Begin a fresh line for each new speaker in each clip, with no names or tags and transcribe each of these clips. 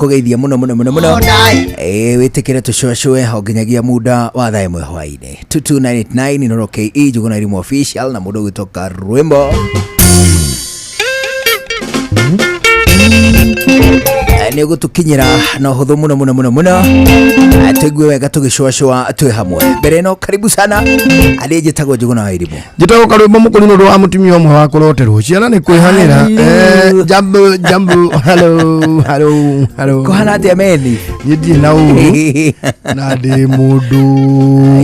Kũgeithia mũno mũno mũno mũno. Wĩtĩkĩre tũcũacũe o nginyagia muda wa thaa 1 hwaĩ-inĩ. 22989 Inoro KE Njuguna Irimũ official na mũndũ ũgwĩtwo Karwĩmbo. Nĩ ũgũtũkinyĩra na ũhũthũ mũno mũno mũno mũno. Tũigue wega tũgĩcũacũa twĩ hamwe. Mbere ĩno karibu sana. Arĩa njĩtagwo Njuguna wa Irimũ.
Njĩtagwo Karwĩmbo Mũkũri nĩ ũndũ wa mũtumia ũmwe wa kũroterwo ciana nĩ kwĩhang'ĩra.
Hello.
Jambo jambo, hello hello hello.
Kũhana atĩa meni?
Niĩ ndirĩ na ũru na ndĩ mũndũ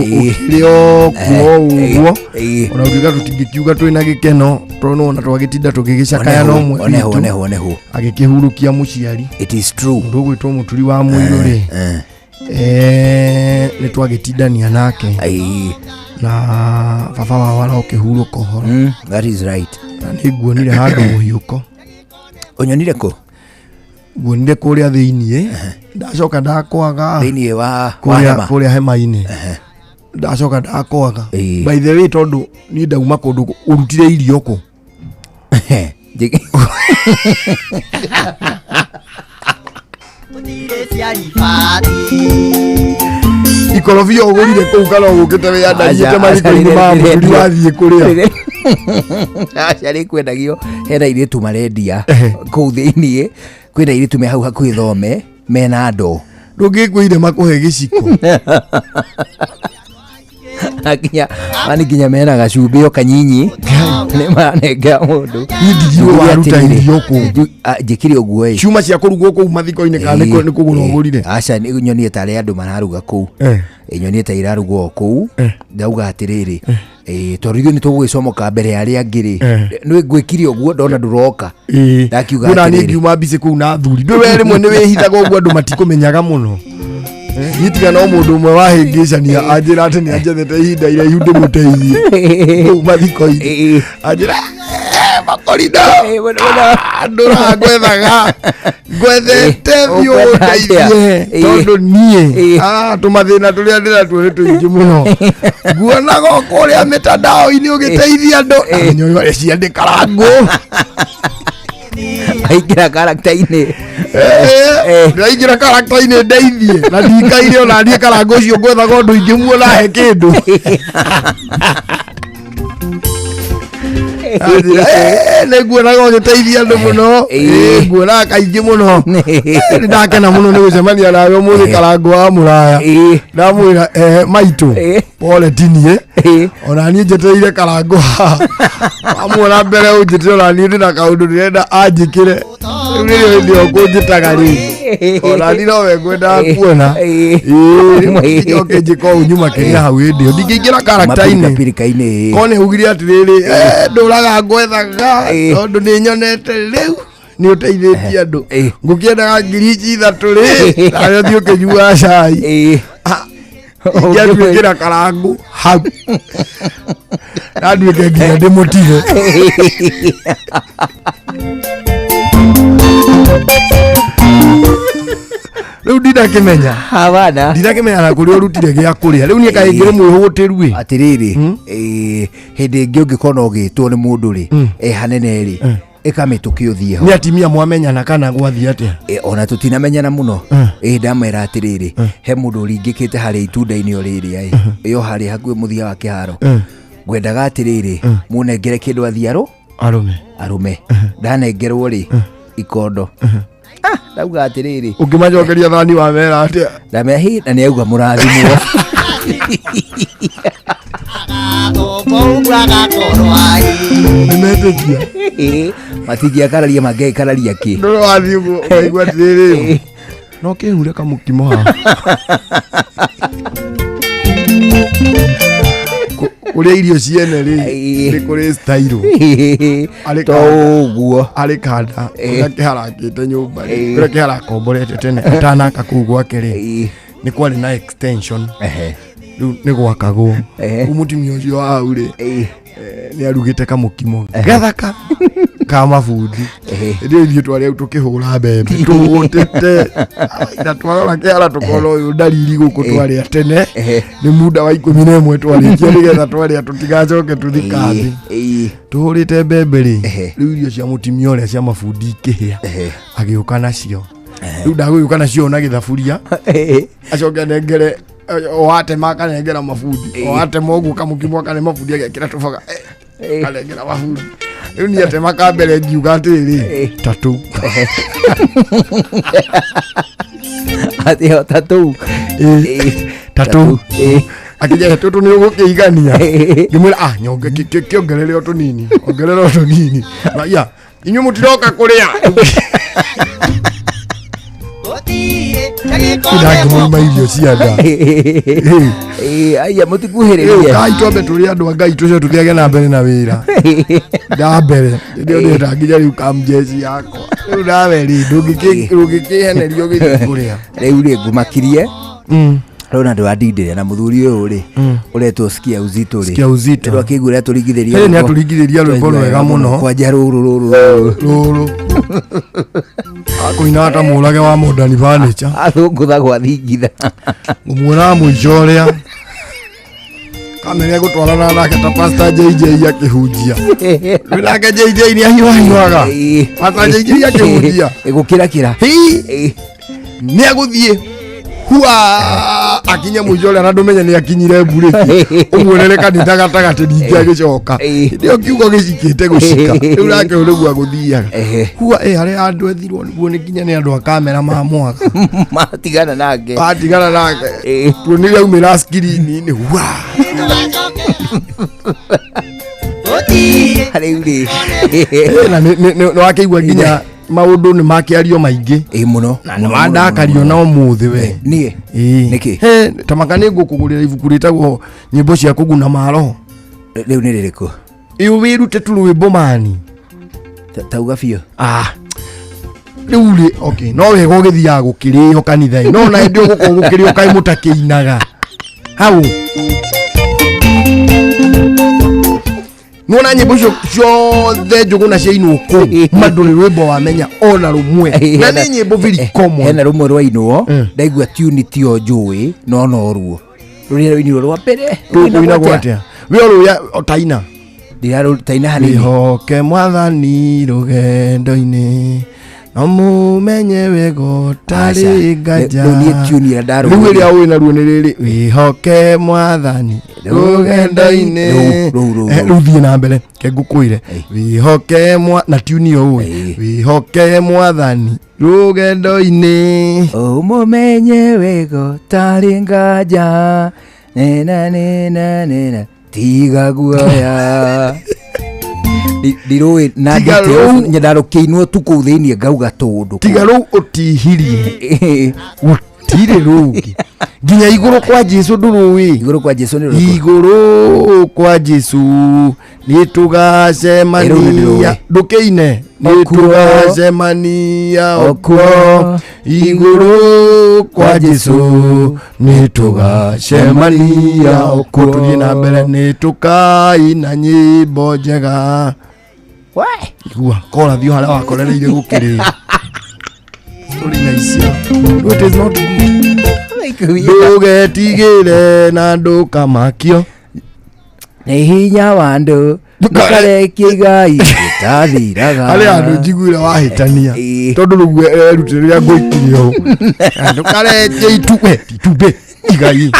ũkĩrĩ o kuo ũguo, ona ũngiuga tũtingĩkiuga twĩna gĩkeno tondũ nĩwona twagĩtinda tũgĩgĩcakaya no ũmwe
Oneho
witũ
oneho oneho.
agĩkĩhurũkia mũciari.
It is true.
Mũndũ ũgwĩtwo Mũturi wa Mũirũ rĩ, nĩ twagĩtindania nake na baba wao arokĩhurũka ũhoro.
That is right.
Na nĩ nguonire handũ mũhiũko.
Ũnyonire kũ?
Nguonire kũrĩa thĩiniĩ, ndacoka ndakwaga.
Thĩinĩ wa
kũrĩa
hema.
Kũrĩa hema-inĩ ndacoka ndakwaga. By the way, tondũ niĩ ndauma kũndũ ũrutire irio kũ? Ikorobia ũgũrire kũu kana ũgũkĩte wĩyandarĩte
Aca,
mariko-inĩ ma
aca,
mũturi wathiĩ kũrĩa?
Aca, nĩ kwendagio, hena airĩtu marendia kũu thĩiniĩ, kwĩna airĩtu me hau hakuhĩ thome mena ndoo.
Ndũngĩkwĩire makũhe gĩciko?
Nginya mani nginya mena gacumbĩ o kanyinyi nĩ maranengera mũndũ.
Niĩ ndigirwo
Njuge
waruta
atĩrĩrĩ,
irio kũ?
Njĩkire ũguo ĩ.
Ciuma cia kũrugwo kũu mathiko-inĩ kana nĩ kũgũra ũgũrire?
Aca, nĩ nyonie tarĩ andũ mararuga kũu. Nyonie ta irarugwo o kũu. Ndauga atĩrĩrĩ, tondũ ithuĩ nĩ tũgũgĩcomoka mbere ya arĩa angĩ rĩ, nĩ ngwĩkire ũguo ndona ndũroka. Ndakiuga
Niĩ na niĩ
atĩrĩrĩ.
ngiuma mbicĩ kũu na athuri ndũ we rĩmwe nĩ wĩhithaga ũguo andũ matikũmenyaga mũno. Niĩ tiga no mũndũ ũmwe wahĩngĩcania anjĩra atĩ nĩ anjethete ihinda iraihu ndĩmũteithie kũu mathiko-inĩ. Anjĩra, "Makorina,
Mũno, mũno.
ndũraga ngwethaga ngwethete biũ
Ũkwenda atĩa?
ndeithie tondũ niĩ tũmathĩna tũrĩa ndĩratuo nĩ tũingĩ mũno, nguonaga o kũrĩa mĩtandao-inĩ ũgĩteithia andũ." Amenya ũyũ ciandĩkara ngũ.
Aingĩra karakta-inĩ.
Ndĩraingĩra karakta-inĩ ndeithie na ndikaire ona niĩ karanga ũcio ngwethaga ũndũ ingĩmuona he kĩndũ. Anjĩra, "Nĩ nguonaga ũgĩteithia andũ mũno. Nguonaga kaingĩ mũno. Nĩ ndakena mũno nĩ gũcemania nawe ũmũthĩ karango wa mũraya." Ndamwĩra, "Maitũ, pole, tinie ona niĩ njetereire karango haha amuona mbere ũnjĩtĩre, ona niĩ ndĩna kaũndũ ndĩrenda anjĩkĩre. Rĩu nĩrĩo hĩndĩ ĩyo kũnjĩtaga rĩ, ona niĩ nowe ngwendaga kuona." Ĩĩ, njoke njĩka ũũ nyuma kĩrĩa hau hĩndĩ ĩyo ndingĩingĩra karakta-inĩ.
Mapirikapirika-inĩ.
Ko nĩ augire atĩrĩrĩ, "Ndũraga ngwethaga tondũ nĩ nyonete rĩu nĩ ũteithĩtie andũ, ngũkĩendaga 3,000 rĩ, nawe ũthiĩ ũkĩnyuaga cai." Ingĩatuĩkĩra karangu hau ndanduĩke nginya ndĩmũtige. Rĩu ndinakĩmenya.
Habana.
Ndinakĩmenya na kũrĩa ũrutire gĩa kũrĩa rĩu niĩ kaĩ ngĩrĩ mwĩhũtĩru ĩ.
Atĩrĩrĩ, hĩndĩ ĩngĩ ũngĩkorwo na ũgĩtwo nĩ mũndũ rĩ, hanene rĩ, ĩka mĩtũkĩ ũthiĩ ho.
Nĩ atimia mwamenyana kana gwathiĩ atĩa?
Ona tũtinamenyana mũno. Ndamwĩra atĩrĩrĩ, he mũndũ ũringĩkĩte harĩa itunda-inĩ o rĩrĩa ĩ ĩyo harĩa hakuhĩ mũthia wa kĩharo, ngwendaga atĩrĩrĩ mũnengere kĩndũ athiĩ
arũme.
Arũme ndanengerwo rĩ ikondo. Ndauga atĩrĩrĩ,
Ũngĩmacokeria thani wamera atĩa?
Ndamera hi na nĩ auga mũrathimwo.
Nĩmetĩkia?
Matingĩakararia, mangĩakararia kĩ?
Ndũrĩ wathiĩ ũguo ũkaigua atĩrĩrĩ, no kĩhure kamũkimo haha. Kũrĩa irio ciene rĩ, nĩ kũrĩ style. Arĩ
To ũguo.
Arĩ kanda kũrĩa kĩharakĩte nyũmba rĩ, kũrĩa kĩharakomborete tene atanaka kũu gwake rĩ, nĩ kwarĩ na extension. Rĩu nĩ gwakagwo. Rĩu mũtumia ũcio wa hau rĩ, nĩ arugĩte kamũkimo gathaka ka mabundi. Hĩndĩ ĩyo ithuĩ twarĩ hau tũkĩhũra mbembe tũhũtĩte na twarora kĩara tũkona ũyũ ndariri gũkũ twarĩa tene. Nĩ muda wa 11 twarĩkia nĩgetha twarĩa tũtigacoke tũthikathi. Tũhũrĩte mbembe rĩ, rĩu irio cia mũtumia ũrĩa cia mabundi ikĩhĩa, agĩũka nacio. Rĩu ndagũgĩũka nacio na gĩthaburia, acoke anengere o atema akanengera mabundi, o atema ũguo kamũkimo akane mabundi agekĩra tũbaga, akanengera mabundi. Rĩu niĩ atema ka mbere ngiuga atĩrĩrĩ, tatu.
Atĩ o tatu.
Tatu. Akĩnjĩra, tũtũ nĩ ũgũkĩigania? Ngĩmwĩra, ah, nyonge kĩongerere o tũnini, ongerere o tũnini. Maya inyuĩ mũtiroka kũrĩa. Ndangĩmũima irio cia nda.
Aya mũtikuhĩrĩrie.
Kai twambe tũrĩ andũ a Ngai, tũcio tũthiage na mbere na wĩra nda mbere. Hĩndĩ ĩyo ndĩrenda nginya rĩu kamjeci yakwa rĩu nawe rĩ ndũngĩkĩhenerio gĩthiĩ kũrĩa.
Rĩu rĩ ngumakirie rĩu na ndwandindĩre na mũthuri ũyũ rĩ ũretwo Sikia Uzito rĩ.
Sikia Uzito.
Ndwakĩigua ũrĩa tũringithĩria.
Hĩ, nĩ atũringithĩria rwĩmbo rwega mũno.
Kwanja rũrũ rũrũ rũrũ.
Rũrũ akũinaga ta mũrage wa Modern Furniture.
Athũngũtha gwa thingitha.
Ngũmuonaga mũico ũrĩa kamera egũtwarana nake ta Pastor JJ akĩhunjia. Rĩu nake JJ nĩ ahiũhahiũhaga. Pastor JJ akĩhunjia.
Gũkĩrakĩra.
Hi, nĩ agũthiĩ hua akinye mũico ũrĩa na ndũmenye nĩ akinyire mburĩki, ũmuonere kanitha gatagatĩ, ningĩ agĩcoka hĩndĩ ĩyo kiugo gĩcikĩte gũcika. Rĩu nake ũyũ nĩguo agũthiaga hua ĩ harĩa andũ ethirwo nĩguo nĩ nginya nĩ andũ a kamera mamwaga.
Matigana nake.
Atigana nake. Tuonire aumĩra skirini-inĩ hua.
Rĩu rĩ.
Na nĩ wakĩigua nginya maũndũ nĩ makĩario maingĩ.
Ĩ mũno.
Na nĩ wandakario na ũmũthĩ we.
Niĩ?
Ĩĩ.
Nĩkĩ?
He, tamaka nĩ ngũkũgũrĩra ibuku rĩtagwo Nyĩmbo cia Kũguna Maroho.
Rĩu nĩ rĩrĩkũ?
Ĩũ wĩrute tu rwĩmbo mani.
Tauga biũ.
Ah, rĩu rĩ, okay, no wega ũgĩthiaga gũkĩrĩo kanitha-inĩ, no na hĩndĩ ũgũkorwo gũkĩrĩo kaĩ mũtakĩinaga hau. Nona nyĩmbo icio ciothe Njũgũna ciainwo kũu, ma ndũrĩ rwĩmbo wamenya ona rũmwe, na nĩ nyĩmbo very common.
Hena rũmwe rwainwo ndaigua tune tio njũĩ, no no ruo rũrĩa rũinirwo rwa mbere.
Rũinagwo atĩa we ũrũya taina?
Taina hanini.
Wĩhoke Mwathani rũgendo-inĩ no mũmenye wega ũtarĩ
Aca.
nganja.
Rĩu niĩ tune ĩrĩa ndarũmĩrĩire.
Rĩu ĩrĩa ũĩ naruo nĩ rĩrĩ, wĩhoke Mwathani rũgendo-inĩ.
Rũu, rũu, rũu,
Eh,
rũu.
rĩu thiĩ na mbere ke ngũkwĩre. Wĩhoke mwa na tune ĩyo ũĩ. Wĩhoke Mwathani rũgendo-inĩ.
Ũmũmenye wega ũtarĩ nganja, nena nena nena, tiga guoya. Ndirũĩ na
Tiga
details,
rũu.
nyendarũkĩinwo tu kũu thĩinĩ ngauga tũndũ.
Tiga rũu ũtihirie, gũtirĩ rũngĩ nginya igũrũ kwa Jesu ndũrũĩ.
Igũrũ kwa Jesu nĩ rũrĩkũ?
Igũrũ kwa Jesu nĩ
Ĩrũ nĩ
tũgacemania.
ndĩrũĩ.
Ndũkĩine nĩ
Okuo.
tũgacemania
Okuo.
okuo igũrũ kwa Jesu nĩ tũgacemania okuo. Tũthiĩ na mbere, nĩ tũkaina nyĩmbo njega.
We!
Igua korathio harĩa wakorereire gũkĩrĩ tũrĩ na icio. No, it is not good. Ndũgetigĩre na ndũkamakio
Nĩ hinya wa andũ ndũkarekie igai gĩtathiraga.
Harĩ andũ njiguire wahĩtania. Tondũ rĩu erutire rĩrĩa ngũikirie ũũ, ndũkarekie itumbĩ itumbĩ igai.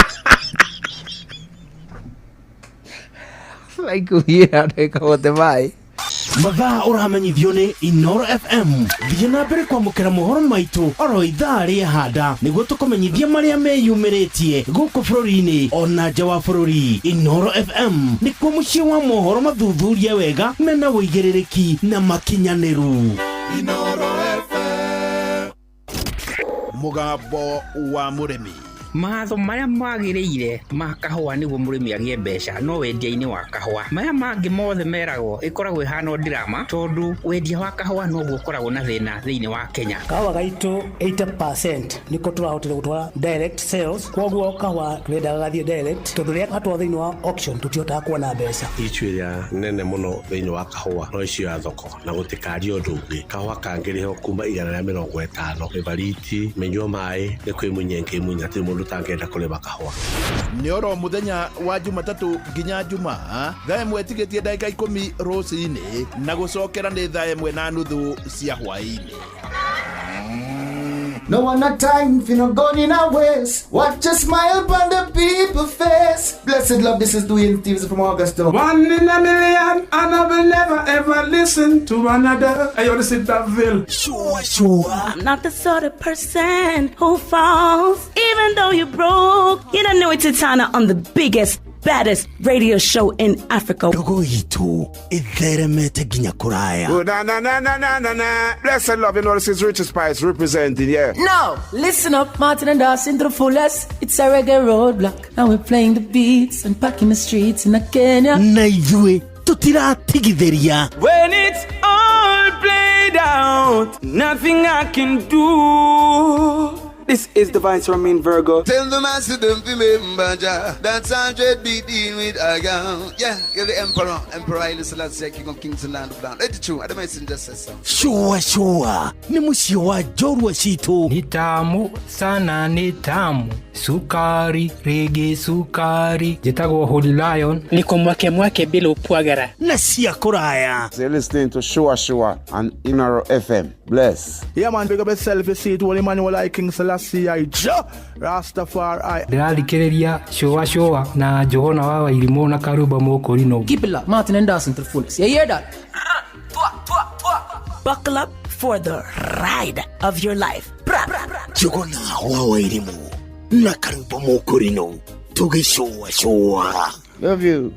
Ikũhiĩra ndĩkahote maĩ.
Mathaa ũramenyithio nĩ Inoro FM. Thiĩ na mbere kwamũkĩra mohoro maitũ oro ithaa rĩa handa nĩguo tũkũmenyithie marĩa meyumĩrĩtie gũkũ bũrũri-inĩ ona nja wa bũrũri. Inoro FM nĩkuo mũciĩ wa mohoro mathuthurie wega mena ũigĩrĩrĩki na makinyanĩru.
Inoro FM, mũgambo wa mũrĩmi.
Mawatho marĩa magĩrĩire ma kahũa nĩguo mũrĩmi agĩe mbeca no wendia-inĩ wa kahũa. Maya mangĩ mothe meragwo ĩkoragwo ĩhana o drama tondũ wendia wa kahũa noguo ũkoragwo na thĩna thĩinĩ wa Kenya.
Kahũa gaitũ 80% nĩko tũrahotire gũtwara direct sales, koguo kahũa tũrendaga gathiĩ direct tondũ rĩrĩa gatwarwo thĩinĩ wa auction tũtihotaga kuona mbeca.
Issue ĩrĩa nene mũno thĩinĩ wa kahũa no issue ya thoko na gũtikario ũndũ ũngĩ. Kahũa kangĩrĩhwo kuma 150 mĩbariti mĩnyua maĩ nĩ kwĩmunya ĩngĩmunya, hatirĩ mũndũ ũtangĩenda kũrĩma kahũa.
Nĩ oro mũthenya wa Jumatatũ nginya Jumaa thaa 1 tigĩtie ndagĩka 10 rũcinĩ na gũcokera nĩ thaa 1:30 cia hwaĩ-inĩ.
No one a time for no gun in a waist. Watch a smile upon the people face. Blessed love, this is Dwayne Stevens from Augusta.
One in a million, and I will never ever listen to another. I want to sit that ville.
Sure, sure.
I'm not the sort of person who falls, even though you're broke. You don't know it's Titana on the biggest, baddest radio show in Africa.
Ndogo itu itheremete nginya kuraya.
Oh, na na na na na na na. Blessed love, you know this is Richard Spice representing, yeah.
Now, listen up, Martin and Dawson to the fullest. It's a reggae roadblock, and we're playing the beats and packing the streets in Kenya.
Na ithuĩ tutiratigithĩria.
When it's all played out, nothing I can do. This is the Vice Romain Virgo.
Tell the master don't remember Jah. That's 100 beat in with a gun. Yeah, you're the Emperor. Emperor Haile Selassie, King of Kings and Land of Land. Let it true. I messenger says so.
Sure, sure. Ni mũciĩ wa njorua citũ.
Ni tamu sana, ni tamu. Sukari, rege sukari. Njĩtagwo Holy Lion.
Niko mwake mwake bila upwagara.
Na cia kũraya.
You're listening to Sure Sure on Inoro FM. Bless.
Yeah man, big up yourself, you see it. Holy Emmanuel I King Selassie I Jah Rastafari.
Ndĩrathikĩrĩria Sure Sure na Johana wa Wairimũ na Karuba Mũkũrinũ.
Keep it locked, Martin and Dawson to the fullest. You hear that?
Buckle up for the ride of your life. Bra, bra, bra.
Johana wa Wairimũ na Karuba Mũkũrinũ tũgĩcũa cũa.
Love you.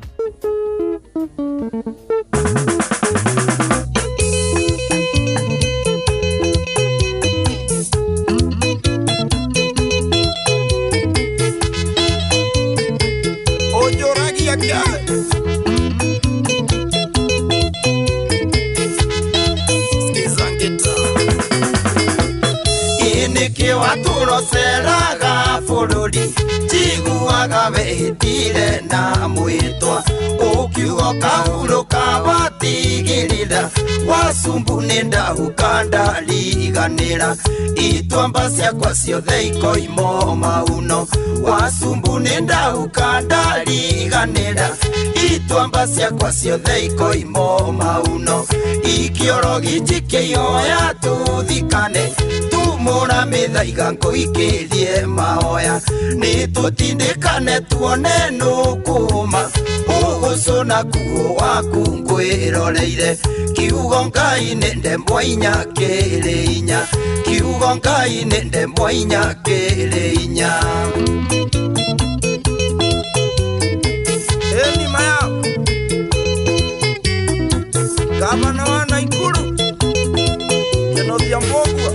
Waturoceraga bũrũri njiguaga wĩtire na mwĩtwa ũkiuga ũkahurũka watigĩrĩra wacumbu nĩ ndahuka ndariganĩra ituamba ciakwa ciothe ikoimo mauno wacumbu nĩ ndahuka ndariganĩra ituamba ciakwa ciothe ikoimo mauno ikĩorogi njikĩioya tũthikane tumũra mĩthaiga ngũikĩrie mahoya nĩ tũtindĩkane tuone nũkũma ũgũcũna kuo waku ngwĩroreire kiugo Ngai nĩ ndemwa inya kĩrĩ inya kiugo Ngai nĩ ndemwa inya kĩrĩ inya.
Eni maya Gavana wa Naikuru Kenothia Mbugua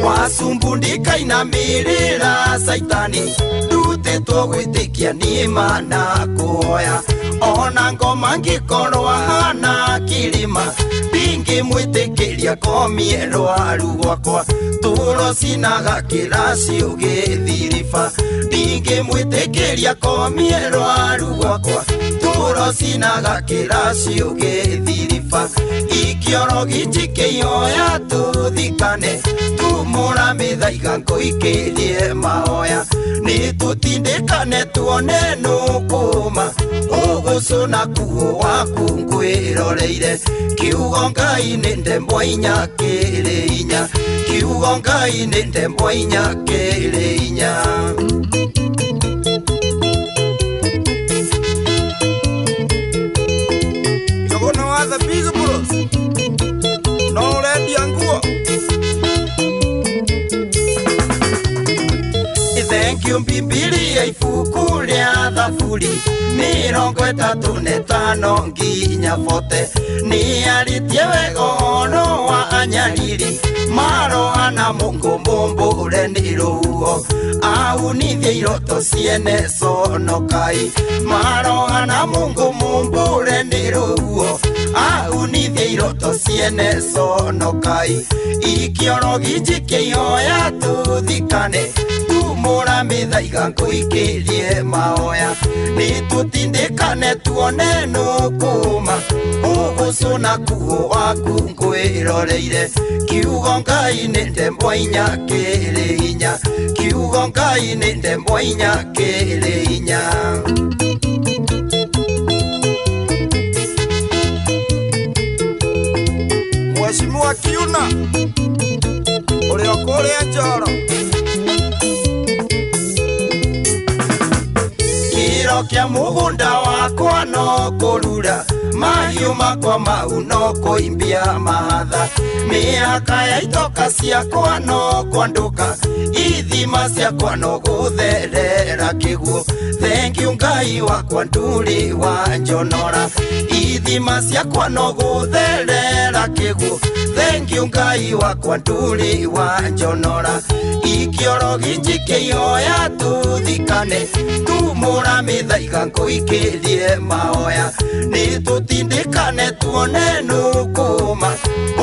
Wasumbu ndikainamĩrĩra Saitani ndutĩtwo gwĩtĩkia niĩ mana kũhoya ona ngoma ngĩkorwo hana kĩrĩma ndingĩmwĩtĩkĩria komie rwaru gwakwa tũro cinaga kĩraci ũgĩthiriba ndingĩmwĩtĩkĩria komie rwaru gwakwa tũro cinaga kĩraci ũgĩthiriba ikĩorogi njikĩioya tũthikane tumũra mĩthaiga ngũikĩrie mahoya nĩ tũtindĩkane tuone nũkũma ũgũcũna kuo waku ngwĩroreire kiugo Ngai nĩ ndemwa inya kĩrĩ inya kiugo Ngai nĩ ndemwa inya kĩrĩ inya.
Jogona wa the big bros no ũrendia nguo.
Thank you Bibilia ibuku rĩa Thaburi 35 nginya 40 nĩarĩtie wega ũhoro wa anyariri marohana Mungu mũmbũre nĩ rũhuho ahunithie iroto ciene conokai marohana Mungu mũmbũre nĩ rũhuho ahunithie iroto ciene conokai ikĩorogi njikĩioya tũthikane tumũra mĩthaiga ngũikĩrie mahoya nĩ tũtindĩkane tuone nũkũma ũgũcũna kuo waku ngwĩroreire kiugo Ngai nĩ ndemwa inya kĩrĩ inya kiugo Ngai nĩ ndemwa inya kĩrĩ inya.
Mheshimiwa Kiuna
Gavana ũrĩa kũrĩa Njoro kĩro kĩa mũgũnda wakwa no kũrura mahiũ makwa mau no kũimbia mahatha mĩaka ya itoka ciakwa no kwandũka ithima ciakwa no gũtherera kĩguũ. Thank you Ngai wakwa nduri wa njonora ithima ciakwa no gũtherera kĩguũ. Thank you Ngai wakwa nduri wa njonora ikioro ginjikĩoya tuthikane tumũra mĩthaiga ngũikĩrie mahoya nĩtũtindĩkane tuone nũkũma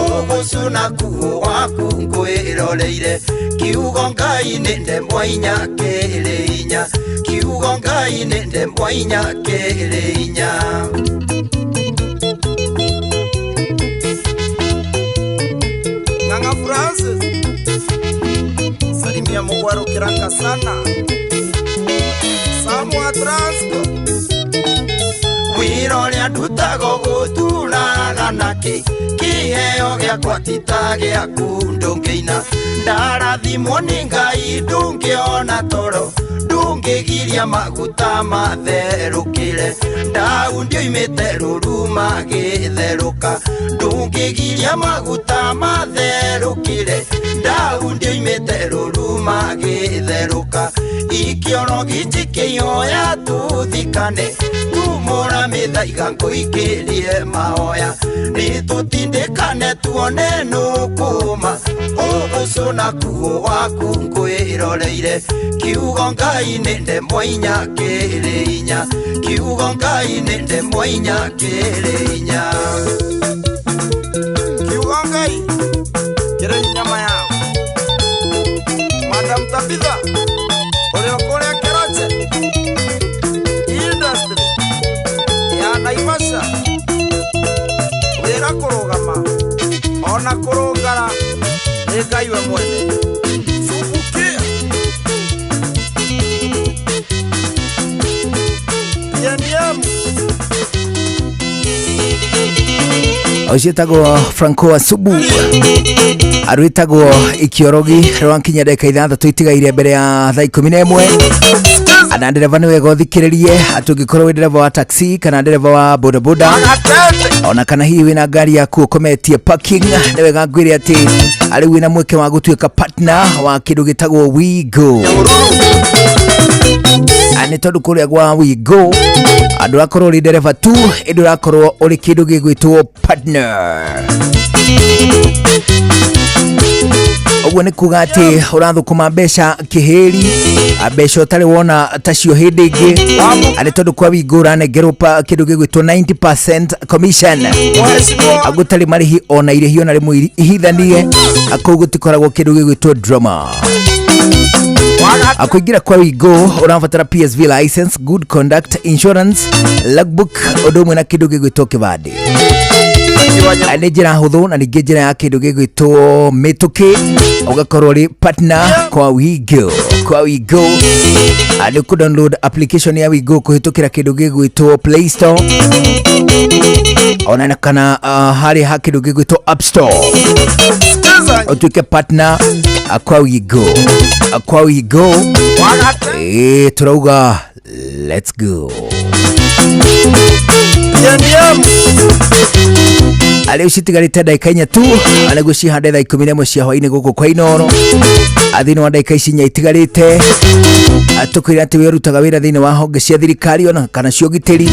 ũgũcuna kuo waku ngwĩroreire kiugo Ngai nĩ ndemwa inya kĩrĩ inya kiugo Ngai nĩ ndemwa inya kĩrĩ inya. Ng'ang'a Francis salimia mugwaro kiraka sana Samwa Transco wĩra ũrĩa ndutaga gũturaga nakĩ kĩheo gĩakwa ti ta gĩaku ndũngĩina ndarathimwo nĩ Ngai ndũngĩona toro ndũngĩgiria maguta matherũkĩre ndau ndioimĩte rũru magĩtherũka ndũngĩgiria maguta matherũkĩre ndau ndioimĩte rũru magĩtherũka ikĩoro gĩnjikĩoya tũthikane tumũra mĩthaiga ngũikĩrie mahoya nĩtũtindĩkane tuone nũkũma ũgũcũna kuo waku ngwĩroreire kiugo Ngai nĩ ndemwa inya kĩrĩ inya kiugo Ngai nĩ ndemwa inya kĩrĩ inya kiugo Ngai kĩrĩ nyama yao. Madam Tabitha ũrĩa kũrĩa Keroche industry ya Naivasha wĩra kũrũgama ona kũrũngara nĩ Ngai we mwene. Subukia PNM
ũcio Franco Asubu arwĩtagwo Ikiorogi rwankinya ndagĩka ithathatũ itigaire mbere ya thaa ikũmi na ĩmwe na ndereba nĩ wega ũthikĩrĩrie atĩ ũngĩkorwo wĩ ndereba wa taxi kana ndereba wa bodaboda ona kana hihi wĩna ngari yaku ũkometie parking nĩ wega ngwĩre atĩ arĩ wĩna mweke wa gũtuĩka partner wa kĩndũ gĩtagwo WeGo nĩ tondũ kũrĩa gwa WeGo andũ rakorwo ũrĩ ndereba tu ĩndĩ ũrakorwo ũrĩ kĩndũ gĩgwĩtwo partner. Ũguo nĩ kuga atĩ ũrathũkũma mbeca kĩhĩri mbeca ũtarĩ wona tacio hĩndĩ ĩngĩ nĩ tondũ kwa WeGo ũranengerwo kĩndũ gĩgwĩtwo 90% commission gũtarĩ marĩhi ona irĩhi ona rĩmwe ihithanie kũu gũtikoragwo kĩndũ gĩgwĩtwo drama. Akuingira kwa WeGo ũrabatara PSV license, good conduct insurance, logbook ũndũ ũmwe na kĩndũ gĩgwĩtwo kĩbandĩ. Nĩ njĩra hũthũ na ningĩ njĩra ya kĩndũ gĩgwĩtwo mĩtũkĩ ũgakorwo ũrĩ partner kwa WeGo. Kwa WeGo nĩ kũ download application ya WeGo kũhĩtũkĩra kĩndũ gĩgwĩtwo Play Store ona kana harĩa ha kĩndũ gĩgwĩtwo App Store ũtuĩke partner kwa WeGo. Kwa WeGo turauga let's go. Arĩ citigarĩte ndagĩka inya tu nĩguo cihande thaa ikũmi na ĩmwe cia hwaĩ-inĩ gũkũ kwa Inooro thĩinĩ wa ndagĩka ici inya itigarĩte tũkwĩra atĩ wĩrutaga wĩra thĩinĩ wa honge cia thirikari ona kana cia ũgitĩri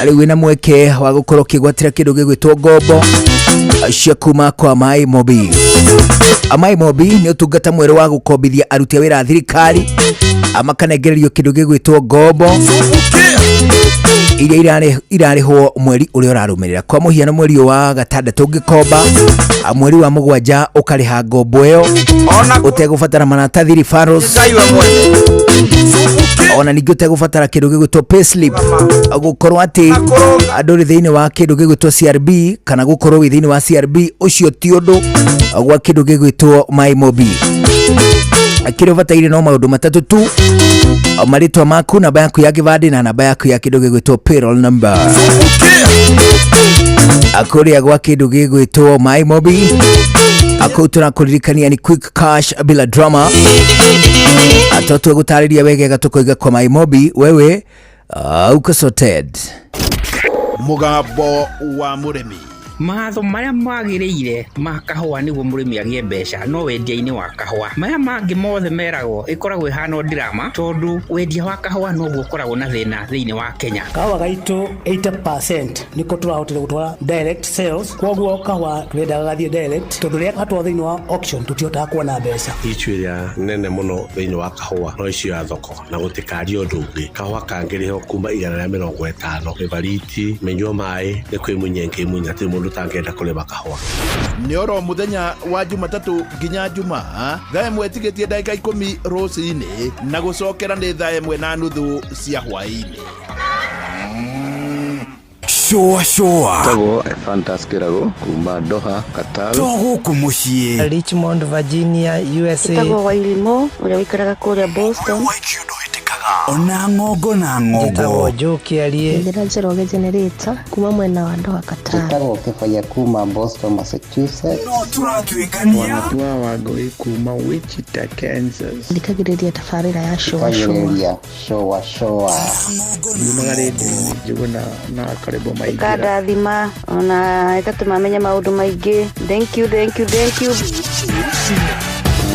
rĩu wĩna mweke wa gũkorwo ũkĩgwatĩra kĩndũ gĩgwĩtwo ngombo cia kuma kwa Maĩ Mobi. Maĩ Mobi nĩ ũtungata mwerũ wa gũkombithia aruti a wĩra a thirikari makanengererio kĩndũ gĩgwĩtwo ngombo iria irarĩhwo mweri ũrĩa ũrarũmĩrĩra. Kwa mũhiano mweri wa gatandatũ ũngĩkomba mweri wa mũgwanja ũkarĩha ngombo ĩyo ũtegũbatara maratathi referrals ona ningĩ ũtegũbatara kĩndũ gĩgwĩtwo payslip gũkorwo atĩ andũ rĩ thĩinĩ wa kĩndũ gĩgwĩtwo CRB kana gũkorwo wĩ thĩinĩ wa CRB ũcio ti ũndũ gwa kĩndũ gĩgwĩtwo Maĩ Mobi. Kĩrĩa ũbataire no maũndũ matatũ tu marĩtwa maku, namba yaku ya kĩbandĩ na namba yaku ya kĩndũ gĩgwĩtwo payroll number. Kũrĩa gwa kĩndũ gĩgwĩtwo My Mobi akũu tũrakũririkania ni quick cash bila drama. Atotwe gũtarĩria wegega tũkoiga kwa My Mobi wewe uko sorted.
Mũgambo wa mũrĩmi.
Matho marĩa magĩrĩire ma kahũa nĩguo mũrĩmi agĩe mbeca no wendia-inĩ wa kahũa. Maya mangĩ mothe meragwo ĩkoragwo ĩhana drama tondũ wendia wa kahũa noguo ũkoragwo na thĩna thĩinĩ wa Kenya.
Kahũa gaitũ 80% nĩko tũrahotire gũtwara direct sales, koguo kahũa tũrendaga gathiĩ direct tondũ rĩrĩa gatwarwo thĩinĩ wa auction tũtihotaga kuona mbeca.
Icu ĩrĩa nene mũno thĩinĩ wa kahũa no icio ya thoko na gũtikaria ũndũ ũngĩ. Kahũa kangĩrĩhwo kuma 150 ĩbariti mĩnyua maĩ nĩ kwĩmunya ĩngĩmunya hatirĩ mũndũ ũtangĩenda kũrĩma kahũa.
Nĩ oro mũthenya wa Jumatatũ nginya Jumaa thaa 1 tigĩtie ndagĩka 10 rũcinĩ na gũcokera nĩ thaa 1:30 cia hwaĩ-inĩ.
Shũa shũa.
Tagwo Fantas Kĩrago kuma Doha, Qatar.
To gũkũ mũciĩ.
Richmond, Virginia, USA.
Tagwo Wairimo ũrĩa ũikaraga kũrĩa Boston.
Ona ng'ongo na ng'ongo.
Njĩtagwo Joe Kĩarie.
Njĩra Njoroge Generator kuma mwena wa Doha, Qatar.
Njĩtagwo Kĩbaya kuma Boston, Massachusetts.
No tũratuĩkania.
Wanatua Wangũi kuma Wichita, Kansas.
Thikagĩrĩria tabarĩra ya shũa shũa.
Shũa shũa.
Yumaga rĩndiũ-inĩ Njũgũna na Karĩbo Maingĩra.
Ĩkandathima ona ĩgatũma menye maũndũ maingĩ. Thank you, thank you, thank you.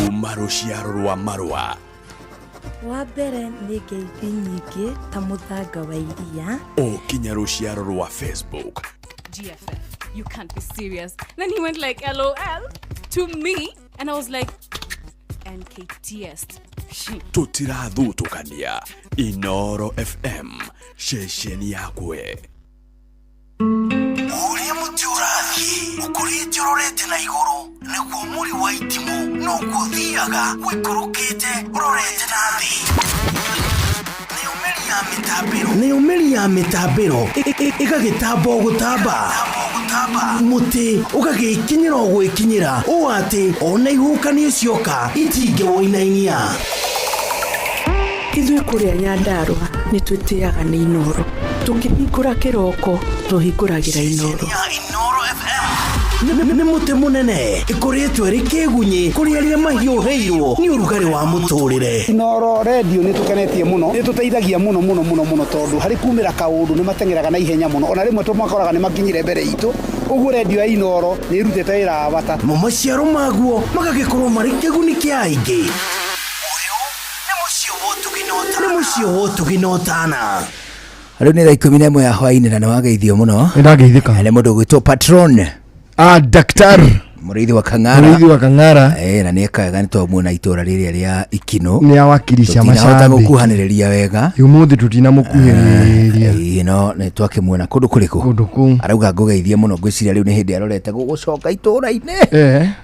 Kuma rũciaro rwa marũa.
Wa mbere nĩ ngeithi nyingĩ ta mũthanga wa iria.
O kinya rũciaro rwa Facebook.
GFF, you can't be serious. Then he went like LOL to me and I was like NKTS.
Tũtirathutũkania. Inoro FM, ceceni yakwe.
Ũrĩa mũtĩ ũrathiĩ ũkũrĩte ũrorete na igũrũ nĩguo mũri wa itimũ noguo ũthiaga ũikũrũkĩte ũrorete na thĩ.
Nayo mĩri ya mĩtambĩro ĩgagĩtamba o gũtamba, mũtĩ ũgagĩkinyĩra o gwĩkinyĩra ũũ atĩ ona ihuhũkanio cioka itingĩwũinainia.
Ithuĩ kũrĩa Nyandarũa nĩ twĩtĩaga nĩ Inoro. Tũkĩhingũra kĩroko tũhingũragĩra Inoro.
Nĩ mũtĩ mũnene ĩkũrĩtwo ĩrĩ kĩgunyĩ kũrĩ arĩa mahiũhĩirwo nĩ ũrugarĩ wa mũtũrĩre.
Inoro radio nĩ tũkenetie mũno, nĩ tũteithagia mũno mũno mũno mũno tondũ harĩ kumĩra kaũndũ nĩ mateng'eraga na ihenya mũno, ona rĩmwe tũmakoraga nĩ makinyire mbere itũ. Ũguo radio ya Inoro nĩ ĩrutĩte wĩra wa bata.
Mo maciaro maguo magagĩkorwo marĩ kĩguni kĩa aingĩ. Nĩ mũciĩ wa ũtugi na ũtana.
Rĩu nĩ thaa 11 ya hwaĩ-inĩ na nĩ wageithio mũno.
Nĩ ndageithĩka.
Nĩ mũndũ ũgwĩtwo Patron.
Daktari
Mũrĩithi wa Kang'ara.
Mũrĩithi wa Kang'ara.
Na nĩ ekaga nĩ twamuona itũra rĩrĩa rĩa Ikino.
Nĩ awakiri cia
Tũtinahota
macambĩki.
gũkuhanĩrĩria wega.
Ũmũthĩ tũtinamũkuhĩrĩria.
No nĩ twakĩmuona kũndũ kũrĩkũ?
Kũndũ kũu.
Arauga ngũgeithie mũno, ngwĩciria rĩu nĩ hĩndĩ arorete gũgũcoka itũra-inĩ.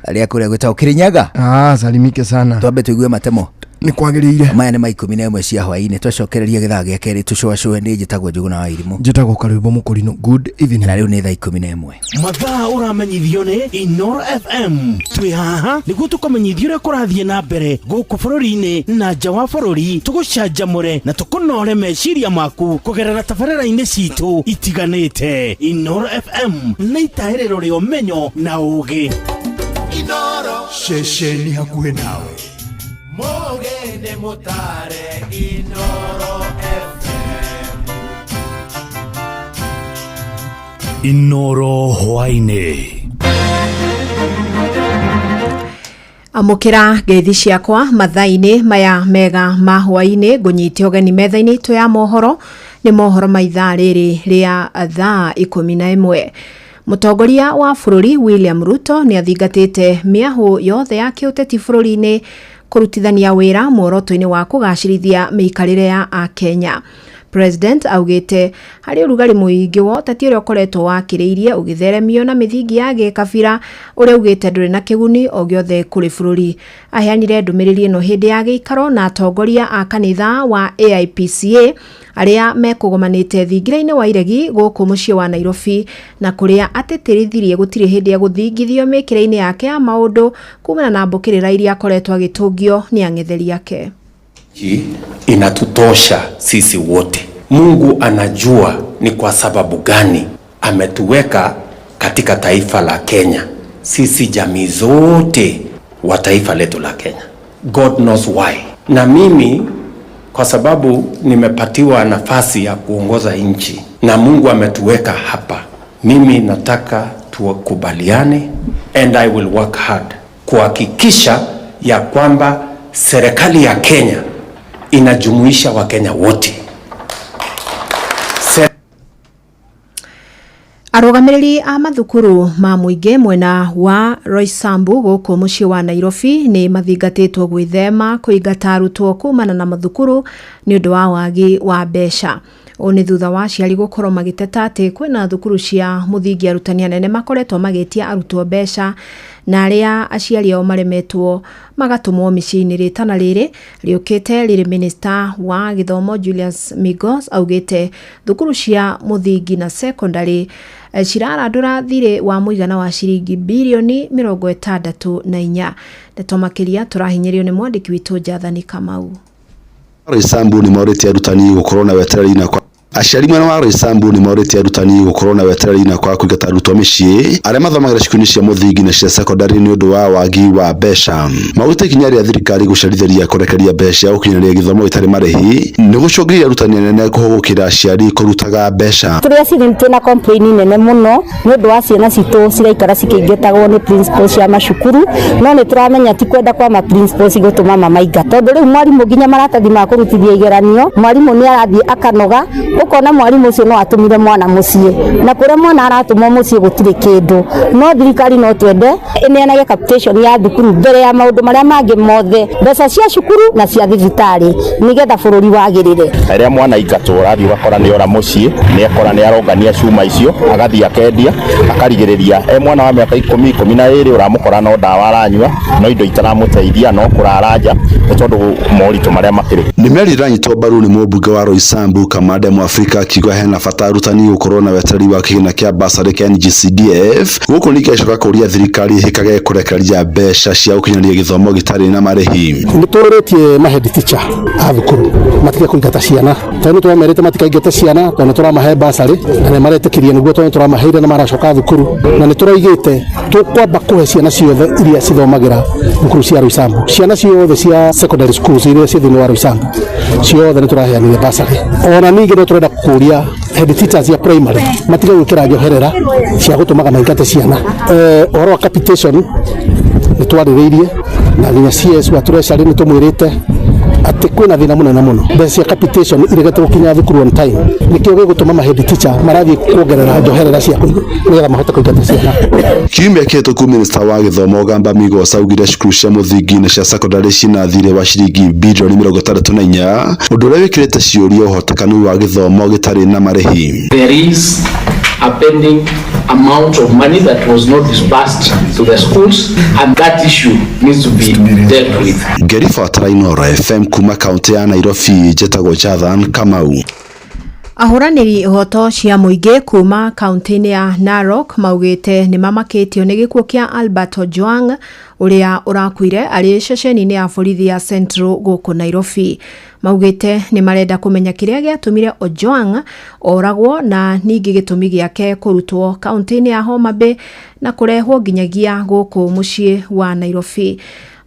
Rĩa kũrĩa gwĩtagwo Kĩrĩnyaga.
Salimike sana.
Twambe tũigue matemo.
Nĩ kwagĩrĩire.
Maya nĩ ma 11 cia hwaĩ-inĩ twacokereria gĩthaa gĩa kerĩ tũcũacũe. Nĩ njĩtagwo Njũgũna wa Irimũ.
Njĩtagwo Karwĩmbo Mũkũrinũ. Good evening.
Na rĩu nĩ thaa 11.
Mathaa ũramenyithio nĩ Inoro FM. Twĩ haha nĩguo tũkũmenyithie ũrĩa kũrathiĩ na mbere gũkũ bũrũri-inĩ na nja wa bũrũri, tũgũcanjamũre na tũkũnore meciria maku kũgerera tabarĩra-inĩ citũ itiganĩte. Inoro FM nĩ itaĩrĩro rĩa ũmenyo na ũũgĩ.
Inoro
ceceni hakuhĩ nawe.
Mũgene mũtare Inoro FM.
Inoro hwaĩ-inĩ.
Amũkĩra ngeithi ciakwa mathaa-inĩ maya mega ma hwaĩ-inĩ, ngũnyite ũgeni metha-inĩ itũ ya mohoro. Nĩ mohoro ma ithaa rĩrĩ rĩa thaa 11. Mũtongoria wa bũrũri William Ruto nĩ athingatĩte mĩahũ yothe ya kĩũteti bũrũri-inĩ kũrutithania wĩra muoroto-inĩ wa kũgacĩrithia mĩikarĩre ya Akenya. President augĩte harĩ ũrugarĩ mũingĩ wa ũteti ũrĩa ũkoretwo wakĩrĩirie ũgĩtheremio na mĩthingi ya gĩkabira ũrĩa augĩte ndũrĩ na kĩguni o gĩothe kũrĩ bũrũri. Aheanire ndũmĩrĩri ĩno hĩndĩ ya gĩikaro na atongoria a kanitha wa AIPCA arĩa mekũgomanĩte thingira-inĩ wa Iregi gũkũ mũciĩ wa Nairobi, na kũrĩa atĩtĩrithirie gũtirĩ hĩndĩ egũthingithio mĩkĩre-inĩ yake ya maũndũ kumana na mbũkĩrĩra iria akoretwo agĩtũngio nĩ ang'etheri ake.
Inatutosha sisi wote. Mungu anajua ni kwa sababu gani ametuweka
katika taifa la Kenya, sisi jamii zote wa taifa letu la Kenya. God knows why. Na mimi kwa sababu nimepatiwa nafasi ya kuongoza nchi na Mungu ametuweka hapa, mimi nataka tukubaliane, and I will work hard kuhakikisha ya kwamba serikali ya Kenya inajumuisha Wakenya wote.
Arũgamĩrĩri a mathukuru ma mũingĩ mwena wa Roysambu gũkũ mũciĩ wa Nairobi nĩ mathingatĩtwo gwĩthema kũingata arutwo kumana na mathukuru nĩ ũndũ wa wagi wa mbeca. Ũũ nĩ thutha wa aciari gũkorwo magĩteta atĩ kwĩna thukuru cia mũthingi arutani anene makoretwo magĩtia arutwo mbeca na arĩa aciari ao maremetwo magatũmwo mĩciĩ-inĩ. Rĩtana rĩrĩ rĩũkĩte rĩrĩ Minister wa gĩthomo Julius Migos augĩte thukuru cia mũthingi na secondary cirarandũra thirĩ wa mũigana wa ciringi birioni 64. Ndeto makĩria tũrahinyĩrĩrio nĩ mwandĩki witũ Jathani Kamau.
Roysambu nĩ morĩtie arutani gũkorwo na wetereri na kwa aciari mwena wa Roysambu nĩ morĩtie arutani gũkorwo na wetereri na kwa kũingata arutwo mĩciĩ arĩa mathomagĩra cukuru-inĩ cia mũthingi na cia secondary nĩ ũndũ wa wagi wa mbeca. Maugĩte ikinya rĩa thirikari gũcerithĩria kũrekereria mbeca gũkinyanĩria gĩthomo gĩtarĩ marĩhi nĩ gũcũngĩrĩria arutani anene kũhũgũkĩra aciari kũrutaga mbeca.
Tũrĩ aciari twĩna complain nene mũno nĩ ũndũ wa ciana citũ ciraikara cikĩingatagwo nĩ principals cia macukuru, no nĩ tũramenya ti kwenda kwa ma principals gũtũma mamaingate, tondũ rĩu mwarimũ nginya maratathi ma kũrutithia igeranio mwarimũ nĩ arathiĩ akanoga, ũkona mwarimũ ũcio no atũmire mwana mũciĩ, na kũrĩa mwana aratũmwo mũciĩ gũtirĩ kĩndũ. No thirikari no twende ĩneanage capitation ya thukuru mbere ya maũndũ marĩa mangĩ mothe, mbeca cia cukuru na cia thibitarĩ, nĩgetha bũrũri wagĩrĩre.
Rĩrĩa mwana aingatwo ũrathiĩ ũgakora nĩ ora mũciĩ, nĩ akora nĩ arongania cuma icio agathiĩ akendia akarigĩrĩria e mwana wa mĩaka 10, 12 ũramũkora no ndawa aranyua, no indo itaramũteithia, no kũrara nja nĩ tondũ moritũ marĩa makĩrĩ.
Nĩ mĩario ĩranyitwo mbaru nĩ mũmbunge wa Roysambu Kamande Mwafrika akiuga hena bata arutani gũkorwo na wetereri wa kĩgĩna kĩa bursary kĩa NGCDF. Gũkũ ningĩ agĩcoka kũũria thirikari ĩhĩkage kũrekereria mbeca cia gũkinyanĩria gĩthomo gĩtarĩ na marĩhi.
Nĩ tũrĩtie ma head teacher a thukuru matige kũingata ciana, tondũ nĩ tũramerĩte matikaingate ciana, tondũ nĩ tũramahe bursary na nĩ maretĩkĩria nĩguo, tondũ nĩ tũramaheire na maracoka thukuru, na nĩ tũraigĩte tũkwamba kũhe ciana ciothe iria cithomagĩra thukuru cia Roysambu, ciana ciothe cia secondary schools iria ciĩ thĩinĩ wa Roysambu ciothe nĩ tũraheanire bursary. Ona ningĩ no tũrenda kũria head teachers ya primary matige gwĩkĩra njoherera cia gũtũmaga maingate ciana. Ũhoro wa capitation nĩ twarĩrĩirie na nginya CS wa Treasury nĩ tũmwĩrĩte atĩ kwĩna thĩna mũnene mũno, mbeca cia capitation iregete gũkinya thukuru on time, nĩkĩo gĩgũtũma ma head teacher marathiĩ kuongerera njoherera cia nĩgetha mahote kũingata ciana.
Kiumia kĩhĩtũku Minister wa gĩthomo Gamba Migos augire cukuru cia mũthingi na cia secondary ciĩna thirĩ wa ciringi birioni 64, ũndũ ũrĩa wĩkĩrĩte ciũria ũhotekanu wa gĩthomo gĩtarĩ na marĩhi.
There is a pending amount of money that was not disbursed to the schools, and that issue needs to be dealt with.
Ngĩribotera Inooro FM kuma kaunti ya Nairobi, njĩtagwo Jathan Kamau.
Ahũranĩri ihoto cia mũingĩ kuma kaunti-inĩ ya Narok maugĩte nĩ mamakĩtio nĩ gĩkuũ kĩa Albert Ojwang ũrĩa ũrakuire arĩ ceceni-inĩ ya borithi ya Central gũkũ Nairobi. Maugĩte nĩ marenda kũmenya kĩrĩa gĩatũmire Ojwang oragwo na ningĩ gĩtũmi gĩake kũrutwo kaunti-inĩ ya Homa Bay na kũrehwo nginyagia gũkũ mũciĩ wa Nairobi.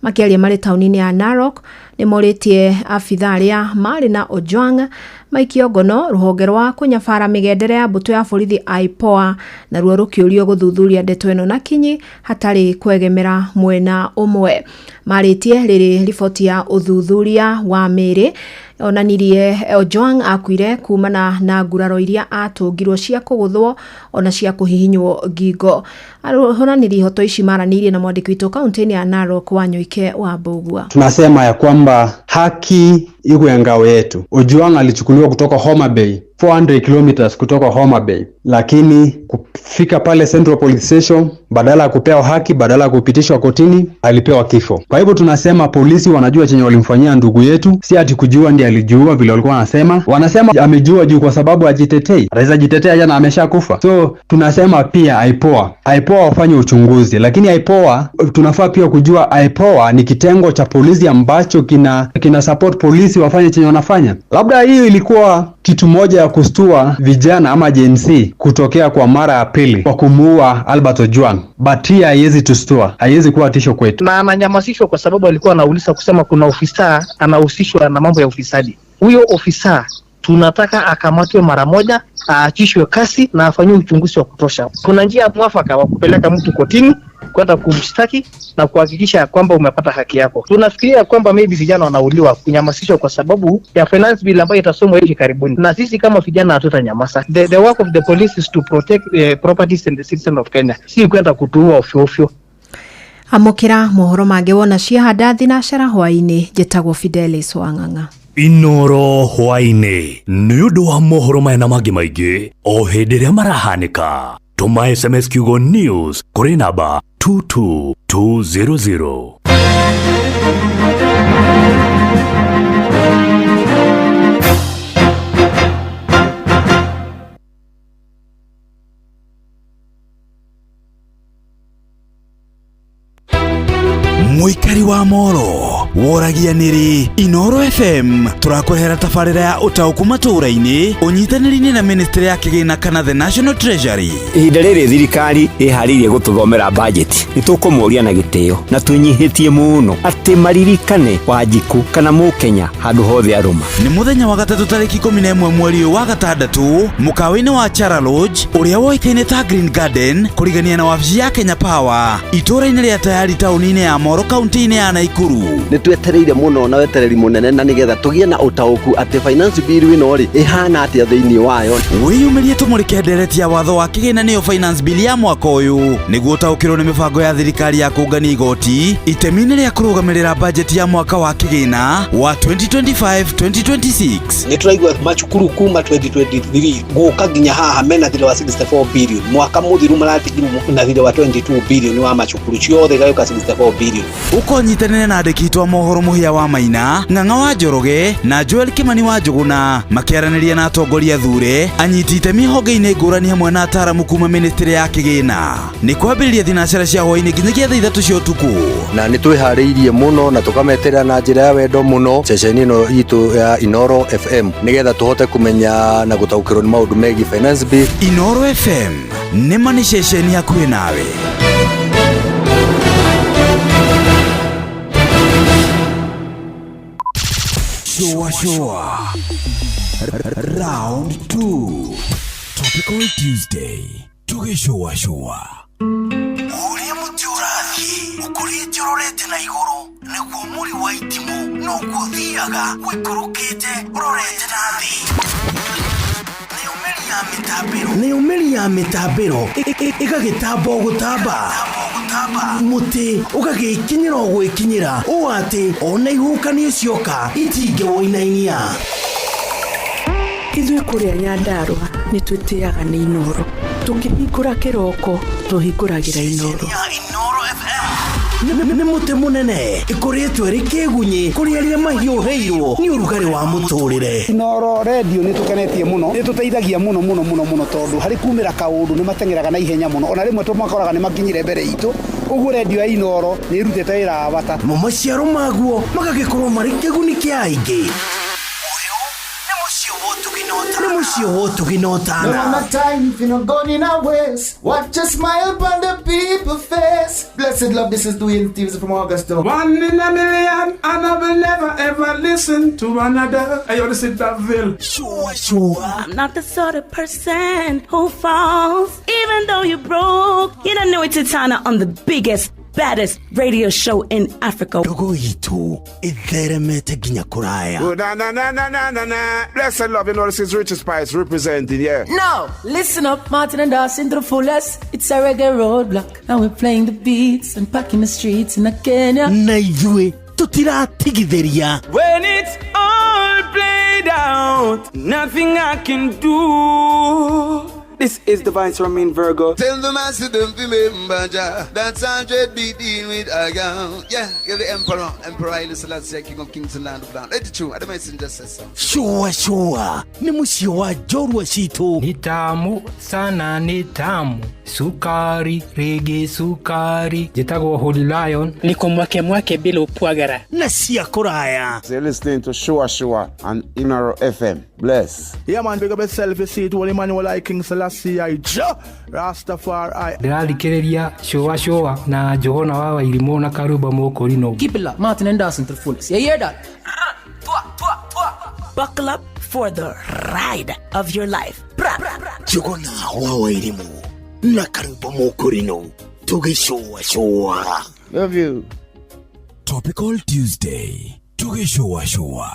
Makĩaria marĩ taũni-inĩ ya Narok nĩ morĩtie abithaa arĩa marĩ na Ojwang maikio ngono rũhonge rwa kũnyabara mĩgendere ya mbũtũ ya borithi IPOA naruo rũkĩũrio gũthuthuria ndeto ĩno na kinyi hatarĩ kwegemera mwena ũmwe. Marĩtie rĩrĩ riboti ya ũthuthuria wa mĩĩrĩ onanirie Ojwang akuire kumana na nguraro iria atũngirwo cia kũgũthwo ona cia kũhihinywo ngingo. Ahũranĩri ihoto ici maranĩirie na mwandĩki witũ kaunti-inĩ ya Narok Wanyoike wa Mbũgua.
Tunasema ya kwamba haki iko ngao yetu. Ojwang alichukuliwa kutoka Homa Bay, 400 kilometers kutoka Homa Bay, lakini kufika pale Central Police Station, badala ya kupewa haki, badala ya kupitishwa kotini, alipewa kifo. Kwa hivyo tunasema polisi wanajua chenye walimfanyia ndugu yetu, si ati kujua ndiye alijua vile walikuwa wanasema. Wanasema amejua juu kwa sababu ajitetei, anaweza jitetea jana ameshakufa. So tunasema pia IPOA wafanye uchunguzi, lakini IPOA tunafaa pia kujua IPOA ni kitengo cha polisi ambacho kina support polisi wafanye chenye wanafanya. Labda hiyo ilikuwa Kitu moja ya kustua vijana ama Gen Z kutokea kwa mara ya pili kwa kumuua Albert Ojwang, but hii haiwezi tustua, haiwezi kuwa tisho kwetu.
Na ananyamazishwa kwa sababu alikuwa anauliza kusema kuna ofisa anahusishwa na mambo ya ufisadi. Huyo ofisa tunataka akamatwe mara moja, aachishwe kasi na afanyiwe uchunguzi wa kutosha. Kuna njia mwafaka wa kupeleka mtu kotini kwenda kumshtaki na kuhakikisha kwamba umepata haki yako. Tunafikiria kwamba maybe vijana wanauliwa kunyamasishwa kwa sababu ya finance bill ambayo itasomwa hivi karibuni, na sisi kama vijana hatutanyamaza. The work of the police is to protect properties and the citizen of Kenya, si kwenda kutuua ofyo ofyo.
Amũkĩra mohoro mangĩ wona ciahanda thinacara hwaĩ-inĩ. Njĩtagwo Fidelis Wang'ang'a.
Inoro hwaĩ-inĩ nĩ ũndũ wa mohoro maya na mangĩ maingĩ o hĩndĩ ĩrĩa marahanĩka, tũma SMS kiugo news kũrĩ namba 22200.
Mũikari wa Moro woragia nĩrĩ Inoro FM tũrakũrehera tabarĩra ya ũtaũku matũũra-inĩ ũnyitanĩri-inĩ na ministry ya kĩgĩna kana the National Treasury.
Ihinda rĩrĩ thirikari ĩharĩirie gũtũthomera bajeti, nĩ tũkũmoria na gĩtĩo na twĩnyihĩtie mũno atĩ maririkane Wanjikũ kana Mũkenya handũ hothe arũma.
Nĩ mũthenya wa gatatũ tarĩki 11 mweri ũyũ wa gatandatũ mũkawa-inĩ wa Chara Lodge ũrĩa woĩkaine ta Green Garden kũrigania na wabici ya Kenya Power itũũra-inĩ rĩa Tayari taũni-inĩ ya Moro kaunti-inĩ ya Naikuru.
Nĩ twetereire mũno na wetereri mũnene na nĩgetha tũgĩe na ũtaũku atĩ finance bill ĩno rĩ ĩhana atĩa thĩinĩ wayo.
Wĩyumĩrie tũmũrĩke ndereti ya watho wa kĩgĩna nĩyo finance bill ya mwaka ũyũ nĩguo ũtaũkĩrwo nĩ mĩbango ya thirikari ya kũngania igoti itemi-inĩ rĩa kũrũgamĩrĩra bajeti ya mwaka wa kĩgĩna wa 2025-2026.
Nĩ tũraigua macukuru kuma 2023 gũka nginya haha mena thirĩ wa 64 billion, mwaka mũthiru maratigirwo na thirĩ wa 22 billion wa macukuru ciothe igagĩũka 64 billion.
Ũkonyitanĩra na andĩki aitũ a mohoro Mũhĩa wa Maina, Ng'ang'a wa Njoroge na Joel Kimani wa Njũgũna makĩaranĩria na atongoria thure anyiti itemi honge-inĩ ngũrani hamwe na ataaramu kuma ministry ya kĩgĩna. Nĩ kwambĩrĩria thinacara cia hwaĩ-inĩ nginyagia thaa 3 cia ũtukũ.
Na nĩ twĩharĩirie mũno na tũkameterera na njĩra ya wendo mũno ceceni ĩno itũ ya Inoro FM nĩgetha tũhote kũmenya na gũtaũkĩrwo nĩ maũndũ megiĩ finance bill.
Inoro FM nĩma nĩ ceceni hakuhĩ nawe. Shua Shua Round 2 Topical Tuesday Tugishua Shua.
Ũrĩa mũtĩ ũrathiĩ ũkũrĩte ũrorete na igũrũ nĩguo mũri wa itimũ noguo ũthiaga ũikũrũkĩte ũrorete na thĩ. Nayo mĩri ya mĩtambĩro ĩgagĩtamba o gũtamba, mũtĩ ũgagĩkinyĩra o gwĩkinyĩra ũũ atĩ ona ihuhũkanio cioka itingĩwũinainia.
Ithuĩ kũrĩa Nyandarũa nĩ twĩtĩaga nĩ Inoro, tũkĩhingũra kĩroko tũhingũragĩra Inoro.
Nĩ mũtĩ mũnene ĩkũrĩtwo ĩrĩ kĩgunyĩ kũrĩ arĩa mahiũhĩirwo nĩ ũrugarĩ wa mũtũrĩre.
Inoro radio nĩ tũkenetie mũno, nĩ tũteithagia mũno mũno mũno mũno tondũ harĩ kumĩra kaũndũ nĩ mateng'eraga na ihenya mũno, ona rĩmwe tũmakoraga nĩ makinyire mbere itũ. Ũguo radio ya Inoro nĩ ĩrutĩte wĩra wa bata.
Mo maciaro maguo magagĩkorwo marĩ kĩguni kĩa aingĩ. Nĩ mũciĩ wa ũtugi na ũtana.
No one time if you not gone in a waste. Watch a smile on the people face. Blessed love, this is Dwayne Stevens from Augusta.
One in a million, and I will never ever listen to another. I want to sit that bill.
Sure, sure.
I'm not the sort of person who falls, even though you broke. You don't know it's Titana on the biggest, baddest radio show in Africa.
Ndogo itu itheremete nginya kuraya.
Oh, na na na na na na na. Blessed love, you know this is Richard Spice representing, yeah.
No, listen up, Martin and Dawson to the fullest. It's a reggae roadblock, and we're playing the beats and packing the streets in Kenya.
Na ithuĩ tutiratigithĩria.
When it's all played out, nothing I can do. This is the Vice Ramin Virgo.
Tell the master don't remember Jah. That's 100 be dealing with a girl. Yeah, you're the emperor. Emperor Haile Selassie, King of Kings and Land of Land. Let the truth. I don't mention just so.
Shua shua. Ni mũciĩ wa njorua citũ.
Ni tamu sana, ni tamu.
Sukari rĩngĩ sukari. Njĩtagwo Holy Lion.
Niko mwake mwake bila upwagara
na cia kũraya.
So you're listening to Shua Shua on Inoro FM. Bless.
Yeah, man, big up yourself. You see it, Holy Emmanuel I King Selassie I Jah Rastafari.
Ndĩrathikĩrĩria Shua Shua na Johana wa Wairimũ na Karumba Mũkũrinũ.
Keep it locked. Martin and Dawson to the fullest. You hear that?
Buckle up for the ride of your life. Bra, bra, bra.
Njũgũna wa Wairimũ na Karumba Mũkũrinũ tũgĩcũacũa.
Love you.
Topical Tuesday tũgĩcũacũa.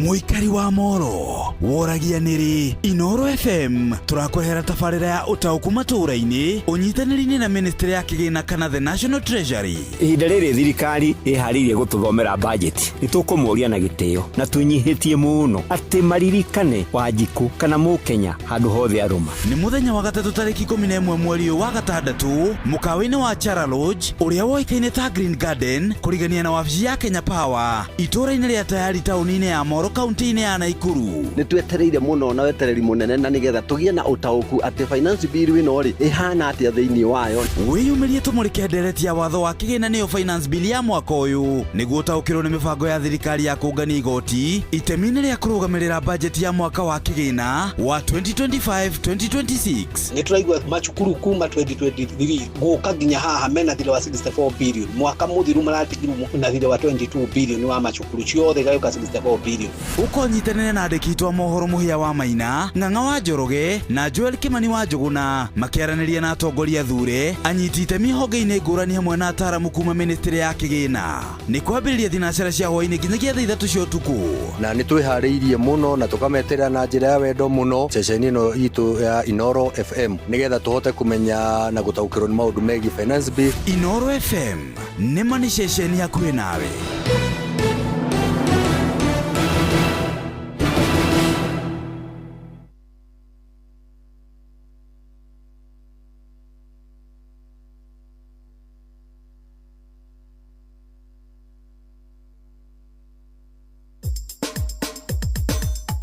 Mũikari wa Moro woragia nĩrĩ Inoro FM tũrakũrehera tabarĩra ya ũtaũku matũũra-inĩ ũnyitanĩri-inĩ na ministry ya kĩgĩna kana the National Treasury.
Ihinda rĩrĩ thirikari ĩharĩirie gũtũthomera bajeti nĩ tũkũmoria na gĩtĩo na twĩnyihĩtie mũno atĩ maririkane Wanjikũ kana Mũkenya handũ hothe arũma.
Nĩ mũthenya wa gatatũ tarĩki 11 mweri ũyũ wa gatandatũ mũkawa-inĩ wa Chara Lodge ũrĩa woĩkaine ta Green Garden kũrigania na wabici ya Kenya Power itũũra-inĩ rĩa Tayari taũni-inĩ ya Moro kaunti-inĩ ya Naikuru.
Nĩ twetereire mũno na wetereri mũnene na nĩgetha tũgĩe na ũtaũku atĩ finance bill ĩno rĩ ĩhana atĩa thĩinĩ wayo.
Wĩyumĩrie tũmũrĩke ndereti ya watho wa kĩgĩna nĩyo finance bill ya mwaka ũyũ nĩguo ũtaũkĩrwo nĩ mĩbango ya thirikari ya kũngania igoti itemi-inĩ rĩa kũrũgamĩrĩra bajeti ya mwaka wa kĩgĩna wa 2025-2026.
Nĩ tũraigua macukuru kuma 2023 gũka nginya haha mena thirĩ wa 64 billion, mwaka mũthiru maratigirwo na thirĩ wa 22 billion wa macukuru ciothe igagĩũka 64 billion.
Ũkonyitanĩre na andĩki itũ a mohoro Mũhĩa wa Maina, Ng'ang'a wa Njoroge na Joel Kimani wa Njũgũna makĩaranĩria na atongoria thure anyiti itemi honge-inĩ ngũrani hamwe na ataaramu kuma ministry ya kĩgĩna. Nĩ kwambĩrĩria thinacara cia hwaĩ-inĩ nginyagia thaa 3 cia ũtukũ.
Na nĩ twĩharĩirie mũno na tũkameterera na njĩra ya wendo mũno ceceni ĩno itũ ya Inoro FM nĩgetha tũhote kũmenya na gũtaũkĩrwo nĩ maũndũ megiĩ finance bill.
Inoro FM nĩ ma nĩ ceceni hakuhĩ nawe.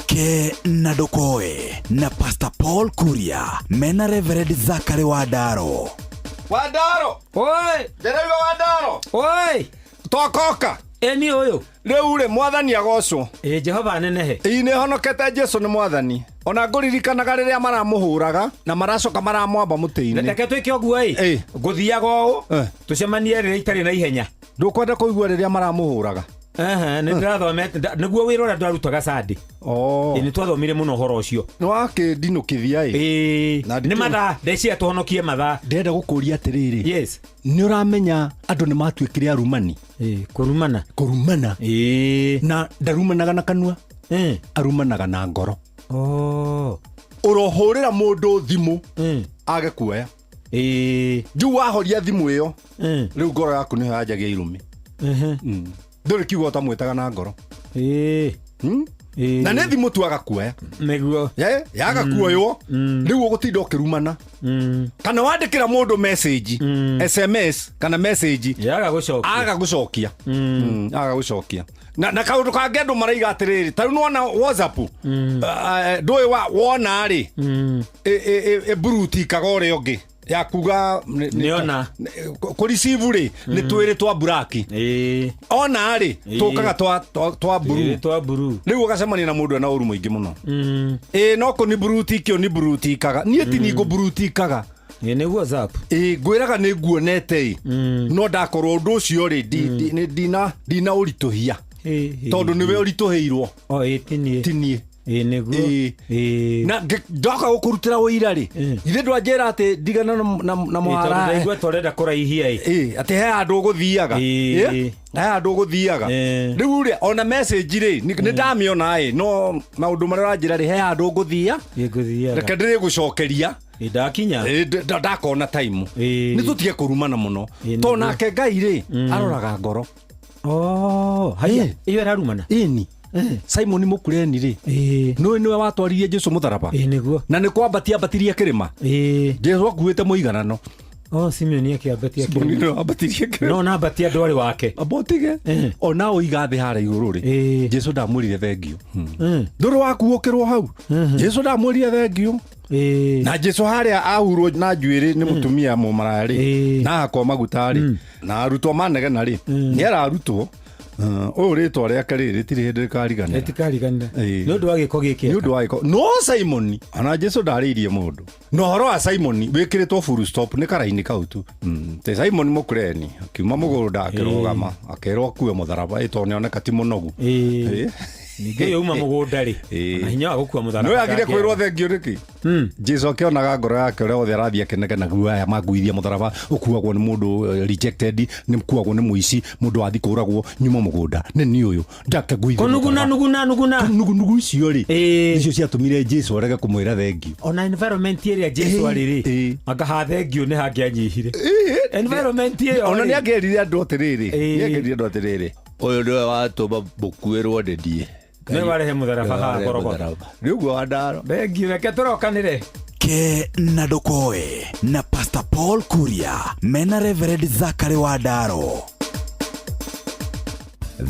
Ke na Ndokoe na Pastor Paul Kuria mena Reverend Zachary Wandaro.
Wandaro.
Oi,
ndĩraigua Wandaro.
Oi,
twakoka.
Eni ũyũ.
Rĩu rĩ mwathani agocwo.
Ĩ Jehova nenehe.
Ĩ nĩ honokete Jesu nĩ mwathani. Ona ngũririkanaga rĩrĩa maramũhũraga na maracoka maramwamba mũtĩ-inĩ.
Reke twĩke ũguo ĩ. Ngũthiaga ũũ. Tũcemanie rĩrĩa itarĩ na ihenya.
Ndũkwenda kũigua rĩrĩa maramũhũraga.
Nĩ ndĩrathomete nĩguo wĩra ũrĩa twarutaga Sunday. Nĩ twathomire mũno ũhoro ũcio.
Nĩ wakĩndinũkithia
ĩ. Nĩ mathaa ndeciria tũhonokie mathaa.
Ndĩrenda gũkũria atĩrĩrĩ.
Yes.
Nĩ ũramenya andũ nĩ matuĩkire arumani.
Kũrumana.
Kũrumana. Na ndarumanaga na kanua. Arumanaga na ngoro. Ũrohũrĩra mũndũ thimũ age kuoya. Rĩu wahoria thimũ ĩyo rĩu ngoro yaku nĩyo yanjagia irumi. Ndũrĩ kiugo ũtamwĩtaga na ngoro. Na nĩ thimũ tu agakuoya.
Nĩguo.
Yaga kuoywo rĩu ũgũtinda ũkĩrumana. Kana wandĩkĩra mũndũ message, SMS kana message
yaga gũcokia.
Aga gũcokia. Aga gũcokia. Na kaũndũ kangĩ andũ maraiga atĩrĩrĩ, ta rĩu nĩwona WhatsApp ndũĩ wona rĩ ĩmburutikaga ũrĩa ũngĩ ya kuga
nĩona
kũreceive rĩ nĩ twĩrĩ twa buraki ona rĩ tũkaga twa buru
twa buru
rĩu ũgacemania na mũndũ ena ũru mũingĩ mũno ĩ no kũni burutiki ũni burutikaga niĩ ti ni ngũburutikaga
nĩ WhatsApp
ĩ ngwĩraga nĩ nguonete ĩ no ndakorwo ũndũ ũcio rĩ ndina ũritũhia tondũ nĩwe ũritũhĩirwo tinie
nĩguo
na ndoka gũkũrutĩra ũira rĩ ithe ndwanjĩra atĩ ndigana na mũhara
ndaigua torenda kũraihia
ĩ atĩ he handũ ũgũthiaga he handũ ũgũthiaga rĩu rĩ ona message rĩ nĩ ndamĩona ĩ no maũndũ marĩa ũranjĩra rĩ he handũ ũgũthia reke ndĩrĩgũcokeria
ndakinya
ndakona time nĩ tũtige kũrumana mũno tondũ nake Ngai rĩ aroraga ngoro.
Haya ĩyo ĩrarumana
ĩni Simon Mũkureni rĩ nĩwe nĩwe watwaririe Jesu mũtharaba.
Nĩguo.
Na nĩ kwambatia ambatirie kĩrĩma. Jesu akuĩte mũiganano.
Simeon akĩambatia
kĩrĩma.
No na ambatia ndwarĩ wake.
Ambotige. Ona ũiga thĩ harĩa igũrũ rĩ Jesu ndamwĩrire thengio. Ndũrĩ wakuũkĩrwo hau. Jesu ndamwĩrire thengio. Na Jesu harĩa ahurwo na njuĩrĩ nĩ mũtumia mũmaraya rĩ, na akwa maguta rĩ, na arutwo manegena rĩ, nĩ ararutwo ũyũ rĩtwa rĩake rĩ rĩtirĩ hĩndĩ rĩkariganĩra.
Rĩtikariganĩra nĩ ũndũ wa gĩko gĩkĩ.
Nĩ ũndũ wa gĩko. No Simoni ana Jesu ndarĩirie mũndũ. Na ũhoro wa Simoni wĩkĩrĩtwo full stop nĩ karaini kau tu. Te Simoni Mũkureni akiuma mũgũnda akĩrũgama akerwo akue mũtharaba ĩ tondũ nĩoneka ti mũnogu.
Ningĩ yauma mũgũnda rĩ, na hinya wa gũkua mũtharaba.
No yagire kwĩrwo thengio nĩkĩ? Jesu akĩonaga ngoro yake ũrĩa othe arathiĩ akĩnegena guaya maguithia mũtharaba ũkuagwo nĩ mũndũ rejected, nĩ kuagwo nĩ mũici, mũndũ wathi kũragwo nyuma mũgũnda nĩ niĩ ũyũ ndakĩguithia.
Kũnuguna nuguna nuguna.
Nugunugu icio rĩ nicio ciatũmire Jesu arege kũmwĩra thengio.
Ona environment ĩrĩa Jesu arĩ rĩ, anga ha thengio nĩ hangĩanyihire. Environment ĩyo
ona nĩ angĩerire andũ atĩrĩrĩ, nĩ angĩerire andũ atĩrĩrĩ, ũyũ nĩwe watũma mũkuĩrwo nĩ niĩ.
Nĩ warehe mũtharaba haha Gorogotha.
Nĩ ũguo wa ndaro.
Thengio, reke tũrokanĩre.
Ke na Ndokoe na Pastor Paul Kuria mena Reverend Zachary Wandaro.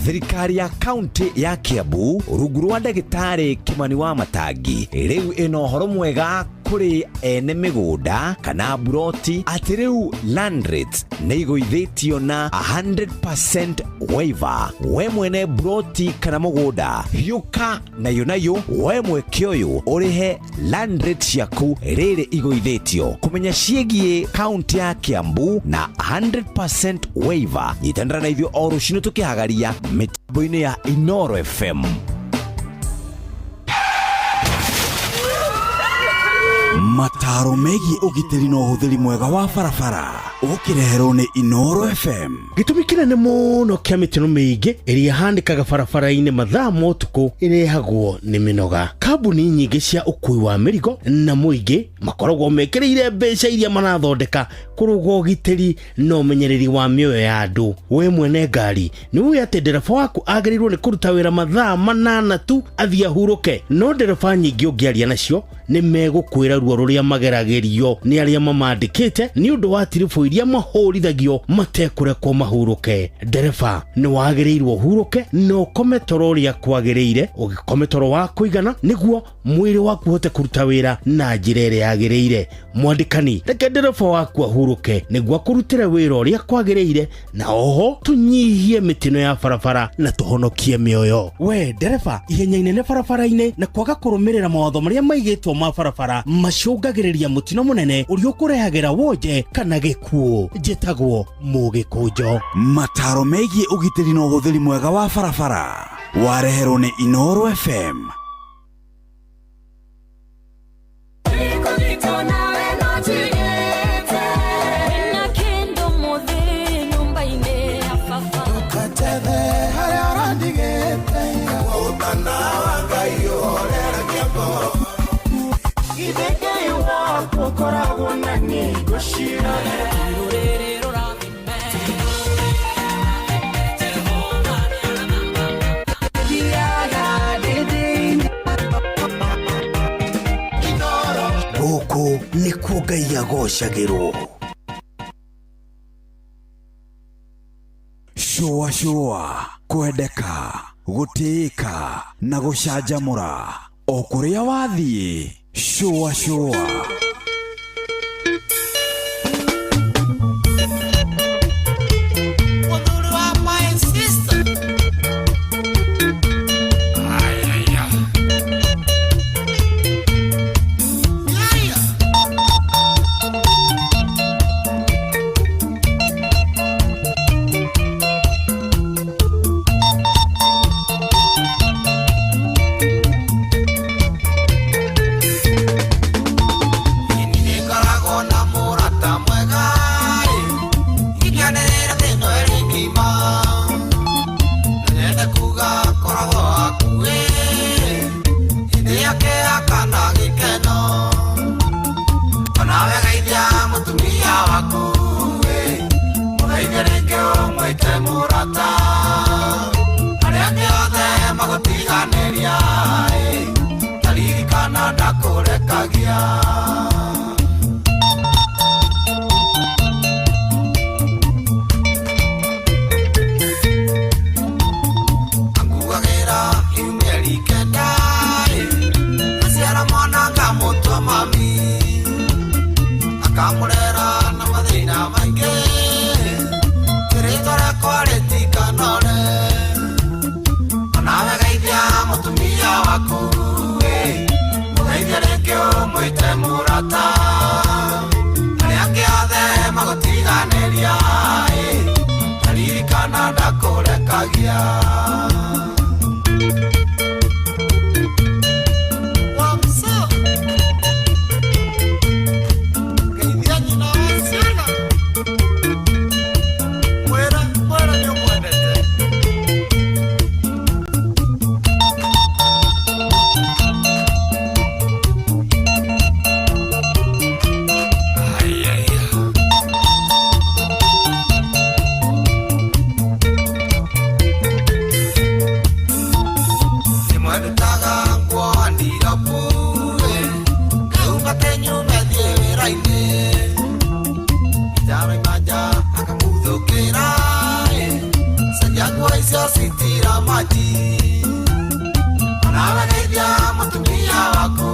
Thirikari ya kaunti ya Kiambu rungu rwa ndagĩtarĩ Kimani wa Matangi rĩu ĩna ũhoro mwega kũrĩ ene mĩgũnda kana buroti atĩ rĩu land rates nĩ igũithĩtio na 100% waiver. We mwene buroti kana mũgũnda hiũka nayo nayo we mweke ũyũ ũrĩhe land rate ciaku rĩrĩ igũithĩtio. Kũmenya ciĩgiĩ kaunti ya Kiambu na 100% waiver, nyitanĩra na ithuĩ o rũcinĩ tũkĩhagaria mĩtambo-inĩ ya Inoro FM.
Mataro megiĩ ũgitĩri na ũhũthĩri mwega wa barabara ũkĩreherwo nĩ Inoro FM.
Gĩtũmi kĩnene mũno kĩa mĩtino mĩingĩ ĩrĩa ĩhanĩkaga barabara-inĩ mathaa ma ũtukũ ĩrehagwo nĩ mĩnoga. Kambuni nyingĩ cia ũkui wa mĩrigo na mũingĩ makoragwo mekĩrĩire mbeca iria marathondeka kũrũga ũgitĩri na ũmenyereri wa mĩoyo ya andũ. We mwene ngari nĩ ũĩ atĩ ndereba waku agĩrĩirwo nĩ kũruta wĩra mathaa 8 tu athiĩ ahurũke, no ndereba nyingĩ ũngĩaria nacio nĩ megũkwĩra ruo rũrĩa mageragĩrio nĩ arĩa mamandĩkĩte nĩ ũndũ wa tiribũ iria mahũrithagio matekũrekwo mahurũke. Ndereba nĩ wagĩrĩirwo ũhurũke na ũkome toro ũrĩa kwagĩrĩire, ũgĩkome toro wa kũigana nĩguo mwĩrĩ waku ũhote kũruta wĩra na njĩra ĩrĩa yagĩrĩire. Mwandĩkani, reke ndereba waku ahurũke nĩguo akũrutĩre wĩra ũrĩa kwagĩrĩire, na oho tũnyihie mĩtino ya barabara na tũhonokie mĩoyo. We ndereba, ihenya inene barabara-inĩ na kwaga kũrũmĩrĩra mawatho marĩa maigĩtwo ma barabara macũngagĩrĩria mũtino mũnene ũrĩa ũkũrehagĩra wonje kana gĩkuũ. Njĩtagwo Mũgĩkũnjo.
Mataro megiĩ ũgitĩri na ũhũthĩri mwega wa barabara wareherwo nĩ Inoro FM.
Gũkũ nĩkuo Ngai agocagĩrwo.
Shũa shũa, kwendeka, gũtĩĩka na gũcanjamũra o kũrĩa wathiĩ. Shũa shũa.
Mami. Nguo icio citira maji. Onawe geithia mũtumia waku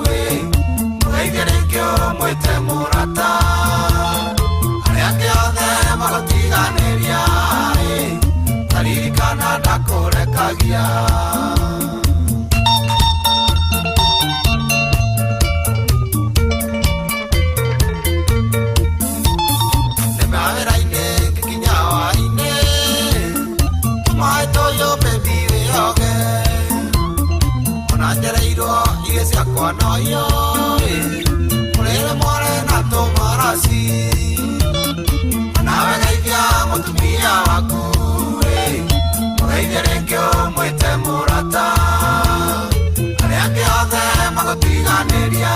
ĩ, mũgeithie rĩngĩ ũmwĩte mũrata. Arĩa angĩ othe magũtiganĩria ĩ, taririkana ndakũrekagia. Nĩ mawĩra-inĩ ngĩkinya hwaĩ-inĩ, tũmaĩ tũyũ baby wĩyoge. Ona njereirwo irio ciakwa no iyo ĩ, mũrĩre mware na tũmaraci. Nawe geithia mũtumia waku ĩ, mũgeithie rĩngĩ ũmwĩte mũrata. Arĩa angĩ othe magũtiganĩria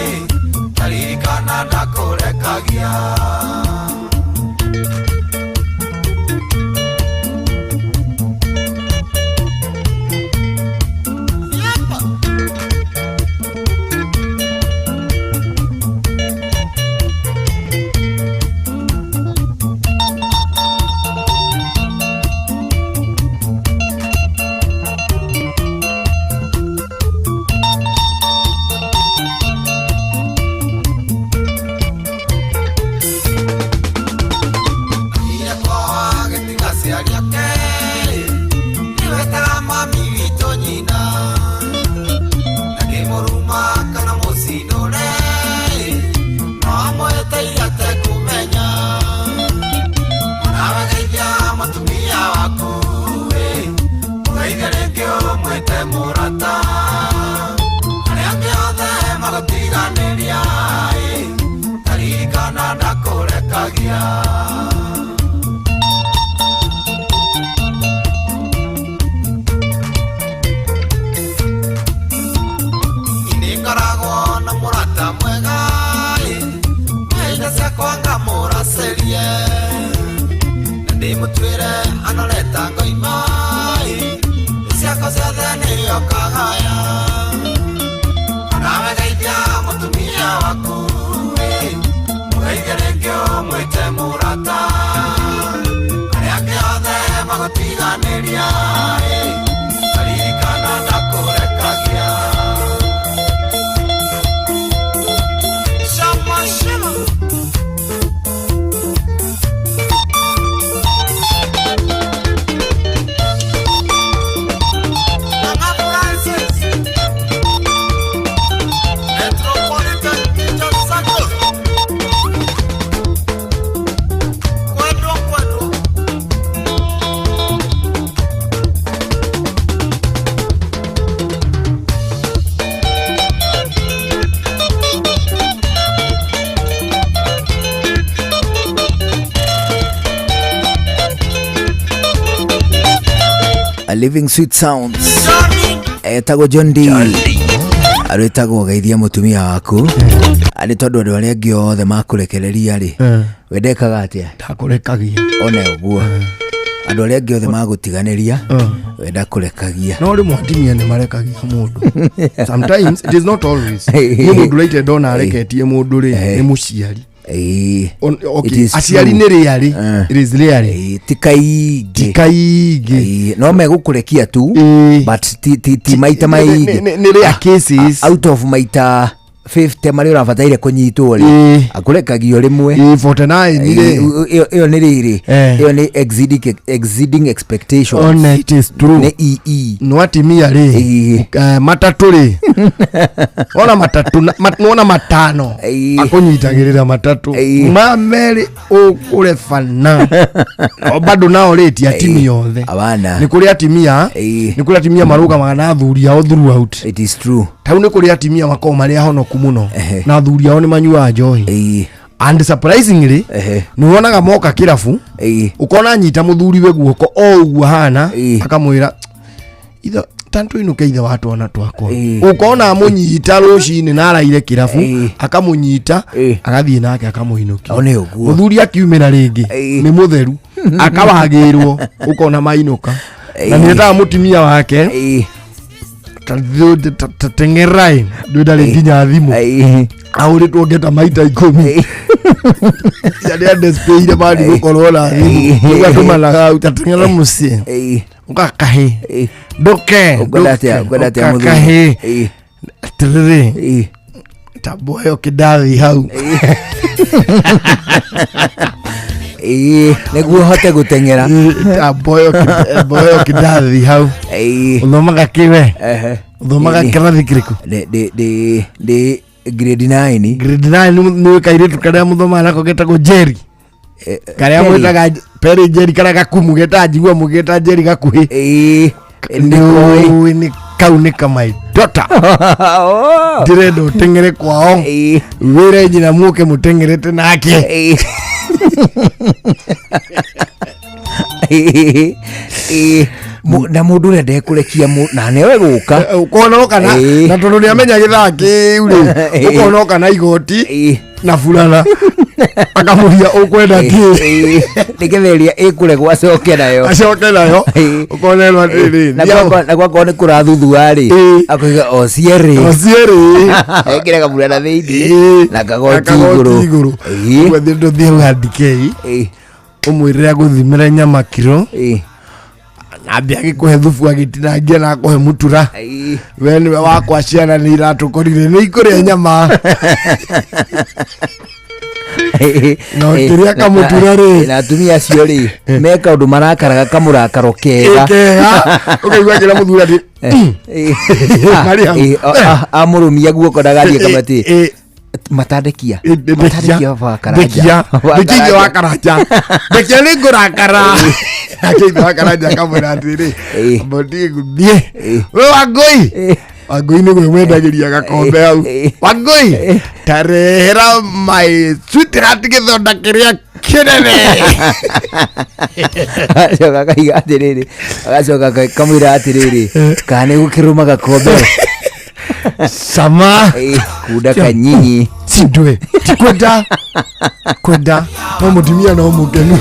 ĩ, taririkana ndakũrekagia. Athire kwao agĩtiga aciari ake, nĩwetaga mami witũ nyina. Ndangĩmũruma kana mũcinũre, no amwĩte atekũmenya. Onawe geithia mũtumia waku ĩ, mũgeithie rĩngĩ ũmwĩte mũrata. Arĩa angĩ othe magũtiganĩria ĩ, taririkana ndakũrekagia. Nĩngoragwo na mũrata mwega ĩ, mehia ciakwa ngamũracerie. Na ndĩmũtuĩre anoreta ngoima ĩ, ciakwa ciothe nĩyo kagaya. Onawe geithia mũtumia waku ĩ, mũgeithie rĩngĩ ũmwĩte mũrata. Arĩa angĩ othe magũtiganĩria ĩ, taririkana ndakũrekagia. Shama, shama. Nanga Francis. Metropolitan Teachers Circle. Kwendwa, kwendwa.
A Living Sweet Sounds etagwo John D arwĩtagwo geithia mũtumia waku arĩ tondũ andũ arĩa angĩ othe makũrekereria rĩ we ndekaga atĩa
ndakũrekagia
one ũguo andũ arĩa angĩ othe magũtiganĩria we ndakũrekagia
no rĩmwe atumia nĩ marekagia mũndũ sometimes it is not always nĩ mũndũ raite ndona areketie mũndũ rĩ nĩ mũciari
It is
aciari
true.
nĩ rĩarĩ it is rĩarĩ
ti kaingĩ
ti kaingĩ
no megũkũrekia tu but ti maita maingĩ
nĩ rare cases
out of maita 50 marĩa ũrabataire kũnyitwo rĩ akũrekagio rĩmwe
49 rĩ.
Ĩyo nĩ rĩrĩ ĩyo nĩ exceeding expectations
One, it is true.
Nĩ EE
no atimia rĩ matatũ rĩ ona matatũ nona matano akũnyitagĩrĩra matatũ ma merĩ ũkũrebana no bado nao rĩ ti atimia othe
abana
nĩ kũrĩ atimia nĩ kũrĩ atimia marũgamaga na athuri ao throughout
it is true
tau nĩ kũrĩ atimia makoragwo marĩ ahonoku mũno na athuri ao nĩ manyuaga njohi and surprisingly nĩ wonaga moka kĩrabu ũkona anyita mũthuri we guoko o ũguo ahana akamwĩra ithe tantũinũke ithe wa twana twakwa ũkona amũnyita rũcinĩ na araire kĩrabu akamũnyita agathiĩ nake akamũinũkia mũthuri akiumĩra rĩngĩ nĩ mũtheru akawagĩrwo ũkona mainũka na nĩ etaga mũtumia wake teng'erai ndũ ndarĩ nginya thimũ ahũrĩtwo ngeta maita 10. Nĩ andespĩire mani gũkorwo na thimũ rĩu atũmanaga hau tateng'era mũciĩ ũgakahĩ ndũke
Ũkwenda atĩa? Ũkwenda atĩa mũthuri?
Ũkakahĩ atĩrĩrĩ tambo ĩyo kĩndathi hau.
Ĩĩ, nĩguo hote gũteng'era.
Tambo ĩyo kĩndathi hau. Ũthomaga kĩwe? Ũthomaga kĩrathi kĩrĩkũ?
Ndĩ grade 9.
Grade 9 nĩ kairĩtu karĩa mũthomaga nako getagwo Jerry, karĩa
Perry.
mwĩtaga Perry Jerry, karĩa gakumu getaga njigua mũgĩta Jerry gakuhĩ.
Nĩkoĩ.
Nĩ nĩ kau nĩ ka my daughter. Ndĩrenda ũteng'ere kwao wĩre nyina muke mũteng'erete nake.
Ĩĩ, na mũndũ ũrĩa ndekũrekia na nĩwe gũka.
Ũkona oka na na tondũ nĩ amenya gĩthaa kĩu rĩ, ũkona oka na igoti na burana, akamũria ũkwenda kĩ.
Nĩgetha ĩrĩa ĩkũregwo acoke nayo.
Acoke nayo, ũkonerwo atĩrĩrĩ.
Na gwakorwo nĩ kũrathuthua rĩ, akoiga o cierĩ.
O cierĩ.
Ekĩre kaburana thĩinĩ na kagoti igũrũ.
Igũrũ. Ũguo thiĩ ndũthiĩ hau handikei ũmwĩre agũthimĩre nyama kiro, nambia agĩkũhe thubu, agĩtinangia na akũhe mũtura. We nĩwe wakwa, ciana nĩ iratũkorire nĩ ikũrĩa nyama na ũkĩrĩa kamũtura rĩ.
Na atumia acio rĩ, me kaũndũ marakaraga kamũrakaro kega.
Kega ũkaigua kĩra mũthuri atĩ marĩ hau.
Amũrũmia guoko ndagathiĩ kamati matandekia matandekia wa Karanja.
Ndekia ndekia wa Karanja, ndekia nĩ ngũrakara. Nake ithe wa Karanja akamwĩra atĩrĩ, mbondie gũthiĩ we Wangũi. Wangũi nĩwe wendagĩria gakombe hau. Wangũi, tarehera my sweetheart gĩthonda kĩrĩa kĩnene.
Agacoka akaiga atĩrĩrĩ, agacoka kamwĩra atĩrĩrĩ, kana nĩ gũkĩrũma gakombe.
Sama.
Kunda kanyinyi.
Sindwe tikwenda kwenda no mũtumia no mũkenu.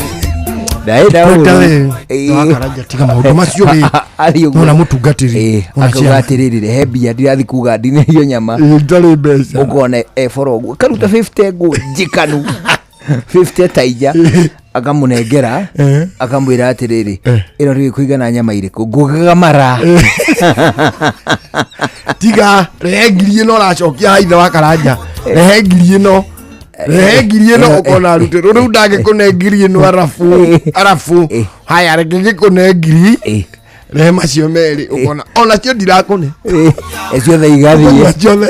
Ndaĩ
Kwenda we wakaranja, tiga maũndũ macio rĩ.
Athiĩ ũguo.
Nona mũtungatĩri. Ona
akauga
ciana.
atĩrĩrĩ, rehe mbia, ndirathiĩ kuga ndinĩrio nyama.
Ndarĩ mbeca.
Ũkona ebora ũguo karuta 50 ngũ njikanu 50 ta inya, akamũnengera, akamwĩra atĩrĩrĩ, ĩno rĩu ĩkũigana nyama irĩkũ ngũgaga mara.
Tiga rehe ngiri ĩno ũracokia haithe wa Karanja, rehe ngiri ĩno, rehe ngiri ĩno. Ũkona arutĩrwo rĩu ndangĩkũne ngiri ĩno arabu arabu haya reke ngĩkũne ngiri, rehe macio merĩ, ũkona onacio ndirakũne.
Ciothe igathiĩ.
Ciothe.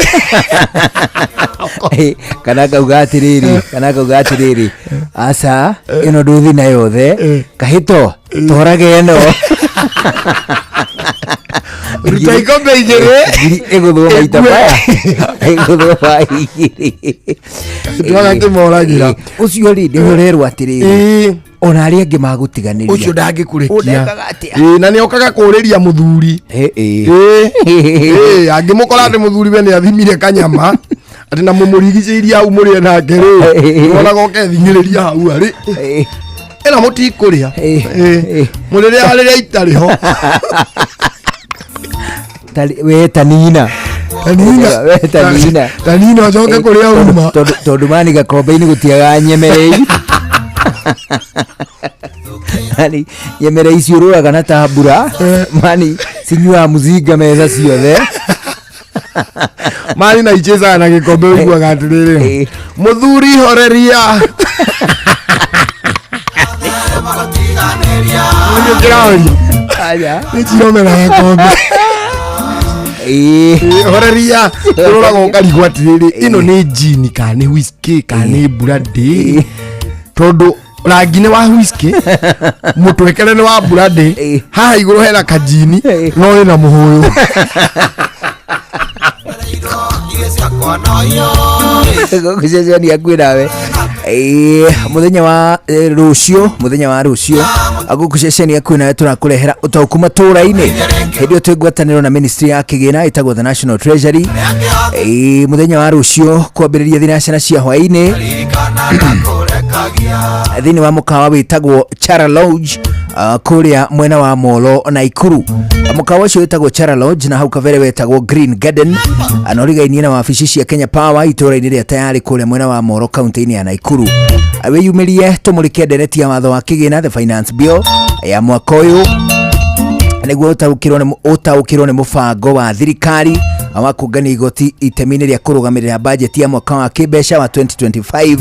Kana akauga atĩrĩrĩ, kana akauga atĩrĩrĩ, aca ĩno ndũthi na yothe, kahĩto twarage ĩno.
Ruta ikombe igĩrĩ.
Ngiri ĩgũthwo maita maya, ĩgũthwo ma igĩrĩ.
Twaga kĩmoragĩra.
Ũcio rĩ, nĩwe ũrerwo atĩrĩrĩ, ona arĩa angĩ magũtiganĩria.
Ũcio ndangĩkũrekia.
Ũndekaga atĩa?
Ĩĩ, na nĩ okaga kũrĩria mũthuri. Ĩĩ. Ĩĩ, angĩmũkora atĩ mũthuri we nĩ athimire kanyama atĩ na mũmũrigicĩirie hau mũrĩe nake rĩ, wonaga ũkething'ĩrĩria hau arĩ ĩno mũtikũrĩa. Ĩĩ. Mũrĩrĩa rĩrĩa itarĩ ho.
We tanina.
Tanina.
We tanina.
Tanina ũcoke kũrĩa uma.
Tondũ mani gakombe-inĩ gũtiagaga nyemerei. Mani nyemerei ciũrũraga na tambura, mani cinyuaga mũcinga meza ciothe.
Mani na ichezaga na gĩkombe, ũiguaga atĩrĩrĩ, mũthuri horeria. Nĩ kĩrahoria.
Aja.
Nĩ ciromera gakombe. Horeria, ũroraga ũkarigwo atĩrĩrĩ, ĩno nĩ jini kana nĩ whisky kana nĩ brandy, tondũ rangi nĩ wa whisky, mũtwekere nĩ wa brandy, haha igũrũ hena kajini no ĩna mũhũyũ.
Gũkũ ceceni akuĩ nawe. Mũthenya wa rũciũ, mũthenya wa rũciũ gũkũ ceceni akuĩ nawe tũrakũrehera ũtaũku matũra-inĩ hĩndĩ ĩyo twĩ ngwatanĩro na ministry ya kĩgĩna ĩtagwo the National Treasury. Mũthenya wa rũciũ kwambĩrĩria thinacara cia hwaĩ-inĩ thĩinĩ wa mũkawa wĩtagwo Chara Lounge. Kũrĩa mwena wa Molo na Ikuru. Mũkawa ũcio wĩtagwo Chara Lodge na hau kabere wetagwo Green Garden, na ũrigainie na wabici cia Kenya Power itũũra-inĩ rĩa Tayari kũrĩa mwena wa Molo kaunti-inĩ ya Naikuru. Wĩyumĩrie tũmũrĩke ndereti ya watho wa kĩgĩna, the finance bill ya mwaka ũyũ, nĩguo ũtaũkĩrwo nĩ mũbango wa thirikari wa kũngania igoti itemi-inĩ rĩa kũrũgamĩrĩra bajeti ya mwaka wa kĩmbeca wa 2025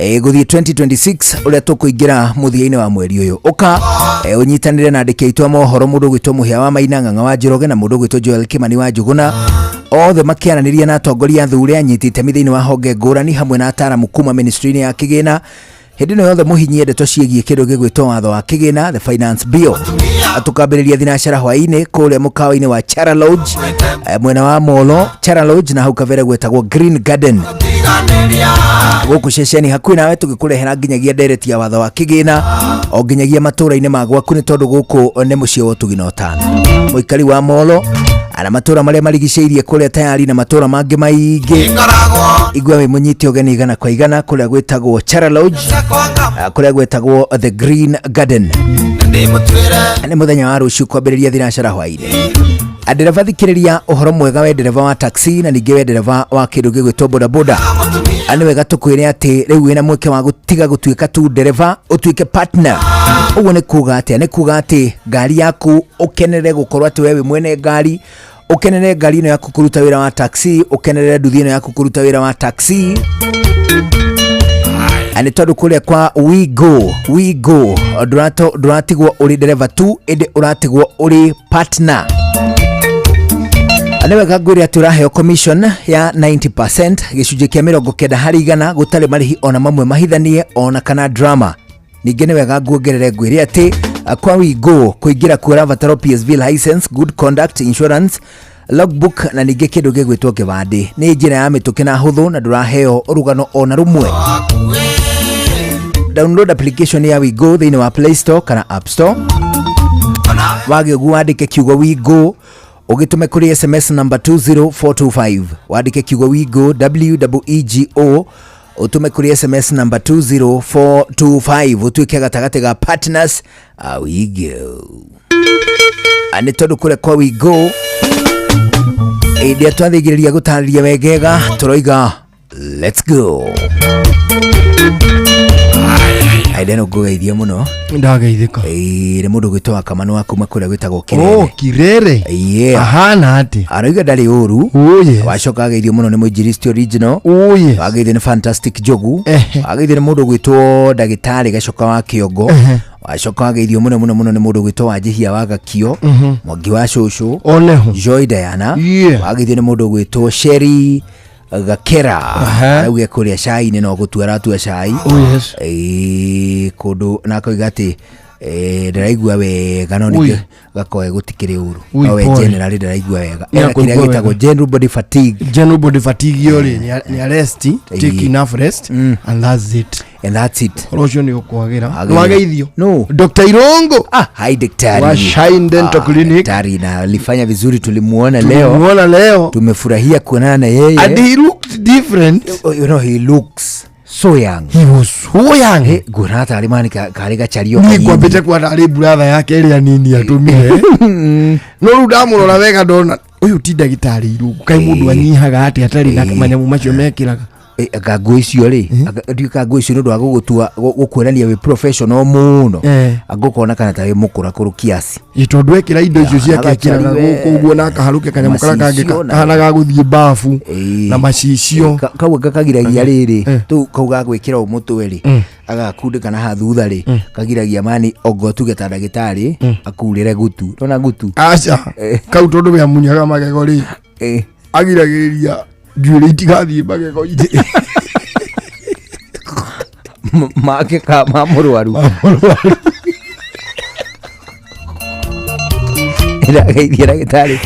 gũthiĩ 2026 ũrĩa tũkũingĩra mũthia-inĩ wa mweri ũyũ. Ũka ũnyitanĩre na andĩki aitũ a mohoro, mũndũ ũgwĩtwo Mũhĩa wa Maina, Ng'ang'a wa Njoroge, na mũndũ ũgwĩtwo Joel Kimani wa Njũgũna, othe makĩaranĩria na atongoria athure, anyiti itemi thĩinĩ wa honge ngũrani, hamwe na ataramu kuma ministry-inĩ ya kĩgĩna. Hĩndĩ ĩno yothe mũhinyie ndeto ciĩgiĩ kĩndũ gĩgwĩtwo watho wa kĩgĩna, the finance bill. Tũkambĩrĩria thinacara hwaĩ-inĩ kũrĩa mũkawa-inĩ wa Chara Lodge, mwena wa Molo. Chara Lodge na hau kabere gwetagwo Green Garden, gũkũ ceceni hakuhĩ nawe, tũgĩkũrehera nginyagia ndereti ya watho wa kĩgĩna o nginyagia matũra-inĩ ma gwaku, nĩ tondũ gũkũ nĩ mũciĩ wa ũtugi na ũtana. Mũikari wa Molo na matũra marĩa marigicĩirie kũrĩa Tayari na matũra mangĩ maingĩ, igua wĩ mũnyite ũgeni 100% kũrĩa gwĩtagwo Chara Lodge, kũrĩa gwĩtagwo the Green Garden. Nĩ mũthenya wa rũciũ kwambĩrĩria thinacara hwaĩ-inĩ. Ndereba, thikĩrĩria ũhoro mwega, we ndereba wa taxi na ningĩ we ndereba wa kĩndũ gĩgwĩtwo bodaboda. Nĩ wega tũkwĩre atĩ rĩu wĩna mweke wa gũtiga gũtuĩka tu ndereba, ũtuĩke partner. Ũguo nĩ kuga atĩa? Nĩ kuga atĩ ngari yaku ũkenere gũkorwo atĩ we wĩ mwene ngari, ũkenere ngari ĩno yaku kũruta wĩra wa taxi, ũkenere nduthi ĩno yaku kũruta wĩra wa taxi. Nĩ tondũ kũrĩa kwa WeGo, WeGo ndũratigwo ũrĩ ndereba tu, ĩndĩ ũratigwo ũrĩ partner. Nĩ wega ngwĩre atĩ ũraheo commission ya 90%, gĩcunjĩ kĩa 90%, gũtarĩ marĩhi ona mamwe mahithanie ona kana drama. Ningĩ nĩ wega nguongerere ngwĩre atĩ kwa WeGo kũingĩra kuo ũrabatara PSV license, good conduct, insurance, logbook na ningĩ kĩndũ gĩgwĩtwo kĩbandĩ. Nĩ njĩra ya mĩtũkĩ na hũthũ, na ndũraheo rũgano ona rũmwe. Download application ya WeGo thĩinĩ wa Play Store kana App Store. Wagĩ ũguo, wandĩke kiugo WeGo, ũgĩtũme kũrĩ SMS number 20425. Wandĩke kiugo WeGo, WEEGO, ũtũme kũrĩ SMS number 20425, ũtuĩke gatagatĩ ga partners a WeGo. Nĩ tondũ kũrĩa kwa WeGo, hĩndĩ ĩrĩa twathĩgĩrĩria gũtarĩria wegega, tũroiga let's go. Aida, no ngũgeithie mũno.
Ndageithĩka.
Ĩĩ, nĩ mũndũ gwĩtwo Wakamanu wa kuma kũrĩa gwĩtagwo Kirere.
Oh, Kirere.
Yeah.
Ahana atĩ?
Arauga ndarĩ ũru.
Oh, yes.
Wacoka ageithio mũno nĩ mũinjilisti original.
Oh, yes.
Wageithio nĩ Fantastic Jogu. Wageithio nĩ mũndũ gwĩtwo ndagĩtarĩ Gacoka wa Kĩongo. Wacoka wageithio mũno mũno mũno nĩ mũndũ gwĩtwo Wanjihia wa Gakio, Mwangi wa Cũcũ,
Oneho.
Joy Diana.
Yeah.
Wageithio nĩ mũndũ gwĩtwo Sherry Gakera. Arauga kũrĩa cai-inĩ no gũtua aratua cai.
Oh, yes.
Ĩĩ, kũndũ na akoiga atĩ ndĩraigua wega, no
Ui.
ningĩ gakoe gũtikĩrĩ ũru.
Ui,
No we
pole.
generally ndĩraigua wega.
Nĩ
Ena kĩrĩa
akũigua
gĩtagwo
wega.
general body fatigue.
General body fatigue yo rĩ, nĩ arest, take
Ĩĩ.
enough rest and that's it.
And that's it.
Ũhoro ũcio nĩ ũkwagĩra.
Wagĩrĩra.
Nĩ wageithio.
No.
Dr. Irungu.
Ah, hi daktari.
Wa Shine Dental Clinic.
Daktari na alifanya vizuri, tulimuona leo.
Tulimuona leo.
Tumefurahia kuonana na yeye.
And he looked different.
You know, he looks so young.
He was so young.
Hey, nguona tarĩ mani karĩ gacario
Niĩ
kanini.
ngwambĩte kuona arĩ brother yake ĩrĩa nini atũmire, no rĩu ndamũrora wega ndona ũyũ ti ndagĩtarĩ Irungu. Kaĩ mũndũ anyihaga atĩa atarĩ na manyamũ macio mekĩraga?
Anga nguo icio rĩ, ndiũĩ kana nguo icio nĩ ũndũ wa gũgũtua gũkuonania wĩ professional mũno, anga ũkona kana ta wĩ mũkũrakũrũ kiasi.
Ĩ, tondũ ekĩra indo icio ciake
agacari
ekĩraga
we.
gũkũ ũguo na akaharũkia kanyamũ karĩa kangĩ
Macicio
kahana ga gũthiĩ bafu na macicio.
Kau anga kagiragia rĩrĩ tũu kau ga gwĩkĩra ũ mũtwe rĩ, agakundĩka na haha thutha rĩ, kagiragia mani ongo tuge ta ndagĩtarĩ akurĩre gutu, nona gutu.
Aca, kau tondũ we amunyaga magego rĩ, agiragĩrĩria njuĩrĩ itigathiĩ magego-inĩ.
Make ka ma mũrwaru. Ĩrageithia ndagĩtarĩ.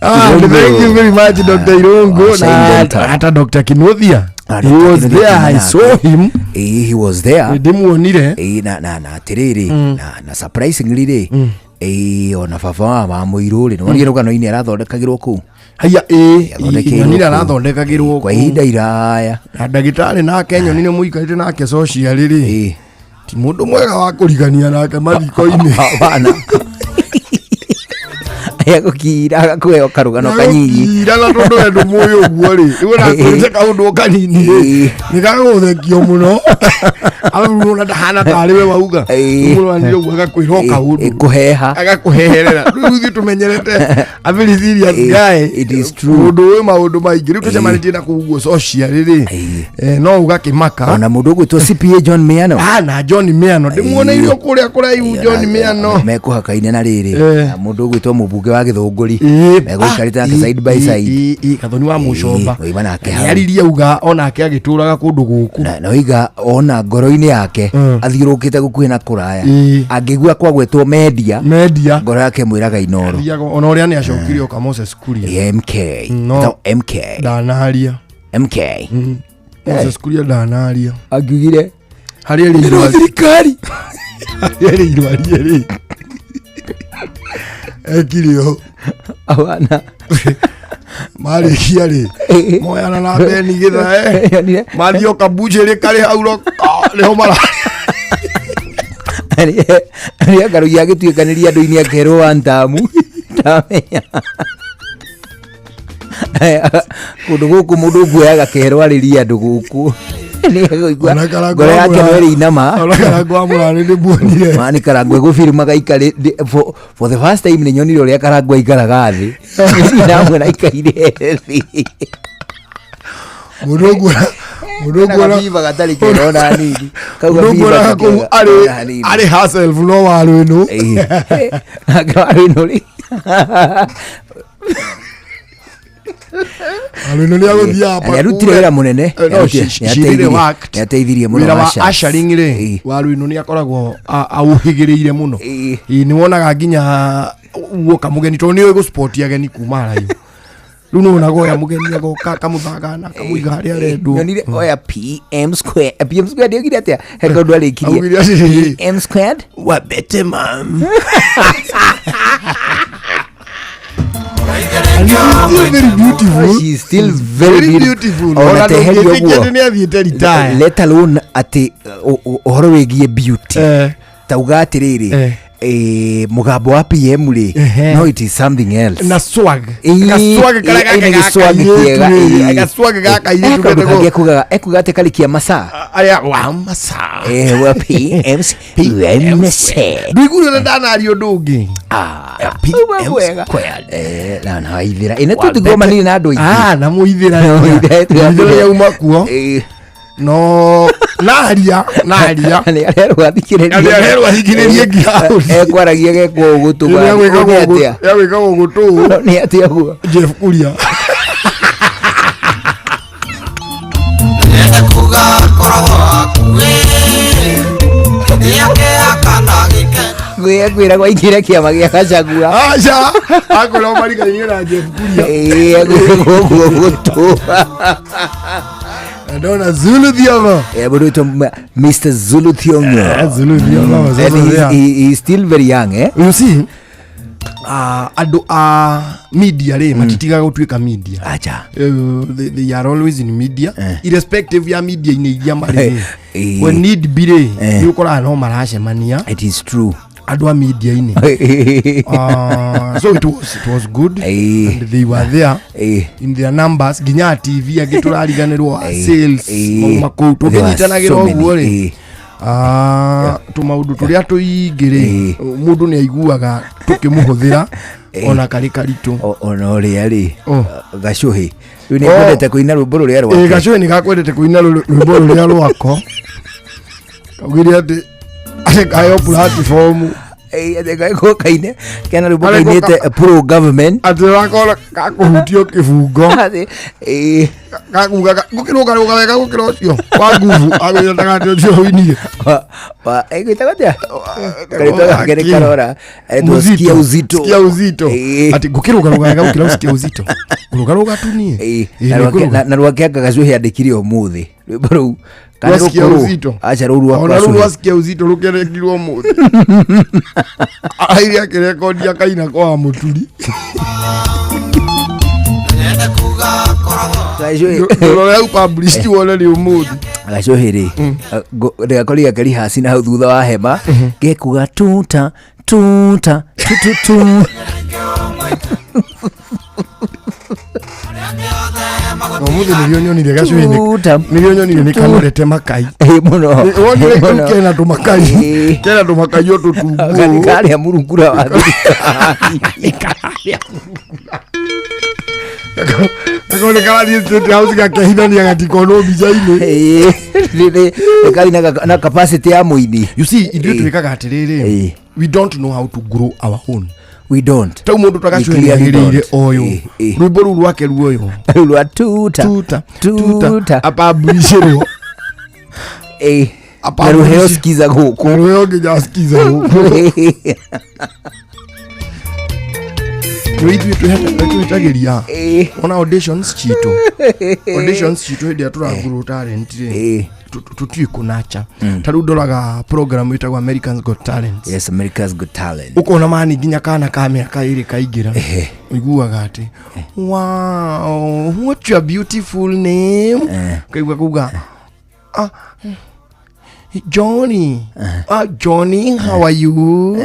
Ah, thank you very much, Dr. Irungu.
Shine
Na
Dental.
hata Dr. Kinuthia.
Ah,
He
Dr.
was
Kinuthia
there, I
nake.
saw him.
Ĩĩ, he was there.
Ndĩmuonire.
Ĩĩ, na atĩrĩrĩ, na surprisingly rĩ, ĩĩ, ona baba wa mũirũ rĩ, nĩwonire rũgano-inĩ arathondekagĩrwo kũu.
Haya, ĩĩ,
Athondekeirwo
nyonire
kũu.
arathondekagĩrwo
Kwa ihinda iraya.
Na ndagĩtarĩ nake nyonire mũikarĩte nake social rĩ, Ti mũndũ mwega wa kũrigania nake mathiko-inĩ.
Hapana. Agũkira agakũhe o karũgano kanyinyi.
Ira na tondũ we ndũmũĩ ũguo rĩ, rĩu nakwĩrĩte kaũndũ o kanini rĩ, nĩ gagũthekio mũno. Arabu ona ndahana tarĩ we wauga. Mũrwanire ũguo agakwĩra o kaũndũ.
Kũheha.
Agakũheherera. Rĩu ithuĩ tũmenyerete a very serious guy.
It is true.
Mũndũ wĩ maũndũ maingĩ. Rĩu tũcemanĩtie na kũu ũguo social rĩ, no ũgakĩmaka.
Ona mũndũ ũgwĩtwo CPA John Miano.
Ah, na John Miano. Ndĩmuoneire o kũrĩa kũraihu John Miano.
Mekũhakaine na rĩrĩ. Na mũndũ ũgwĩtwo mũmbunge wa Gĩthũngũri. Megũikarĩte nake side by side.
Gathoni wa Mũcomba.
Oima nake hau.
Nĩaririe auga onake agĩtũraga kũndũ gũkũ.
Na oiga ona ngoro-inĩ yake athiũrũkĩte gũkuhĩ na kũraya. Angĩigua kwagwetwo media,
media
ngoro yake mwĩraga Inooro.
Athiaga ona ũrĩa nĩ acokire oka Moses Kuria.
MK.
No.
Etagwo MK.
Ndanaria.
MK.
Moses Kuria ndanaria.
Angiugire
harĩa ĩrĩ irwari.
Thirikari.
Harĩa ĩrĩ irwari rĩ. Ekire ũũ.
Abana.
Marĩkia rĩ. Moyana na Beni gĩthae. Mathiĩ o kambucĩrĩ karĩ hau ro. Nĩho mara.
Arĩa ngarugia agĩtuĩkanĩria andũ-inĩ akerwo wa ntamu ndamenya kũndũ gũkũ mũndũ ũkuoyaga kehero arĩrie andũ gũkũ Nĩegũigua ngoro yake no ĩrĩ inama.
Ona Karangũ wa Mũrarĩ nĩmuonire.
Mani Karangũ egũbirima gaikare for the first time nĩ nyonire ũrĩa Karangũ aikaraga thĩ ndamwona aikaire thĩ.
Mũndũ ũkuona mũndũ ũkuona
Gabiba gatarĩ kega ona hanini. Kau
mũndũ
gabiba
ũkuonaga kũu
gatarĩ
arĩ
ona hanini.
arĩ herself no waru ĩno.
Nake waru ĩno rĩ.
Waru ĩno nĩ agũthiaga
Na nĩarutire wĩra mũnene.
No, she really worked.
Nĩateithirie mũno
wĩra wa
ushers.
ushering rĩ waru ĩno nĩ akoragwo aũhĩgĩrĩire mũno. Ĩĩ, nĩ wonaga nginya guoka mũgeni tondũ nĩ ũĩ gũspoti ageni kuma haraihu. Rĩu nĩ wonaga oya mũgeni agoka akamũthagana akamũiga harĩa arendwo.
Nyonire oya PM square. PM square ndiaugire atĩa? He kaũndũ arĩkirie.
Augire atĩrĩrĩ.
PM squared.
Wabete mam. And she's still very beautiful.
She's still very
Very beautiful.
Ona
Ona
teherio
ndũngĩtĩkia
ũguo.
atĩ nĩ athiĩte retire.
Let alone atĩ ũhoro wĩgiĩ beauty. Tauga atĩrĩrĩ mũgambo wa PM rĩ no it is something else.
Na swag.
Ĩĩ,
Gaswag karĩa
ĩĩ,
gake
nĩ
ga
gĩswag
kairĩtu
kĩega,
rĩ,
ĩĩ.
gaswag ga kairĩtu
Kaũndũ
getagwo-
kangĩ ekuga atĩ karĩkia masaa.
Arĩa wa masaa.
Wa PM MC.
Ndũiguire ũrĩa ndanaria ũndũ ũngĩ.
PM squared. Na na waithĩra. Ĩ nĩ tũtigomanire na andũ aingĩ.
Ah, na mũithĩra.
Na mũithĩra,
Mũithĩra yauma kuo. No naria naria.
Nĩ arerwo athikĩrĩrie.
Nĩ arerwo athikĩrĩrie nginya
Ekwaragia gekwo ũgũtũ
Nĩ
Nĩ atĩa?
Yagwĩkagwo gũtũ.
Nĩ atĩa ũguo?
Jeff Kuria.
Kwĩragwo aingĩre kĩama gĩa Gachagua.
Aca, akwĩrwo marigainie na Jeff Kuria.
Ĩĩ, egwĩkagwo ũguo gũtũ.
Ndona Zulu Thiong'o.
Mũndũ wĩtwo Mr. Zulu Thiong'o.
Zulu Thiong'o was
And
also there.
he's still very young, eh?
You see, andũ a media rĩ matitigaga gũtuĩka media.
Acha.
They are always in media irrespective ya media-inĩ iria marĩ
Eh.
when need be rĩ
Eh.
nĩ ũkoraga no maracemania
It is true.
andũ a media-inĩ. So it was good and they were there in their numbers nginya TV angĩ tũrariganĩrwo a sales mauma kũu
There were
tũngĩnyitanagĩra
so many.
ũguo rĩ tũmaũndũ tũrĩa tũingĩ rĩ mũndũ nĩ aiguaga tũkĩmũhũthĩra ona karĩ karitũ
Ona ũrĩa rĩ Gacũhĩ rĩu nĩ
Oh.
ekwendete kũina rwĩmbo rũrĩa
Ĩ,
rwake.
gacũhĩ nĩ gakwendete kũina rwĩmbo rũrĩa rwako kaugire atĩ atĩ kaheo platform
Ĩ, atĩ gagĩkorwo kaine kena rwĩmbo
Arĩ
kainĩte pro government
atĩ gakorwo gakũhutio kĩbungo
Ĩ.
kakuga gũkĩrũgarũga wega gũkĩra ũcio wa nguvu agwĩra ndagate ũcio ũinire
Ĩgwĩtagwo atĩa? Karĩtwa gake nĩ karora etwo sikia uzito.
Sikia uzito atĩ ngũkĩrũgarũga wega gũkĩra sikia uzito ngũrũgarũga tu niĩ Ĩ,
Na
nĩ
rwake-
ngũrũga.
na rwake anga Gacũhĩ andĩkire ũmũthĩ rwĩmbo rũu kana
Rwa Sikia
rũkũrũ?
Uzito.
Aca rũu rwa
ona rũu
Gacũhĩ.
rwa sikia uzito rũkĩrekirwo mũthĩ araire akĩrekondi akaina kwa mũturi
Gacũhĩ.
rora hau published wone nĩ ũmũthĩ
Gacohi rĩ, ndĩgakorire gakĩrihasi na hau thutha wa hema gekuga tuta tuta tututu.
Ũmũthĩ nĩrĩo nyonire gacuhi nĩrĩo nyonire nĩ kanorete makai.
Mũno.
Wonire kau
Mũno.
kena tũmakai, kena tũmakai o tũtungu.
Karĩa murungura wa thirikari.
Gako nĩ karathiĩ State House gakehithania gatikonwo mbica-inĩ.
Karĩ na capacity ya mũini.
You see, ithuĩ twĩkaga atĩrĩrĩ, we don't know how to grow our own.
We don't.
Tau mũndũ ta
We
gacuhi
clearly
nĩagĩrĩire
don't.
oyũ rwĩmbo rũu rwake ruoywo
rwa tuta
tuta
tuta
apublishĩrwo
na rũheo skiza gũkũ.
Na rũheo nginya skiza gũkũ. Nĩ ithuĩ twĩhĩtagĩria ona auditions citũ, auditions citũ hĩndĩ ĩrĩa tũragurwo talent rĩ, tũtiũĩ kũnacha. Ta rĩu ndoraga program ĩtagwo Americans Got Talent.
Yes, America's Got Talent.
Ũkona mani nginya kana ka mĩaka 2 kaingĩra, ũiguaga atĩ, "Wow, what your beautiful name?" Kaigua kuga, "Ah, Johnny. Ah, Johnny, how are you?"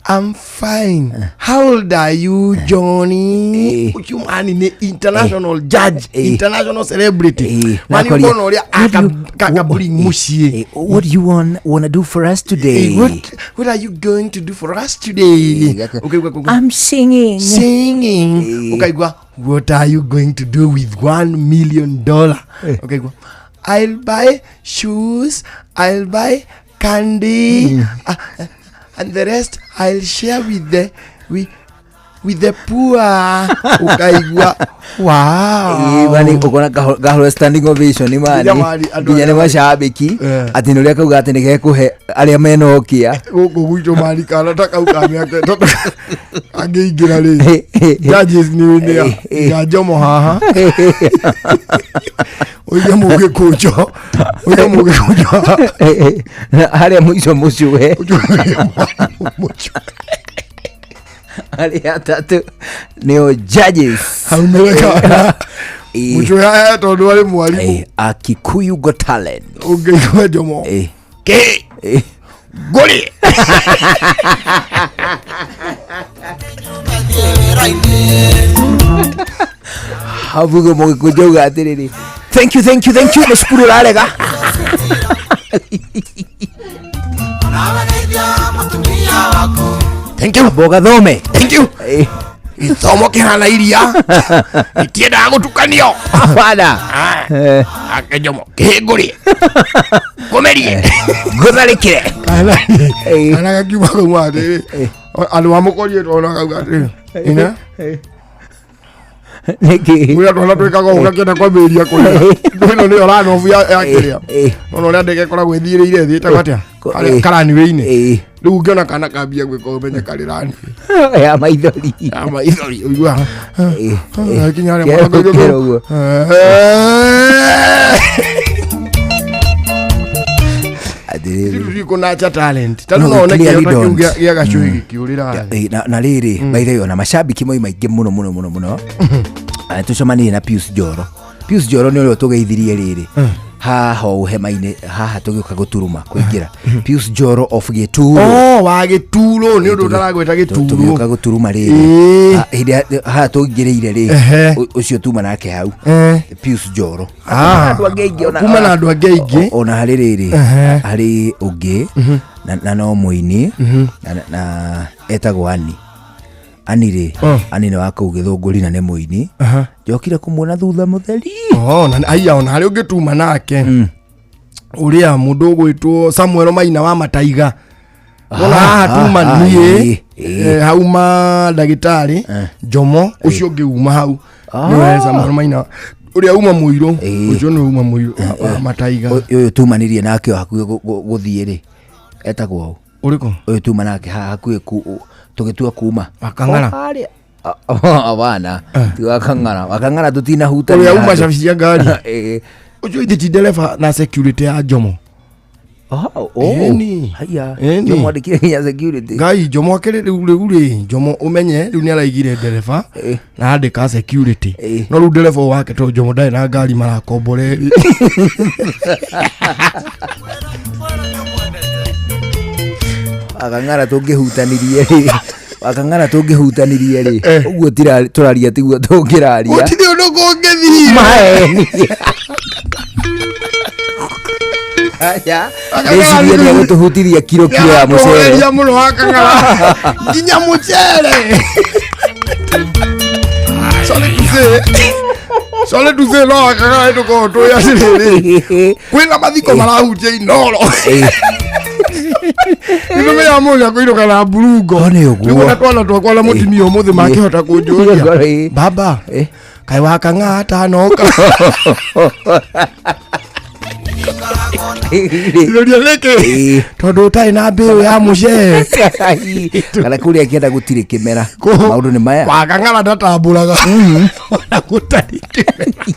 "I'm fine. How old are you, Johnny?" Ucio mani nĩ international judge, international celebrity. Mani
Nakoria,
ũkona ũrĩa akabring mũciĩ.
What do you wanna do for us today?
What are you going to do for us today? Ukaigua kuga,
I'm singing.
Singing. Ukaigua, "What are you going to do with $1 million?" Ukaigua, "I'll buy shoes, I'll buy candy, and the rest I'll share with the with the poor." Ukaigua, wow.
Mani ũkona kahũra standing ovation mani.
Nginya mani, andũ
nginya nĩ
arĩa-
macambĩki atĩ nĩ ũrĩa kauga atĩ nĩ gekũhe arĩa mena ũkĩa.
Gũkũ gwitũ mani kana ta kau ka mĩaka 3 angĩingĩra rĩ, judges nĩ nĩ njomo haha, ũige mũgĩkũnjo, ũige mũgĩkũnjo haha.
Harĩa mũico mũcũe arĩa atatũ nĩo judges.
Haumĩre kana mũcũe haha tondũ arĩ mwarimũ.
Akikuyu Got Talent.
Ũngĩigua njomo kĩ ngũrĩ.
Havugo mũgĩkũnjo uga atĩrĩrĩ, "Thank you, thank you, thank you, nĩ cukuru ũrarega."
Thank you.
Mboga thome.
Thank you. Gĩthomo kĩhana iria itiendaga gũtukanio.
Bana.
Ake njomo kĩhĩngũrie ngũmerie
ngũtharĩkĩre.
Kana gakiuma kauma atĩrĩ, andũ amũkorie twana kauga atĩrĩ ina
nĩkĩ
mwĩra twana twĩkaga ũũ gakĩenda kwambĩrĩria kũrĩra ĩno nĩyo ranobu ya kĩrĩa nona ũrĩa ndege ĩkoragwo ĩthiĩrĩire thĩ ĩtagwo atĩa? Karĩa karaniwĩ-inĩ. Rĩu ũngĩona kana kambia gwĩka ũmenye karĩ raniwĩ.
Ya maithori.
Ya maithori ũiguaga kinya harĩa
Kero-
mwana
kero ũguo.
Atĩrĩrĩ. Kũnacha talent ta
No,
rĩu no
we
one
clearly
kĩota kĩu
don't.
gĩa gacuhi gĩkĩũrĩra thĩ.
Na rĩrĩ, by the way, ona macambĩki moima maingĩ mũno mũno mũno mũno. Tũcemanirie na Pius Njoro. Pius Njoro nĩ ũrĩa ũtũgeithirie rĩrĩ haha ũũ hema-inĩ haha tũgĩũka gũturuma kũingĩra. Pius Njoro of Gĩturo.
Oh, wa Gĩturo nĩ ũndũ ũtaragwĩta Gĩturo.
Tũgĩũka gũturuma rĩrĩ. Hĩndĩ ĩrĩa haha tũingĩrĩire rĩ, ũcio tuma nake hau Pius Njoro. Andũ angĩ aingĩ ona-
Kuma na andũ angĩ aingĩ.
Ona harĩ rĩrĩ, harĩ ũngĩ na no mũini na etagwo Ani. Ani rĩ, Ani nĩ wa kũu Gĩthũngũri na nĩ mũini. Njokire kũmuona thutha mũtheri.
Oh, na aiya ona harĩ ũngĩtuma nake ũrĩa mũndũ ũgwĩtwo Samuel Maina wa Mataiga. Wona haha tuma niĩ, hauma ndagĩtarĩ Njomo ũcio ũngĩ uma hau nĩwe Samuel Maina ũrĩa uma mũirũ ũcio nĩwe uma mũirũ wa Mataiga.
Ũyũ tumanirie nake o hakuhĩ gũthiĩ rĩ, etagwo ũ?
Ũrĩkũ?
Ũyũ tuma nake haha hakuhĩ tũgĩtua kuma
Wakang'ara?
O harĩa. Abana ti Wakang'ara, Wakang'ara tũtinahutania
Ũrĩa uma
handũ.
cabi cia ngari ũcio ithe ti ndereba na security ya Njomo. Ĩni.
Haya.
Ĩni.
Jomo andĩkire nginya security.
Ngai Jomo akĩrĩ rĩu rĩu rĩ Jomo ũmenye rĩu nĩ araigire ndereba na andĩka security no rĩu ndereba ũyũ wake tondũ Jomo ndarĩ na ngari marakombore
Akang'ara tũngĩhutanirie rĩ. Akang'ara tũngĩhutanirie rĩ. Ũguo tũraria tiguo tũngĩraria.
Gũtirĩ ũndũ kũngĩthiĩ.
Maeni. Aya. Ndĩcirie nĩ egũtũhutiria kiro kiro ya mũcere.
Nĩaratũhũrĩria mũno wakang'ara nginya mũcere. Sorry to say. Sorry to say no wakang'ara nĩtũkorwo tũĩ atĩrĩrĩ kwĩna mathiko marahutia inoro. Nĩtũmenyaga mũndũ nĩakũinũka na mburungo. Nĩguo na twana twakwa na mũtumia ũmũthĩ makĩhota kũnjũria baba kaĩ wakang'aa atanoka. Iroria nĩkĩ tondũ ũtarĩ na mbĩũ ya mũcere
Kana kũrĩa kĩenda gũtirĩ kĩmera. Maũndũ nĩ maya.
Wakang'ara ndatambũraga ona gũtarĩ kĩmera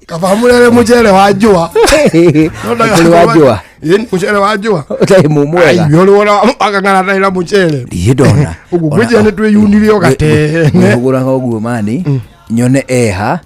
kaba mũrere mũcere wa njũa
Kũrĩ wa njũa?
Ĩni, mũcere wa njũa
Ũtarĩ mũmwega.
Ai, ũrĩ wona wakang'ara ndarĩ na mũcere
Ndirĩ ndona.
Ũguo ngwĩciria nĩ twĩyunire o gatene
Hũgũraga ũguo mani nyone eha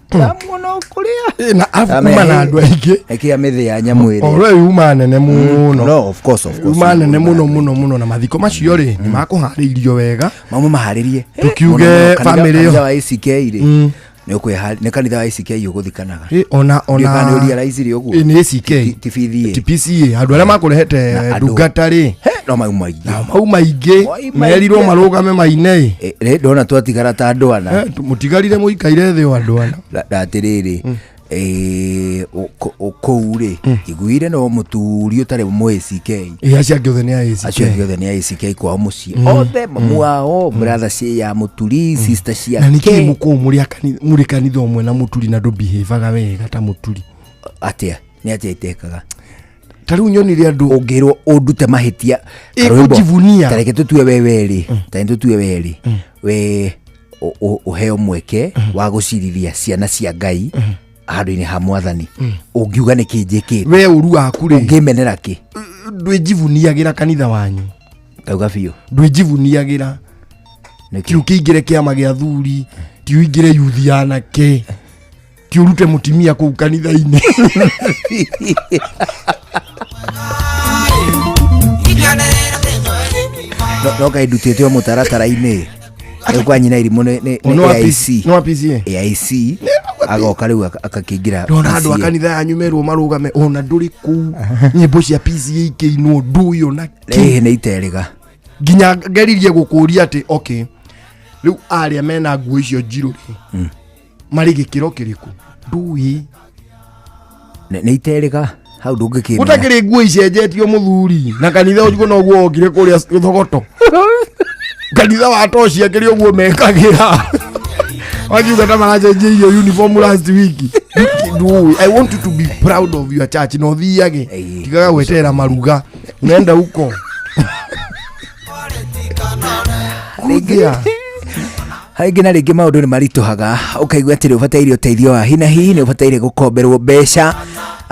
na arabu kuma na andũ aingĩ
ĩkĩa mĩthĩ ya nyamũ ĩrĩa
oro yuma nene mũno
No, of course, of course.
yuma nene mũno mũno mũno na mathiko macio rĩ nĩ makũharĩirio wega
mauma maharĩrie
tukiuge family
kanitha
ĩyo
wa ACK rĩ
Mm.
nĩ ũkwĩha nĩ kanitha wa ACK ũgũthikanaga
Ĩ, ona ona
Ndiũĩ kana nĩ ũrealize ũguo
Ĩ, nĩ ACK
ti PCA
ti PCA andũ arĩa makũrehete
Na andũ-
ndungata rĩ
no mau maingĩ
na mau maingĩ merirwo marũgame maine
Ĩ, rĩ ndona twatigara ta andũ ana
Eh, mũtigarire mũikaire thĩ o andũ ana
na atĩrĩrĩ kũu rĩ iguire no mũturi ũtarĩ mũ ACK
Ĩ, acio angĩ othe nĩ a ACK
acio angĩ othe nĩ a ACK kwao mũciĩ
Mm.
othe mamu wao brother cia ya mũturi sister
na nĩkĩ
ciake
mũkũũ mũrĩ kanitha ũmwe na mũturi na ndũbihevaga wega ta mũturi
atĩa nĩ atĩa itekaga
ta rĩu nyonire andũ
ũngĩrwo ũndute mahĩtia
Ĩ,
Karwĩmbo,
kũjivunia.
ta reke tũtue we werĩ ta reke tũtue werĩ we ũheo mweke wa gũcirithia ciana cia Ngai handũ-inĩ ha mwathani ũngiuga nĩ kĩ njĩkĩte
we ũru waku rĩ
ũngĩmenera kĩ
ndwĩjivuniagĩra kanitha wanyu
tauga biũ
ndwĩjivuniagĩra ti ũkĩingĩre kĩama gĩa thuri ti ũingĩre yuthi ya anake ti ũrute mũtimia kũu kanitha-inĩ
No kaĩ ndutĩte o mũtaratara-inĩ rĩu kwa nyina irimũ nĩ
O, nĩ wa
AIC
nĩ wa PCA?
AIC agoka rĩu akakĩingĩra
ndona andũ a
PCA.
kanitha yanyu merwo marũgame ona ndũrĩ kũu nyĩmbo cia PCA ikĩinwo ndũĩ ona kĩ
Ĩ, nĩ iterĩga
nginya ngeririe gũkũria atĩ okay rĩu arĩa mena nguo icio njirũ rĩ marĩ gĩkĩro kĩrĩkũ ndũĩ
nĩ iterĩga hau ndũngĩkĩmenya
gũtakĩrĩ nguo icenjetio mũthuri na kanitha ũcio noguo okire kũrĩa thogoto kanitha wa toci akĩrĩ ũguo mekagĩra wakiuga ta maracenjeirio uniform last week ndũĩ i want you to be proud of your church na ũthiage tigaga gweterera maruga unaenda huko Kuthia.
Rĩngĩ na rĩngĩ maũndũ nĩ maritũhaga ũkaigua atĩ nĩ ũbataire ũteithio wa hi na hi nĩ ũbataire gũkomberwo mbeca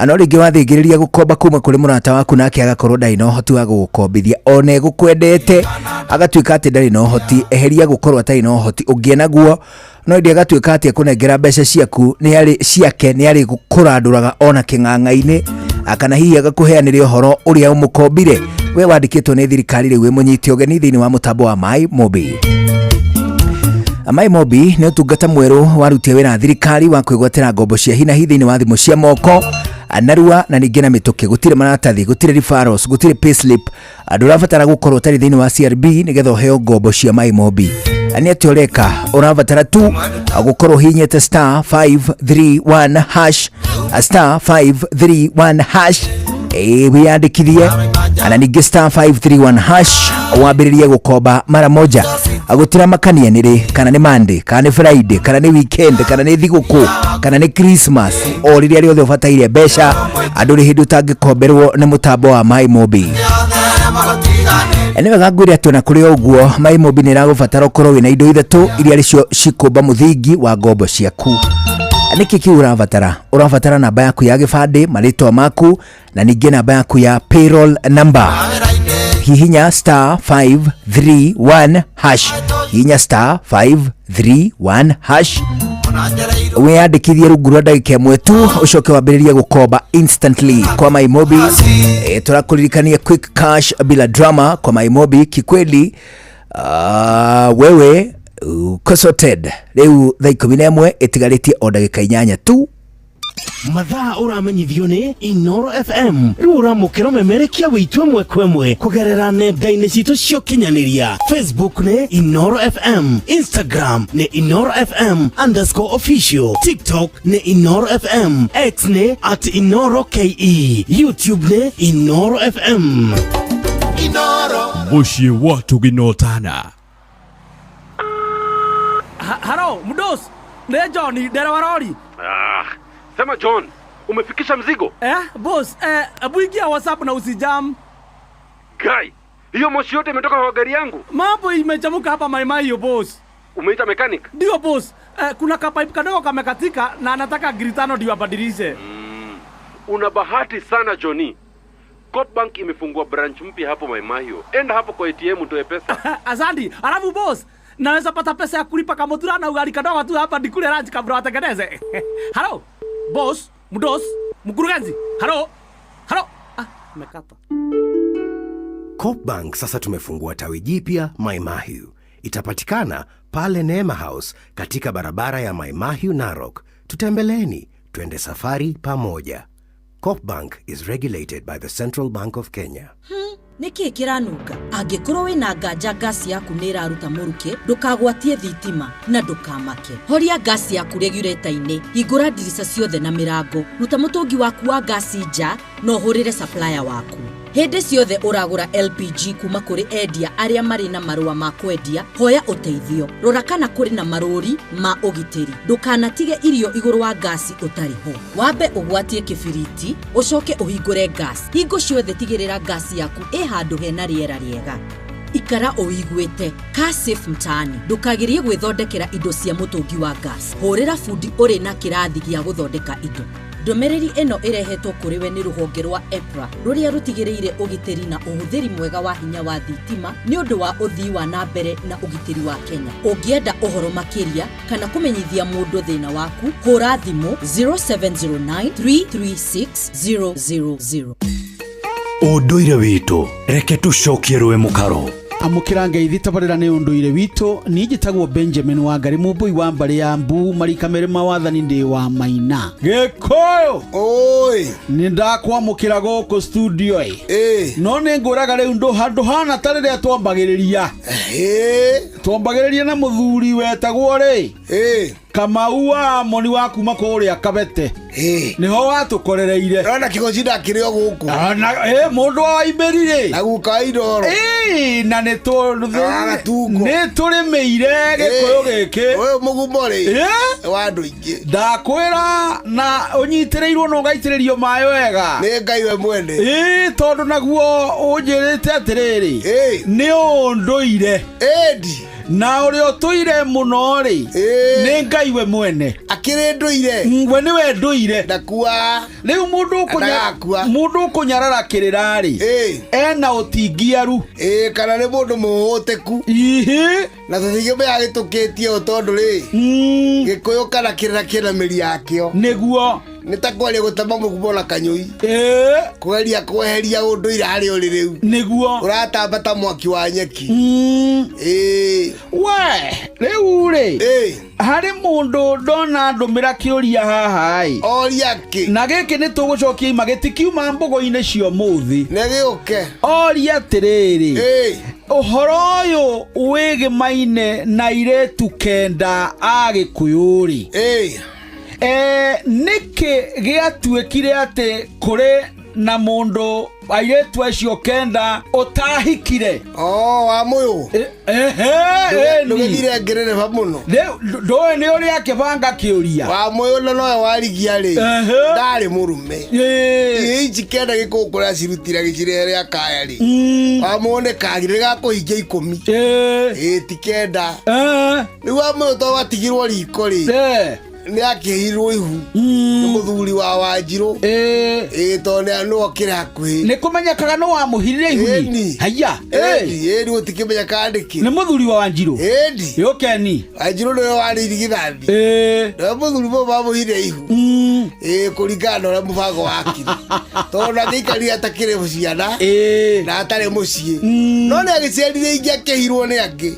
no rĩngĩ wathĩngĩrĩria gũkomba kuma kũrĩ mũrata waku nake agakorwo ndarĩ na ũhoti wa gũgũkombithia ona egũkwendete agatuĩka atĩ ndarĩ na ũhoti eheria gũkorwo atarĩ na ũhoti ũngĩ naguo no ĩndĩ agatuĩka atĩ ekũnengera mbeca ciaku nĩ arĩ ciake nĩ arĩ kũrandũraga ona kĩng'ang'a-inĩ kana hihi agakũheanĩra ũhoro ũrĩa ũmũkombire we wandĩkĩtwo nĩ thirikari rĩu ĩmũnyite ũgeni thĩinĩ wa mũtambo wa Mai Mobi. Mai Mobi nĩ ũtungata mwerũ warutie wĩra thirikari wa kwĩgwatĩra ngombo cia hi na hi thĩinĩ wa thimũ cia moko narua na ningĩ na mĩtũkĩ gũtirĩ maratathi gũtirĩ referrals gũtirĩ payslip ndũrabatara gũkorwo ũtarĩ thĩinĩ wa CRB nĩgetha ũheo ngombo cia Mai Mobi nĩ atĩ ũreka ũrabatara tu gũkorwo ũhihinyĩte star 531 hash star 531 hash wĩyandĩkithie na ningĩ star 531 hash wambĩrĩrie gũkomba mara moja gũtira makania nĩ rĩ kana nĩ Monday kana nĩ Friday kana nĩ weekend kana nĩ thigũkũ kana nĩ Christmas o rĩrĩa rĩothe ũbataire mbeca andũ rĩ hĩndĩ ũtangĩkomberwo nĩ mũtambo wa Mai Mobi. Nĩ wega ngwĩre atĩ ona kũrĩ o ũguo Mai Mobi nĩ ĩragũbatara ũkorwo wĩna indo ithatũ iria nĩcio cikũmba mũthingi wa ngombo ciaku. Nĩkĩ kĩu ũrabatara? Ũrabatara namba yaku ya gĩbandĩ, marĩtwa maku na ningĩ namba yaku ya payroll number. Hihinya star 531 hash, hihinya star 531 hash wiyandikithie rungu rwa ndagĩka ĩmwe tu, ũcoke wambĩrĩrie gũkomba instantly kwa MyMobi. Tũrakũririkania quick cash bila drama kwa MyMobi. Kikweli wewe uko sorted. Rĩu thaa 11 ĩtigarĩtie o ndagĩka 8 tu.
Mathaa ũramenyithio nĩ Inoro FM. Rĩu ũramũkĩra ũmemerekia witũ ĩmwe kwa ĩmwe kũgerera nenda-inĩ citũ cia ũkinyanĩria. Facebook nĩ Inoro FM, Instagram nĩ Inoro FM underscore official, TikTok nĩ Inoro FM, X nĩ at Inoro KE, YouTube nĩ Inoro FM.
Mũciĩ wa Tũginotana.
Halo, mdos. Nĩ John, ndereba rori.
Ah, sema John, umefikisha mzigo?
Boss, hebu ingia WhatsApp na usijam.
Guy, hiyo moshi yote imetoka kwa gari yangu.
Mambo imechamuka hapa maimai hiyo boss.
Umeita mechanic?
Ndio boss. Kuna kapipe kadogo kamekatika na anataka gritano ndio abadilishe.
Una bahati sana Johnny. Coopbank imefungua branch mpya hapo Maimahio. Enda hapo kwa ATM utoe pesa.
Asante. Alafu boss, naweza pata pesa ya kulipa kamutura na ugali kadogo tu hapa nikule lunch kabla watengeneze. Halo, boss, mdos, mkurugenzi. Halo. Halo. Ah, nimekata.
Coopbank sasa tumefungua tawi jipya Maimahiu. Itapatikana pale Neema House katika barabara ya Maimahiu Narok. Tutembeleeni, twende safari pamoja. Coopbank is regulated by the Central Bank of Kenya.
Nĩ kĩĩ kĩranunga? Angĩkorwo wĩna nganja ngasi yaku nĩ ĩraruta mũrukĩ, ndũkagwatie thitima na ndũkamake. Horia ngasi yaku regulator-inĩ, hingũra ndirica ciothe na mĩrango, ruta mũtũngi waku wa ngasi nja na ũhũrĩre supplier waku. Hĩndĩ ciothe ũragũra LPG kuma kũrĩ endia arĩa marĩ na marũa ma kwendia, hoya ũteithio. Rora kana kũrĩ na marũri ma ũgitĩri. Ndũkanatige irio igũrũ wa ngasi ũtarĩ ho. Wambe ũgwatie kĩbiriti, ũcoke ũhingũre ngasi. Hingo ciothe tigĩrĩra ngasi yaku ĩ handũ hena rĩera rĩega. Ikara ũiguĩte. Kaa safe mtaani. Ndũkagerie gwĩthondekera indo cia mũtũngi wa gas. Hũrĩra bundi ũrĩ na kĩrathi gĩa gũthondeka indo. Ndũmĩrĩri ĩno ĩrehetwo kũrĩ we nĩ rũhonge rwa EPRA rũrĩa rũtigĩrĩire ũgitĩri na ũhũthĩri mwega wa hinya wa thitima nĩ ũndũ wa ũthii wa na mbere na ũgitĩri wa Kenya. Ũngĩenda ũhoro makĩria kana kũmenyithia mũndũ thĩna waku, hũra thimũ 0709 336 000.
Ũndũire witũ, reke tũcokie rũĩ mũkaro.
Amũkĩra ngeithi tabarĩra nĩ ũndũire witũ. Niĩ njĩtagwo Benjamin Wangari, mũmbũi wa mbarĩ ya mbu, marika merĩ ma wathani, ndĩ wa maina Gĩkũyũ.
Oi,
nĩ ndakwamũkĩra gũkũ studio ĩ, no nĩ ngũraga rĩu ndũhana ta rĩrĩa twambagĩrĩria. Twambagĩrĩria na mũthuri wetagwo rĩ Kamau wa Amoni wa kuma kũrĩa Kabete, nĩho watũkorereire.
Ona kĩgoci ndakĩrĩ o gũkũ.
Mũndũ wa Imbĩri rĩ
na guka wa Indoro.
Na nĩ tũrĩmĩire gĩkũyũ gĩkĩ.
Ũyũ mũgumo rĩ wa andũ aingĩ.
Ndakwĩra na ũnyitĩrĩirwo na ũgaitĩrĩrio maĩ wega
nĩ Ngai we mwene.
Tondũ naguo ũnjĩrĩte atĩrĩrĩ, nĩ ũndũire na ũrĩa ũtũire mũno rĩ nĩ Ngai we mwene.
Akĩrĩ ndũire
we nĩwe ndũire
ndakua.
Rĩu mũndũ ũkũnyarara kĩrĩra rĩ ena ũtingiaru
kana nĩ mũndũ mũhũtĩku. Na tũtingĩmenya gĩtũkĩtie ũ tondũ rĩ gĩkũyũ kana kĩrĩra kĩna mĩri yakĩo.
Nĩguo
nĩ ta kwaria gũtema mũgumo na kanyũi, kũgeria kweheria ũndũire harĩa ũrĩ rĩu.
Nĩguo
ũratamba ta mwaki wa nyeki.
We rĩu rĩ harĩ mũndũ ndona ndũmĩra kĩũria haha ĩ.
Oria kĩ?
Na gĩkĩ nĩ tũgũcokia ima gĩtikiuma mbũgũ-inĩ cia ũmũthĩ.
Nĩ gĩũke.
Oria atĩrĩrĩ, ũhoro ũyũ wĩgĩmaine na airĩtu 9 a Gĩkũyũ rĩ, nĩkĩ gĩatuĩkire atĩ kũrĩ na mũndũ airĩtu acio 9 ũtahikire?
Wa mũyũ. Ndũgĩthire ngĩrĩrĩba mũno.
Ndũĩ nĩ ũrĩa akĩbanga kĩũria.
Wa mũyũ na nowe warigia rĩ ndarĩ mũrume. Iĩ ici 9 gĩkũyũ kũrĩa cirutire gĩcirehere akaya rĩ, wa mũyũ nĩ kagire gakũhingia 10. Ti 9. Rĩu wa mũyũ to watigirwo riko rĩ,
Nĩ akĩhirwo ihu nĩ mũthuri wa Wanjirũ. Ĩĩ, tondũ nĩ okĩrĩ hakuhĩ.
Nĩ kũmenyekaga nĩ wamũhirire ihu.
Ĩni.
Haya.
Ĩni, ĩni, gũtikĩmenyekaga nĩkĩ.
Nĩ mũthuri wa Wanjirũ.
Ĩni.
Yũkeni.
Wanjirũ nĩwe warĩ irigithathi. Nĩwe mũthuri mũmwe wamũhire ihu. Ĩĩ, kũringana na ũrĩa mũbango wakire. Tondũ ndangĩikarire atakĩrĩ ciana na atarĩ mũciĩ. No nĩ agĩciarire ingĩ akĩhirwo nĩ angĩ.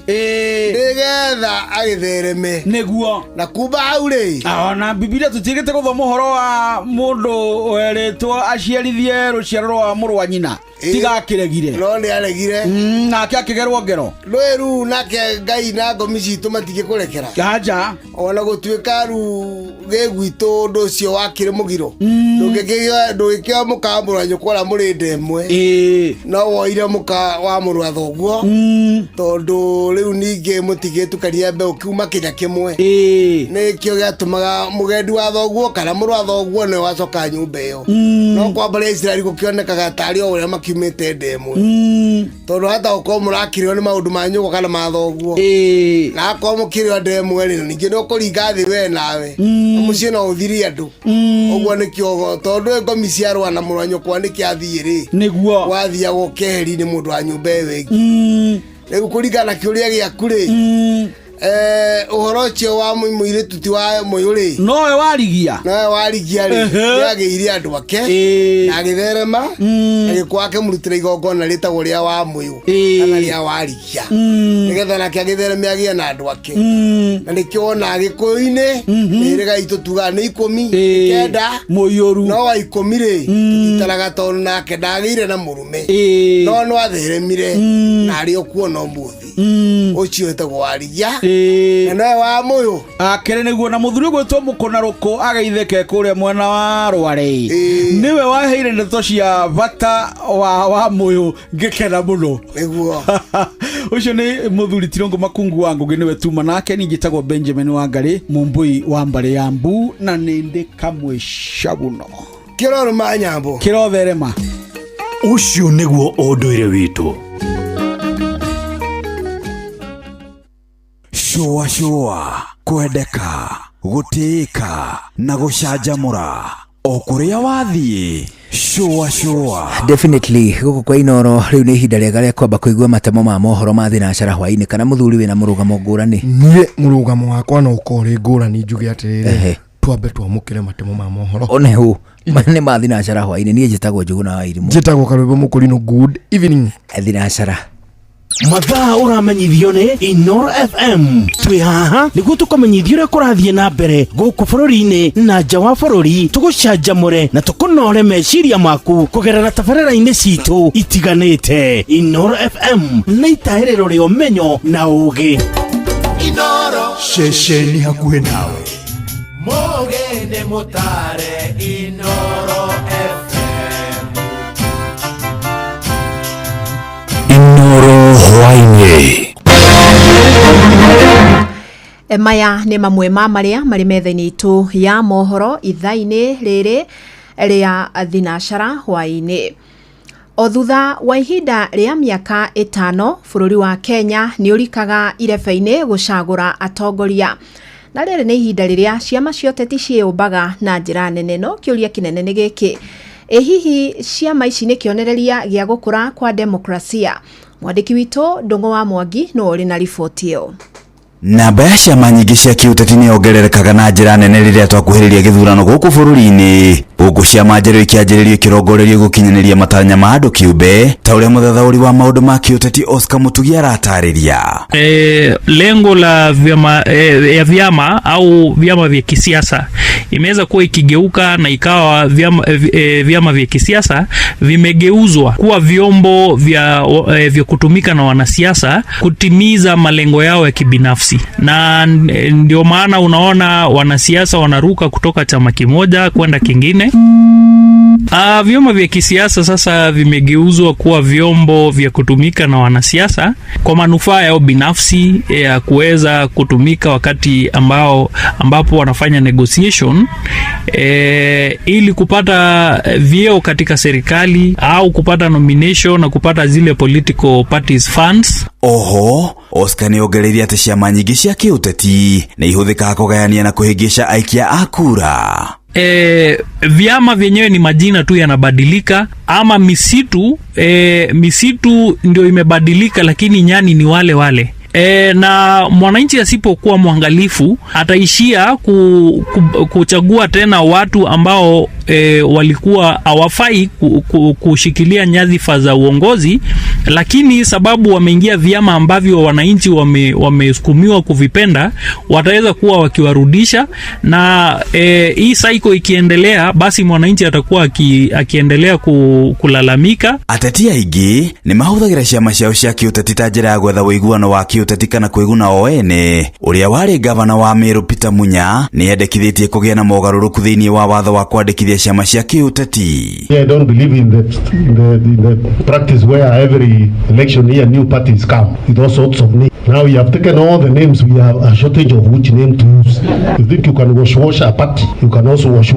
Nĩgetha agĩthereme.
Nĩguo.
Na kuma hau rĩ.
Ona Bibilia tũtigĩte gũthoma ũhoro wa mũndũ werĩtwo aciarithie rũciaro rwa mũrũ wa nyina tiga akĩregire.
No nĩ aregire.
Nake akĩgerwo ngero.
Nĩũĩ rĩu nake Ngai na ngomi citũ matingĩkũrekera.
Aja.
Ona gũtuĩka rĩu gĩ gwitũ ũndũ ũcio wakĩrĩ mũgiro. Ndũngĩkĩoya mũka wa mũrũ wa nyũkwa ũrĩa mũrĩ nda ĩmwe. No woire mũka wa mũrũ wa thoguo. Tondũ rĩu ningĩ mũtingĩtukania mbeũ kiuma kĩnya kĩmwe. Nĩkĩo gĩatũmaga mũgendi wa thoguo kana mũrũ wa thoguo nĩwe wacoka nyũmba ĩyo. No kwa mbarĩ ya Isiraeli gũkĩonekaga tarĩ o ũrĩa makiumĩte nda ĩmwe. Tondũ hata gũkorwo mũrakĩrĩo nĩ maũndũ ma nyũkwa kana ma thoguo. Na akorwo mũkĩrĩo nda ĩmwe rĩ, ningĩ nĩ ũkũringa thĩ we nawe. Mũciĩ no ũthirie andũ. Ũguo nĩkĩo tondũ ngomi ciarũa na mũrũ wa nyũkwa nĩkĩo athiĩ rĩ.
Nĩguo.
Wathiaga ũkeheri nĩ mũndũ wa nyũmba ĩyo ĩngĩ. Rĩu kũringana na kĩũria gĩaku rĩ, ũhoro ũcio wa mũirĩtu ti wa mũyũ rĩ.
Nowe warigia.
Nowe warigia rĩ, nĩagĩire andũ ake na agĩtherema, agĩkorwo akĩmũrutĩra igongona rĩtagwo rĩa wa mũyũ kana rĩa warigia, nĩgetha nake agĩthereme agĩe na andũ ake. Na nĩkĩo wona Gĩkũyũ-inĩ mĩhĩrĩga itũ tugaga nĩ 10, 9,
mũiyũru.
No wa 10 rĩ, tũtitaraga tondũ nake ndagĩire na mũrũme. No no atheremire na arĩ o kuo no mũthĩ. Ũcio wĩtagwo warigia. Na nowe wa mũyũ.
Akĩrĩ nĩguo. Na mũthuri ũgwĩtwo Mũkũnarũkũ ageithĩke kũrĩa mwena wa Rware. Nĩwe waheire ndeto cia bata wa mũyũ ngĩkena mũno.
Nĩguo.
Ũcio nĩ mũthuri Tirũngũ Makungu wa Ngũgĩ, nĩwe tuma nake. Niĩ njĩtagwo Benjamin Wangarĩ, mũmbũi wa mbarĩ ya Mbu, na nĩ ndĩ kamwe cabuno.
Kĩrorũma nyambo.
Kĩrotherema.
Ũcio nĩguo ũndũire witũ.
Shua shua, kwendeka, gũtĩĩka na gũcanjamũra o kũrĩa wathiĩ. Shua shua.
Definitely gũkũ kwa Inoro rĩu nĩ ihinda rĩega rĩa kwamba kũigua matemo ma mohoro ma thinacara hwaĩ-inĩ, kana mũthuri wĩna mũrũgamo ngũrani.
Niĩ mũrũgamo wakwa no ũkorwo ũrĩ ngũrani, njuge atĩrĩrĩ, twambe twamũkĩre matemo ma mohoro.
One hũ nĩ ma thinacara hwaĩ-inĩ. Niĩ njĩtagwo Njũgũna wa Irimũ.
Njĩtagwo Karwĩmbo Mũkũrinũ. Good evening.
Thinacara.
Mathaa ũramenyithio nĩ Inoro FM. Twĩ haha nĩguo tũkũmenyithio ũrĩa kũrathiĩ na mbere gũkũ bũrũri-inĩ na nja wa bũrũri, tũgũcanjamũre na tũkũnore meciria maku kũgerera tabarĩra-inĩ citũ itiganĩte. Inoro FM nĩ itahĩrĩro rĩa ũmenyo na ũũgĩ.
Inoro ceceni hakuhĩ nawe. Mũgene mũtare Inoro FM.
Inoro hwaĩ-inĩ.
Maya nĩ mamwe ma marĩa marĩ metha-inĩ itũ ya mohoro ithaa-inĩ rĩrĩ rĩa thinacara hwaĩ-inĩ. O thutha wa ihinda rĩa mĩaka 5, bũrũri wa Kenya nĩ ũrikaga irebe-inĩ gũcagũra atongoria. Na rĩrĩ nĩ ihinda rĩrĩa ciama cia ũteti ciĩyũmbaga na njĩra nene, no kĩũria kĩnene nĩ gĩkĩ: ĩ hihi ciama ici nĩ kĩonereria gĩa gũkũra kwa demokrasia? Mwandĩki witũ Ndũng'ũ wa Mwangi nĩwe ũrĩ na riboti ĩyo.
Namba ya ciama nyingĩ cia kĩũteti nĩ yongererekaga na njĩra nene rĩrĩa twakuhĩrĩria gĩthurano gũkũ bũrũri-inĩ, gũkũ ciama njerũ ikĩanjĩrĩrio ikĩrongorerio gũkinyanĩria matanya ma andũ kĩũmbe, ta ũrĩa mũthathaũri wa maũndũ ma kĩũteti Oscar Mutugi aratarĩria.
Lengo la vyama, ya vyama au vyama vya kisiasa imeweza kuwa ikigeuka na ikawa vyama vya kisiasa vimegeuzwa kuwa vyombo vya kutumika na wanasiasa kutimiza malengo yao ya kibinafsi. Na ndio maana unaona wanasiasa wanaruka kutoka chama kimoja kwenda kingine. Vyama vya kisiasa sasa vimegeuzwa kuwa vyombo vya kutumika na wanasiasa kwa manufaa yao binafsi ya kuweza kutumika wakati ambapo wanafanya negotiation ili kupata vyeo katika serikali au kupata nomination na kupata zile political parties funds.
Oho, Oscar nĩ ongereire atĩ ciama nyingĩ cia kĩũteti nĩ ihũthĩkaga kũgayania na kũhĩngĩca aikia a kura.
Vyama vyenyewe ni majina tu yanabadilika, ama misitu ndio imebadilika, lakini nyani ni wale wale. Na mwananchi asipokuwa mwangalifu ataishia kuchagua tena watu ambao walikuwa hawafai kushikilia nyadhifa za uongozi, lakini sababu wameingia vyama ambavyo wananchi wamesukumiwa kuvipenda, wataweza kuwa wakiwarudisha. Na hii cycle ikiendelea, basi mwananchi atakuwa akiendelea kulalamika.
Ateti aingĩ nĩ mahũthagĩra ciama ciao cia kĩũteti ta njĩra ya gwetha ũiguano wa kĩũteti kana kwĩguna o ene. Ũrĩa warĩ gavana wa Meru Peter Munya nĩ endekithĩtie kũgĩa na mogarũrũku thĩinĩ wa watho wa kwandĩkithia ciama cia kĩũteti.
I don't believe in the practice where every election year new parties come with all sorts of names. Now we have taken all the names, we have a shortage of which name to use. You think you can wash a party, you can also wash,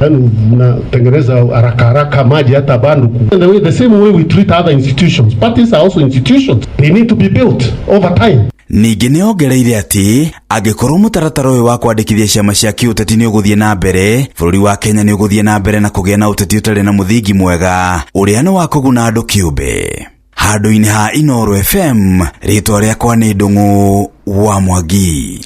yani unatengeneza haraka haraka maji hata bandu. And the same way we treat other institutions, parties are also institutions. They need to be built over time.
Ningĩ nĩ ongereire atĩ angĩkorwo mũtaratara ũyũ wa kwandĩkithia ciama cia kĩũteti nĩ ũgũthiĩ na mbere, bũrũri wa Kenya nĩ ũgũthiĩ na mbere na kũgĩa na ũteti ũtarĩ na mũthingi mwega ũrĩa nĩ wa kũguna andũ kĩũmbe. Handũ-inĩ ha Inooro FM, rĩtwa rĩakwa nĩ Ndung'u wa Mwangi.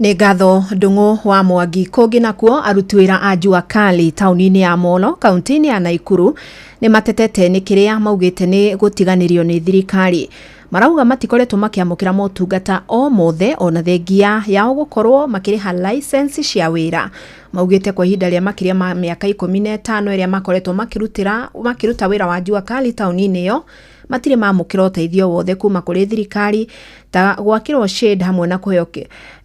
Nĩ ngatho Ndung'u wa Mwangi. Kũngĩ nakuo, aruti wĩra a Jua Kali taũni-inĩ ya Molo kaunti-inĩ ya Naikuru nĩ matetete nĩ kĩrĩa maugĩte nĩ gũtiganĩrio nĩ thirikari. Marauga matikoretwo makĩamũkĩra motungata o mothe ona thengia yao gũkorwo makĩrĩha license cia wĩra. Maugĩte kwa ihinda rĩa makĩria ma mĩaka 15 ĩrĩa makoretwo makĩruta wĩra wa Jua Kali taũni-inĩ ĩyo, matirĩ mamũkĩra ũteithio wothe kuma kũrĩ thirikari ta gwakĩrwo shade hamwe na kũheo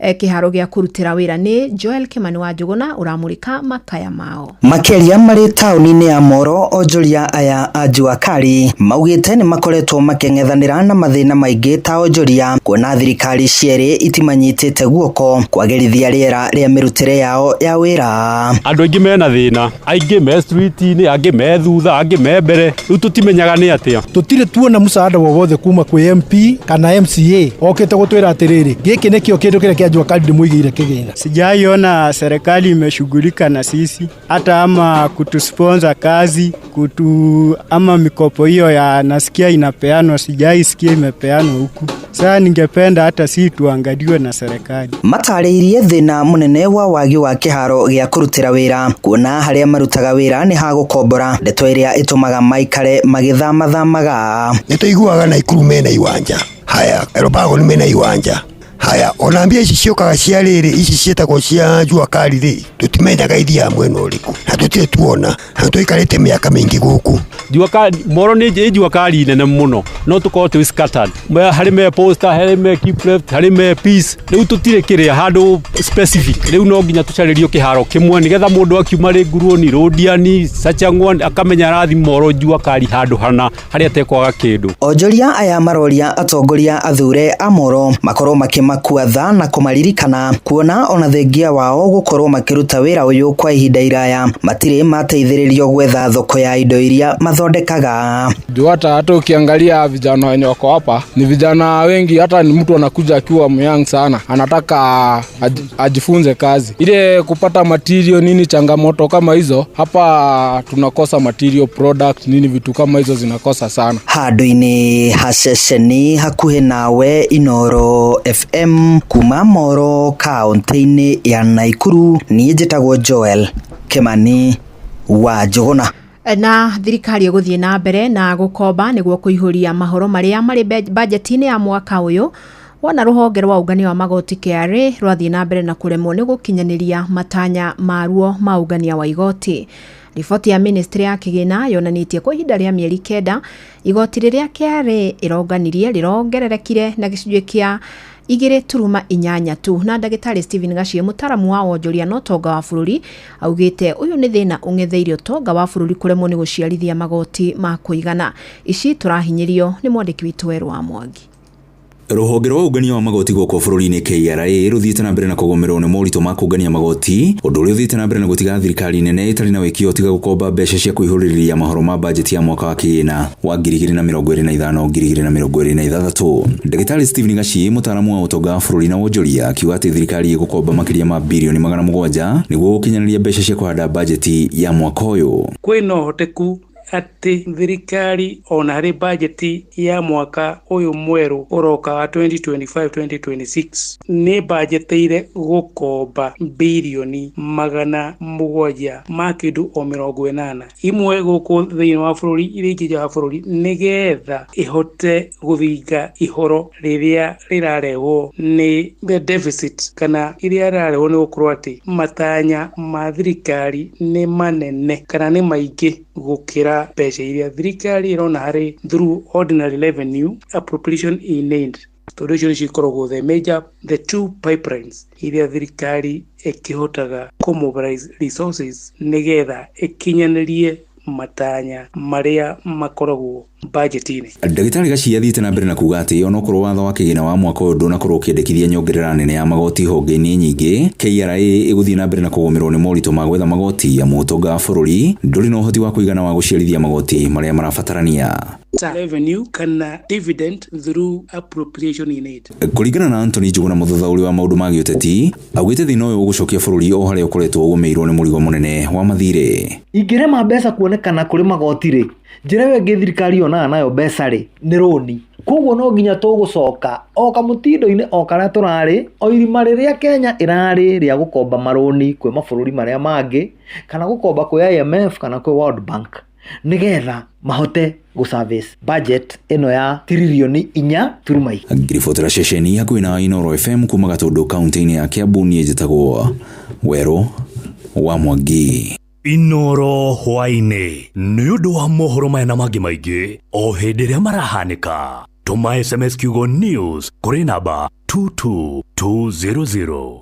kĩharo gĩa kũrutĩra wĩra. Nĩ Joel Kimani wa Njũgũna ũramũrĩka makaya mao.
Makĩria marĩ taũni-inĩ ya Moro, onjoria aya a Jua Kali maugĩte nĩ makoretwo makĩng'ethanĩra na mathĩna maingĩ ta onjoria, kuona thirikari cierĩ itimanyitĩte guoko kwagĩrithia rĩera rĩa mĩrutĩre yao ya wĩra.
Andũ aingĩ mena thĩna, aingĩ me street-inĩ, angĩ me thutha, angĩ me mbere, rĩu tũtimenyaga nĩ atĩa.
Tũtirĩ tuona msaada wowothe kuma kwĩ MP kana MCA okĩte gũtwĩra atĩrĩrĩ, gĩkĩ nĩkĩo kĩndũ kĩrĩa kĩa Jua Kali ndĩmũigĩire kĩgĩna.
Sijaiona serikali imeshughulika na sisi hata ama kutusponsor kazi, ama mikopo hiyo ya nasikia inapeanwa, sijaisikia imepeanwa huku. Sasa ningependa hata si tuangaliwe na serikali.
Matarĩirie thĩna mũnene wa wagi wa kĩharo gĩa kũrutĩra wĩra, kuona harĩa marutaga wĩra nĩ ha gũkombora, ndeto ĩrĩa ĩtũmaga maikare magĩthamathamaga.
Nĩ tũiguaga Naikuru mena iwanja, haya Elbagon mena iwanja, haya ona mbia ici ciũkaga cia rĩrĩ, ici ciĩtagwo cia Jua Kali rĩ, tũtimenyaga ithiaga mwena ũrĩkũ na tũtirĩ tuona, na tũikarĩte mĩaka mĩingĩ gũkũ.
Jua Kali Moro nĩ Jua Kali nene mũno, no tũkorwo twĩ scattered, harĩ me poster, harĩ me keep left, harĩ me peace, rĩu tũtirĩ kĩrĩa handũ specific. Rĩu no nginya tũcarĩrio kĩharo kĩmwe nĩgetha mũndũ akiuma rĩ Nguruoni, Rũdiani, Sachang'wan akamenya arathi Moro Jua Kali handũ hana harĩa atekwaga kĩndũ.
Onjoria aya maroria atongoria athure a Moro makorwo makĩmakua tha na kũmaririkana, kuona ona thengia wao gũkorwo makĩruta wĩra ũyũ kwa ihinda iraya matirĩ mateithĩrĩrio gwetha thoko ya indo iria mathondekaga.
Juu hata ukiangalia vijana wenye wako hapa ni vijana wengi, hata ni mtu anakuja akiwa myang sana, anataka ajifunze kazi ile, kupata material nini, changamoto kama hizo hapa tunakosa material product nini, vitu kama hizo zinakosa sana.
Handũ-inĩ ha ceceni hakuhĩ nawe Inooro FM kuma Moro kaunti-inĩ ya Naikuru, niĩ njĩtagwo Joel Kimani wa Njũgũna.
Na thirikari ĩgũthiĩ na mbere na gũkomba nĩguo kũihũria mahoro marĩa marĩ bajeti-inĩ ya mwaka ũyũ, wona rũhonge rwa ũngania wa magoti KRA rwathiĩ na mbere na kũremwo nĩ gũkinyanĩria matanya maruo ma ũngania wa igoti. Riboti ya ministry ya kĩgĩna yonanĩtie kwa ihinda rĩa mĩeri 9 igoti rĩrĩa KRA ĩronganirie rĩrongererekire na gĩcunjĩ kĩa 2.8 tu. Na ndagĩtarĩ Stephen Gachie, mũtaaramu wa wonjoria na ũtonga wa bũrũri, augĩte ũyũ nĩ thĩna ũng'etheire ũtonga wa bũrũri kũremwo nĩ gũciarithia magoti ma kũigana. Ici tũrahinyĩrio nĩ mwandĩki witũ Werũ wa Mwangi.
Rũhonge rwa ũngania wa magoti gũkũ bũrũri-inĩ KRA rũthiĩte na mbere na kũgũmĩrwo nĩ moritũ ma kũngania magoti, ũndũ ũrĩa ũthiĩte na mbere na gũtiga thirikari nene ĩtarĩ na wĩkio tiga gũkomba mbeca cia kũihũrĩrĩria mohoro ma bajeti ya mwaka wa kĩgĩna wa 2025 2026. Ndagĩtarĩ Stephen Gachie, mũtaaramu wa ũtonga wa bũrũri na wonjoria, akiuga atĩ thirikari ĩgũkomba makĩria ma birioni 700 nĩguo gũkinyanĩria mbeca cia kũhanda bajeti ya mwaka ũyũ.
Kwĩna ũhoteku atĩ thirikari ona harĩ bajeti ya mwaka ũyũ mwerũ ũroka wa 2025-2026 nĩ bajetĩire gũkomba birioni 780 imwe gũkũ thĩinĩ wa bũrũri iria ingĩ nja wa bũrũri nĩgetha ĩhote gũthinga ihoro rĩrĩa rĩrarehwo nĩ the deficit kana iria rĩrarehwo nĩ gũkorwo atĩ matanya ma thirikari nĩ manene kana nĩ maingĩ gũkĩra mbeca iria thirikari ĩrona harĩ through ordinary revenue appropriation in aid, tondũ icio nĩcio ikoragwo the major the two pipelines iria thirikari ĩkĩhotaga kũ-mobilize resources nĩgetha ĩkinyanĩrie matanya marĩa makoragwo bajeti-inĩ.
Ndagĩtarĩ Gachie athiĩte na mbere na kuga atĩ onokorwo watho wa kĩgĩna wa mwaka ũyũ ndũnakorwo ũkĩendekithia nyongerera nene ya magoti honge-inĩ nyingĩ, KRA ĩgũthiĩ na mbere na kũgũmĩrwo nĩ moritũ ma gwetha magoti amu ũtonga wa bũrũri ndũrĩ na ũhoti wa kũigana wa gũciarithia magoti marĩa marabatarania.
Revenue kana dividend through appropriation in aid.
Kũringana na Anthony Njuguna, mũthathaũri wa maũndũ ma gĩũteti, augĩte thĩna ũyũ ũgũcokia bũrũri o harĩa ũkoretwo ũgũmĩirwo nĩ mũrigo mũnene wa mathirĩ.
Ingĩrema mbeca kuonekana kũrĩ magoti rĩ, njĩra ĩyo ĩngĩ thirikari yonaga nayo mbeca rĩ, nĩ rũni. Koguo no nginya tũgũcoka o kamũtindo-inĩ o karĩa tũrarĩ, o irima rĩrĩa Kenya ĩrarĩ rĩa gũkomba marũni kwĩ mabũrũri marĩa mangĩ, kana gũkomba kwĩ IMF kana kwĩ World Bank, nĩgetha mahote gũ service budget ĩno ya tiririoni 4.2.
Ngiribotera ceceni hakuhĩ na Inooro FM kuma Gatũndũ kaunti-inĩ ya Kiambu, niĩ njĩtagwo Werũ wa Mwangi.
Inooro hwaĩ-inĩ nĩ ũndũ wa mohoro maya na mangĩ maingĩ o hĩndĩ ĩrĩa marahanĩka. Tũma SMS kiugo news kũrĩ namba 22200.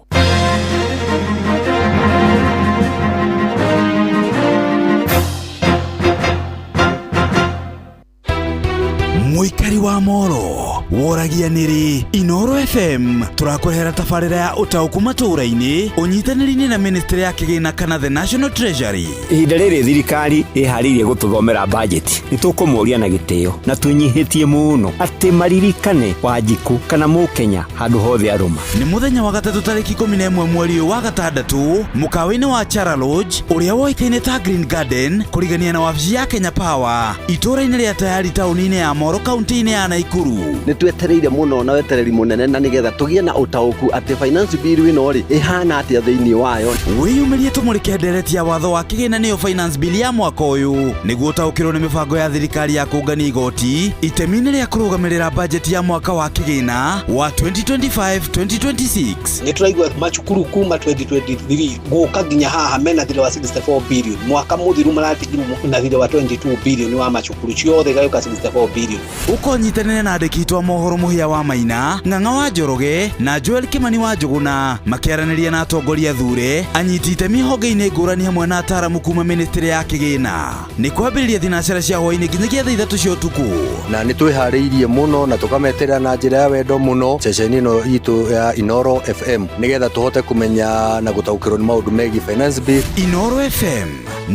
Mũikari wa Moro woragia nĩrĩ Inooro FM tũrakũrehera tabarĩra ya ũtaũku matũũra-inĩ ũnyitanĩri-inĩ na ministry ya kĩgĩna kana the National Treasury.
Ihinda rĩrĩ thirikari ĩharĩirie gũtũthomera bajeti, nĩ tũkũmoria na gĩtĩo na twĩnyihĩtie mũno atĩ maririkane Wanjikũ kana Mũkenya handũ hothe arũma.
Nĩ mũthenya wa gatatũ tarĩki 11 mweri ũyũ wa gatandatũ mũkawa-inĩ wa Chara Lodge ũrĩa woĩkaine ta Green Garden kũrigania na wabici ya Kenya Power itũũra-inĩ rĩa Tayari taũni-inĩ ya Moro kaunti-inĩ ya Naikuru.
Nĩ twetereire mũno na wetereri mũnene na nĩgetha tũgĩe na ũtaũku atĩ finance bill ĩno rĩ ĩhana atĩa thĩinĩ wayo.
Wĩyumĩrie tũmũrĩke ndereti ya watho wa kĩgĩna nĩyo finance bill ya mwaka ũyũ nĩguo ũtaũkĩrwo nĩ mĩbango ya thirikari ya kũngania igoti itemi-inĩ rĩa kũrũgamĩrĩra bajeti ya mwaka wa kĩgĩna wa 2025-2026.
Nĩ tũraigua macukuru kuma 2023 gũka nginya haha mena thirĩ wa 64 billion, mwaka mũthiru maratigirwo na thirĩ wa 22 billion wa macukuru ciothe igagĩũka 64 billion.
Ũkonyitanĩra na andĩki itũ a mohoro Mũhĩa wa Maina, Ng'ang'a wa Njoroge na Joel Kimani wa Njũgũna makĩaranĩria na atongoria athure anyiti itemi honge-inĩ ngũrani hamwe na ataaramu kuma ministry ya kĩgĩna. Nĩ kwambĩrĩria thinacara cia hwaĩ-inĩ nginyagia thaa 3 cia ũtukũ.
Na nĩ twĩharĩirie mũno na tũkameterera na njĩra ya wendo mũno ceceni ĩno itũ ya Inooro FM nĩgetha tũhote kũmenya na gũtaũkĩrwo nĩ maũndũ megiĩ finance bill.
Inooro FM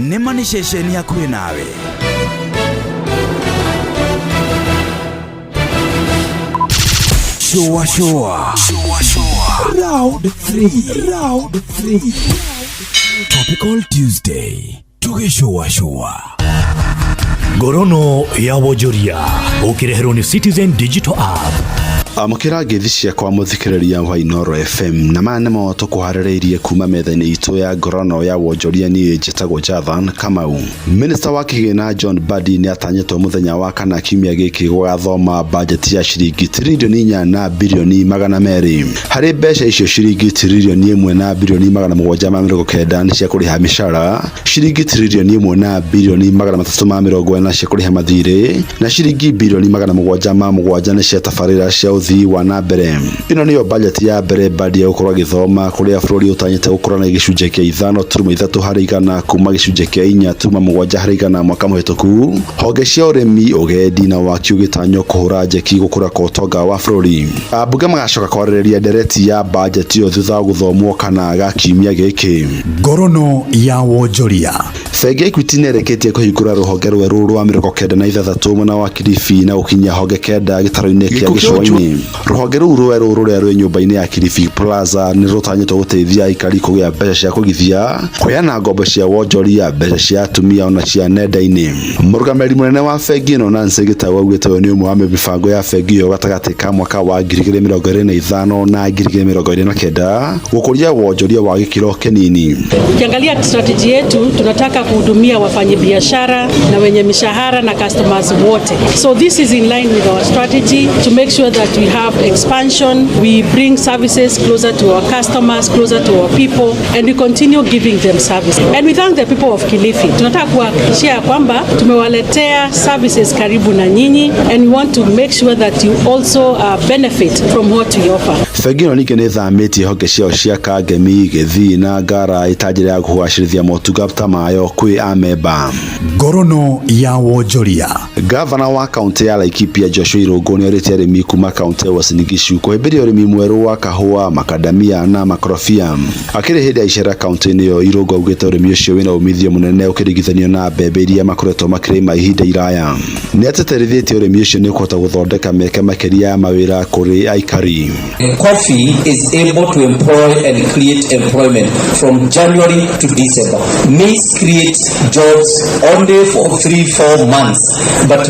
nĩ ma nĩ ceceni hakuhĩ nawe. Shua shua.
Round 3. Round 3. Topical Tuesday. Tugishua shua.
Ngorono ya wonjoria ũkĩreherwo nĩ Citizen Digital App.
Amũkĩra ngeithi ciakwa mũthikĩrĩria wa Inooro FM na maya nĩmo tũkũharĩrĩirie kuma metha-inĩ itũ ya ngorono ya wonjoria. Niĩ njĩtagwo Jathan Kamau. Minista wa kĩgĩna John Mbadi nĩ atanyĩtwo mũthenya wa kana kiumia gĩkĩ gũgathoma bajeti ya ciringi tiririoni 4 na birioni 200. Harĩ mbeca icio ciringi tiririoni 1 na birioni 790 nĩ cia kũrĩha mĩcara, ciringi tiririoni 1 na birioni 340 cia kũrĩha mathirĩ na ciringi birioni 707 nĩ cia tabarĩra cia ũthii wa na mbere. Ĩno nĩyo bajeti ya mbere Mbadi egũkorwo agĩthoma kũrĩa bũrũri ũtanyĩte gũkũra na gĩcunjĩ kĩa 5.3% kuma gĩcunjĩ kĩa 4.7% mwaka mũhĩtũku. Honge cia ũrĩmi, ũgendi na waki ũgĩtanywo kũhũra njeki gũkũra kwa ũtonga wa bũrũri. Ambunge magacoka kwarĩrĩria ndereti ya bajeti ĩyo thutha wa gũthomwo kana ga kiumia gĩkĩ.
Ngorono ya wonjoria.
Bengi ya Equity nĩĩrĩkĩtie kũhingũra rũhonge rwerũ rwa 96 mwena wa Kilifi na gũkinyia honge 9 gĩtarũ-inĩ kĩa gĩcũa-inĩ. Rũhonge rũu rwerũ rũrĩa rwĩ nyũmba-inĩ ya Kilifi Plaza nĩ rũtanyĩtwo gũteithia aikari kũgĩa mbeca cia kũigithia, kũheana ngombo cia wonjoria, mbeca cia atumia ona cia nenda-inĩ. Mũrũgamĩrĩri mũnene wa bengi ĩno Nancy Gitau augĩte ũyũ nĩ ũmwe wa mĩbango ya bengi ĩyo gatagatĩ ka mwaka wa 2025 na 2029 gũkũria wonjoria wa gĩkĩro kĩnini.
Ukiangalia strategy yetu tunataka kuhudumia wafanyabiashara na wenye mishahara na customers wote. So this is in line with our strategy to make sure that we have expansion, we bring services closer to our customers, closer to our people and we continue giving them service. And we thank the people of Kilifi. Tunataka kuhakikishia kwamba tumewaletea services karibu na nyinyi and we want to make sure that you also benefit from what we offer.
Bengi ĩno ningĩ nĩ ĩthamĩtie honge ciayo cia Kangemi, Gĩthii na Ngara ĩta njĩra ya kũgacĩrithia motungata mayo kwĩ amemba.
Ngorono ya wonjoria.
Gavana wa kaunti ya Laikipia Joshua Irũngũ nĩorĩtie arĩmi kuma kaunti ya Uasin Gishu kũhĩmbĩria ũrĩmi mwerũ wa kahũa, makadamia na makorobia. Akĩrĩ hĩndĩ ya icera kaunti-inĩ ĩyo, Irũngũ augĩte ũrĩmi ũcio wĩna umithio mũnene ũkĩringithanio na mbembe iria makoretwo makĩrĩma ihinda iraya. Nĩatĩtĩrithĩtie ũrĩmi ũcio nĩũkũhota gũthondeka mĩeke makĩria ya mawĩra kũrĩ aikari.
Coffee is able to employ and create employment from January to December. Maize creates jobs only for 3-4 months, but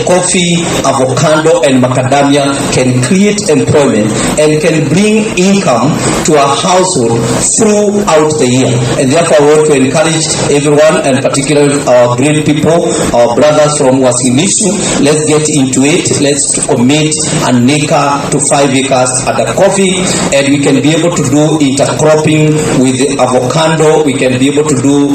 coffee, avocado and macadamia can create employment and can bring income to a household throughout the year. And therefore I want to encourage everyone, and particularly our great people, our brothers from Uasin Gishu, let's get into it. Let's commit an acre to 5 acres at the coffee, and we can be able to do intercropping with the avocado, we can be able to do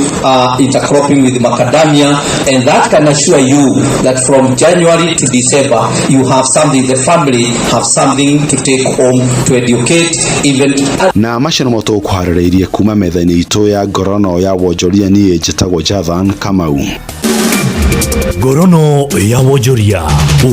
intercropping with macadamia, and that can assure you that from January to December you have something, the family have something to take home to educate even.
Na macio nĩmo tũkũharĩrĩirie kuma metha-inĩ itũ ya ngorono ya wonjoria. Niĩ njĩtagwo Jathan Kamau.
Ngorono ya wonjoria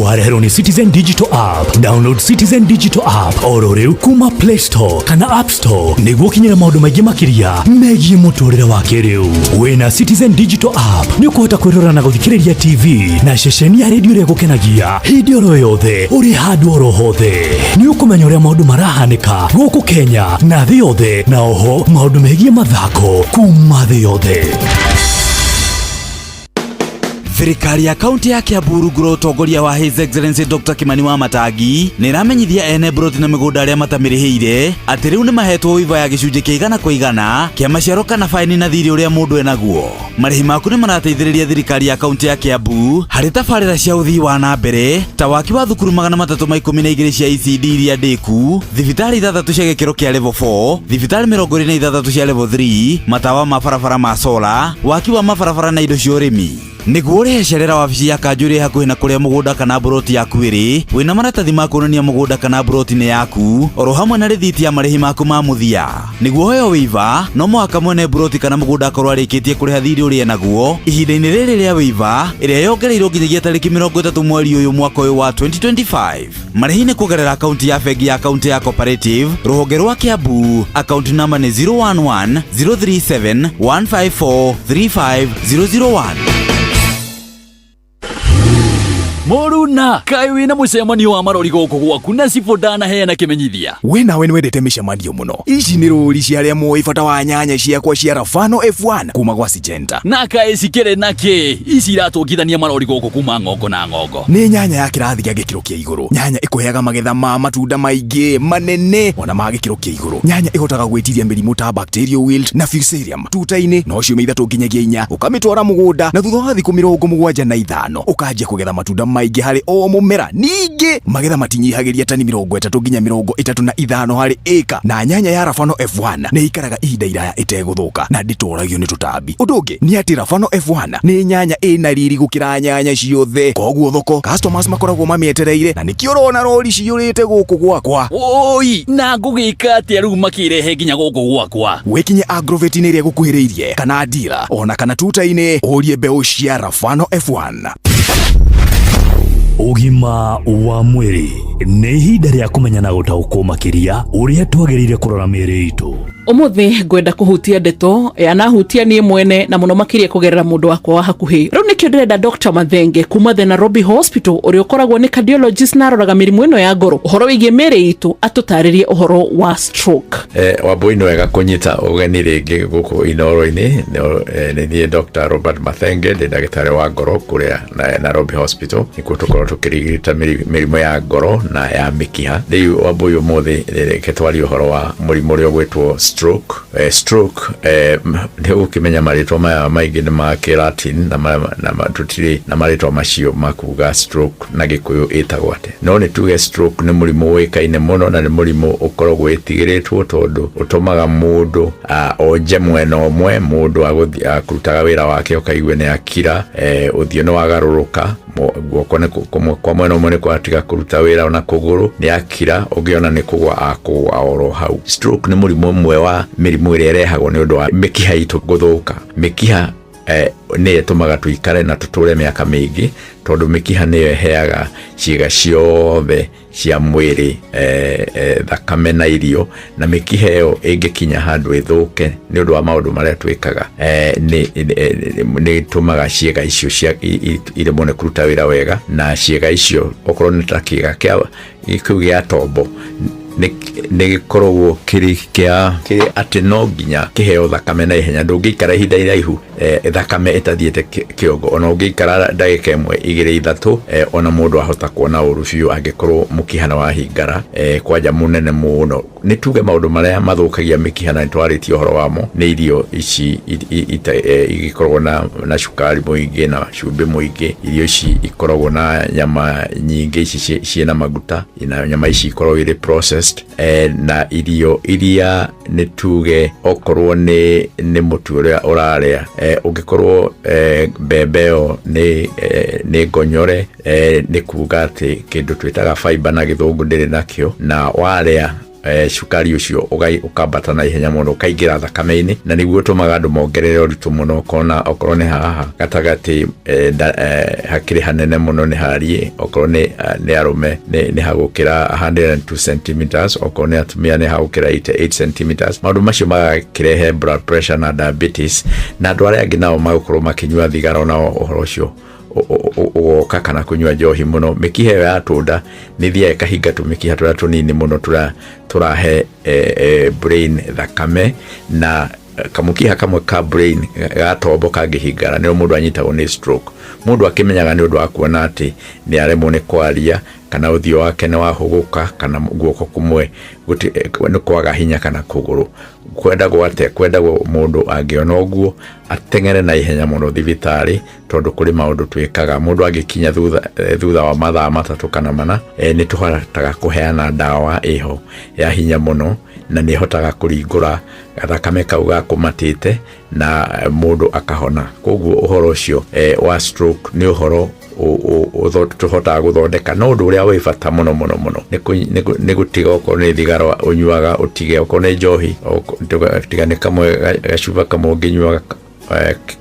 wareherwo nĩ Citizen Digital App. Download Citizen Digital App oro rĩu kuma Play Store kana App Store nĩguo ũkinyĩre maũndũ maingĩ makĩria megiĩ mũtũrĩre wa kĩrĩu. Wĩna Citizen Digital App nĩ ũkũhota kwĩrora na gũthikĩrĩria TV na ceceni ya redio ĩrĩa ĩgũkenagia hĩndĩ oro yothe ũrĩ handũ oro hothe. Nĩ ũkũmenya ũrĩa maũndũ marahanĩka gũkũ Kenya na thĩ yothe, na oho maũndũ megiĩ mathako kuma thĩ yothe.
Thirikari ya kaunti ya Kiambu rungu rwa ũtongoria wa His Excellency Dr. Kimani wa Matangi nĩ ĩramenyithia ene mburoti na mĩgũnda arĩa matamĩrĩhĩire atĩ rĩu nĩ mahetwo waiver ya gĩcunjĩ kĩa 100% kĩa maciaro kana baini na thirĩ ũrĩa mũndũ enaguo. Marĩhi maku nĩ marateithĩrĩria thirikari ya kaunti ya Kiambu harĩ tabarĩra cia ũthii wa na mbere ta waki wa thukuru 312 cia ECD iria ndĩku, thibitarĩ 6 cia gĩkĩro kĩa level 4, thibitarĩ 26 cia level 3, matawa ma barabara ma sola, waki wa mabarabara na indo cia ũrĩmi. Nĩguo ũrĩhe cerera wabici ya kanjũ ĩrĩa hakuhĩ na kũrĩa mũgũnda kana mburoti yaku ĩrĩ, wĩna maratathi ma kuonania mũgũnda kana mburoti nĩ yaku, oro hamwe na rĩthiti ya marĩhi maku ma mũthia. Nĩguo ũheo waiver, no mũhaka mwene mburoti kana mũgũnda akorwo arĩkĩtie kũrĩha thirĩ ũrĩa enaguo ihinda-inĩ rĩrĩ rĩa waiver ĩrĩa yongereirwo nginyagia tarĩki 30 mweri ũyũ mwaka ũyũ wa 2025. Marĩhi nĩ kũgerera akaunti ya bengi ya kaunti ya Cooperative rũhonge rwa Kiambu. Akaunti namba nĩ 011 037 154 35001.
Mũruna kaĩ wĩna mũcemanio wa marori gũkũ gwaku na cibũ ndanaheana kĩmenyithia.
We nawe nĩwendete mĩcemanio mũno. Ici nĩ rũri cia arĩa moĩ bata wa nyanya ciakwa cia Rafano F1 kuma gwa Syngenta.
Na kaĩ cikĩrĩ na kĩ ici iratũngithania marori gũkũ kuma ng'ongo na ng'ongo?
Nĩ nyanya ya kĩrathi gĩa gĩkĩro kĩa igũrũ, nyanya ĩkũheaga magetha ma matunda maingĩ manene ona ma gĩkĩro kĩa igũrũ, nyanya ĩhotaga gwĩtiria mĩrimũ ta bacterial wilt na fusarium tuta-inĩ no ciumia 3 nginyagia 4 ũkamĩtwara mũgũnda, na thutha wa thikũ 75 ũkanjia kũgetha matunda maingĩ harĩ o mũmera. Ningĩ magetha matinyihagĩria tani 30 nginya 35 harĩ ĩka, na nyanya ya Rafano F1 nĩ ikaraga ihinda iraya ĩtegũthũka na ndĩtoragio nĩ tũtambi. Ũndũ ũngĩ nĩ atĩ Rafano F1 nĩ nyanya ĩna riri gũkĩra nyanya ciothe, koguo thoko customers makoragwo mamĩetereire, na nĩkĩo ũrona rori ciyũrĩte gũkũ gwakwa.
Oi, na ngũgĩka atĩa rĩu makĩrehe nginya gũkũ gwakwa?
Wĩkinye agroveti-inĩ ĩrĩa ĩgũkuhĩrĩirie kana dira ona kana tuta-inĩ ũrie mbeũ cia Rafano F1.
Ũgima wa mwĩrĩ nĩ ihinda rĩa kũmenya na gũtaũkwo makĩria ũrĩa twagĩrĩire kũrora mĩĩrĩ itũ.
Umuthi ngwenda kuhutia ndeto yanahutia niĩ mwene na mũno makĩria kũgerera mũndũ wakwa wa hakuhĩ. Rĩu nĩkĩo ndĩrenda Dr. Mathenge kuma the Nairobi Hospital, ũrĩa ũkoragwo nĩ cardiologist na aroraga mĩrimũ ĩno ya ngoro, ũhoro wĩgiĩ mĩĩrĩ itũ, atũtarĩrie ũhoro wa stroke.
Wambui, nĩ wega kũnyita ũgeni rĩngĩ gũkũ Inoro-inĩ. Nĩ niĩ Dr. Robert Mathenge, ndĩ ndagĩtarĩ wa ngoro kũrĩa Nairobi Hospital. Nĩkuo tũkorwo tũkĩrigita mĩrimũ ya ngoro na ya mĩkiha. Rĩu Wambui, ũmũthĩ reke twarie ũhoro wa mũrimũ ũrĩa ũgwĩtwo stroke. Stroke, nĩ ũgũkĩmenya marĩtwa maya maingĩ nĩ ma Kĩlatin na tũtirĩ na marĩtwa macio makuga stroke na Gĩkũyũ ĩtagwo atĩa. No nĩ tuge stroke nĩ mũrimũ ũĩkaine mũno na nĩ mũrimũ ũkoragwo wĩtigĩrĩtwo tondũ ũtũmaga mũndũ onje mwena ũmwe, mũndũ akũrutaga wĩra wake ũkaigua nĩ akira, ũthiũ nĩ wagarũrũka, guoko nĩ kwa mwena ũmwe nĩ kwatiga kũruta wĩra, ona kũgũrũ nĩ akira, ũngĩona nĩ kũgwa akũgwa oro hau. Stroke nĩ mũrimũ ũmwe wa mĩrimũ ĩrĩa ĩrehagwo nĩ ũndũ wa mĩkiha itũ gũthũka. Mĩkiha nĩyo ĩtũmaga tũikare na tũtũre mĩaka mĩingĩ, tondũ mĩkiha nĩyo ĩheaga ciĩga ciothe cia mwĩrĩ thakame na irio, na mĩkiha ĩyo ĩngĩkinya handũ ĩthũke nĩ ũndũ wa maũndũ marĩa twĩkaga, nĩ ĩtũmaga ciĩga icio cia iremwo nĩ kũruta wĩra wega, na ciĩga icio okorwo nĩ ta kĩĩga kĩu gĩa tombo nĩ gĩkoragwo kĩrĩ kĩa kĩrĩ atĩ no nginya kĩheo thakame na ihenya. Ndũngĩikara ihinda iraihu thakame ĩtathiĩte kĩongo, ona ũngĩikara ndagĩka 1, 2, 3, ona mũndũ ahota kuona ũru biũ angĩkorwo mũkiha nĩ wahingara, kwanja mũnene mũno. Nĩ tuge maũndũ marĩa mathũkagia mĩkiha na nĩtwarĩtie ũhoro wamo nĩ irio ici igĩkoragwo na cukari mũingĩ na cumbĩ mũingĩ, irio ici ikoragwo na nyama nyingĩ, ici ciĩna maguta, na nyama ici ikoragwo irĩ processed, na irio iria nĩ tuge okorwo nĩ mũtu ũrĩa ũrarĩa, ũngĩkorwo mbembe ĩyo nĩ ngonyore, nĩ kuga atĩ kĩndũ twĩtaga fiber na Gĩthũngũ ndĩrĩ nakĩo, na warĩa cukari ũcio ũkambata na ihenya mũno ũkaingĩra thakame-inĩ, na nĩguo ũtũmaga andũ mongerere ũritũ mũno. Ũkona okorwo nĩ haha gatagatĩ hakĩrĩ hanene mũno nĩ hariĩ, okorwo nĩ arũme nĩ hagũkĩra 102 centimeters, okorwo nĩ atumia nĩ hagũkĩra 88 centimeters. Maũndũ macio magakĩrehe blood pressure na diabetes, na andũ arĩa angĩ nao magũkorwo makĩnyua thigara, onao ũhoro ũcio ũgoka, kana kũnyua njohi mũno. Mĩkiha ĩyo yatũnda nĩ ĩthiaga ĩkahinga tũmĩkiha tũrĩa tũnini mũno tũrahe brain thakame, na kamũkiha kamwe ka brain ga tombo kangĩhingara nĩo mũndũ anyitagwo nĩ stroke. Mũndũ akĩmenyaga nĩ ũndũ wa kuona atĩ nĩ aremwo nĩ kwaria, kana ũthiũ wake nĩ wahũgũka, kana guoko kũmwe nĩ kwaga hinya, kana kũgũrũ. Kwendagwo atĩa? Kwendagwo mũndũ angĩona ũguo ateng'ere na ihenya mũno thibitarĩ, tondũ kũrĩ maũndũ twĩkaga. Mũndũ angĩkinya thutha wa mathaa 3 kana 4, nĩ tũhotaga kũheana ndawa ĩho ya hinya mũno, na nĩ ĩhotaga kũringũra gathakame kau gakũmatĩte na mũndũ akahona. Koguo ũhoro ũcio wa stroke nĩ ũhoro tũhotaga gũthondeka. No ũndũ ũrĩa wĩ bata mũno mũno mũno nĩ gũtiga, okorwo nĩ thigara ũnyuaga ũtige, okorwo nĩ njohi tiga nĩ kamwe gacuba kamwe ũngĩnyua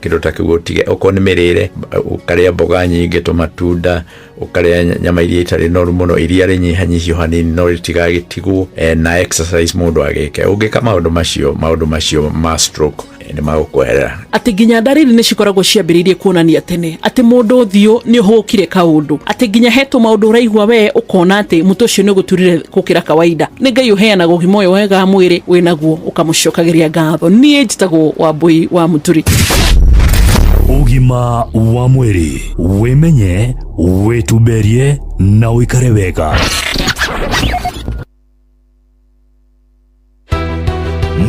kĩndũ ta kĩu ũtige, okorwo nĩ mĩrĩre ũkarĩa mboga nyingĩ, tũmatunda, ũkarĩa nyama iria itarĩ noru mũno, iria rĩnyihanyihio hanini no rĩtigagĩtigwo, na exercise mũndũ agĩke. Ũngĩka maũndũ macio ma stroke nĩ magũkweherera.
Atĩ nginya ndariri nĩ cikoragwo ciambĩrĩirie kuonania tene atĩ mũndũ ũthiũ nĩ ũhũkire kaũndũ, atĩ nginya hetwo maũndũ ũraigua we ũkona atĩ mũtwe ũcio nĩ ũgũturire gũkĩra kawaida. Nĩ Ngai ũheanaga ũgima ũyũ wega wa mwĩrĩ wĩnaguo ũkamũcokagĩria ngatho. Niĩ njĩtagwo Wambui wa Mũturi.
Ũgima wa mwĩrĩ, wĩmenye, wĩtumberie na ũikare wega.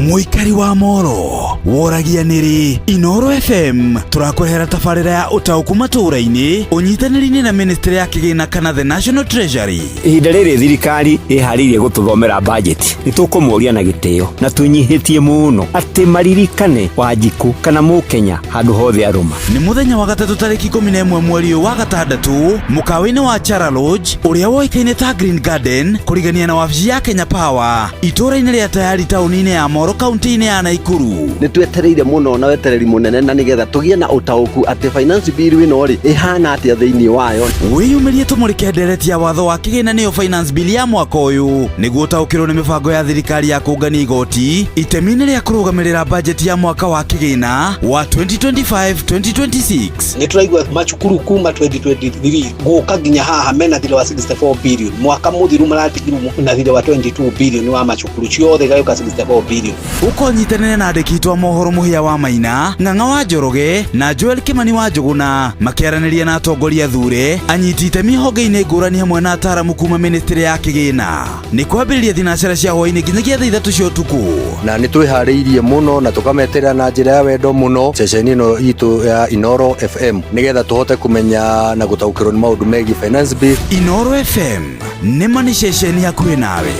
Mũikari wa Moro woragia nĩrĩ Inoro FM tũrakũrehera tabarĩra ya ũtaũku matũũra-inĩ ũnyitanĩri-inĩ na ministry ya kĩgĩna kana the National Treasury.
Ihinda rĩrĩ thirikari ĩharĩirie gũtũthomera bajeti nĩ tũkũmoria na gĩtĩo na twĩnyihĩtie mũno atĩ maririkane Wanjikũ kana Mũkenya handũ hothe arũma.
Nĩ mũthenya wa gatatũ tarĩki 11 mweri ũyũ wa gatandatũ mũkawa-inĩ wa Chara Lodge ũrĩa woĩkaine ta Green Garden kũrigania na wabici ya Kenya Power itũũra-inĩ rĩa Tayari taũni-inĩ ya Moro kaunti-inĩ ya Naikuru.
Nĩ twetereire mũno na wetereri mũnene na nĩgetha tũgĩe na ũtaũku atĩ finance bill ĩno rĩ ĩhana atĩa thĩinĩ wayo.
Wĩyumĩrie tũmũrĩke ndereti ya watho wa kĩgĩna nĩyo finance bill ya mwaka ũyũ nĩguo ũtaũkĩrwo nĩ mĩbango ya thirikari ya kũngania igoti itemi-inĩ rĩa kũrũgamĩrĩra bajeti ya mwaka wa kĩgĩna wa 2025-2026.
Nĩ tũraigua macukuru kuma 2023 gũka nginya haha mena thirĩ wa 64 billion, mwaka mũthiru maratigirwo na thirĩ wa 22 billion wa macukuru ciothe igagĩũka 64 billion.
Ũkonyitanĩre na andĩki itũ a mohoro Mũhĩa wa Maina, Ng'ang'a wa Njoroge na Joel Kimani wa Njũgũna makĩaranĩria na atongoria thure anyiti itemi honge-inĩ ngũrani hamwe na ataaramu kuma ministry ya kĩgĩna. Nĩ kwambĩrĩria thinacara cia hwaĩ-inĩ nginyagia thaa 3 cia ũtukũ.
Na nĩ twĩharĩirie mũno na tũkameterera na njĩra ya wendo mũno ceceni ĩno itũ ya Inoro FM nĩgetha tũhote kũmenya na gũtaũkĩrwo nĩ maũndũ megiĩ finance bill.
Inoro FM nĩma nĩ ceceni hakuhĩ nawe.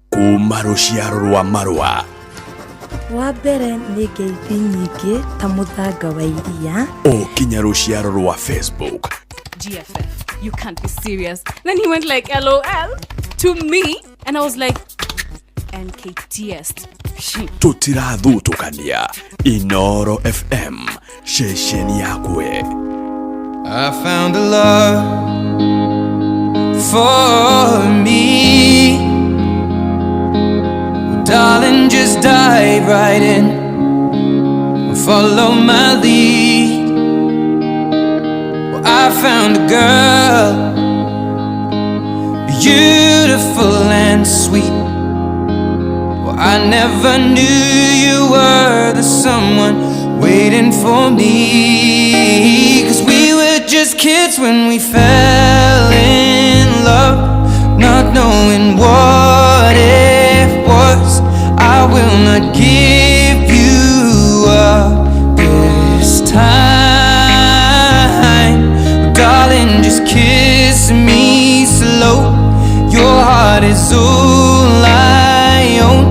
Kuma rũciaro rwa marũa
wa mbere nĩ ngeithi nyingĩ ta mũthanga wa iria
o kinya rũciaro rwa Facebook.
GFF, you can't be serious. Then he went like LOL to me, and I was like, NKTS.
Tũtirathutũkania. Inoro FM ceceni yakwe.
I found a love for me. Well, darling, just dive right in and follow my lead. Well, I found a girl, beautiful and sweet. Well, I never knew you were the someone waiting for me. 'Cause we were just kids when we fell in love, not knowing what it was. I will not give you up this time. But darling, just kiss me slow. Your heart is all I own,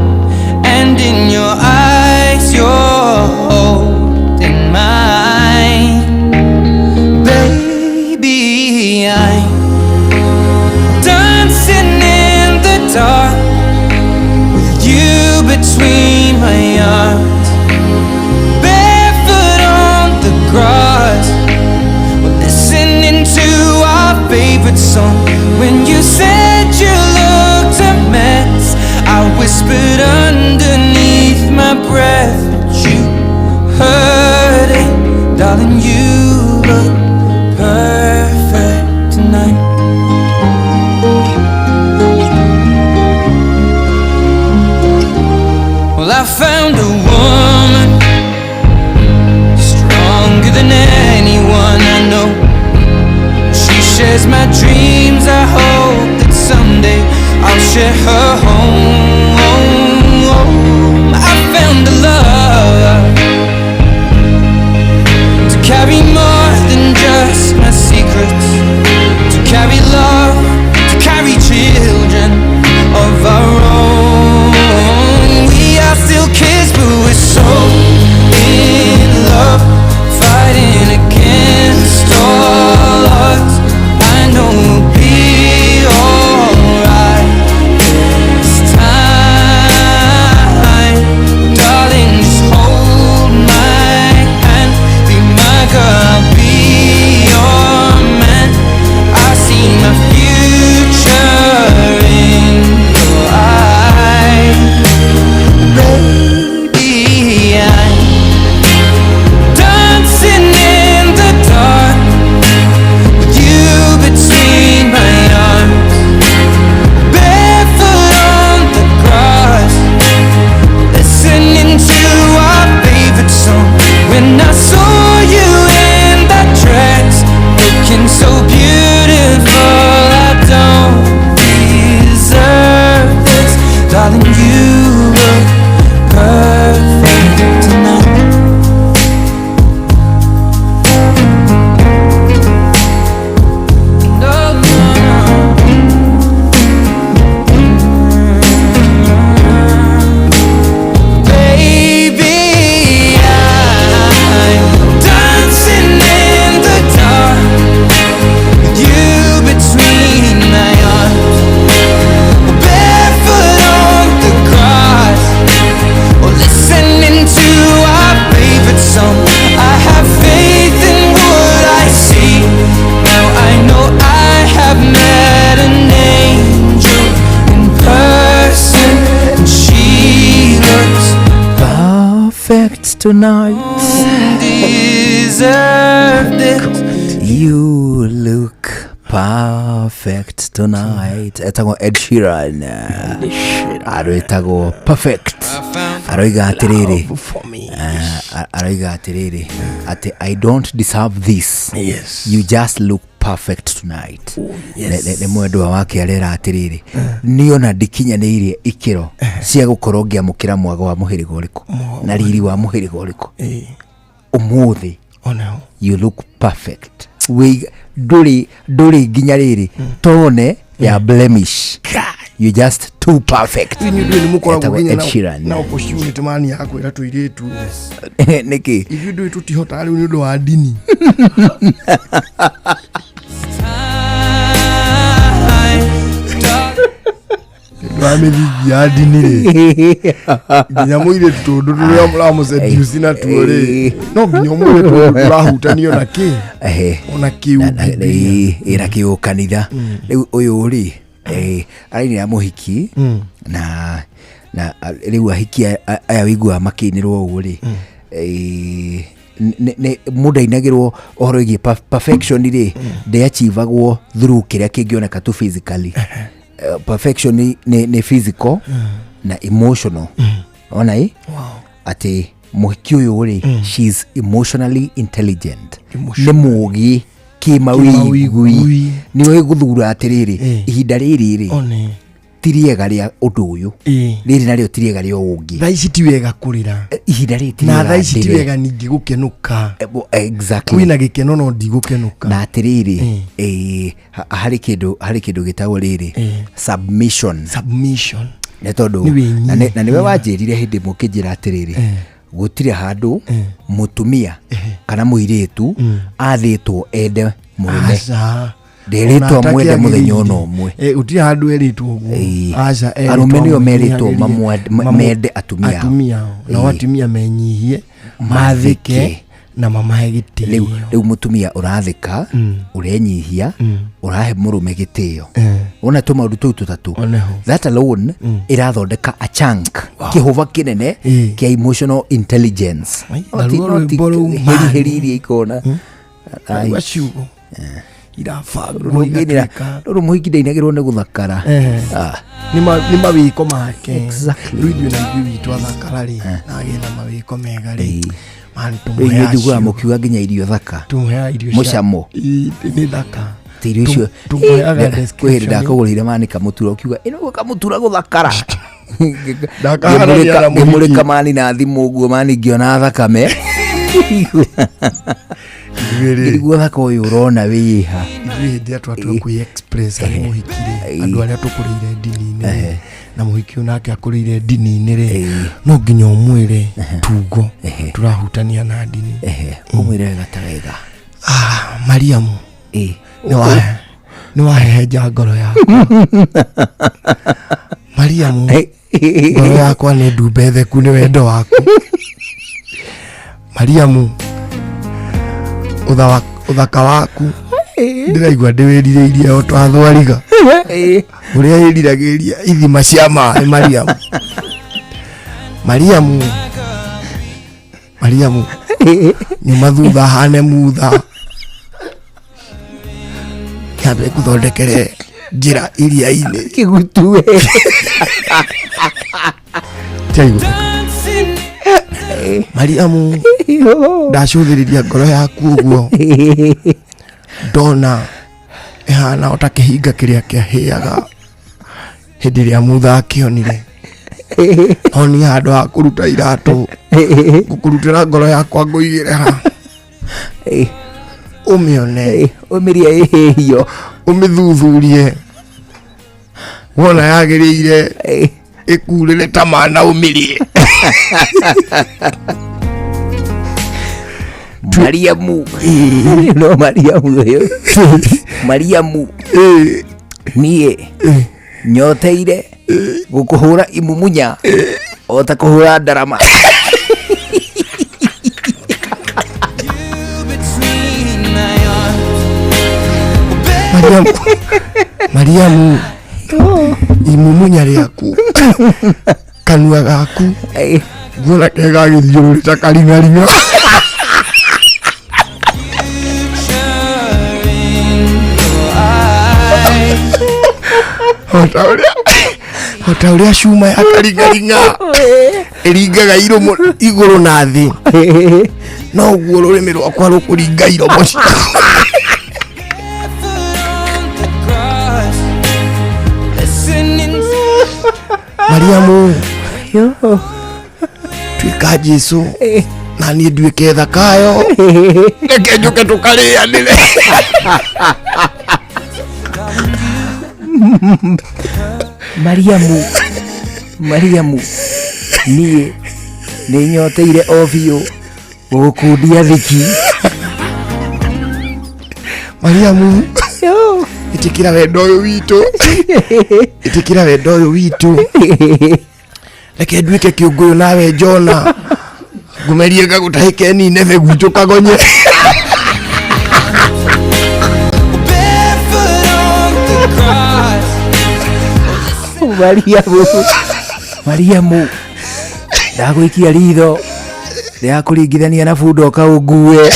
and in your eyes you're holding mine. Baby, I'm dancing in the dark with you between my arms, barefoot on the grass, we're listening to our favorite song. When you said you looked a mess, I whispered underneath my breath, but you heard it. Darling, you look perfect tonight. Well, I found a woman stronger than anyone I know. She shares my dreams. I hope that someday I'll share her home. I found a love to carry more than just my secrets, to carry love, to carry children of our own. We are still kids, but we're so in love, fighting against all odds. I know we'll be alright
tonight.
Deserve this.
You look perfect tonight. Etagwo Ed Sheeran. Arwĩtagwo perfect. Aroiga atĩrĩrĩ. Aroiga atĩrĩrĩ atĩ I don't deserve this.
Yes.
You just look perfect tonight.
Yes.
Nĩ mwendwa wake arera atĩrĩrĩ niĩ ona ndikinyanĩirie ikĩro cia gũkorwo ngĩamũkĩra mwago wa mũhĩrĩga ũrĩkũ na riri wa mũhĩrĩga ũrĩkũ ũmũthĩ.
Oneho.
You look perfect. Wĩ ndũrĩ nginya rĩrĩ tone ya blemish. You just too perfect.
Inyuĩ ndũĩ nĩ mũkoragwo
Etagwo
nginya
Ed Sheeran.
na opportunity mani ya kwĩra tũirĩtu.
Nĩkĩ?
Ithuĩ ndũĩ tũtihotaga rĩu nĩ ũndũ wa ndini. Nĩ ũndũ wa mĩthingi ya ndini rĩ, nginya mũirĩtu tũndũ tũrĩa mũramũseduce natuo rĩ, no nginya ũmwĩre tũndũ tũrahutanio na kĩ ona kĩu
ĩra kĩũ kanitha. Rĩu ũyũ rĩ arainĩra mũhiki na rĩu ahiki aya wĩiguaga makĩinĩrwo ũguo rĩ, mũndũ ainagĩrwo ũhoro wĩgiĩ perfection rĩ, ndĩachivagwo through kĩrĩa kĩngĩoneka tu physically. Perfection nĩ physical na emotional. Ona ĩ atĩ mũhiki ũyũ rĩ, she's emotionally intelligent. Nĩ mũgĩ kĩmawĩigui, nĩ ũĩ gũthura atĩrĩrĩ ihinda rĩrĩ rĩ ti rĩega rĩa ũndũ ũyũ, rĩrĩ narĩo ti rĩega rĩa ũngĩ.
Thaa ici ti wega kũrĩra,
ihinda rĩrĩ ti
na
rĩega
thaa ici ti
ndĩre.
wega ningĩ gũkenũka.
Exactly.
Kwĩna gĩkeno no ndigũkenũka.
Na atĩrĩrĩ harĩ kĩndũ gĩtagwo rĩrĩ submission.
Submission.
Nĩ tondũ
Nĩ wĩnyihia.
na nĩwe wanjĩrire hĩndĩ ĩmwe ũkĩnjĩra atĩrĩrĩ gũtirĩ handũ mũtumia kana mũirĩtu athĩtwo ende mũrũme.
Aca.
Nderĩtwo
Ona
mwende mũthenya
atakĩagĩrĩire.
ona ũmwe.
Gũtirĩ handũ erĩtwo ũguo. Aca, erĩtwo
Arũme nĩo merĩtwo
amwĩnyihagĩrie.
mende atumia ao.
Atumia ao. Nao atumia menyihie, mathĩke na mamahe gĩtĩo.
Rĩu mũtumia ũrathĩka, ũrenyihia, ũrahe mũrũme gĩtĩo. Wona tũmaũndũ tũu tũtatũ. That alone ĩrathondeka a chunk kĩhũba kĩnene kĩa emotional intelligence.
Naruo rwĩmbo rũu
Heri heri iria ikona.
Narua ciugo irabangwo igatuĩka.
Rũrũ mũhiki ndainagĩrwo nĩ gũthakara.
Nĩ mawĩko make.
Exactly.
Rĩu ithuĩ na ithuĩ witũ athakara rĩ, na agĩe na mawĩko mega rĩ, mani
Rĩu
tũmũheaga
inyuĩ njiguaga
ciugo.
mũkiuga nginya irio thaka.
Tũmũheaga irio cia-
Mũcamo.
Nĩ thaka.
Ti irio icio.
Tũmũheaga
Kwĩ hĩndĩ
description.
ndakũgũrĩire mani kamũtura ũkiuga ĩno gwĩ kamũtura gũthakara.
Ndakaharanĩria na mũhiki.
Ngĩmũrĩka mani na thimũ ũguo mani ngĩona thakame. Ngĩrigwo thaka ũyũ ũrona wĩha.
Ithuĩ hĩndĩ ĩrĩa twatua kwĩ express harĩ mũhiki rĩ, andũ arĩa tũkũrĩire ndini-inĩ rĩ, na mũhiki ũyũ nake akũrĩire ndini-inĩ rĩ, no nginya ũmwĩre tugo tũrahutania na ndini.
Ũmwĩre wega ta wega.
Mariamu, nĩ wahehenja ngoro yakwa. Mariamu, ngoro yakwa nĩ ndumbe theku nĩ wendo waku. Mariamu, ũthaka waku ndĩraigua ndĩwĩrirĩirie o ta thwariga ũrĩa ĩriragĩria ithima cia maĩ. Mariamu, Mariamu, Mariamu, nyuma thutha hane mutha, nyambe ngũthondekere njĩra iria-inĩ
kĩgutue.
Tiaigua. Mariamu, ndacũthĩrĩria ngoro yaku ũguo ndona ĩhana o ta kĩhinga kĩrĩa kĩahĩaga hĩndĩ ĩrĩa mutha akĩonire. No niĩ handũ ha kũruta iratũ ngũkũrutĩra ngoro yakwa ngũigĩre ha ũmĩone,
ũmĩrĩe ĩhĩhio,
ũmĩthuthurie, wona yagĩrĩire ĩkurĩre ta mana ũmĩrĩe.
Mariamu, no Mariamu ũyũ, Mariamu, niĩ nyoteire gũkũhũra imumunya o ta kũhũra ndarama.
Mariamu, Mariamu, imumunya rĩaku, kanua gaku
Nguona kega gĩthiũrũrĩ ta karing'aring'a. Ota ũrĩa cuma ya karing'aring'a ĩringaga iromo igũrũ na thĩ, noguo rũrĩmĩ rwakwa rũkũringa iromo ciaku. Mariamu, tuĩka Jesu na niĩ nduĩke Thakayo, reke njũke tũkarĩanĩre.
Mariamu, Mariamu, niĩ nĩ nyoteire o biũ gũgũkundia thiki.
Mariamu, ĩtĩkĩra wendo ũyũ witũ, ĩtĩkĩra wendo ũyũ witũ, reke nduĩke kĩũngũyũ nawe Jona, ngumerie ngagũtahĩke Nineve gwitũ kagonye.
Mariamu, Mariamu, ndagũikia ritho rĩa kũringithania na bunda ũkaũngue.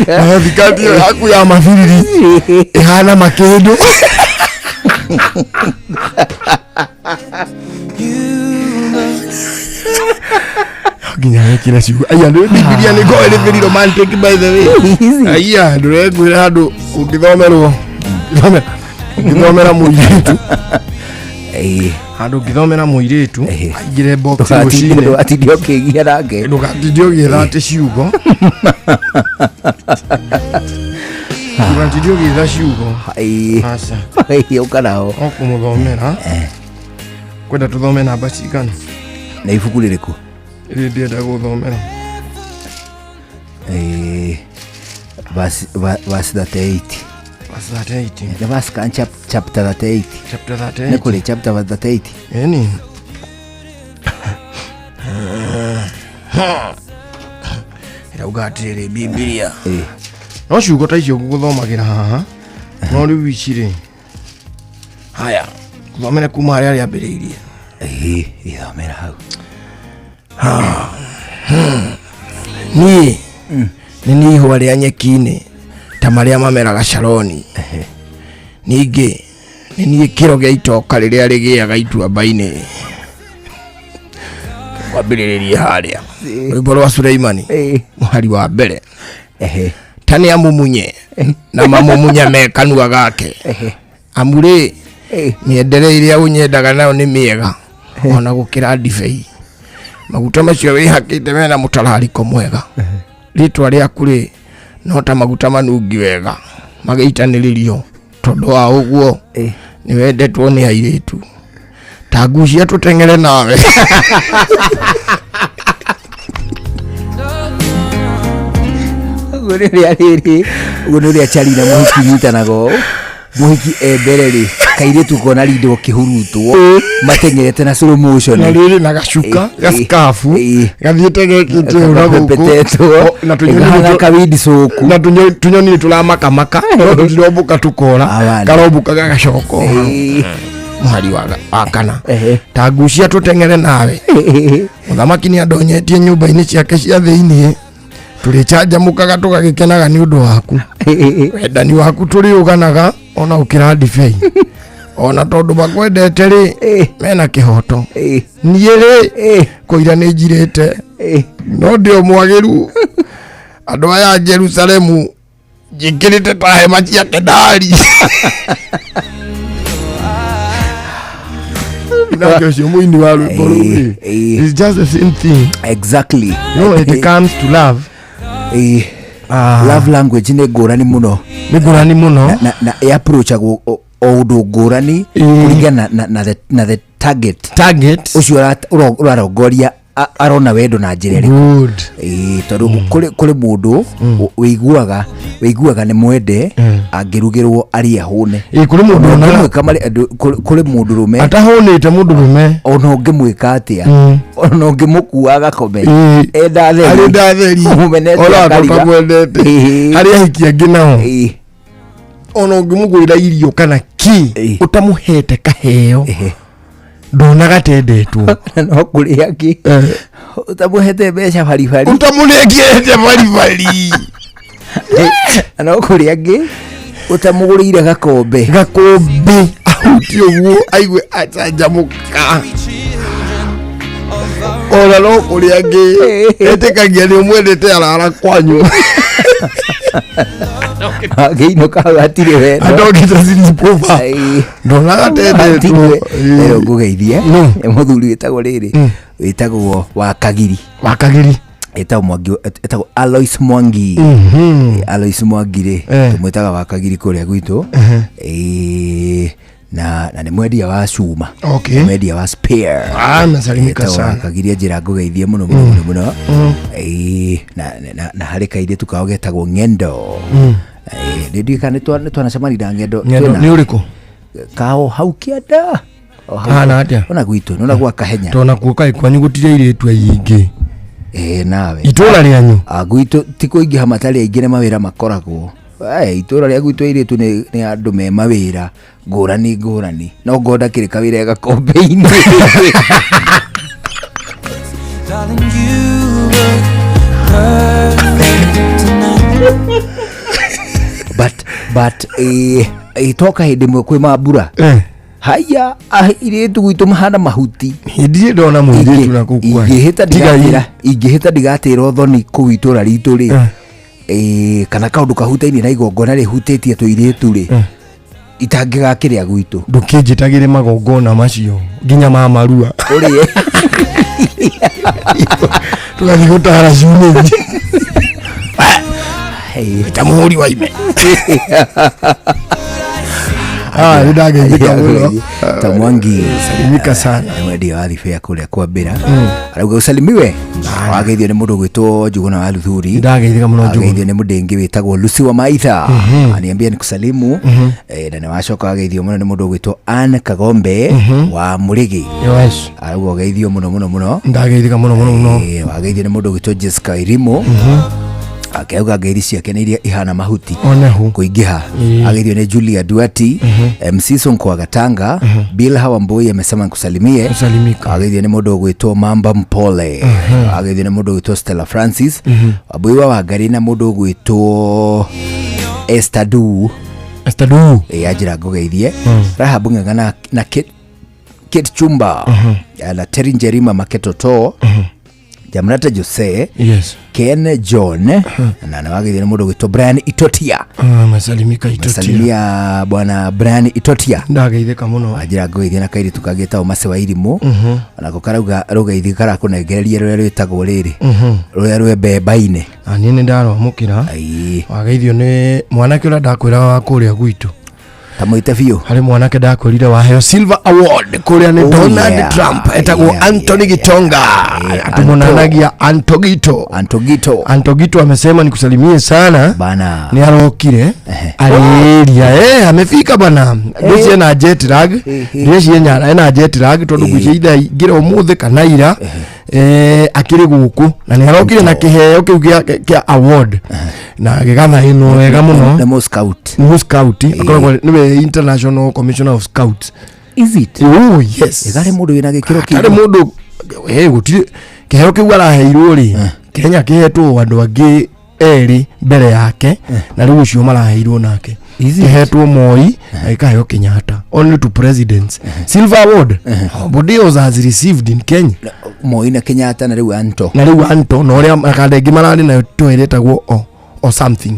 Nayo thikati ĩyo yaku ya mabiriri ĩhana makĩndũ. Nginya wekĩra ciugo aya nĩ Bibilia nĩ koragwo ĩrĩ very romantic, by the way. Aya ndũrekwĩra handũ ũngĩthomerwo ũngĩthomera mũirĩtu, handũ ũngĩthomera mũirĩtu aingĩre box rũcinĩ.
Ndũgatinde ũkĩgia nake.
Ndũgatinde ũgĩetha atĩ ciugo, ndũgatinde ũgĩetha ciugo. Aca.
Ũka nao.
O kũmũthomera kwenda tũthome namba cigana?
Na ibuku rĩrĩkũ?
Rĩrĩ ndĩrenda gũthomera.
Verse 38.
Verse 38.
The verse kan chapter 38.
Chapter 38.
Nĩ kũrĩ chapter 38.
Ĩni ĩrauga atĩrĩrĩ Bibilia, no ciugo ta icio ngũgũthomagĩra haha, no rĩu ici rĩ, haya thomere kuma harĩa rĩambĩrĩirie.
Ĩĩ, ithomera hau.
Niĩ nĩ niĩ ihũa rĩa nyeki-inĩ ta marĩa mameraga Sharoni, ningĩ nĩ niĩ kĩro gĩa itoka rĩrĩa rĩgĩaga ituamba-inĩ. Kwambĩrĩrĩrie harĩa rwĩmbo rwa Suleimani, mũhari wa mbere. Ta nĩ amumunye na mamumunya me kanua gake, amu rĩ, mĩendere ĩrĩa ũnyendaga nayo nĩ mĩega ona gũkĩra ndibei, maguta macio wĩhakĩte mena mũtararĩko mwega. Rĩtwa rĩaku rĩ, no ta maguta manungi wega magĩitanĩrĩrio, tondũ wa ũguo nĩ wendetwo nĩ airĩtu. Ta ngucia tũteng'ere nawe.
Ũguo nĩ ũrĩa rĩrĩ, ũguo nĩ ũrĩa Charlie na mũhiki nyitanaga ũũ. Mũhiki e mbere rĩ, kairĩtu kona rindwo kĩhurutwo mateng'erete na slow motion.
Na rĩrĩ na gacuka gacikabu gathiĩte gekĩte ũũ na gũkũ.
Gapepetetwo.
O, na tũnyoni
Gahana kawindicũku.
Na tũnyoni nĩ tũramakamaka, no tũtirombũka tũkora, karombũka gagacoka o hau. Mũhari wa kana. Ta ngucia tũteng'ere nawe. Mũthamaki nĩ andonyetie nyũmba-inĩ ciake cia thĩiniĩ, tũrĩcanjamũkaga tũgagĩkenaga nĩ ũndũ waku. Wendani waku tũrĩũganaga ona ũkĩra ndibei, ona tondũ makwendete rĩ, mena kĩhoto. Niĩ rĩ, kũira nĩ njirĩte, no ndĩ o mwagĩru. Andũ aya a Jerusalemu njĩkĩrĩte ta hema cia Kedari. Nake ũcio mũini wa rwĩmbo rũu rĩ, it's just the same thing.
Exactly.
No, it comes to love.
Love language nĩ ngũrani mũno.
Nĩ ngũrani mũno.
Na ĩ-approachagwo o ũndũ ngũrani kũringana na the target.
Target.
Ũcio ũrarongoria arona wendo na njĩra ĩrĩkũ.
Good.
Ĩĩ, tondũ kũrĩ mũndũ wĩiguaga nĩ mwende angĩrugĩrwo arĩe ahũne.
Ĩĩ, kũrĩ mũndũ
Ona ũngĩmwĩka kũrĩ mũndũ rũme
atahũnĩte, mũndũ rũme.
Ona ũngĩmwĩka atĩa, ona ũngĩmũkua agakome enda theri,
arĩ nda theri,
ũmũmenete
ona
akariga.
ũtamwendete. Harĩ ahiki angĩ nao, ona ũngĩmũgũrĩra irio kana ki ũtamũhete kaheo ndonaga tendetwo.
No kũrĩ angĩ ũtamũhete mbeca baribari.
Ũtamũnengete baribari.
Na no kũrĩ angĩ ũtamũgũrĩire gakombe.
Gakombe ahutie ũguo aigue acanjamũka. Ona no kũrĩ angĩ etĩkagia nĩ ũmwendete arara kwanyu.
Agĩinũka hau hatirĩ wendo.
Andokĩte sleepover. Ndonaga tendetwo.
Rĩu ngũgeithie nĩ mũthuri wĩtagwo rĩrĩ wĩtagwo wa Kagiri.
Wa Kagiri.
Etagwo Mwangi, etagwo Alois Mwangi. Alois Mwangi rĩ tũmwĩtaga wa Kagiri kũrĩa gwitũ. Na nĩ mwendia wa cuma.
Okay.
Mwendia wa spare.
Ah, nasalimika
Etagwo wa
sana.
Kagiri anjĩra ngũgeithie mũno mũno mũno mũno. Na harĩ kairĩtu kao getagwo Ng'endo. Nĩ ndiũĩ kana nĩ twanacemania na Ng'endo.
Ng'endo nĩ ũrĩkũ?
Kao hau kĩanda. O hau-
Hana atĩa?
Ona gwitũ nona gwa Kahenya.
Tondũ nakuo kaĩ kwanyu gũtirĩ airĩtu aingĩ.
Nawe.
Itũra rĩanyu?
Gwitũ ti kũingĩha matarĩ aingĩ nĩ mawĩra makoragwo. Itũra rĩa gwitũ airĩtu nĩ andũ me mawĩra ngũrani ngũrani. No ngonda kĩrĩ kawĩra gakombe-inĩ.
Darling, you look perfect tonight.
But toka hĩndĩ ĩmwe kwĩ mambura. Haya, airĩtu gwitũ mahana mahuti.
Ndirĩ ndona mũirĩtu na kũu kwanyu.
Ingĩhĩta ndigatĩra ũthoni kũu itũra ritũ rĩ. Kana kaũndũ kahutainie na igongona rĩhutĩtie tũirĩtu rĩ. Itangĩgakĩrĩa gwitũ.
Ndũkĩnjĩtagĩre magongona macio nginya ma marua.
Ũrĩe.
Tũgathiĩ gũtara ciumĩri. Ta mũhũri wa ime. Nĩ ndageithĩka mũno.
Ta Mwangi.
Salimika sana.
Nĩ mwendia wa thibĩa kũrĩa kwambĩra. Arauga ũsalimiwe. Wageithio nĩ mũndũ ũgwĩtwo Njuguna wa Luthuri.
Ndageithĩka mũno Njuguna.
Wageithio nĩ mũndũ ũngĩ wĩtagwo Lucy wa Maitha. Aniambia nikusalimu. Na nĩ wacoka wageithio mũno nĩ mũndũ ũgwĩtwo Ann Kagombe wa Mũrĩgĩ.
Yes.
Arauga ũgeithio mũno mũno mũno.
Ndageithĩka mũno mũno mũno.
Wageithio nĩ mũndũ ũgwĩtwo Jessica Irimo. Akauga ngeithi ciake nĩ iria ihana mahuti.
Onehu.
Kũingĩha. Ageithio nĩ Julia Duati, MC Sonko wa Gatanga, Bill Hawambui amesema nikusalimie. Ageithio nĩ mũndũ ũgwĩtwo Mamba Mpole. Ageithio nĩ mũndũ ũgwĩtwo Stella Francis. Wambui wa Wangari na mũndũ ũgwĩtwo Esther Du.
Esther Du.
Anjĩra ngũgeithie. Rahab Ng'ang'a na Kate Chumba. Na Terry Njerima Maketoto. Jamrata Jose.
Yes.
Ken John. Na nĩ wageithio nĩ mũndũ ũgwĩtwo Brian Itotia.
Masalimika Itotia.
Masalimia bwana Brian Itotia.
Ndageithĩka mũno.
Wanjĩra ngũgeithie na kairĩtu kangĩ Mase wa Irimũ. Onako karauga rũgeithi karakũnengereria rũrĩa rwĩtagwo rĩrĩ. Rũrĩa rwĩ mbemba-inĩ.
Na niĩ nĩ ndarwamũkĩra. Wageithio nĩ mwanake ũrĩa ndakwĩraga wa kũrĩa gwitũ.
Ta mwĩte biũ.
Harĩ mwanake ndakwĩrire waheo Silver Award kũrĩa nĩ
Oh,
Donald
yeah.
Trump etagwo Anthony Gitonga. Atumonanagia Antogito.
Antogito.
Antogito amesema nikusalimie sana.
Bana.
Ni arokire. Arĩria amefika bana. Ngwĩciria ena jet lag. Ngwĩciria ena jet lag tondũ ngwĩciria ithaa ingĩra ũmũthĩ kana ira. Akĩrĩ gũkũ na nĩ arokire na kĩheo kĩu kĩa award na gĩgathainwo wega mũno.
Nĩ mũ scout.
Nĩ scout akoragwo nĩwe International Commissioner of Scouts.
Is it?
Oh yes.
Ĩgarĩ mũndũ wĩna gĩkĩro kĩu.
Harĩ mũndũ gũtirĩ kĩheo kĩu araheirwo rĩ Kenya kĩhetwo andũ angĩ erĩ mbere yake na rĩu ũcio maraheirwo nake kĩhetwo Moi na gĩkaheo Kenyatta, only two presidents. Silver Award nobody else has received in Kenya.
Moi na Kenyatta na rĩu Anto.
Na rĩu Anto na ũrĩa makanda ĩngĩ mararĩ nayo tũĩrĩtagwo o something.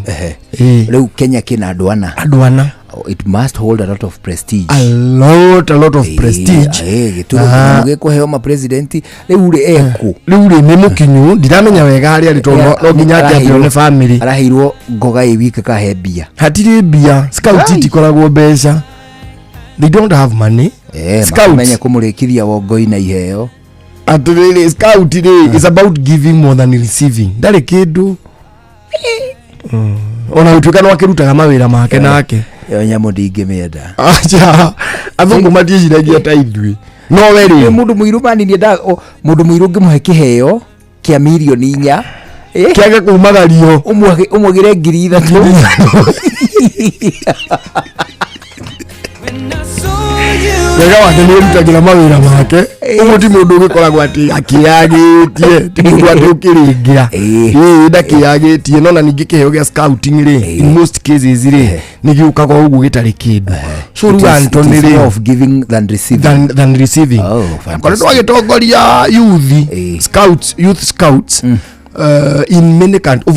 Rĩu Kenya kĩna andũ ana.
Andũ ana.
It must hold a lot of prestige.
A lot of prestige.
Gĩturo gĩkũheo ma president rĩu rĩ eku.
Rĩu rĩ nĩ mũkinyu ndiramenya wega harĩa arĩ tondũ no nginya akĩambĩrwo nĩ family.
Araheirwo ngoga ĩ wiki kahe mbia.
Hatirĩ mbia. Scout itikoragwo mbeca. They don't have money. Scouts.
Mamenye kũmũrĩkithia wongoi na iheo.
Atĩrĩrĩ scout rĩ is about giving more than receiving. Ndarĩ kĩndũ. Ona gũtuĩka no akĩrutaga mawĩra make nake.
Ĩyo nyamũ ndingĩmĩenda.
Acha, athũngũ matiĩciragia ta ithuĩ. No we rĩ.
Mũndũ mũirũ mani niĩ mũndũ mũirũ ũngĩmũhe kĩheo kĩa mirioni 4
kĩage kumagario
ũmwagĩre 3,000.
Wega wake nĩ ĩrutagĩra mawĩra make. Ũguo ti mũndũ ũgĩkoragwo atĩ akĩyagĩtie, ti mũndũ atĩ ũkĩrĩngĩra. Ĩĩ, ndakĩyagĩtie. No na ningĩ kĩheo gĩa scouting rĩ, in most cases rĩ, nĩ gĩũkaga ũguo gĩtarĩ kĩndũ. So
It
rĩu
is- it
Anthony
is
rĩ,
more of giving than receiving.
Than receiving.
Oh,
Akoretwo agĩtongoria youth scouts, youth scouts in many countries,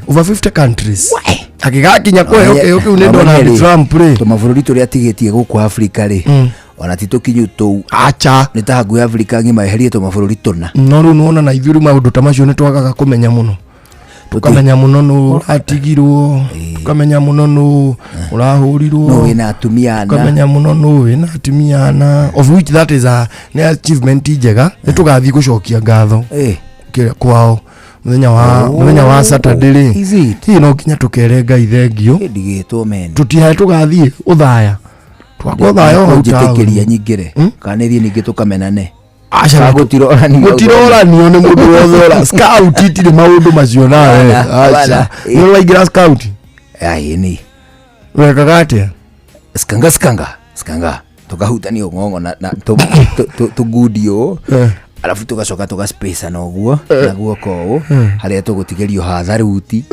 over 50 countries, agĩgakinya kũheo kĩheo kĩu nĩ Donald Trump rĩ.
Tũmabũrũri tũrĩa atigĩtie gũkũ Afrika rĩ, ona ti tũkinyu tũu.
Acha.
Nĩ ta hakuhĩ Afrika ng'ima eherie tũmabũrũri tũna.
No rĩu nĩwona na ithuĩ rĩu maũndũ ta macio nĩ twagaga kũmenya mũno, tũkamenya mũno nũ ũratigirwo, tũkamenya mũno nũ ũrahũrirwo,
Nũ wĩna atumia ana.
Tũkamenya mũno nũ wĩna atumia ana, of which that is a nĩ achievement njega. Nĩ tũgathiĩ gũcokia ngatho kwao mũthenya wa mũthenya wa Saturday rĩ. Hihi no nginya tũkere Ngai thengio.
Ndigĩtwo meni.
Tũtihae tũgathiĩ ũthaya, twakwa ũthaya o hau
Njĩtĩkĩria
taũni.
nyingĩre kana nĩ thiĩ ningĩ tũkamenane.
Aca,
Kana gũtiroranio.
Gũtiroranio nĩ mũndũ wothe ũra scout, itirĩ maũndũ macio nawe.
Bana,
Aca.
bana.
Nĩ ũraingĩra scout?
Aĩ nĩ.
Wekaga atĩa?
Skanga, skanga, skanga, tũkahutania ng'ong'o na tũgundi ũũ, alafu tũgacoka tũgaspacana ũguo na guoko ũũ harĩa tũgũtigĩrio hatharuti.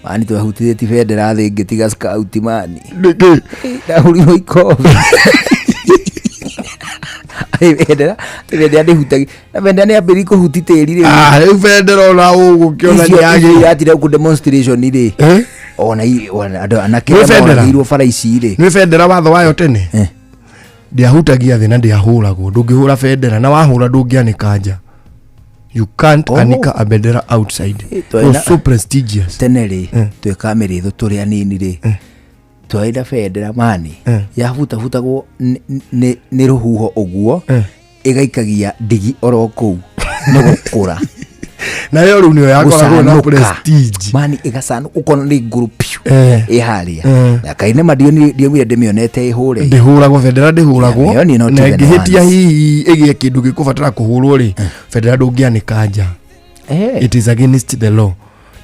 Mani twahutithĩti bendera thĩ ngĩtiga scout mani.
Nĩkĩ?
Ndahurirwo ikombe. Ai, bendera ti bendera ndĩhutagi na bendera nĩ ambĩrĩrie kũhuti tĩri rĩu.
Ah, rĩu bendera ona ũgũkĩona
Icio
nĩ yagĩrĩire.
iratira kũ demonstration rĩ, ona ona andũ anake
Nĩ
arĩa
bendera?
moragĩirwo bara ici rĩ.
Nĩ bendera watho wayo tene ndĩahutagia thĩ na ndĩahũragwo. Ndũngĩhũra bendera, na wahũra ndũngĩanĩka nja. You can't anika a bendera outside. It was so prestigious.
Tene rĩ, twĩkaga mĩrĩthũ tũrĩ anini rĩ, twarĩ na bendera mani yabutabutagwo nĩ rũhuho ũguo, ĩgaikagia ndigi oro kũu nĩ gũkũra.
Nayo rĩu nĩyo yakoragwo na
Gũcanũka.
prestige.
Mani ĩgacanũka ũkona nĩ ngũrũ piũ ĩ harĩa. Na kaĩ nĩma ndionire ndĩmĩonete ĩhũre.
Ndĩhũragwo bendera, ndĩhũragwo.
Yeah, mĩonire not
Na
even
ĩngĩhĩtia
once.
hihi ĩgĩe kĩndũ gĩkũbatara kũhũrwo rĩ, bendera ndũngĩanĩka nja. It is against the law,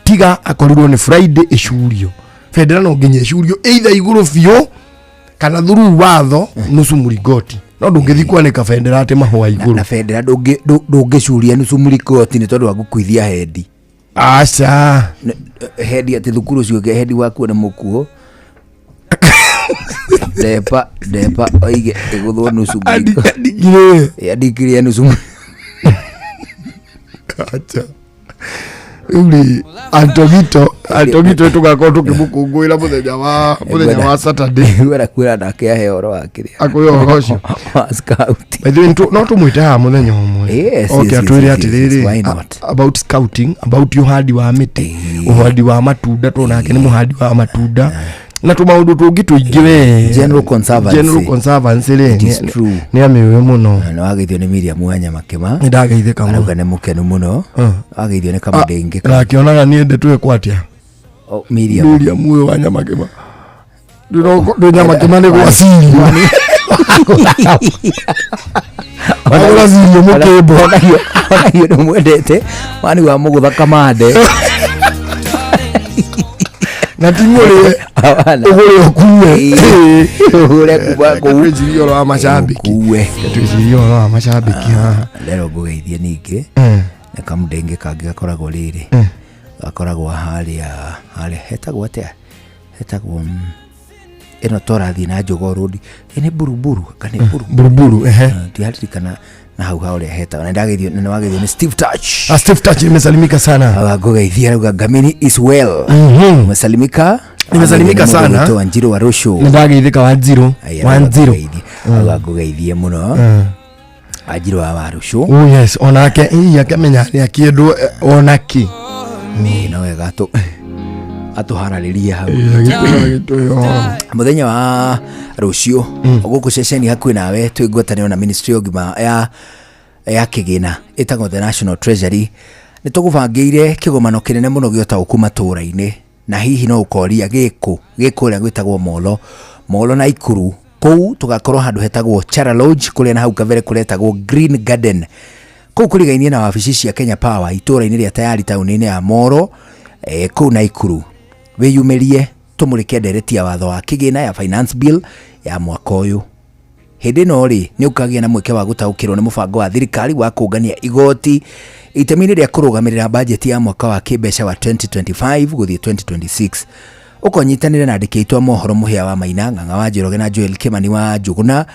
tiga akorirwo nĩ Friday ĩcurio. Bendera no nginya ĩcurio either igũrũ biũ kana through watho nusu mũringoti, no ndũngĩthiĩ kwanĩka bendera atĩ mahũa igũrũ.
Na bendera ndũngĩcuria nusu mũringoti nĩ tondũ wa gũkuithia hendi.
Aca.
Hendi atĩ thukuru ũcio ũngĩ hendi wakuo nĩ mũkuo ndepa ndepa oige ĩgũthwo nusu
mũringoti.
Andikirie nusu mũringoti.
Acha, rĩu rĩ, Antogito, Antogito tũgakorwo tũkĩmũkũngũĩra mũthenya wa Saturday.
Ngwenda kwĩra nake ahe ũhoro wa kĩrĩa.
Akwĩra ũhoro ũcio
wa scout.
By the way, no tũmwĩte haha mũthenya ũmwe.
Yes,
oke
yes,
atwĩre
yes,
atĩrĩrĩ
why not?
About scouting, about ũhandi wa mĩtĩ, ũhandi wa matunda, tondũ nake nĩ mũhandi wa matunda na tũmaũndũ tũngĩ tũingĩ we.
General conservancy.
General conservancy rĩ,
It is true.
nĩ amĩũĩ mũno.
Na wageithio nĩ Miriam wa Nyamakĩma.
Nĩ ndageithĩka mũno.
Arauga nĩ mũkenu mũno. Wageithio nĩ kamũndĩngĩ.
Na akĩonaga niĩ ndĩtwĩkwo atĩa?
Oh, Miriam.
Miriam ũyũ wa Nyamakĩma, ndĩ Nyamakĩma nĩ gwa cirio, agũra cirio mũkĩmbo.
Onagio nĩ mwendete wani wa mũgũtha kamande.
Na ti mũrĩe, ũgũre ũkue.
Ũgũre kuma kũu.
Twĩcirie ũhoro wa macambĩki.
Ũkue.
Twĩcirie ũhoro wa macambĩki haha.
Rero ngũgeithie ningĩ na kamũndĩngĩ kangĩ gakoragwo rĩrĩ, gakoragwo harĩa harĩa hetagwo atĩa, hetagwo ĩno tũrathiĩ na Jogoo Road, ĩ nĩ Buruburu kana nĩ Buru
Buruburu, ehe.
Ndiaririkana na hau ha ũrĩa hetagwo. Na ndageithio na nĩwageithio nĩ Steve Touch.
Ah, Steve Touch, nimesalimika sana.
Ngũgeithia arauga Ngamini is well. Umesalimika.
Nimesalimika sana.
Wa Njiro wa Rũciũ.
Nĩ ndageithĩka wa Njiro wa Njiro.
Auga ngũgeithie mũno Wanjirũ wa Warũciũ.
Oh yes, onake hihi akĩmenya nĩ akĩendwo onake.
No wega atũhararĩrie hau.
Agĩtũhe ũhoro.
Mũthenya wa rũciũ gũkũ ceceni hakuhĩ nawe twĩ ngwatanĩro na ministry ya ũgima ya kĩgĩna ĩtagwo the National Treasury nĩ tũgũbangĩire kĩgomano kĩnene mũno gĩa ũtaũku matũũra-inĩ. Na hihi no ũkoria gĩkũ gĩkũ ũrĩa gwĩtagwo Molo Molo na Ikuru kũu tũgakorwo handũ hetagwo Chara Lodge kũrĩa na hau kabere kũretagwo Green Garden kũu kũrigainie na wabici cia Kenya Power itũũra-inĩ rĩa Tayari taũni-inĩ ya Moro, kũu Naikuru. Wĩyumĩrie tũmũrĩke ndereti ya watho wa kĩgĩna ya finance bill. Ya mwaka ũyũ. Hĩndĩ ĩno rĩ, nĩ ũkagĩa na mweke wa gũtaũkĩrwo nĩ mũbango wa thirikari wa kũngania igoti itemi-inĩ rĩa kũrũgamĩrĩra bajeti ya mwaka wa kĩmbeca wa 2025 gũthiĩ 2026. Ũkonyitanĩra na andĩki aitũ a mohoro Mũhĩa wa Maina, Ng'ang'a wa Njoroge na Joel Kĩmani wa Njũgũna,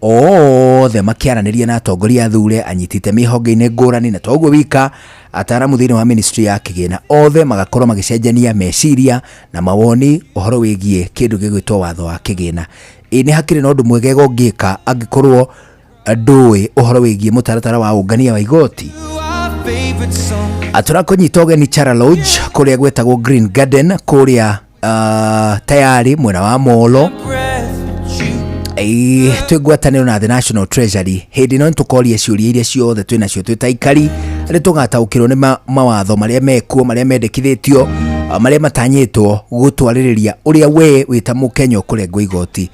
othe makĩaranĩria na atongoria athure, anyiti itemi honge-inĩ ngũrani, na toguo wika ataaramu thĩinĩ wa ministry ya kĩgĩna, othe magakorwo magĩcenjania meciria na mawoni ũhoro wĩgiĩ kĩndũ gĩgwĩtwo watho wa kĩgĩna. Ĩ nĩ hakĩrĩ na ũndũ mwega ũngĩka angĩkorwo ndũĩ ũhoro wĩgiĩ mũtaratara wa ũngania wa igoti? Tũrakũnyita ũgeni Chara Lodge kũrĩa gwĩtagwo Green Garden kũrĩa tayari mwena wa Molo. Ĩĩ, twĩ ngwatanĩro na The National Treasury. Hĩndĩ ĩno nĩtũkoria ciũria iria ciothe twĩ nacio twĩ ta aikari, arĩa tũgataũkĩrwo nĩ mawatho marĩa mekuo, marĩa mendekithĩtio, marĩa matanyĩtwo gũtwarĩrĩria ũrĩa we wĩ ta mũkenya ũkũrengwo igoti.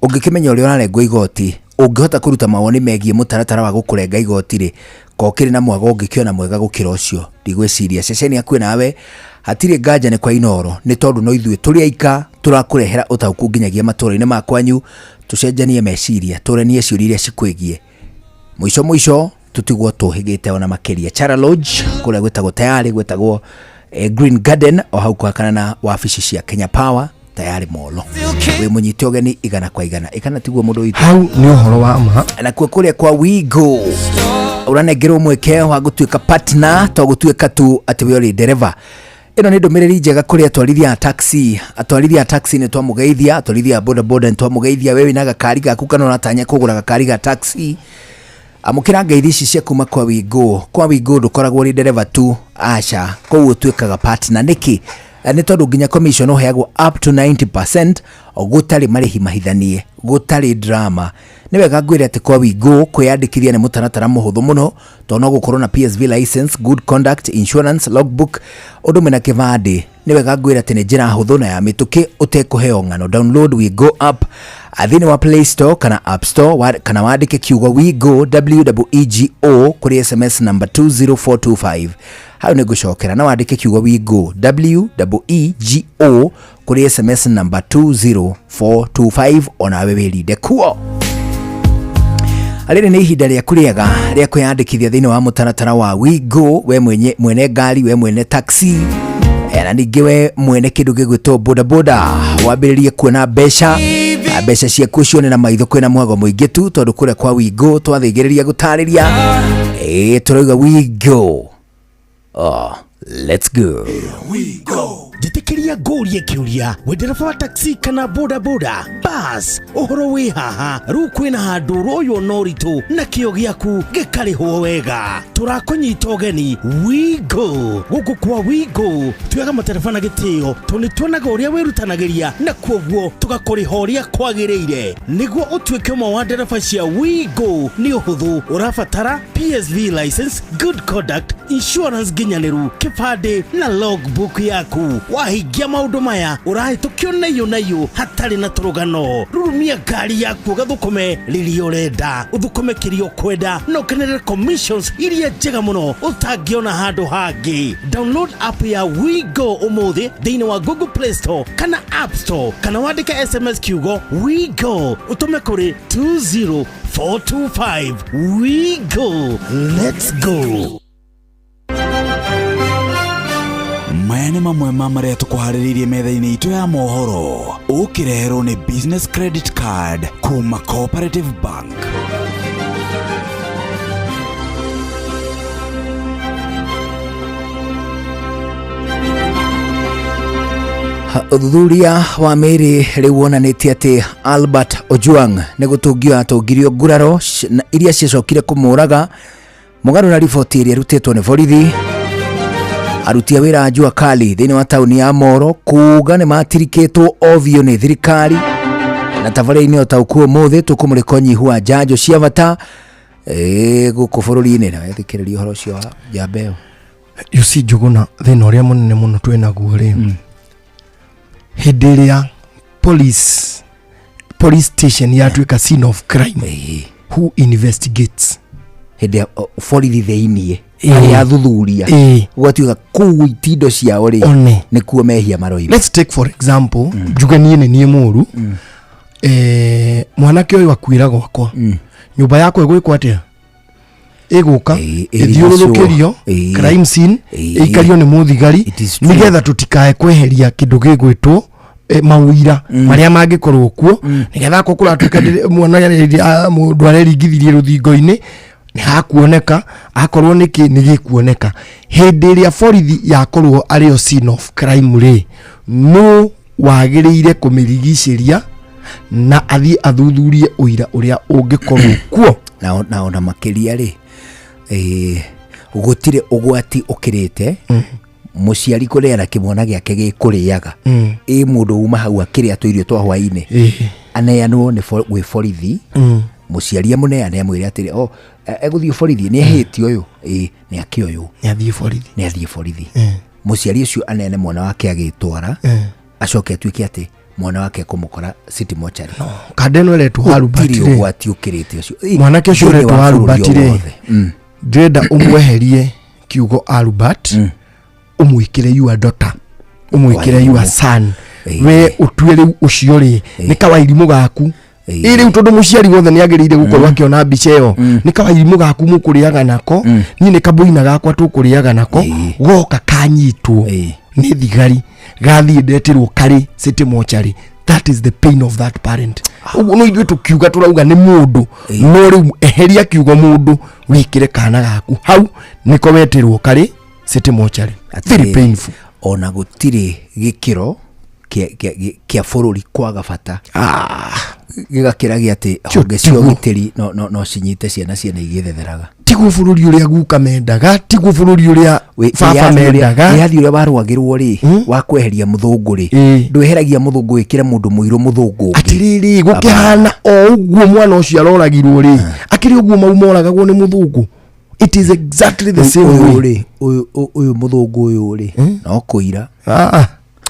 Ũngĩkĩmenya ũrĩa ũrarengwo igoti, ũngĩhota kũruta mawoni megiĩ mũtaratara wa gũkũrenga igoti rĩ, ko ũkĩrĩ na mwago ũngĩkĩona mwega gũkĩra ũcio? Ndigwĩciria ceceni hakuhĩ nawe hatirĩ nganja nĩ kwa Inooro, nĩ tondũ no ithuĩ tũrĩ aika tũrakũrehera ũtaũku nginyagia matũra-inĩ ma kwanyu. Tũcenjanie meciria, tũranie ciũria iria cikwĩgiĩ, mũico mũico tũtigwo tũhĩgĩte ona makĩria. Chara Lodge kũrĩa gwĩtagwo tayari gwĩtagwo Green Garden, o hau kũhakana na wabici cia Kenya Power tayari Molo. Wĩ mũnyite ũgeni igana kwa igana, ĩkana tiguo mũndũ witũ?
Hau nĩ ũhoro wa ma.
Nakuo kũrĩa kwa Wigo ũranengerwo mweke wa gũtuĩka partner, to gũtuĩka tu atĩ we ũrĩ ndereba. Ĩno nĩ ndũmĩrĩri njega kũrĩ atwarithia a taxi. Atwarithia a taxi nĩ twamũgeithia, atwarithia a boda boda nĩ twamũgeithia. We wĩna gakari gaku kana ũratanya kũgũra gakari ga taxi, amũkĩra ngeithi ici cia kuma kwa Wigo. Kwa Wigo ndũkoragwo ũrĩ ndereba tu, aca, kũu ũtuĩkaga partner. Nĩkĩ? Nĩ tondũ nginya commission ũheagwo up to 90%, gũtarĩ marĩhi mahithanie, gũtarĩ drama. Nĩ wega ngwĩre atĩ kwa Wigo kwĩyandĩkithia nĩ mũtaratara mũhũthũ mũno, tondũ no gũkorwo na PSV license, good conduct, insurance, logbook, ũndũ ũmwe na kĩbandĩ. Nĩ wega ngwĩre atĩ nĩ njĩra hũthũ na ya mĩtũkĩ ũtekũheo ng'ano. Download Wigo app thĩinĩ wa Play Store kana App Store, kana wandĩke kiugo Wigo WEGO kũrĩ SMS number 20425. Hau nĩ ngũcokera, na wandĩke kiugo Wigo WEGO kũrĩ SMS number 20425, onawe wĩrinde kuo. Rĩrĩ nĩ ihinda rĩaku rĩega rĩa kwĩyandĩkithia thĩinĩ wa mũtaratara wa Wigo, we mwenye, mwene ngari, we mwene taxi, na ningĩ we mwene kĩndũ gĩgwĩtwo bodaboda, wambĩrĩrie kuona mbeca, mbeca ciaku cione na maitho. Kwĩna mwago mũingĩ tu, tondũ kũrĩa kwa Wigo twathĩgĩrĩria gũtarĩria, tũrauga Wigo, oh, let's go.
Njĩtĩkĩria ngũrie kĩũria, we ndereba wa taxi kana boda boda bas, ũhoro wĩ haha rĩu kwĩna handũ ũroywo na ũritũ na kĩo gĩaku gĩkarĩhwo wega. Tũrakũnyita ũgeni Wigo. Gũkũ kwa Wigo tuoyaga matereba na gĩtĩo, tondũ nĩ tuonaga ũrĩa wĩrutanagĩria na kuoguo tũgakũrĩha ũrĩa kwagĩrĩire. Nĩguo ũtuĩke ũmwe wa ndereba cia Wigo nĩ ũhũthũ, ũrabatara PSV license, good conduct, insurance nginyanĩru, kĩbandĩ na logbook yaku. Wahingia maũndũ maya, ũrahĩtũkio naiyũ naiyũ hatarĩ na tũrũgano. Rurumia ngari yaku ũgathũkũme rĩrĩa ũrenda, ũthũkũme kĩrĩa ũkwenda, na ũkenerere commissions iria njega mũno ũtangĩona handũ hangĩ. Download app ya Wigo ũmũthĩ thĩinĩ wa Google Play Store kana App Store, kana wandĩke SMS kiugo Wigo ũtũme kũrĩ 20425. Wigo, let's go.
Maya nĩ mamwe ma marĩa tũkũharĩrĩirie metha-inĩ itũ ya mohoro, ũkĩreherwo nĩ Business Credit Card kuma Cooperative Bank.
Ũthuthuria wa mĩĩrĩ rĩu wonanĩtie atĩ Albert Ojwang nĩ gũtũngio atũngirio nguraro iria ciacokire kũmũraga, mũgarũ na riboti ĩrĩa ĩrutĩtwo nĩ borithi. Aruti a wĩra a jua kali thĩinĩ wa taũni ya Moro kuga nĩ matirikĩtwo ovio nĩ thirikari. Na tabarĩra-inĩ ũtaũku ũmũthĩ tũkũmũrĩka ũnyihu wa njanjo cia bata gũkũ bũrũri-inĩ, na wethikĩrĩria ũhoro ũcio wa njamba ĩyo.
You see, Njũgũna, thĩna ũrĩa mũnene mũno twĩnaguo rĩ, hĩndĩ ĩrĩa police station yatuĩka scene of crime, who investigates?
Hĩndĩ ya borithi thĩiniĩ arĩa athuthuria, gũgatuĩka kũu itindo ciao rĩ,
One.
nĩkuo mehia maroima.
Let's take for example, njuge niĩ nĩ niĩ mũru. Mwanake ũyũ akuĩra gwakwa nyũmba yakwa ĩgwĩkwo atĩa ĩgũka ĩthiũrũrũkĩrio crime scene ĩikario nĩ mũthigari nĩgetha tũtikae kweheria kĩndũ gĩgwĩtwo mawira marĩa mangĩkorwo kuo nĩgetha akorwo kũratuĩka mwana mũndũ areringithirie rũthingo-inĩ nĩ hakuoneka akorwo nĩkĩ nĩ gĩkuoneka. Hĩndĩ ĩrĩa borithi yakorwo arĩo scene of crime rĩ, no wagĩrĩire kũmĩrigicĩria na athiĩ athuthurie ũira ũrĩa ũngĩkorwo kuo.
Na ona makĩria rĩ, gũtirĩ ũgwati ũkĩrĩte mũciari kũneana kĩmwana gĩake gĩkũrĩaga ĩ mũndũ uma hau akĩrĩa tũirio twa hwaĩ-inĩ aneanwo nĩ gwĩ borithi mũciari amũneane amwĩre atĩrĩ o egũthiĩ borithi nĩ ehĩtie ũyũ ĩ nĩ akĩoywo nĩ athiĩ borithi mũciari ũcio aneane mwana wake agĩtwara acoke atuĩke atĩ mwana wake kũmũkora city mortuary.
No kande no ĩretwo Harubati
rĩ ũgwati ũkĩrĩte ũcio
mwanake ũcio ũretwo Harubati rĩ ndĩrenda ũmweherie kiugo Albert ũmwĩkĩre your daughter ũmwĩkĩre your son we ũtue rĩu ũcio rĩ nĩ kawairimũ gaku ĩ rĩu tondũ mũciari wothe nĩ agĩrĩire gũkorwo akĩona mbica ĩyo nĩ kawairimũ gaku mũkũrĩaga nako niĩ nĩ kabũina gakwa tũkũrĩaga nako goka kanyitwo nĩ thigari gathiĩ ndetĩrwo karĩ city mortuary. That is the pain of that parent. Ũguo no ithuĩ tũkiuga tũrauga nĩ mũndũ no rĩu eheria kiugo mũndũ wĩkĩre kana gaku hau nĩko wetĩrwo karĩ city mortuary. Very painful.
Ona gũtirĩ gĩkĩro kĩa bũrũri kwaga bata gĩgakĩra gĩa atĩ honge cia ũgitĩri no cinyite ciana ciene igĩthetheraga.
Tiguo bũrũri ũrĩa guka mendaga, tiguo bũrũri ũrĩa baba mendaga.
Wĩyathi ũrĩa warũagĩrwo rĩ wa kweheria mũthũngũ rĩ ndweheragia mũthũngũ wĩkĩre mũndũ mũirũ mũthũngũ ũngĩ.
Atĩrĩrĩ gũkĩhana o ũguo mwana ũcio aroragirwo rĩ akĩrĩ ũguo mau moragagwo nĩ mũthũngũ. It is exactly the same way.
Ũyũ mũthũngũ ũyũ rĩ no kũira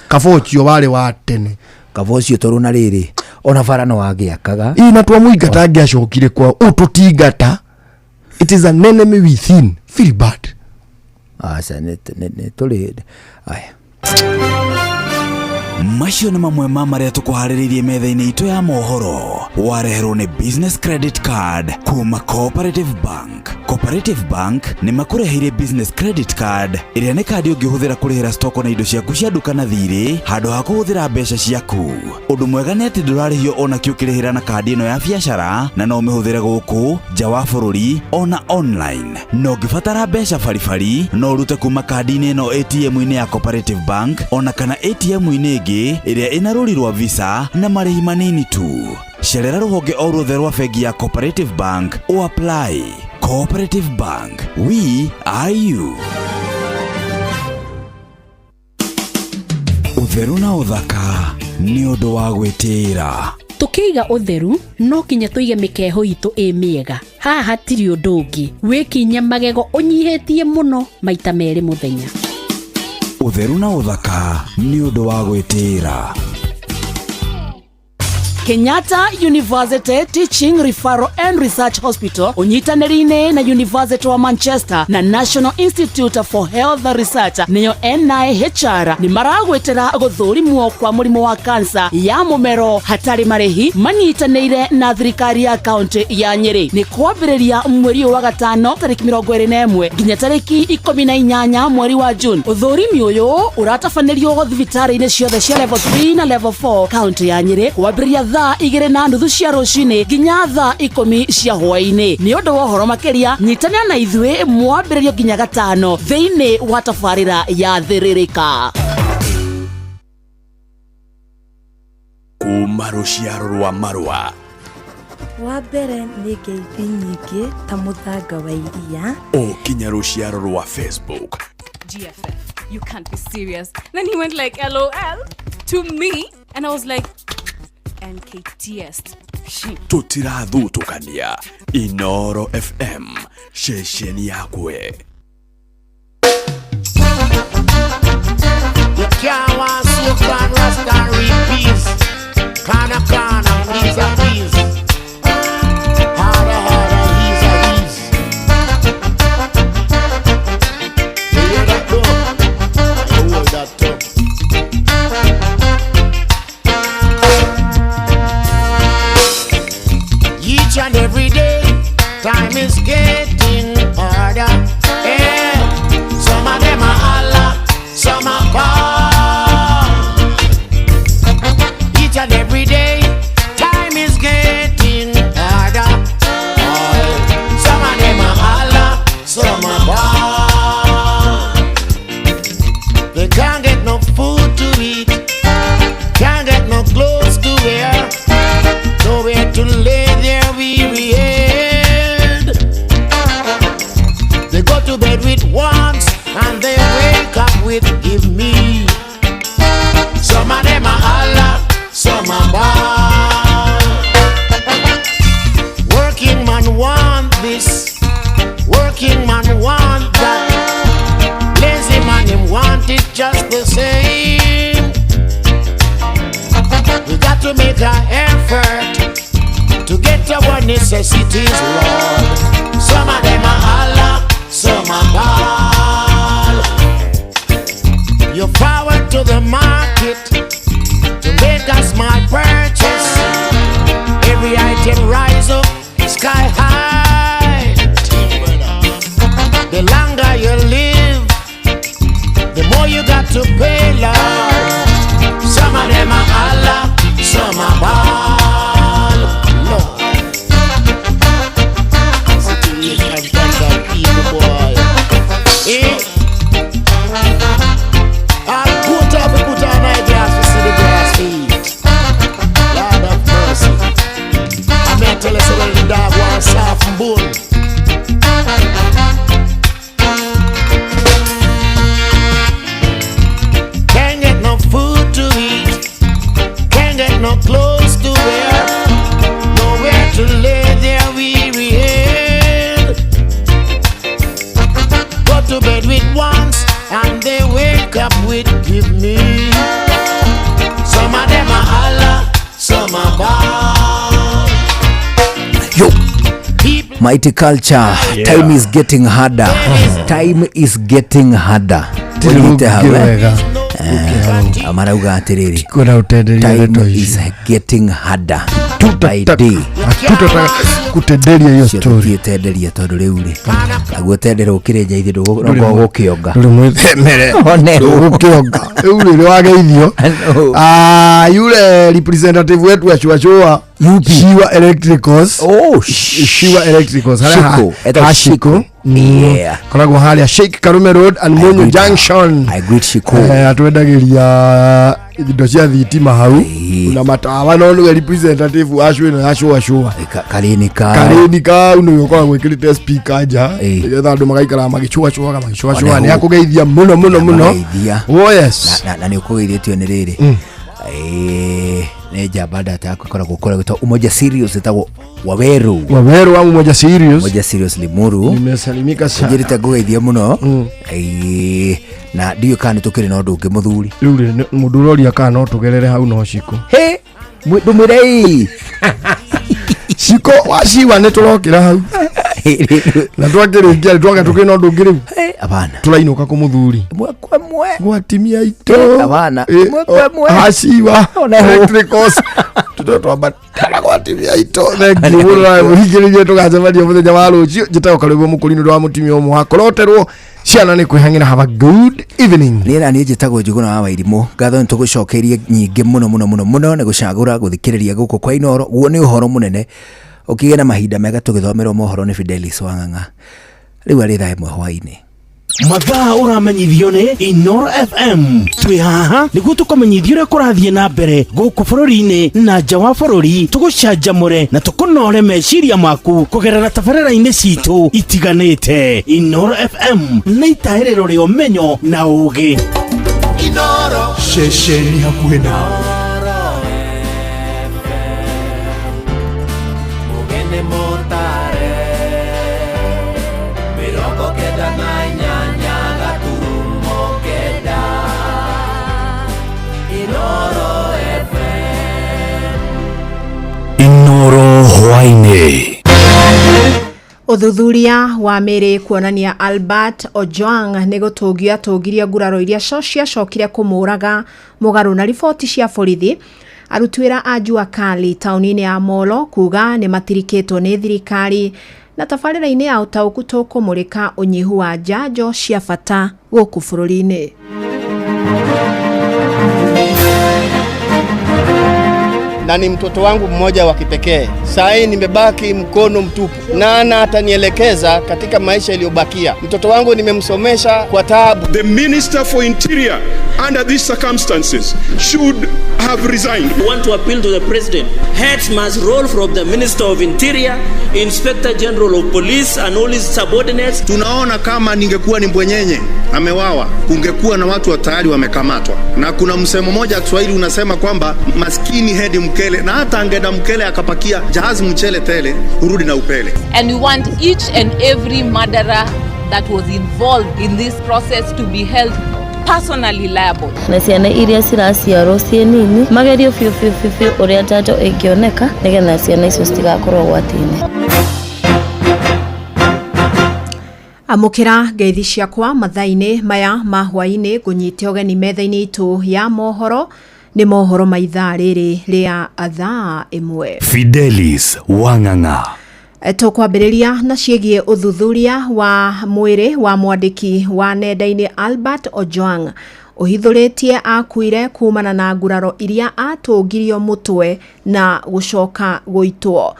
kaba ũcio warĩ wa tene
kaba ũcio tondũ na rĩrĩ ona bara no wagĩakaga
ĩ na twamũingata angĩacokire kwao ũũ tũtingata. It is an enemy within. Feel bad.
Aca nĩ tũrĩ aya.
Macio nĩ mamwe ma marĩa tũkũharĩrĩirie metha-inĩ itũ ya mohoro. Wareherwo nĩ Business Credit Card kuma Cooperative Bank. Cooperative Bank nĩ makũreheire Business Credit Card ĩrĩa nĩ kandi ũngĩhũthĩra kũrĩhĩra stoko na indo ciaku cia nduka na thirĩ handũ ha kũhũthĩra mbeca ciaku. Ũndũ mwega nĩ atĩ ndũrarĩhio ona kĩ ũkĩrĩhĩra na kandi ĩno ya biacara na no ũmĩhũthĩre gũkũ nja wa bũrũri ona online. Na ũngĩbatara mbeca baribari no ũrute kuma kandi-inĩ ĩno ATM-inĩ ya Cooperative Bank ona kana ATM-inĩ ĩngĩ ĩrĩa ĩna rũri rwa Visa na marĩhi manini tu. Cerera rũhonge o ruothe rwa bengi ya Cooperative Bank o apply. Cooperative Bank, we are you. Ũtheru na ũthaka nĩ ũndũ wa gwĩtĩĩra.
Tũkĩiga ũtheru no kinya tũige mĩkeho itũ ĩ mĩega. Haha hatirĩ ũndũ ũngĩ wĩkinye magego ũnyihĩtie mũno maita merĩ mũthenya.
Ũtheru na ũthaka nĩ ũndũ wa gwĩtĩĩra.
Kenyatta University Teaching Referral and Research Hospital unyitanĩri-inĩ na University wa Manchester na National Institute for Health Research nĩyo NIHR nĩ maragwĩtĩra gũthũrimwo kwa mũrimũ wa kansa ya mũmero hatarĩ marĩhi manyitanĩire na thirikari ya kaunti ya Nyĩrĩ. Nĩ kwambĩrĩria mweri wa gatano tarĩki 21 nginya tarĩki 18 mweri wa June. Ũthũrimi ũyũ ũratabanĩrio thibitarĩ-inĩ ciothe cia level 3 na level 4 kaunti ya Nyĩrĩ kwambĩrĩria thaa 2:30 cia rũcinĩ nginya thaa 10 cia hwaĩ-inĩ. Nĩ ũndũ wa ũhoro makĩria nyitanĩra na ithuĩ mwambĩrĩrio nginya gatano thĩinĩ wa tabarĩra ya Thĩrĩrĩka.
Kuma rũciaro rwa marũa
wa mbere nĩ ngeithi nyingĩ ta mũthanga wa iria
o kinya rũciaro rwa Facebook.
GFF, you can't be serious. Then he went like LOL to me and I was like NKTS.
Tũtirathutũkania. Inoro FM, ceceni yakwe.
You can't want soca and rasta and repeats. Corner, corner, please, please. Harder, harder, he's a he's. You hear that though? You hold that up. Necessities, Lord. Some of them are Allah, some are Baal. You forward to the market to make a small purchase. Every item rise up sky high. The longer you live, the more you got to pay, Lord. Some of them are Allah, some are Baal. Lord. Situation comes of evil boy. Eh? I'll put up and put on eyeglass to see the grass feet. Lord of mercy. I may tell us a little dog want soft and bone. Can't get no food to eat. Can't get no clothes to wear. Nowhere to lay their weary head. Go to bed with once and they wake up with give me. Some of them are Allah, some are Baal.
Yo. Mighty culture.
Yeah.
Time is getting harder. Time is getting harder. Ũnyite hau, eh? Marauga atĩrĩrĩ,
Kwĩna ũtenderia
time
ndeto ici.
is getting harder by day.
Hatutotaka kutenderia hiyo story.
Tenderia tondũ rĩu rĩ naguo tendera ũkĩrĩ nja ithe ndũgũkorwo gũkĩonga.
Ndũrĩ mwĩthemere.
Onerwo.
Ndũgũkĩonga. Rĩu rĩ wageithio. Ah, yule representative wetu wa Chuachua Shiwa Electricals.
Oh,
Shiwa Electricals. Harĩa
Shiko. Etagwo
ha Shiko.
Yeah.
Koragwo harĩa Sheikh Karume Road and Munyu Junction.
I greet Shiko.
Atwendagĩria indo cia thitima hau na matawa no nĩwe representative wa cũ ĩno ya cũa cũa
Karini ka
karini kau nĩwe ũkoragwo ĩkĩrĩte speaker nja nĩgetha andũ magaikaraga magĩcuacuaga magĩcuacuaga nĩ akũgeithia mũno mũno mũno.
Nĩamageithia.
Oh yes.
Na nĩ ũkũgeithĩtio nĩ rĩrĩ nĩ njamba ndata yaku ĩkoragwo kũrĩa gwĩtwo Umoja Serious ĩtagwo Waweru.
Waweru wa Umoja Serious.
Umoja Serious Limuru.
Nimesalimika sana.
Njĩrĩte ngũgeithia mũno. Na ndiũĩ kana nĩ tũkĩrĩ na ũndũ ũngĩ mũthuri.
Rĩu rĩ mũndũ ũroria kana no tũgerere hau no Shiko.
Hĩ ndũmwĩre ĩ.
Shiko waciwa nĩ tũrokĩra hau. Na twakĩrĩkia twaka tũkĩrĩ na ũndũ ũngĩ rĩu.
Hapana.
Tũrainũka kũ mũthuri.
Ĩmwe kwa ĩmwe.
Gwatimia itũ.
Hapana. Ĩmwe kwa ĩmwe.
Haciwa.
Oneho.
Electricals. Tũtwambatara gwatimia itũ. Thank you mũno mũhingĩrĩrie tũgacemania mũthenya wa rũciũ. Njĩtagwo Karũgũ Mũkũrinũ ndwa mũtumia ũmwe wa kũroterwo ciana nĩ kwĩhang'ĩra. Have a good evening.
Niĩ na niĩ njĩtagwo Njũgũna wa Wairimũ. Ngatho nĩ tũgũcokeirie nyingĩ mũno mũno mũno mũno nĩ gũcagũra gũthikĩrĩria gũkũ kwa Inooro. Guo nĩ ũhoro mũnene. Ũkĩgĩa na mahinda mega tũgĩthomerwo mohoro nĩ Fidelis Wang'ang'a. Rĩu arĩ thaa 1 hwaĩ-inĩ.
Mathaa ũramenyithio nĩ Inooro FM. Twĩ haha nĩguo tũkũmenyithia ũrĩa kũrathiĩ na mbere gũkũ bũrũri-inĩ na nja wa bũrũri, tũgũcanjamũre na tũkũnore meciria maku kũgerera tabarĩra-inĩ citũ itiganĩte. Inooro FM nĩ itaĩrĩro rĩa ũmenyo na ũũgĩ.
Inooro.
Ceceni hakuhĩ nawe.
Mugene motare 98 gaturumo kenda Inooro FM.
Inooro hwaĩ-inĩ.
Ũthuthuria wa mĩrĩ kuonania Albert Ojwang nĩ gũtũngio atũngirie nguraro iria ciacokire kũmũraga mũgarũ na riboti cia borithi. Aruti wĩra a Jua Kali taũni-inĩ ya Molo kuga nĩ matirikĩtwo nĩ thirikari. Na tabarĩra-inĩ ya ũtaũku tũkũmũrĩka ũnyihu wa njanjo cia bata gũkũ bũrũri-inĩ.
Na ni mtoto wangu mmoja wa kipekee. Saa hii nimebaki mkono mtupu. Nana atanielekeza katika maisha iliyobakia. Mtoto wangu nimemsomesha kwa taabu.
The Minister for Interior under these circumstances should have resigned.
We want to appeal to the President. Heads must roll from the Minister of Interior, Inspector General of Police and all his subordinates.
Tunaona kama ningekuwa ni mbwenyenye amewawa, kungekuwa na watu tayari wamekamatwa. Na kuna msemo mmoja Kiswahili unasema kwamba maskini hedi mkele, na hata angeda mkele akapakia jahazi mchele tele, urudi na upele.
And we want each and every murderer that was involved in this process to be held
personally liable.
Na ciana iria ciraciarwo ciĩ nini magerio biũ biũ biũ biũ ũrĩa njanjo ĩngĩoneka nĩgetha ciana icio citigakorwo ũgwati-inĩ.
Amũkĩra ngeithi ciakwa mathaa-inĩ maya ma hwaĩ-inĩ, ngũnyite ũgeni metha-inĩ itũ ya mohoro. Nĩ mohoro ma ithaa rĩrĩ rĩa thaa 1.
Fidelis Wang'ang'a.
Tũkwambĩrĩria na ciĩgiĩ ũthuthuria wa mwĩrĩ wa mwandĩki wa nenda-inĩ Albert Ojwang ũhithũrĩtie akuire kumana na nguraro iria atũngirio mũtwe na gũcoka gũitwo.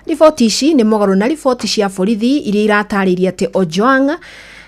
Riboti ici nĩ mũgarũ na riboti cia borithi iria iratarĩria atĩ Ojwang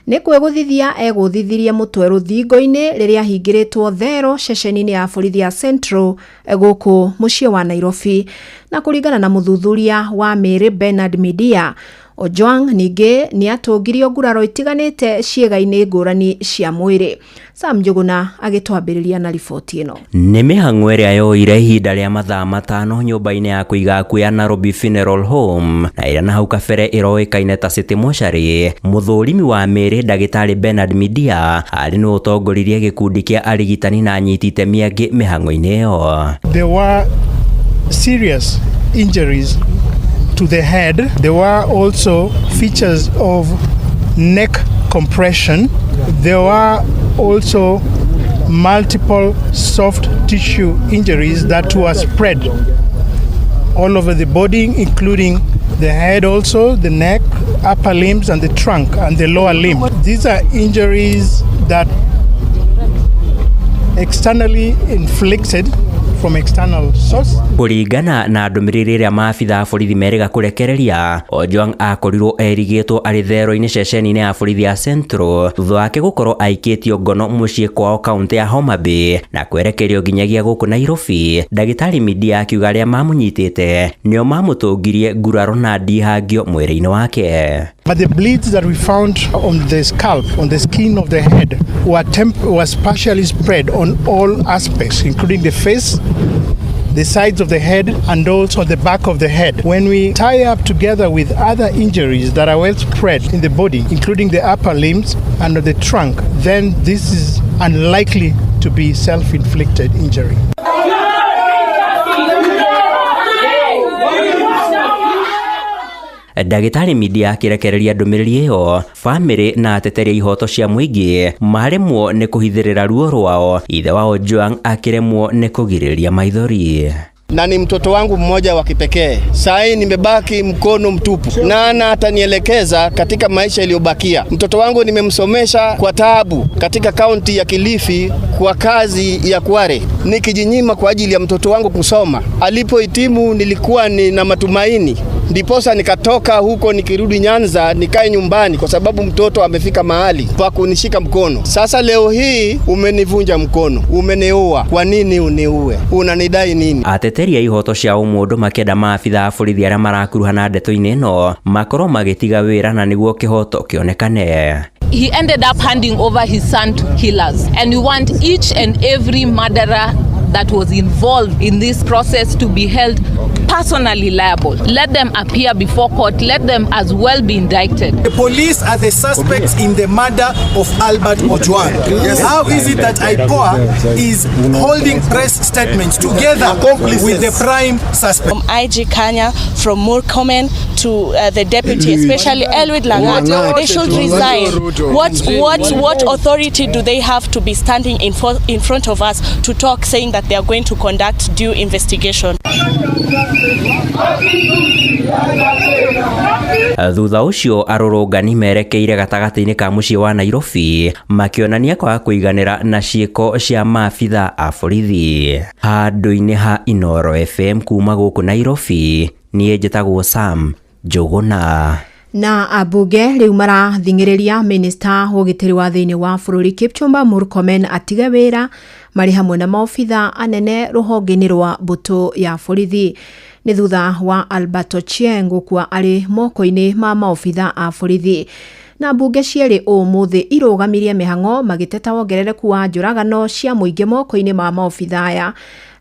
nĩ kwĩgũthithia egũthithirie mũtwe rũthingo-inĩ rĩrĩa ahingĩrĩtwo thero ceceni-inĩ ya borithi ya Central gũkũ mũciĩ wa Nairobi. Na kũringana na mũthuthuria wa mĩĩrĩ Bernard Midia, Ojwang ningĩ nĩ atũngirio nguraro itiganĩte ciĩga-inĩ ngũrani cia mwĩrĩ. Sam Njuguna agĩtwambĩrĩria na riboti ĩno.
Nĩ mĩhang'o ĩrĩa yoire ihinda rĩa mathaa 5 nyũmba-inĩ ya kũiga akuũ ya Nairobi Funeral Home na ĩrĩa na hau kabere ĩroĩkaine ta City Mortuary. Mũthũrimi wa mĩĩrĩ ndagĩtarĩ Bernard Midia arĩ nĩwe ũtongoririe gĩkundi kĩa arigitani na anyiti itemi angĩ mĩhang'o-inĩ ĩyo.
There were serious injuries to the head. There were also features of neck compression. There were also multiple soft tissue injuries that were spread all over the body, including the head also, the neck, upper limbs and the trunk and the lower limb. These are injuries that externally inflicted from external source.
Kũringana na ndũmĩrĩri ĩrĩa maabitha a borithi merĩga kũrekereria, Ojwang akorirwo erigĩtwo arĩ thero-inĩ ceceni-inĩ ya borithi ya Central thutha wake gũkorwo aikĩtio ngono mũciĩ kwao kaũntĩ ya Homa Bay na kwerekerio nginyagia gũkũ Nairobi. Ndagĩtarĩ Midia akiuga arĩa mamũnyitĩte nĩo mamũtũngirie nguraro na ndihangio mwĩrĩ-inĩ wake.
But the bleeds that we found on the scalp, on the skin of the head, was partially spread on all aspects, including the face, the sides of the head, and also the back of the head. When we tie up together with other injuries that are well spread in the body, including the upper limbs and the trunk, then this is unlikely to be self-inflicted injury.
Ndagĩtarĩ Midia akĩrekereria ndũmĩrĩri ĩyo, bamĩrĩ na ateteri a ihoto cia mũingĩ maremwo nĩ kũhithĩrĩra ruo rwao, ithe wa Ojwang akĩremwo nĩ kũgirĩrĩria maithori.
Na ni mtoto wangu mmoja wa kipekee. Saa hii nimebaki mkono mtupu. Nana atanielekeza katika maisha iliyobakia. Mtoto wangu nimemsomesha kwa taabu katika kaunti ya Kilifi kwa kazi ya Kware, nikijinyima kwa ajili ya mtoto wangu kusoma. Alipohitimu nilikuwa nina matumaini, ndiposa nikatoka huko nikirudi Nyanza nikae nyumbani kwa sababu mtoto amefika mahali pa kunishika mkono. Sasa leo hii umenivunja mkono, umeniua. Kwa nini uniue? Unanidai nini?
Ateteri a ihoto cia ũmũndũ makĩenda maabitha a borithi arĩa marakuruhana ndeto-inĩ ĩno makorwo magĩtiga wĩra na nĩguo kĩhoto kĩonekane.
He ended up handing over his son to killers, and we want each and every murderer that was involved in this process to be held personally liable. Let them appear before court. Let them as well be indicted.
The police are the suspects in the murder of Albert Ojwang. Yes. How is it that IPOA is holding press statements together with the prime suspect?
From IG Kanya, from Murkomen to the deputy, especially Eliud Langat, they should resign. What authority do they have to be standing in front of us to talk, saying that they are going to conduct due investigation?
Thutha ũcio arũrũngani merekeire gatagatĩ-inĩ ka mũciĩ wa Nairobi makĩonania kwaga kũiganĩra na ciĩko cia maabitha a borithi. Handũ-inĩ ha Inooro FM kuma gũkũ Nairobi, niĩ njĩtagwo Sam Njuguna.
Na ambunge rĩu marathing'ĩrĩria minista wa ũgitĩri wa thĩinĩ wa bũrũri Kipchumba Murkomen atige wĩra marĩ hamwe na maobitha anene rũhonge-inĩ rwa mbũtũ ya borithi. Nĩ thutha wa Albert Ochieng gũkua arĩ moko-inĩ ma maobitha a borithi. Na mbunge cierĩ ũmũthĩ irũgamirie mĩhang'o magĩteta wongerereku wa njũragano cia mũingĩ moko-inĩ ma maobitha aya.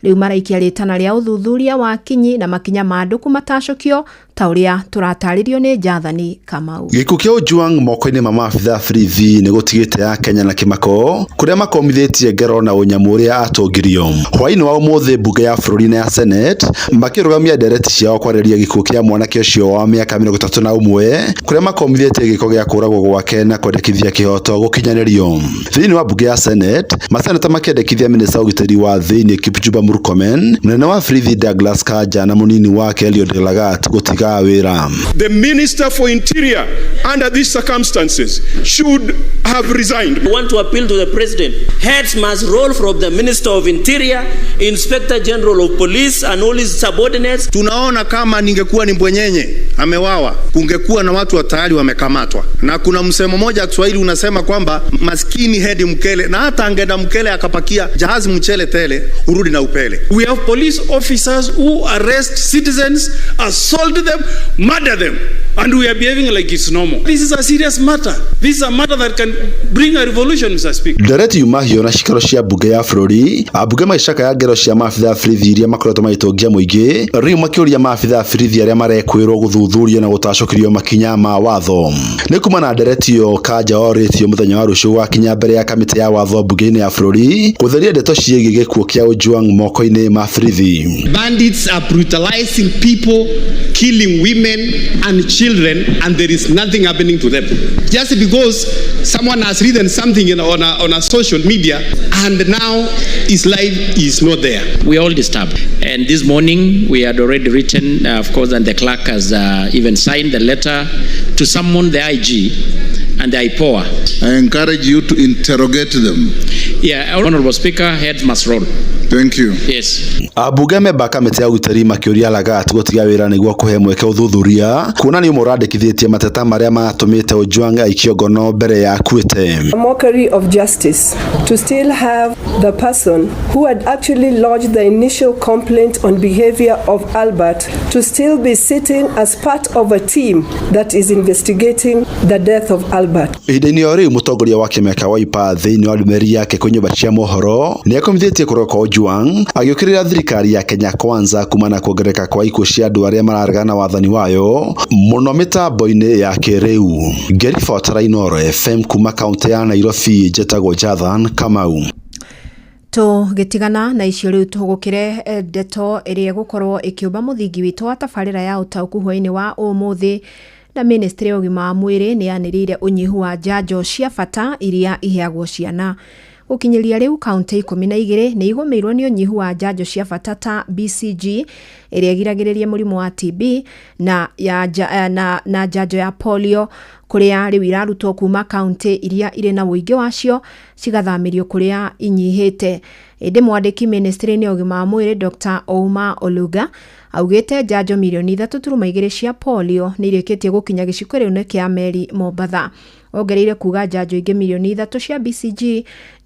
Rĩu maraikia rĩtana rĩa ũthuthuria wa kinyi na makinya mandũku matacũkio ta ũrĩa tũratarĩrio nĩ Jathani Kamau.
Gĩkuũ kĩa Ojwang moko-inĩ ma maabitha a borithi nĩ gũtigĩte ya Kenya na kĩmako kũrĩa makomithĩtie ngero na ũnyamũ ũrĩa atongirio. Hwaĩ-inĩ wa ũmũthĩ mbunge ya bũrũri na ya Senate makĩrũgamia ndereti ciao kwarĩrĩria gĩkuũ kĩa mwanake ũcio wa mĩaka 31 kũrĩa makomithĩtie gĩko gĩa kũragwo gwake na kwendekithia kĩhoto gũkinyanĩrio. Thĩinĩ wa mbunge ya Senate, maseneta makĩendekithia minista wa ũgitĩri wa thĩinĩ Kipchumba Murkomen, mũnene wa borithi Douglas Kanja na mũnini wake Eliud Lagat gũtiga wĩra.
The Minister for Interior, under these circumstances, should have resigned.
I want to appeal to the President. Heads must roll from the Minister of Interior, Inspector General of Police and all his subordinates.
Tunaona kama ningekuwa ni mbwenyenye amewawa, kungekuwa na watu tayari wamekamatwa. Na kuna msemo moja Kiswahili unasema kwamba maskini hedi mkele, na hata angeenda mkele akapakia jahazi mchele tele, urudi na upele.
We have police officers who arrest citizens, assault them, murder them, and we are behaving like it's normal. This is a serious matter. This is a matter that can bring a revolution, Mr. Speaker.
Ndereti yuma hiyo na cikaro cia mbunge ya bũrũri, ambunge magĩcakaya ngero cia maabitha a borithi iria makoretwo magĩtongia mũingĩ, rĩu makĩũria maabitha a borithi arĩa marekwĩrwo gũthuthurio na gũtacũkĩrio makinya ma watho. Nĩ kuma na ndereti ĩyo Kanja orĩtio mũthenya wa rũciũ gwakinya mbere ya kamĩtĩ ya watho mbunge-inĩ ya bũrũri gũtheria ndeto ciĩgiĩ gĩkuũ kĩa Ojwang moko-inĩ ma borithi.
Bandits are brutalizing people, killing women and children, and there is nothing happening to them. Just because someone has written something on a social media and now his life is not there.
We are all disturbed. And this morning we had already written, of course, and the clerk has even signed the letter to summon the IG and the IPOA.
I encourage you to interrogate them.
Yeah, Honorable Speaker, heads must roll.
Thank you.
Yes.
Ambunge memba kamĩtĩ ya ũgitĩri makĩũria Lagat gũtiga wĩra nĩguo kũhe mweke ũthuthuria kuona nĩ ũmwe ũrandĩkithĩtie mateta marĩa matũmĩte Ojwang aikio ngono mbere ya akuĩte.
A mockery of justice to still have the person who had actually lodged the initial complaint on behavior of Albert to still be sitting as part of a team that is investigating the death of Albert.
Ihinda-inĩ o rĩu mũtongoria wa kĩama kĩa Wiper thĩinĩ wa ndũmĩrĩri yake kwĩ nyũmba cia mohoro nĩ akomithĩtie kũragwo kwa Ojwang agĩũkĩrĩra thirikari ya Kenya Kwanza kumana na kuongerereka kwa ikuũ cia andũ arĩa mararegana na wathani wayo mũno mĩtambo-inĩ ya kĩrĩu. Ngĩribotera Inooro FM kuma kaũntĩ ya Nairobi, njĩtagwo Jathan Kamau.
Tũgĩtigana na icio rĩu tũgũkĩre ndeto ĩrĩa ĩgũkorwo ĩkĩũmba mũthingi witũ wa tabarĩra ya ũtaũku hwaĩ-inĩ wa ũmũthĩ. Na ministry ya ũgima wa mwĩrĩ nĩ yanĩrĩire ũnyihu wa njanjo cia bata iria iheagwo ciana. Gũkinyĩria rĩu kaũntĩ 12 nĩ igũmĩirwo nĩ ũnyihu wa njanjo cia bata ta BCG ĩrĩa ĩgiragĩrĩria mũrimũ wa TB na na njanjo ya polio, kũrĩa rĩu irarutwo kuma kaũntĩ iria irĩ na ũingĩ wacio cigathamĩrio kũrĩa inyihĩte. Ĩndĩ mwandĩki ministry-inĩ ya ũgima wa mwĩrĩ Dr. Ouma Oluga augĩte njanjo mirioni 3.2 cia polio nĩ irĩkĩtie gũkinya gĩcukĩro-inĩ kĩa meri Mombatha. Ongereire kuga njanjo ingĩ mirioni 3 cia BCG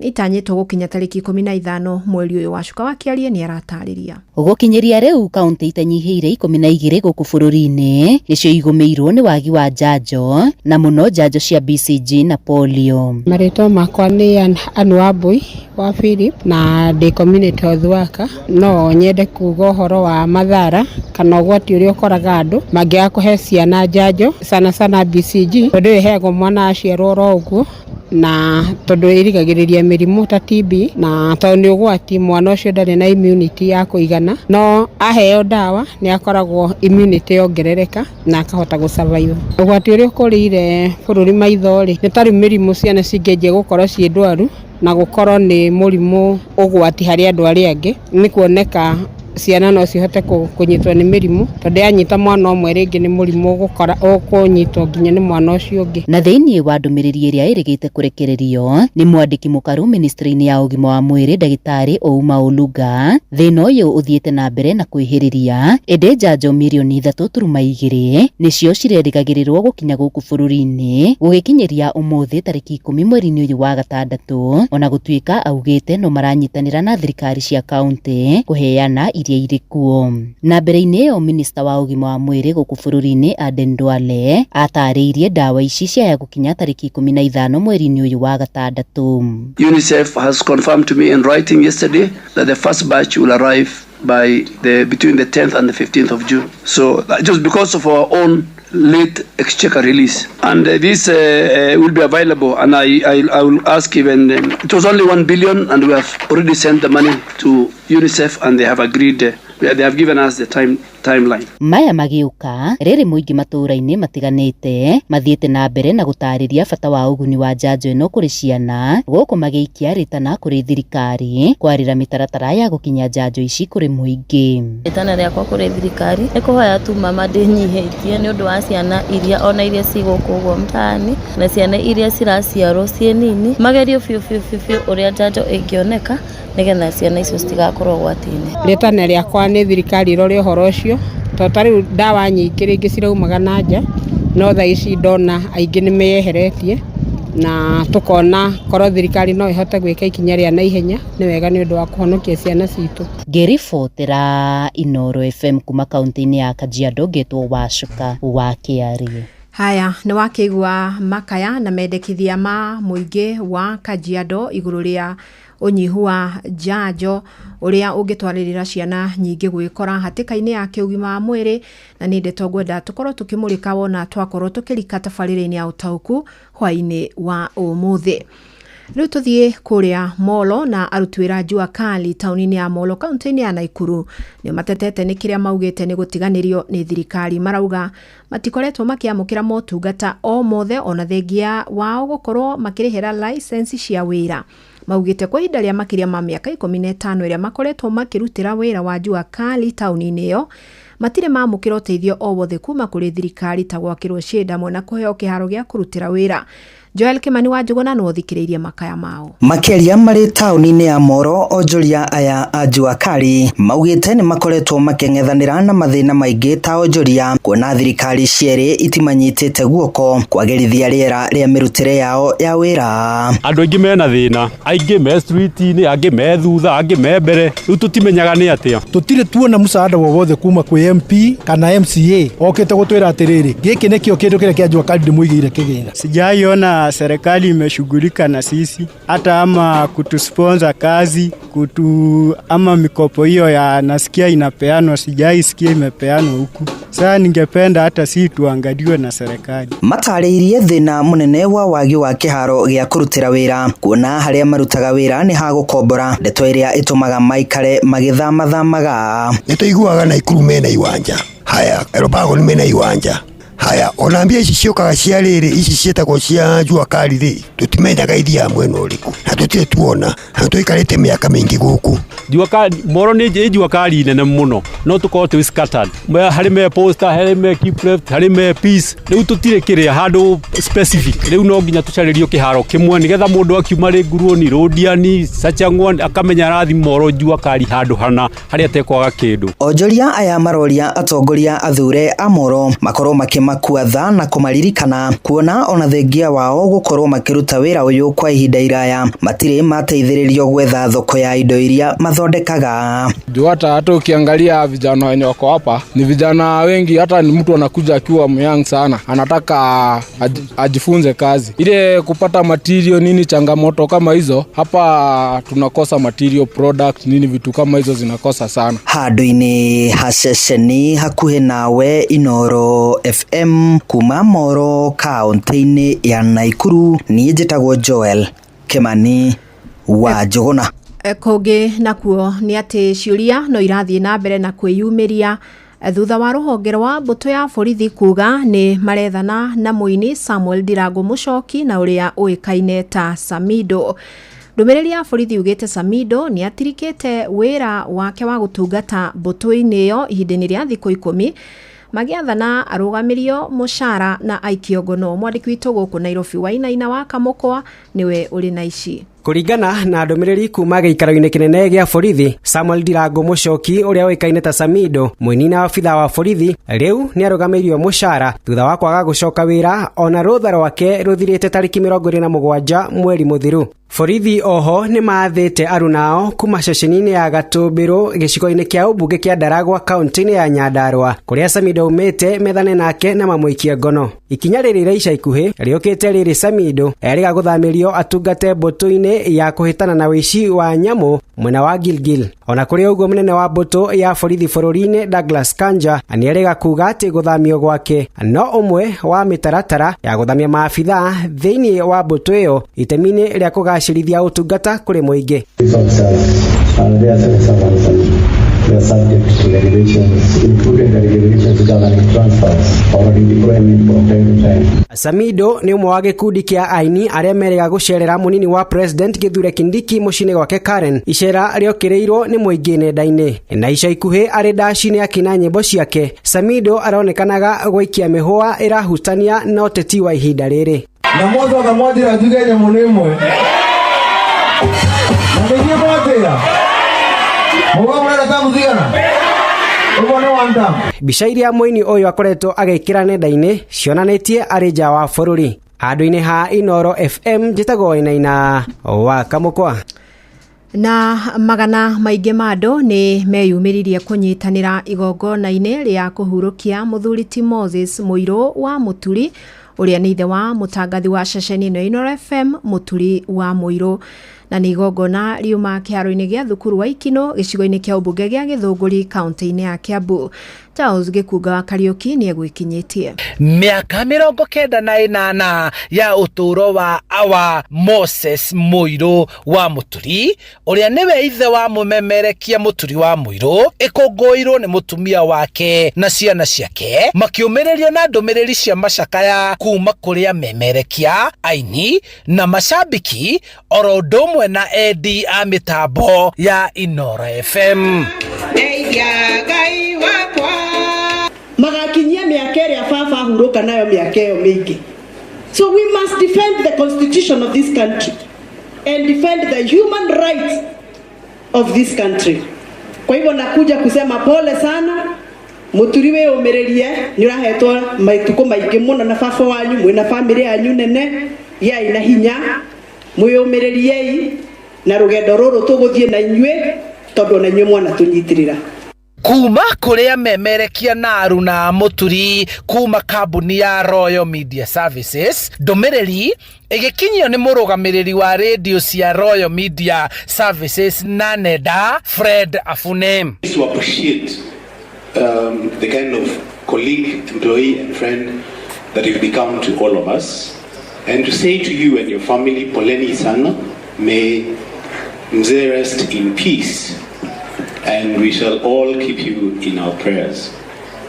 nĩ itanyĩtwo gũkinya tarĩki 15 mweri ũyũ. Wacuka wa Kĩarie nĩ aratarĩria.
Gũkinyĩria rĩu kaũntĩ itanyihĩire 12 gũkũ bũrũri-inĩ nĩcio igũmĩirwo nĩ wagi wa njanjo na mũno njanjo cia BCG na polio.
Marĩtwa makwa nĩ Ann Wambui wa Philip na ndĩ community health worker. No nyende kuga ũhoro wa mathara kana ũgwati ũrĩa ũkoraga andũ mangĩaga kũhe ciana njanjo sana sana BCG, tondũ ĩheagwo mwana aciarwo oro ũguo, na tondũ ĩrigagĩrĩria mĩrimũ ta TB, na tondũ nĩ ũgwati mwana ũcio ndarĩ na immunity ya kũigana, no aheo ndawa nĩ akoragwo immunity yongerereka na akahota gũ survive. Ũgwati ũrĩa ũkũrĩire bũrũri maitho rĩ, nĩ ta rĩu mĩrimũ ciana cingĩanjia gũkorwo ciĩ ndwaru na gũkorwo nĩ mũrimũ ũgwati harĩ andũ arĩa angĩ, nĩ kuoneka ciana no cihote kũnyitwo nĩ mĩrimũ, tondũ yanyita mwana ũmwe rĩngĩ nĩ mũrimũ ũkũnyitwo nginya nĩ mwana ũcio ũngĩ.
Na thĩinĩ wa ndũmĩrĩri ĩrĩa ĩrĩgĩte kũrekererio nĩ mwandĩki mũkaru ministry-inĩ ya ũgima wa mwĩrĩ ndagĩtarĩ Ouma Oluga, thĩna ũyũ ũthiĩte na mbere na kwĩhĩrĩria, ĩndĩ njanjo mirioni 3.2 nĩcio cirerĩgagĩrĩrwo gũkinya gũkũ bũrũri-inĩ gũgĩkinyĩria ũmũthĩ tarĩki 10 mweri-inĩ ũyũ wa gatandatũ, ona gũtuĩka augĩte no maranyitanĩra na thirikari cia kaũntĩ kũheana iria irĩ kuo. Na mbere-inĩ ĩyo minista wa ũgima wa mwĩrĩ gũkũ bũrũri-inĩ Aden Duale atarĩirie ndawa ici ciaya gũkinya tarĩki 15 mweri-inĩ ũyũ wa gatandatũ.
UNICEF has confirmed to me in writing yesterday that the first batch will arrive by the between the 10th and the 15th of June. So just because of our own late exchequer release, and this will be available, and I will ask even it was only 1 billion, and we have already sent the money to UNICEF, and they have agreed. They have given us the timeline.
Maya magĩũka rĩrĩ mũingĩ matũũra-inĩ matiganĩte mathiĩte na mbere na gũtarĩria bata wa ũguni wa njanjo ĩno kũrĩ ciana gũkũ magĩikia rĩtana kũrĩ thirikari kwarĩra mĩtaratara ya gũkinya njanjo ici kũrĩ mũingĩ.
Rĩtana rĩakwa kũrĩ thirikari nĩ kũhoya tu mama ndĩnyihĩtie nĩ ũndũ wa ciana iria ona iria ci gũkũ ũguo mtaani na ciana iria ciraciarwo ciĩ nini magerio biũ biũ biũ ũrĩa njanjo ĩngĩoneka nĩgetha ciana icio citigakorwo ũgwati-inĩ.
Rĩtana rĩakwa nĩ thirikari ĩrore ũhoro ũcio tondũ ta rĩu ndawa nyingĩ rĩngĩ ciraumaga na nja no thaa ici ndona aingĩ nĩ meyeheretie na tukona korwo thirikari no ihote gwĩka ikinya rĩa naihenya nĩ wega nĩ ũndũ wa kũhonokia ciana citũ.
Ngĩribotera Inoro FM kuma kaunti-inĩ ya Kajiado ngetwo Wacuka wa Kĩarĩ.
Haya nĩ wakĩigua makaya na mendekithia ma mũingĩ wa Kajiado igũrũ rĩa ũnyihu wa njanjo ũrĩa ũngĩtwarĩrĩra ciana nyingĩ gwĩkora hatĩka-inĩ ya kĩũgima wa mwĩrĩ, na nĩ ndeto ngwenda tũkorwo tũkĩmũrĩka wona twakorwo tũkĩrika tabarĩra-inĩ ya ũtaũku hwaĩ-inĩ wa ũmũthĩ. Rĩu tũthiĩ kũrĩa Molo na aruti wĩra Jua Kali taũni-inĩ ya Molo kaunti-inĩ ya Naikuru nĩ matetete nĩ kĩrĩa maugĩte nĩ gũtiganĩrio nĩ thirikari. Marauga matikoretwo makĩamũkĩra motungata o mothe ona thengia wao gũkorwo makĩrĩhĩra license cia wĩra. Maugĩte kwa ihinda rĩa makĩria ma mĩaka 15 ĩrĩa makoretwo makĩrutĩra wĩra wa Jua Kali taũni-inĩ ĩyo matirĩ mamũkĩra ũteithio o wothe kuma kũrĩ thirikari ta gwakĩrwo cienda na kũheo kĩharo gĩa kũrutĩra wĩra. Joel Kimani wa Njuguna no thikiririe makaya mao.
Makĩria marĩ taũni-inĩ ya Moro, onjoria aya a Jua Kali maugĩte nĩ makoretwo makĩng'ethanĩra na mathĩna maingĩ ta onjoria kuona thirikari cierĩ itimanyitĩte guoko kwagĩrithia rĩera rĩa mĩrutĩre yao ya wĩra.
Andũ aingĩ mena thĩna, aingĩ me street-inĩ, angĩ me thutha, angĩ me mbere, rĩu tũtimenyaga nĩ atĩa.
Tũtirĩ tuona msaada wowothe kuma kwĩ MP kana MCA okĩte gũtwĩra atĩrĩrĩ gĩkĩ nĩkĩo kĩndũ kĩrĩa kĩa Jua Kali ndĩmũigĩire kĩgĩna.
Sijaiona serikali imeshughulika na sisi hata ama kutusponsor kazi kutu ama mikopo hiyo ya nasikia inapeanwa, sijaisikia imepeanwa huku. Sasa ningependa hata si tuangaliwe na serikali.
Matarĩirie thĩna mũnene wa wagi wa kĩharo gĩa kũrutĩra wĩra kuona harĩa marutaga wĩra nĩ ha gũkombora, ndeto ĩrĩa ĩtũmaga maikare magĩthamathamaga.
Nĩtũiguaga Naikuru mena iwanja, haya Elbagon mena iwanja, haya ona mbia ici ciũkaga cia rĩrĩ ici ciĩtagwo cia Jua Kali rĩ tũtimenyaga ithiaga mwena ũrĩkũ na tũtirĩ tuona na tũikarĩte mĩaka mĩingĩ gũkũ.
Jua Kali Moro nĩ Jua Kali nene mũno no tũkorwo twĩ scattered, harĩ me poster, harĩ me keep left, harĩ me peace, rĩu tũtirĩ kĩrĩa handũ specific. Rĩu no nginya tũcarĩrio kĩharo kĩmwe nĩgetha mũndũ akiuma rĩ Nguruoni, Rũdiani, Sachang'wa akamenya arathi Moro Jua Kali handũ hana harĩa atekwaga kĩndũ.
Onjoria aya maroria atongoria athure a Moro makorwo makĩmakua tha na kũmaririkana kuona ona thengia wao gũkorwo makĩruta wĩra ũyũ kwa ihinda iraya matirĩ mateithĩrĩrio gwetha thoko ya indo iria mathondekaga.
Juu hata ukiangalia vijana wenye wako hapa ni vijana wengi, hata ni mtu anakuja akiwa myoung sana anataka ajifunze kazi ile kupata material nini, changamoto kama hizo hapa tunakosa material product nini, vitu kama hizo zinakosa sana.
Handũ-inĩ ha ceceni hakuhĩ nawe Inoro FM kuma Moro kaunti-inĩ ya Naikuru, niĩ njĩtagwo Joel Kimani wa Njuguna.
Kũngĩ nakuo nĩ atĩ ciũria no irathiĩ na mbere na kwĩyumĩria thutha wa rũhonge rwa mbũtũ ya borithi kuga nĩ marethana na mũini Samuel Ndirango Mũchoki na ũrĩa ũĩkaine ta Samido. Ndũmĩrĩri ya borithi yugĩte Samido nĩ atirikĩte wĩra wake wa gũtungata mbũtũ-inĩ ĩyo ihinda-inĩ rĩa thikũ 10 magĩathana arũgamĩrio mũcara na aikio ngono. Mwandĩki witũ gũkũ Nairobi Wainaina wa Kamũkwa nĩwe ũrĩ na ici.
Kũringana na ndũmĩrĩri kuma gĩikaro-inĩ kĩnene gĩa borithi, Samuel Ndirango Mũcoki ũrĩa ũĩkaine ta Samido, mũini na abithaa wa borithi, rĩu nĩarũgamĩirio mũcara thutha wa kwaga gũcoka wĩra ona rũtha rwake rũthirĩte tarĩki 27 mweri mũthiru. Borithi oho nĩmathĩte arunao kuma ceceni-inĩ ya Gatũmbĩrũ gĩcigo-inĩ kĩa ũmbunge kĩa Ndaragwa kaunti-inĩ ya Nyandarua kũrĩa Samido aumĩte methane nake na mamũikie ngono. Ikinya rĩrĩ rĩa ica ikuhĩ rĩũkĩte rĩrĩ Samido erĩga gũthamĩrio atungate mbũtũ-inĩ ya kũhĩtana na ũici wa nyamũ mwena wa Gilgil. Ona kũrĩ ũguo, mũnene wa mbũtũ ya borithi bũrũri-inĩ Douglas Kanja nĩerĩga kuga atĩ gũthamio gwake no ũmwe wa mĩtaratara ya gũthamia maabithaa thĩinĩ wa mbũtũ ĩyo itemi-inĩ rĩa kũgacĩrithia ũtungata kũrĩ mũingĩ.
Police officers are their civil servants and they are subject to regulations, including the regulations governing transfers or redeployment from time to time.
Samido nĩ ũmwe wa gĩkundi kĩa aini arĩa merĩga gũcerera mũnini wa president Kithure Kindiki mũciĩ-inĩ gwake Karen, icera rĩokĩrĩirwo nĩ mũingĩ nenda-inĩ. Na ica ikuhĩ arĩ ndaci-inĩ akĩina nyĩmbo ciake, Samido aronekanaga gũikia mĩhũa ĩrahutania na ũteti wa ihinda rĩrĩ.
Na mwacoka mwanjĩra njuge nyamũ nĩ ĩmwe na nĩinyuĩ mwanjĩra mũga mũrenda tamu cigana ũguo nĩ one term.
Mbica iria mũini ũyũ akoretwo agĩkĩra nenda-inĩ cionanĩtie arĩ nja wa bũrũri. Handũ-inĩ ha Inoro FM, njĩtagwo Wainaina wa Kamũkwa.
Na magana maingĩ ma andũ nĩ meyumĩririe kũnyitanĩra igongona-inĩ rĩa kũhurũkia mũthuri ti Moses Mũirũ wa Mũturi ũrĩa nĩ ithe wa mũtangathi wa ceceni ĩno ya Inoro FM Mũturi wa Mũirũ, na nĩ igongona riuma kĩharo-inĩ gĩa thukuru wa Ikino gĩcigo-inĩ kĩa ũmbunge gĩa Gĩthũngũri kaunti-inĩ ya Kiambu. Charles Gĩkunga wa Kariũki nĩ egwĩkinyĩtie.
Mĩaka 98 ya ũtũũro wa awa Moses Mũirũ wa Mũturi ũrĩa nĩwe ithe wa mũmemerekia Mũturi wa Mũirũ ĩkũngũĩirwo nĩ mũtumia wake na ciana ciake makĩũmĩrĩrio na ndũmĩrĩri cia macakaya kuma kũrĩ amemerekia, aini na macambĩki oro ũndũ ũmwe na endi a mĩtambo ya Inoro FM.
Magakinyia mĩaka ĩrĩa baba ahurũka nayo mĩaka ĩyo mĩingĩ. So we must defend the constitution of this country and defend the human rights of this country. Kwa hivyo nakuja kusema pole sana Mũturi, wĩyũmĩrĩrie, nĩ ũrahetwo matukũ maingĩ mũno na baba wanyu mwĩna bamĩrĩ yanyu nene. Gĩai na hinya, mwĩyũmĩrĩriei na rũgendo rũrũ tũgũthiĩ na inyuĩ tondũ ona inyuĩ mwana tũnyitĩrĩra.
Kuma kũrĩa memerekia na aruna Mũturi kuma kambuni ya Royal Media Services, ndũmĩrĩri ĩgĩkinyio nĩ mũrũgamĩrĩri wa rĩndiũ cia Royal Media Services na nenda Fred Afune.
To appreciate the kind of colleague, employee, and friend that you've become to all of us, and to say to you and your family, Poleni sana, may Mzee rest in peace, and we shall all keep you in our prayers.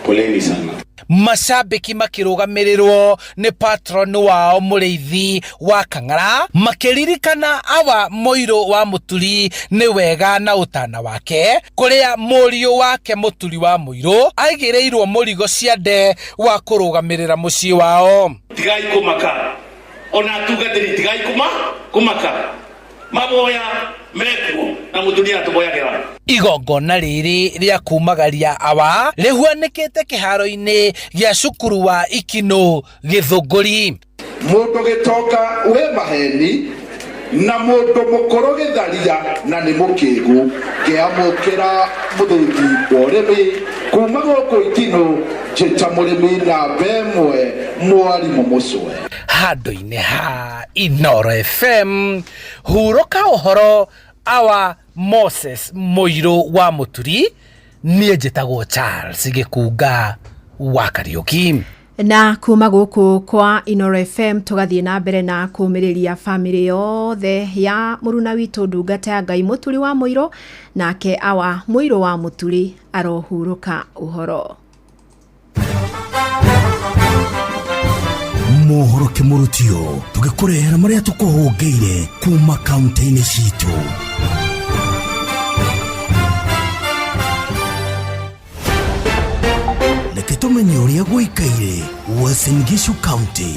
Poleni sana.
Macambĩki makĩrũgamĩrĩrwo nĩ patron wao Mũrĩithi wa Kang'ara makĩririkana awa Mũirũ wa Mũturi nĩ wega na ũtana wake kũrĩa mũriũ wake Mũturi wa Mũirũ aigĩrĩirwo mũrigo ciande wa kũrũgamĩrĩra mũciĩ wao.
Tigai kumaka ona atungatĩri, tigai kuma kumaka, maboya mekuo na mũtumia atũboyagĩra.
Igongona rĩrĩ rĩa kumagaria awa rĩhuanĩkĩte kĩharo-inĩ gĩa cukuru wa Ikino Gĩthũngũri.
Mũndũ gĩtonga wĩ maheni na mũndũ mũkũrũ gĩtharia na nĩ mũkĩgu, ngĩamũkĩra mũthĩgi wa ũrĩmi kuma gũkũ Ikinũ, njĩta mũrĩmi namba ĩmwe, mwarimũ mũcwe.
Handũ-inĩ ha Inoro FM, hurũka ũhoro awa Moses Mũirũ wa Mũturi, niĩ njĩtagwo Charles Gĩkunga wa Kariũki.
Na kuma gũkũ kwa Inoro FM tũgathiĩ na mbere na kũmĩrĩria bamĩrĩ yothe ya mũruna witũ ndungata ya Ngai Mũturi wa Mũirũ, nake awa Mũirũ wa Mũturi arohurũka ũhoro.
Mohoro kĩmũrutio tũgĩkũrehera marĩa tũkũhũngĩire kuma kaunti-inĩ citũ. Reke tũmenye ũrĩa gũikaire Uasin Gishu County.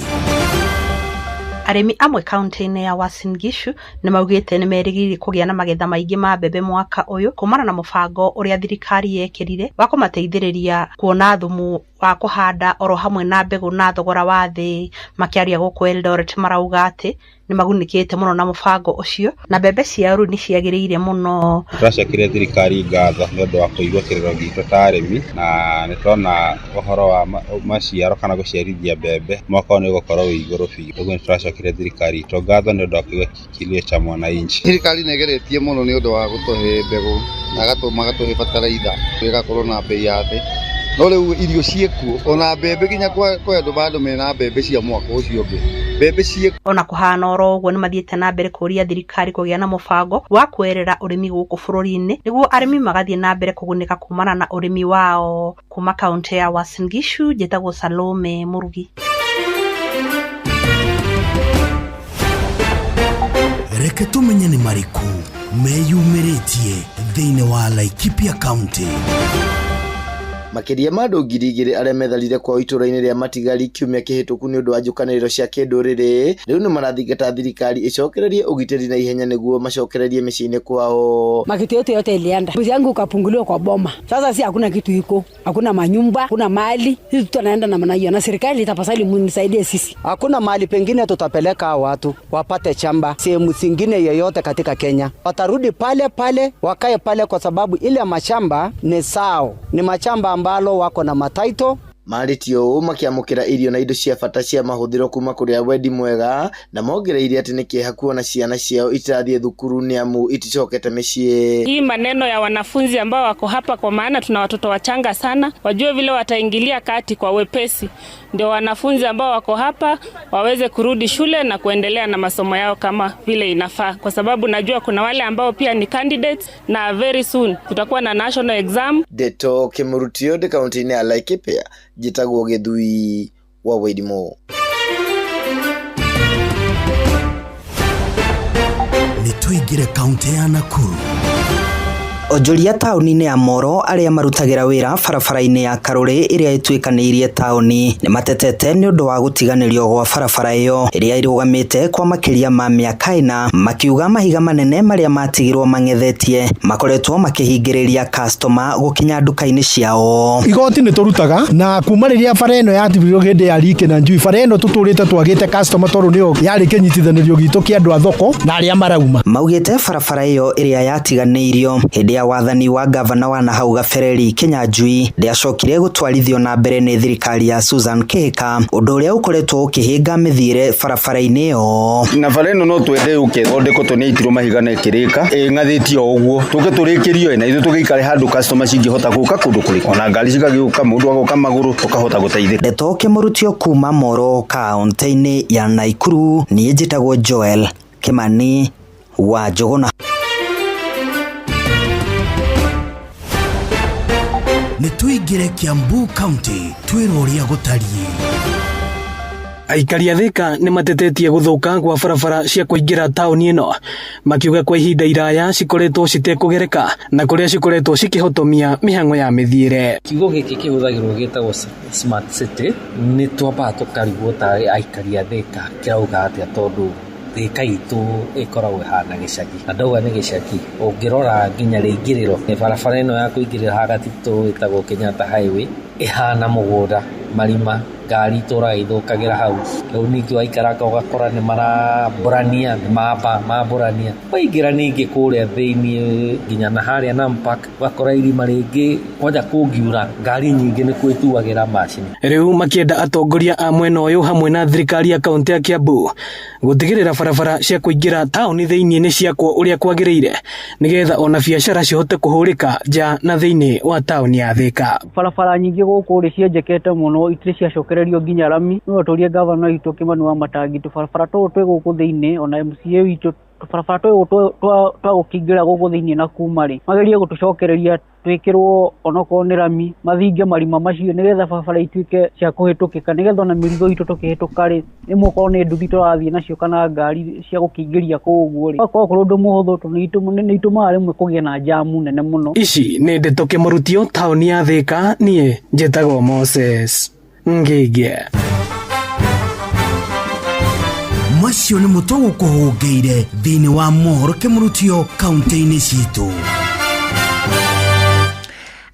Arĩmi amwe kaunti-inĩ ya Uasin Gishu nĩ maugĩte nĩ merĩgĩrĩire kũgĩa na magetha maingĩ ma mbembe mwaka ũyũ kumana na mũbango ũrĩa thirikari yekĩrire wa kũmateithĩrĩria kuona thumu wa kũhanda oro hamwe na mbegũ na thogora wa thĩ. Makĩaria gũkũ Eldoret marauga atĩ nĩ magunĩkĩte mũno na mũbango ũcio na mbembe ciao rĩu nĩ ciagĩrĩire mũno.
Tũracokeria thirikari ngatho nĩ ũndũ wa kũigua kĩrĩro gitũ ta arĩmi, na nĩ tũrona ũhoro wa maciaro kana gũciarithia mbembe mwaka ũyũ nĩ ũgũkorwo wĩ igũrũ biũ. Ũguo nĩ tũracokeria thirikari itũ ngatho nĩ ũndũ wa kũigua kilio cha mwananchi.
Thirikari nĩ ĩgeretie mũno nĩ ũndũ wa gũtũhe mbegũ na magatũhe bataraitha ĩgakorwo na bei ya thĩ, no rĩu irio ciĩkuo ona mbembe nginya kwa andũ bado mena mbembe cia mwaka ũcio ũngĩ, mbembe ciĩ
Ona kũhana oro ũguo nĩ mathiĩte na mbere kũũria thirikari kũgĩa na mũbango wa kwerera ũrĩmi gũkũ bũrũri-inĩ nĩguo arĩmi magathiĩ na mbere kũgunĩka kumana na ũrĩmi wao. Kuma kaunti ya Uasin Gishu njĩtagwo Salome Mũrugi.
Reke tũmenye nĩ marĩkũ meyumĩrĩtie thĩinĩ wa Laikipia County.
Makĩria ma andũ 2,000 arĩa metharire kwao itũũra-inĩ rĩa Matigari kiumia kĩhĩtũku nĩ ũndũ wa njũkanĩrĩro cia kĩndũrĩrĩ rĩu nĩ marathingata thirikari ĩcokererie ũgitĩri na ihenya nĩguo macokererie mĩciĩ-inĩ kwao.
Makitu yetu yote ilienda, mbuzi yangu ikapunguliwa kwa boma. Sasa si hakuna kitu iko, hakuna manyumba, hakuna mali, sisi tunaenda namna hiyo, na serikali tafadhali mnisaidie sisi.
Hakuna mahali pengine tutapeleka watu wapate chamba sehemu zingine yoyote katika Kenya, watarudi pale pale wakae pale, kwa sababu ile mashamba ni sao, ni mashamba ambalo wako na mataito.
Marĩtie ũũ makĩamũkĩra irio na indo cia bata cia mahũthĩro kuma kũrĩ wendi mwega, na mongereire atĩ nĩ kĩeha kuona ciana ciao itirathiĩ thukuru nĩ amu iticokete mĩciĩ.
Hii maneno ya wanafunzi ambao wako hapa, kwa maana tuna watoto wachanga sana, wajue vile wataingilia kati kwa wepesi, ndio wanafunzi ambao wako hapa waweze kurudi shule na kuendelea na masomo yao kama vile inafaa, kwa sababu najua kuna wale ambao pia ni candidates na very soon tutakuwa na national exam.
Ndeto Kĩmũrutio ndĩ kaunti-inĩ ya Laikipia, njĩtagwo Gĩthui wa Wairimu.
Nĩ tũingĩre kaunti ya Nakuru.
Onjoria taũni-inĩ ya Moro arĩa marutagĩra wĩra barabara-inĩ ya Karũrĩ ĩrĩa ĩtuĩkanĩirie taũni nĩ matetete nĩ ũndũ wa gũtiganĩrio gwa barabara ĩyo ĩrĩa ĩrũgamĩte kwa makĩria ma mĩaka 4, makiuga mahiga manene marĩa matigirwo mang'ethetie makoretwo makĩhingĩrĩria customer gũkinya nduka-inĩ ciao.
Igoti nĩ tũrutaga na kuma rĩrĩa bara ĩno yatibirio hĩndĩ ya Rike na Njui, bara ĩno tũtũrĩte twagĩte customer tondũ nĩyo yarĩ kĩnyitithanĩrio gitũ kĩa andũ a thoko na arĩa marauma.
Maugĩte barabara ĩyo ĩrĩa yatiganĩirio hĩndĩ ya wathani wa gavana wa nahau gabere Kinyanjui ndĩacokire gũtwarithio na mbere nĩ thirikari ya Susan Kihika, ũndũ ũrĩa ũkoretwo ũkĩhĩnga mĩthiĩre barabara-inĩ ĩyo.
Na bara ĩno no twende yũke ĩthondekwo tondũ nĩ ĩitirwo mahiga na ĩkĩrĩka ĩng'athĩtio o ũguo, tũke tũrĩkĩrio na ithuĩ tũgĩikare handũ customer cingĩhota gũka kũndũ kũrĩkũ, ona ngari cigagĩũka, mũndũ agoka magũrũ tũkahota gũteithĩka.
Ndeto Kĩmũrutio kuma Moro kaunti-inĩ ya Nakuru, niĩ njĩtagwo Joel Kimani wa Njũgũna.
Nĩ tũingĩre Kiambu County twĩrwo ũrĩa gũtariĩ.
Aikari a Thika nĩ matetetie gũthũka gwa barabara cia kũingĩra taũni ĩno, makiuga kwa ihinda iraya cikoretwo citekũgereka na kũrĩa cikoretwo cikĩhotomia mĩhang'o ya mĩthiĩre.
Kiugo gĩkĩ kĩhũthagĩrwo gĩtagwo smart city, nĩ twambaga tũkarigwo tarĩ aikari a Thika kĩrauga atĩa, tondũ Thika itũ ĩkoragwo ĩhana gĩcagi, na ndauga nĩ gĩcagi ũngĩrora nginya rĩingĩrĩro barabara ĩno ya kũingĩrĩra haha gatitũ ĩtagwo Kenyatta Highway ĩhana mũgũnda marima, ngari itũraga ithũkagĩra hau. Rĩu ningĩ waikaranga ũgakora nĩ marambũrania, nĩ mamba mambũrania, waingĩra ningĩ kũrĩa thĩiniĩ nginya na harĩa Nampak ũgakora irima rĩngĩ, kwanja kũngiura ngari nyingĩ nĩ kwĩtuagĩra macini.
Rĩu makĩenda atongoria a mwena ũyũ hamwe na thirikari ya kaunti ya Kiambu gũtigĩrĩra barabara cia kũingĩra taũni thĩiniĩ nĩ ciakwo ũrĩa kwagĩrĩire nĩgetha ona biacara cihote kũhũrĩka nja na thĩiniĩ wa taũni ya Thika.
Barabara nyingĩ gũkũ rĩ cienjekete mũno, itirĩ ciacokererio nginya rami. No tũrie gavana witũ Kimani wa Matangi tũbarabara tũtũ twĩ gũkũ thĩiniĩ, ona MCA witũ tũbarabara tũtũ twa gũkĩingĩra gũkũ thĩiniĩ na kuma rĩ, magerie gũtũcokereria twĩkĩrwo onokorwo nĩ rami, mathinge marima macio nĩgetha barabara ituĩke cia kũhĩtũkĩka, nĩgetha ona mĩrigo itũ tũkĩhĩtũka rĩ, rĩmwe okorwo nĩ nduthi tũrathiĩ nacio kana ngari cia gũkĩingĩria kũu ũguo rĩ, gũgakorwo kũrĩ ũndũ mũhũthũ tondũ nĩ itũmaga rĩmwe kũgĩe na jamu nene mũno.
Ici nĩ ndeto Kĩmũrutio taũni ya Thika, niĩ njĩtagwo Moses Ngĩngĩ.
Macio nĩmo tũgũkũhũngĩire thĩinĩ wa mohoro kĩmũrutio kaunti-inĩ citũ.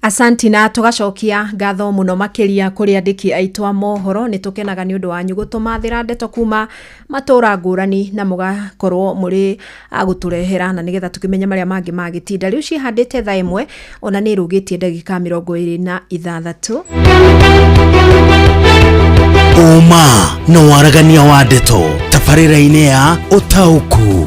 Asanti na tũgacokia ngatho mũno makĩria kũrĩ andĩki aitũ a mohoro. Nĩ tũkenaga nĩ ũndũ wanyu gũtũmathĩra ndeto kuma matũra ngũrani na mũgakorwo mũrĩ a gũtũrehera na nĩgetha tũkĩmenye marĩa mangĩ magĩtinda. Rĩu ciĩhandĩte thaa 1 ona nĩ ĩrũgĩtie ndagĩka 26.
Ũma na waragania wa ndeto tabarĩra-inĩ ya ũtaũku.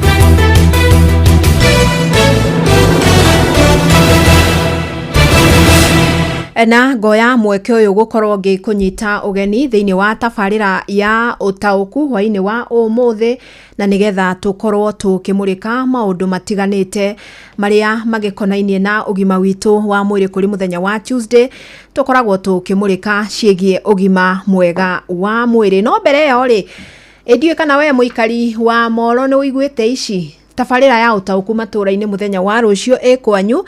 Na ngoya mweke ũyũ gũkorwo ngĩkũnyita ũgeni thĩinĩ wa tabarĩra ya ũtaũku hwainĩ wa ũmũthĩ, na nĩgetha tũkorwo tũkĩmũrĩka maũndũ matiganĩte marĩa magĩkonainie na ũgima witũ wa mwĩrĩ. Kũrĩ mũthenya wa Tuesday tũkoragwo tũkĩmũrĩka ciĩgiĩ ũgima mwega wa mwĩrĩ. No mbere ĩyo rĩ, ĩndiũĩ kana we mũikari wa Moro nĩ ũiguĩte ici tabarĩra ya ũtaũku matũra-inĩ mũthenya wa rũciũ ĩ kwanyu.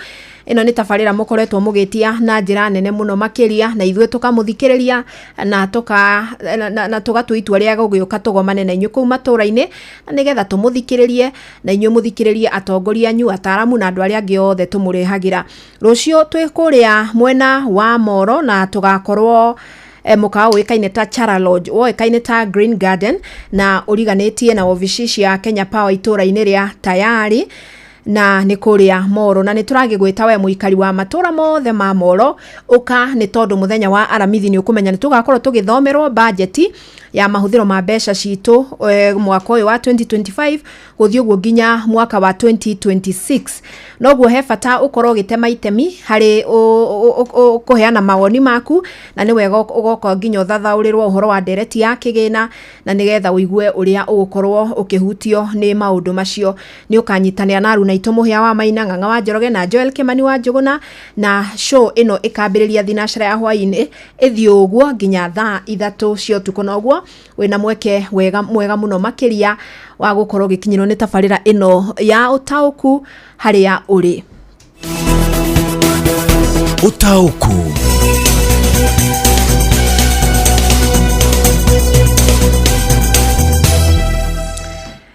Ĩno nĩ tabarĩra mũkoretwo mũgĩtia na njĩra nene mũno makĩria, na ithuĩ tũkamũthikĩrĩria na tũgatua itua rĩa gũgĩũka tũgomane na inyuĩ kũu matũra-inĩ, na nĩgetha tũmũthikĩrĩrie na inyuĩ mũthikĩrĩrie atongoria anyu, ataaramu na andũ arĩa angĩ othe tũmũrehagĩra. Rũciũ twĩ kũrĩa mwena wa Moro na tũgakorwo mũkawa ũĩkaine ta Chara Lodge, woĩkaine ta Green Garden, na ũriganĩtie na obici cia Kenya Power itũra-inĩ rĩa Tayari, na nĩ kũrĩa Moro. Na nĩ tũragĩgwĩta we mũikari wa matũra mothe ma Moro ũka, nĩ tondũ mũthenya wa Aramithi nĩ ũkũmenya nĩ tũgakorwo tũgĩthomerwo bajeti ya mahũthĩro ma mbeca citũ mwaka ũyũ wa 2025 gũthiĩ ũguo nginya mwaka wa 2026. Noguo he bata ũkorwo ũgĩtema itemi harĩ kũheana mawoni maku, na nĩ wega ũgoka nginya ũthathaũrĩrwo ũhoro wa ndereti ya kĩgĩna, na nĩgetha ũigue ũrĩa ũgũkorwo ũkĩhutio nĩ maũndũ macio. Nĩ ũkanyitanĩra na aruna aitũ Mũhĩa wa Maina, Ng'ang'a wa Njoroge na Joel Kimani wa Njũgũna, na show ĩno ĩkambĩrĩria thinacara ya hwaĩ-inĩ ĩthiĩ ũguo nginya thaa 3 cia ũtukũ. Noguo wĩna mweke wega mwega mũno makĩria wa gũkorwo ũgĩkinyĩrwo nĩ tabarĩra ĩno ya ũtaũku harĩa ũrĩ.
Ũtaũku.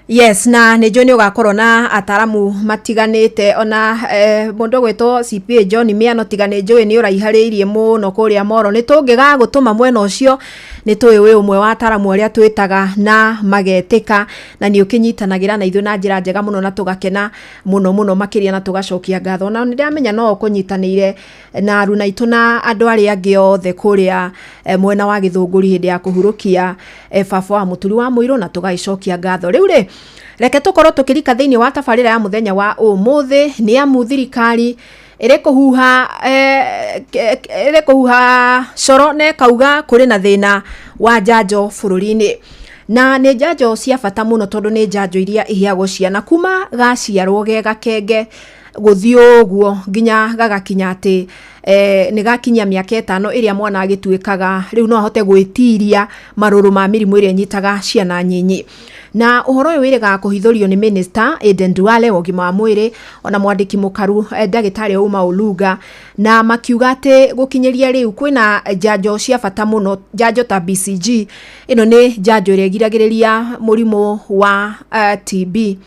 Yes, na nĩ njũĩ nĩ ũgakorwo na ataramu matiganĩte ona mũndũ ũgwĩtwo CPA John Miano, tiga nĩ njũĩ nĩ ũraiharĩirie mũno kũrĩa Moro, nĩ tũngĩgagũtũma mwena ũcio, nĩ tũĩ wĩ ũmwe wa ataramu arĩa twĩtaga na magetĩka, na nĩ ũkĩnyitanagĩra na ithuĩ na njĩra njega mũno, na tũgakena mũno mũno makĩria na tũgacokia ngatho. Na nĩ ndĩramenya no ũkũnyitanĩire na aruna aitũ na andũ arĩa angĩ othe kũrĩa mwena wa Gĩthũngũri hĩndĩ ya kũhurũkia baba wa Mũturi wa Mũirũ, na tũgagĩcokia ngatho. Rĩu rĩ, reke tũkorwo tũkĩrika thĩinĩ wa tabarĩra ya mũthenya wa ũmũthĩ. Nĩ amu thirikari ĩrĩ kũhuha coro na ĩkauga kũrĩ na thĩna wa njanjo bũrũri-inĩ, na nĩ njanjo cia bata mũno tondũ nĩ njanjo iria iheagwo ciana kuma gaciarwo ge gakenge gũthiĩ ũguo nginya gagakinya atĩ nĩ gakinyia mĩaka 5 ĩrĩa mwana agĩtuĩkaga rĩu no ahote gwĩtiria marũrũ ma mĩrimũ ĩrĩa ĩnyitaga ciana nyinyi. Na ũhoro ũyũ wĩrĩgaga kũhithũrio nĩ Minister Aden Duale wa ũgima wa mwĩrĩ ona mwandĩki mũkaru ndagĩtarĩ Ouma Oluga, na makiuga atĩ gũkinyĩria rĩu kwĩna njanjo cia bata mũno, njanjo ta BCG. Ĩno nĩ njanjo ĩrĩa ĩgiragĩrĩria mũrimũ wa TB.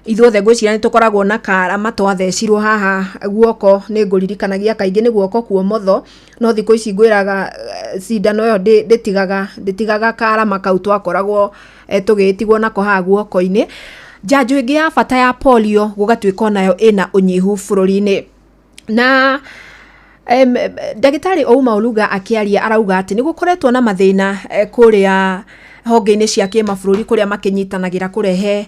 Ithuothe ngwĩciria nĩ tũkoragwo na karama twathecirwo haha guoko, nĩ ngũririkanagia kaingĩ nĩ guoko kuomotho, no thikũ ici ngwĩraga cindano ĩyo ndĩtigaga karama kau twakoragwo tũgĩtigwo nako haha guoko-inĩ. Njanjo ĩngĩ ya bata ya polio gũgatuĩka onayo ĩna ũnyihu bũrũri-inĩ. Na ndagĩtarĩ Ouma Oluga akĩaria arauga atĩ nĩ gũkoretwo na mathĩna kũrĩa honge-inĩ cia kĩmabũrũri kũrĩa makĩnyitanagĩra kũrehe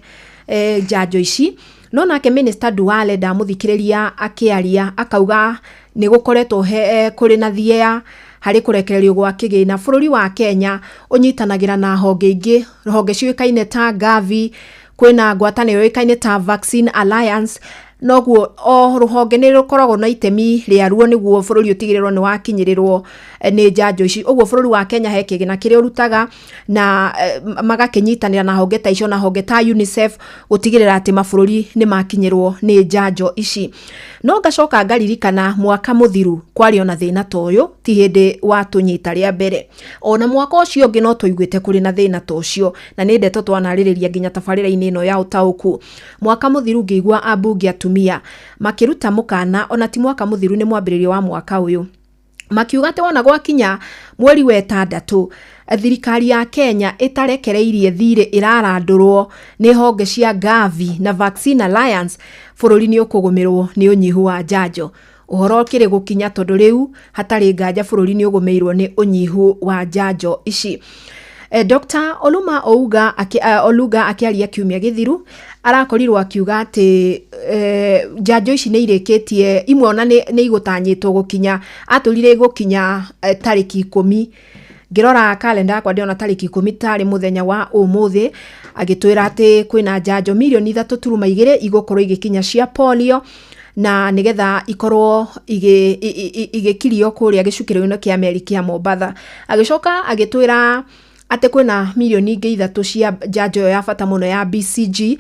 njanjo ici. No nake Minister Duale ndamũthikĩrĩria akĩaria akauga nĩ gũkoretwo kũrĩ na thieya harĩ kũrekererio gwa kĩgĩna. Bũrũri wa Kenya ũnyitanagĩra na honge ingĩ, honge ciũĩkaine ta Gavi, kwĩna ngwatanĩro yũĩkaine ta Vaccine Alliance. Noguo o rũhonge nĩ rũkoragwo na itemi rĩaruo nĩguo bũrũri ũtigĩrĩrwo nĩ wakinyĩrĩrwo nĩ njanjo ici. Ũguo bũrũri wa Kenya he kĩgĩna kĩrĩa ũrutaga na magakĩnyitanĩra na honge ta icio na honge ta UNICEF gũtigĩrĩra atĩ mabũrũri nĩ makinyĩrwo nĩ njanjo ici. No ngacoka ngaririkana mwaka mũthiru kwarĩ ona thĩna ta ũyũ, ti hĩndĩ watũnyita rĩa mbere. Ona mwaka ũcio ũngĩ no twaiguĩte kũrĩ na thĩna ta ũcio, na nĩ ndeto twanarĩrĩria nginya tabarĩra-inĩ ĩno ya ũtaũku. Mwaka mũthiru ngĩigua ambunge atumia makĩruta mũkana, ona ti mwaka mũthiru, nĩ mwambĩrĩrio wa mwaka ũyũ, makiuga atĩ wona gwakinya mweri wa ĩtandatũ thirikari ya Kenya ĩtarekereirie thirĩ ĩrarandũrwo nĩ honge cia Gavi na Vaccine Alliance, bũrũri nĩ ũkũgũmĩrwo nĩ ũnyihu wa njanjo. Ũhoro ũkĩrĩ gũkinya tondũ rĩu hatarĩ nganja bũrũri nĩ ũgũmĩirwo nĩ ũnyihu wa njanjo ici. Dr. Oluma Ouga Oluga akĩaria kiumia gĩthiru arakorirwo akiuga atĩ njanjo ici nĩ irĩkĩtie imwe ona nĩ igũtanyĩtwo gũkinya, atũrire igũkinya tarĩki 10. Ngĩrora kalenda yakwa ndĩrona tarĩki 10 tarĩ mũthenya wa ũmũthĩ. Agĩtwĩra atĩ kwĩna njanjo mirioni 3.2 igũkorwo igĩkinya cia polio, na nĩgetha ikorwo igĩkirio kũrĩa gĩcukĩro-inĩ kĩa meri kĩa Mombatha. Agĩcoka agĩtwĩra atĩ kwĩna mirioni ingĩ 3 cia njanjo ĩyo ya bata mũno ya BCG,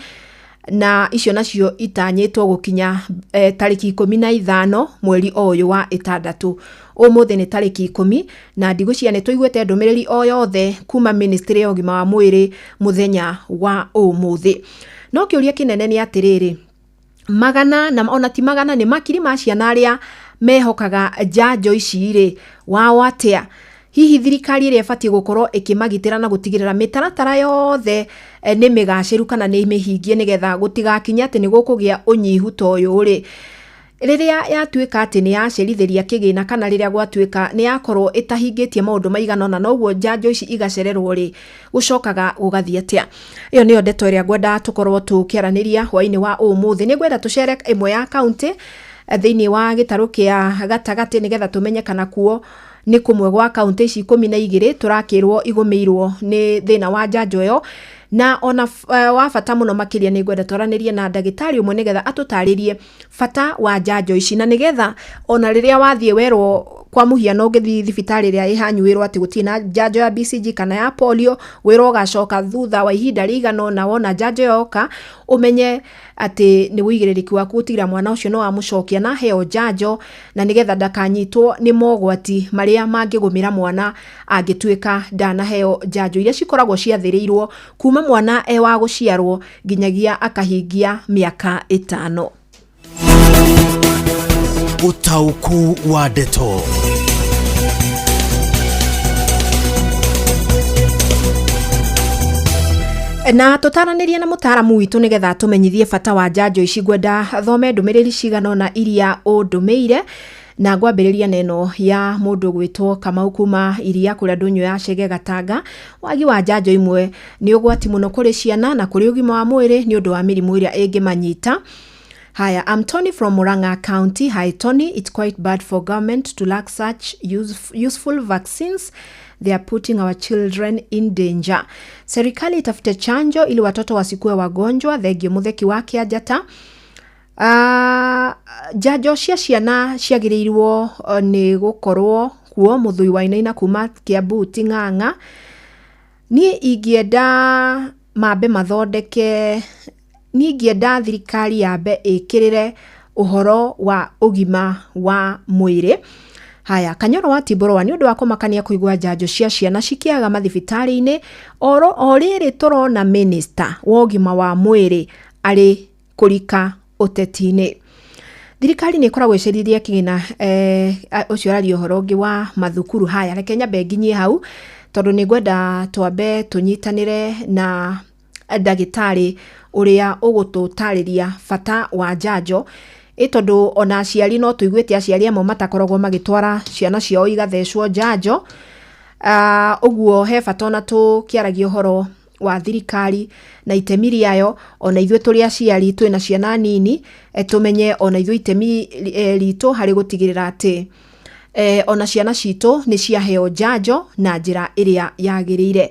na icio nacio itanyĩtwo gũkinya tarĩki 15 mweri o ũyũ wa ĩtandatũ. Ũmũthĩ nĩ tarĩki 10 na ndigwĩciria nĩ tũiguĩte ndũmĩrĩri o yothe kuma ministry ya ũgima wa mwĩrĩ mũthenya wa ũmũthĩ. No kĩũria kĩnene nĩ atĩrĩrĩ, magana na ona ti magana, nĩ makiri ma ciana arĩa mehokaga njanjo ici rĩ, wao atĩa? Hihi thirikari ĩrĩa ĩbatiĩ gũkorwo ĩkĩmagitĩra na gũtigĩrĩra mĩtaratara yothe nĩ mĩgacĩru kana nĩ mĩhingie nĩgetha gũtigakinye atĩ nĩ gũkũgĩa ũnyihu ta ũyũ rĩ, rĩrĩa yatuĩka atĩ nĩ yacerithĩria kĩgĩna kana rĩrĩa gwatuĩka nĩ yakorwo ĩtahingĩtie maũndũ maigana ũna, noguo njanjo ici igacererwo rĩ, gũcokaga gũgathiĩ atĩa? Ĩyo nĩyo ndeto ĩrĩa ngwenda tũkorwo tũkĩaranĩria hwainĩ wa ũmũthĩ. Nĩ ngwenda tũcere ĩmwe ya kaũntĩ thĩinĩ wa gĩtarũ kĩa gatagatĩ nĩgetha tũmenye kana kuo nĩ kũmwe gwa kaũntĩ ici 12 tũrakĩrwo igũmĩirwo nĩ thĩna wa njanjo ĩyo. Na ona wa bata mũno makĩria nĩ ngwenda twaranĩrie na ndagĩtarĩ ũmwe nĩgetha atũtarĩrie bata wa njanjo ici, na nĩgetha ona rĩrĩa wathiĩ werwo, kwa mũhiano ũngĩthiĩ thibitarĩ ĩrĩa ĩ hanyu wĩrwo atĩ gũtirĩ na njanjo ya BCG kana ya polio, wĩrwo ũgacoka thutha wa ihinda rĩigana ũna wona njanjo yoka, ũmenye atĩ nĩ ũigĩrĩrĩki waku gũtigĩrĩra mwana ũcio nĩ wamũcokia na aheo njanjo, na nĩgetha ndakanyitwo nĩ mogwati marĩa mangĩgũmĩra mwana angĩtuĩka ndanaheo njanjo iria cikoragwo ciathĩrĩirwo kuma mwana e wa gũciarwo nginyagia akahingia mĩaka 5.
Ũtaũku wa ndeto.
Na tũtaranĩrie na mũtaaramu witũ nĩgetha tũmenyithie bata wa njanjo ici, ngwenda thome ndũmĩrĩri cigana ũna iria ũndũmĩire, na ngwambĩrĩria na ĩno ya mũndũ gwĩtwo Kamau kuma iria kũrĩa ndũnyũ ya Chege Gatanga. Wagi wa njanjo imwe nĩ ũgwati mũno kũrĩ ciana na kũrĩ ũgima wa mwĩrĩ nĩ ũndũ wa mĩrimũ ĩrĩa ĩngĩmanyita. Haya, I'm Tony from Murang'a County. Hi Tony, it's quite bad for government to lack such useful vaccines. They are putting our children in danger. Serikali itafute chanjo ili watoto wasikuwe wagonjwa. Thengio Mutheki wa Kĩanjata. Njanjo cia ciana ciagĩrĩirwo nĩ gũkorwo kuo. Mũthui wa Inaina kuma Kiambu Ting'ang'a. Niĩ ingĩenda mambe mathondeke, niĩ ingĩenda thirikari yambe ĩkĩrĩre ũhoro wa ũgima wa mwĩrĩ. Haya, Kanyoro wa Tiborwa, nĩ ũndũ wa kũmakania kũigua njanjo cia ciana cikĩaga mathibitarĩ-inĩ o rĩrĩ tũrona minista wa ũgima wa mwĩrĩ arĩ kũrika ũteti-inĩ. Thirikari nĩ ĩkoragwo ĩcerithia kĩgĩna. Ũcio araria ũhoro ũngĩ wa mathukuru. Haya, reke nyambe nginyie hau tondũ nĩ ngwenda twambe tũnyitanĩre na ndagĩtarĩ ũrĩa ũgũtũtarĩria bata wa njanjo ĩ, tondũ ona aciari no tũiguĩte aciari amwe matakoragwo magĩtwara ciana ciao igathecwo njanjo. Ũguo he bata ona tũkĩaragia ũhoro wa thirikari na itemi rĩayo, ona ithuĩ tũrĩ aciari twĩna ciana nini, tũmenye ona ithuĩ itemi ritũ harĩ gũtigĩrĩra atĩ ona ciana citũ nĩ ciaheo njanjo na njĩra ĩrĩa yagĩrĩire.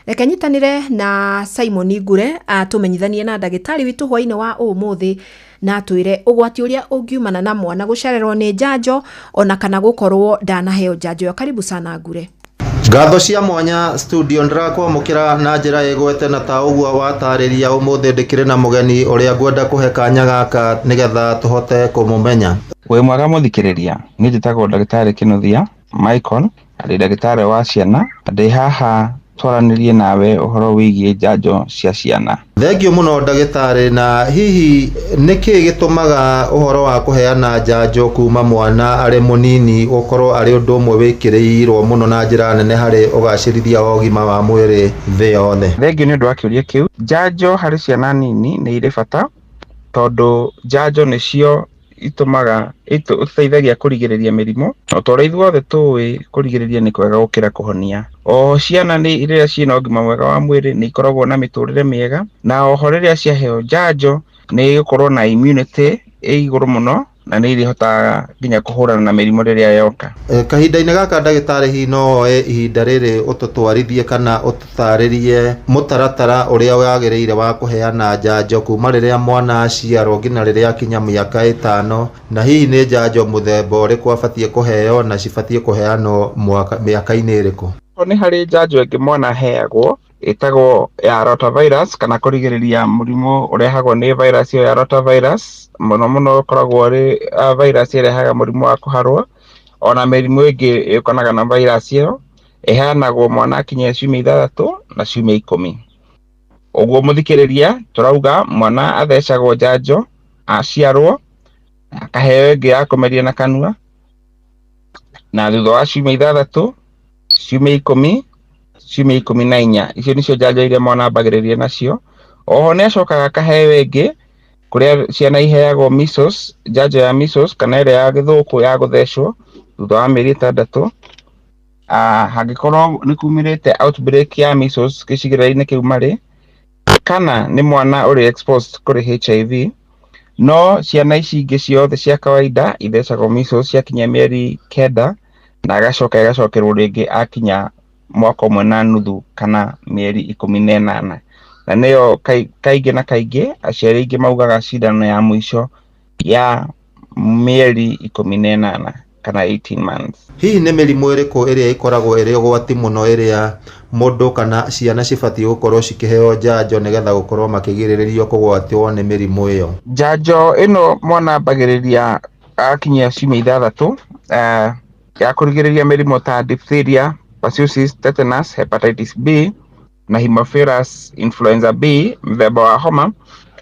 Reke nyitanĩre na Simon Ngure atũmenyithanie na ndagĩtarĩ witũ hwainĩ wa ũmũthĩ Na atwĩre ũgwati ũrĩa ũngiumana na mwana gũcererwo nĩ njanjo ona kana gũkorwo ndanaheo njanjo ĩyo. Karibu sana Ngure.
Ngatho cia mwanya studio ndĩrakwamũkĩra na njĩra ĩgwete na ta ũguo watarĩria ũmũthĩ ndĩkĩrĩ na mũgeni ũrĩa ngwenda kũhe kanya gaka nĩgetha tũhote kũmũmenya.
Wĩ mwega mũthikĩrĩria, niĩ njĩtagwo ndagĩtarĩ Kĩnuthia Michael, na ndĩ ndagĩtarĩ wa ciana, na ndĩ haha twaranĩrie nawe ũhoro wĩgiĩ njanjo cia ciana.
Thengiũ mũno ndagĩtarĩ, na hihi nĩkĩ gĩtũmaga ũhoro wa kũheana njanjo kuma mwana arĩ mũnini ũkorwo arĩ ũndũ ũmwe wĩkĩrĩirwo mũno na njĩra nene harĩ ũgacĩrithia wa ũgima wa mwĩrĩ thĩ yothe?
Thengiũ nĩ ũndũ wa kĩũria kĩu. Njanjo harĩ ciana nini nĩ irĩ bata, tondũ njanjo nĩcio itũmaga ĩtũteithagia kũrigĩrĩria mĩrimũ. O ta ũrĩa ithuothe tũĩ, kũrigĩrĩria nĩ kwega gũkĩra kũhonia. Oho ciana nĩ rĩrĩa ciĩna ũgima mwega wa mwĩrĩ nĩ ikoragwo na mĩtũrĩre mĩega, na oho rĩrĩa ciaheo njanjo nĩ igũkorwo na immunity ĩ igũrũ mũno, na nĩ irĩhotaga nginya kũhũrana na mĩrimũ rĩrĩa yoka.
Kahinda-inĩ gaka ndagĩtarĩ, hihi no woe ihinda rĩrĩ ũtũtwarithie kana ũtũtarĩrie mũtaratara ũrĩa wagĩrĩire wa kũheana njanjo kuma rĩrĩa mwana aciarwo nginya rĩrĩa akinya mĩaka 5, na hihi nĩ njanjo mũthemba ũrĩkũ abatiĩ kũheo na cibatiĩ kũheanwo mĩaka-inĩ ĩrĩkũ?
Nĩ harĩ njanjo ĩngĩ mwana aheagwo ĩtagwo ya rotavirus, kana kũrigĩrĩria mũrimũ ũrehagwo nĩ virus ĩyo ya rotavirus. Mũno mũno ũkoragwo ũrĩ virus ĩrehaga mũrimũ wa kũharwo, ona mĩrimũ ĩngĩ yũkanaga na virus ĩyo. Ĩheanagwo mwana akinyia ciumia 6 na ciumia 10. Ũguo mũthikĩrĩria, tũrauga mwana athecagwo njanjo aciarwo, akaheo ĩngĩ ya kũmeria na kanua, na thutha wa ciumia 6, ciumia 10, ciumia 14. Icio nĩcio njanjo iria mwana ambagĩrĩria nacio. Oho nĩ acokaga akaheo ĩngĩ kũrĩa ciana iheagwo measles, njanjo ya measles kana ĩrĩa ya gĩthũkũ ya gũthecwo thutha wa mĩeri 6. Hangĩkorwo nĩ kumĩrĩte outbreak ya measles gĩcigĩrĩra-inĩ kĩu marĩ, kana nĩ mwana ũrĩ exposed kũrĩ HIV. No ciana ici ingĩ ciothe cia kawaida ithecagwo measles ciakinya mĩeri 9, na agacoka ĩgacokerwo rĩngĩ akinya mwaka 1.5 kana mĩeri 18. Na nĩyo kaingĩ na kaingĩ aciari aingĩ maugaga cindano ya mũico ya mĩeri 18 kana 18 months.
Hihi nĩ mĩrimũ ĩrĩkũ ĩrĩa ĩkoragwo ĩrĩ ũgwati mũno ĩrĩa mũndũ kana ciana cibatiĩ gũkorwo cikĩheo njanjo nĩgetha gũkorwo makĩgirĩrĩrio kũgwatwo nĩ mĩrimũ ĩyo?
Njanjo ĩno mwana ambagĩrĩria akinyia ciumia 6, ya kũrigĩrĩria mĩrimũ ta diphtheria, pertussis, tetanus, hepatitis B na Haemophilus influenza B mũthemba wa homa.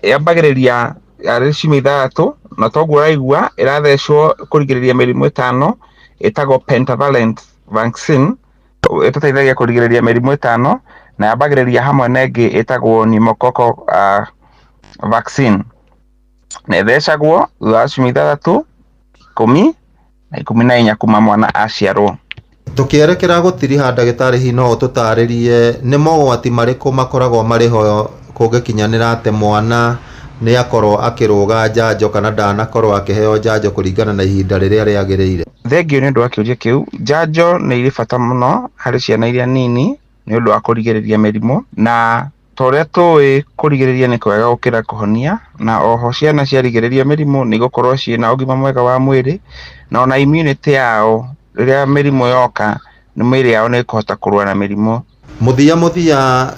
Yambagĩrĩria arĩ ciumia 6, na toguo ũraigua ĩrathecwo kũrigĩrĩria mĩrimũ 5, ĩtagwo pentavalent vaccine, ĩtũteithagia kũrigĩrĩria mĩrimũ 5, na yambagĩrĩria hamwe na ĩngĩ ĩtagwo pneumococcal vaccine, na ĩthecagwo thutha wa ciumia 6, 10 na 14 kuma mwana aciarwo.
Tũkĩerekera gũtiriha, ndagĩtarĩ, hihi no ũtũtarĩrie nĩ mogwati marĩkũ makoragwo marĩ ho kũngĩkinyanĩra atĩ mwana nĩ akorwo akĩrũga njanjo kana ndanakorwo akĩheo njanjo kũringana na ihinda rĩrĩa rĩagĩrĩire?
Thengiũ nĩ ũndũ wa kĩũria kĩu. Njanjo nĩ irĩ bata mũno harĩ ciana iria nini nĩ ũndũ wa kũrigĩrĩria mĩrimũ, na ta ũrĩa tũĩ kũrigĩrĩria nĩ kwega gũkĩra kũhonia, na oho ciana ciarigĩrĩria mĩrimũ nĩ igũkorwo ciĩna ũgima mwega wa mwĩrĩ, na ona immunity yao rĩrĩa mĩrimũ yoka nĩ mĩĩrĩ yao nĩ ĩkũhota kũrũa na mĩrimũ.
Mũthia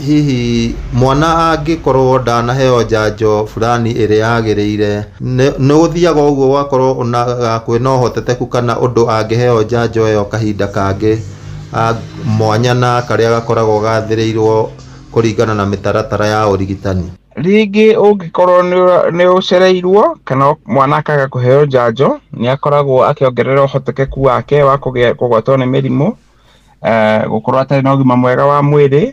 hihi mwana angĩkorwo ndanaheo njanjo fulani ĩrĩa yagĩrĩire, nĩ gũthiaga ũguo gũgakorwo ona kwĩna ũhotekeku kana ũndũ angĩheo njanjo ĩyo kahinda kangĩ mwanya na karĩa gakoragwo gathĩrĩirwo kũringana na mĩtaratara ya ũrigitani?
Rĩngĩ ũngĩkorwo nĩ ũcereirwo kana mwana akaga kũheo njanjo, nĩ akoragwo akĩongerera ũhotekeku wake wa kũgwatwo nĩ mĩrimũ, gũkorwo atarĩ na ũgima mwega wa mwĩrĩ,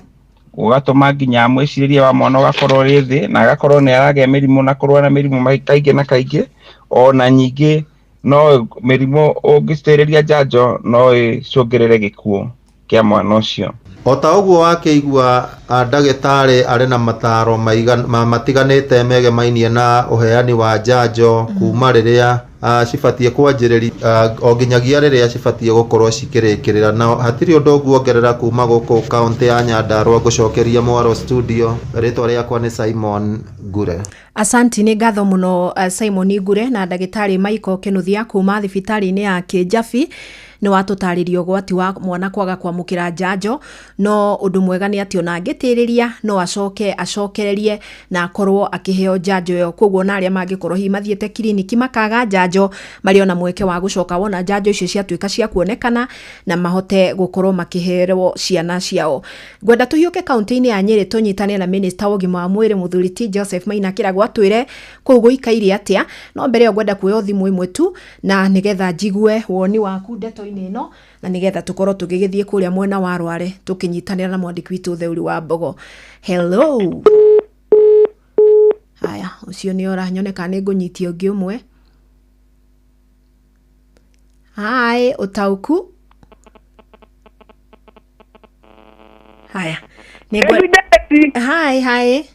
gũgatũma nginya mwĩcirĩrie wa mwana ũgakorwo ũrĩ thĩ, na agakorwo nĩ aragĩa mĩrimũ na kũrũara na mĩrimũ kaingĩ na kaingĩ. Ona nyingĩ no mĩrimũ ũngĩcitĩrĩria njanjo no ĩcũngĩrĩre gĩkuũ kĩa mwana ũcio.
O ta ũguo wakĩigua ndagĩtarĩ arĩ na mataro matiganĩte megemainie na ũheani wa njanjo kuma rĩrĩa cibatiĩ kwanjĩrĩria o nginyagia rĩrĩa cibatiĩ gũkorwo cikĩrĩkĩrĩra. Na hatirĩ ũndũ nguongerera kuma gũkũ kaũntĩ ya Nyandarua, ngũcokeria mwaro studio. Rĩtwa rĩakwa nĩ Simon Ngure.
Asanti, nĩ ngatho mũno Simon Ngure na ndagĩtarĩ Michael Kinuthia kuma thibitarĩ-inĩ ya Kĩnjabi. Nĩ watũtarĩria ũgwati wa mwana kwaga kwamũkĩra njanjo, no ũndũ mwega nĩ atĩ ona angĩtĩrĩria no acoke acokererie na akorwo akĩheo njanjo ĩyo. Koguo na arĩa mangĩkorwo hihi mathiĩte kiriniki makaga njanjo, marĩ ona mweke wa gũcoka wona njanjo icio ciatuĩka cia kuonekana na mahote gũkorwo makĩherwo ciana ciao. Ngwenda tũhiũke kaunti-inĩ ya Nyĩrĩ tũnyitane na minista wa ũgima wa mwĩrĩ mũthuri T Joseph Maina Kĩragũ atwĩre kũu gũikaire atĩa. No mbere ĩyo ngwenda kuoya thimũ ĩmwe tu na nĩgetha njigue woni waku ndeto-inĩ ĩno, na nĩgetha tũkorwo tũgĩgĩthiĩ kũrĩa mwena wa Rware tũkĩnyitanĩra na mwandĩki witũ Theuri wa Mbogo. Hello. Haya, ũcio nĩ ora nyone kana nĩ ngũnyitia ũngĩ ũmwe. Hi, ũtaũku. Haya. Hi, hi.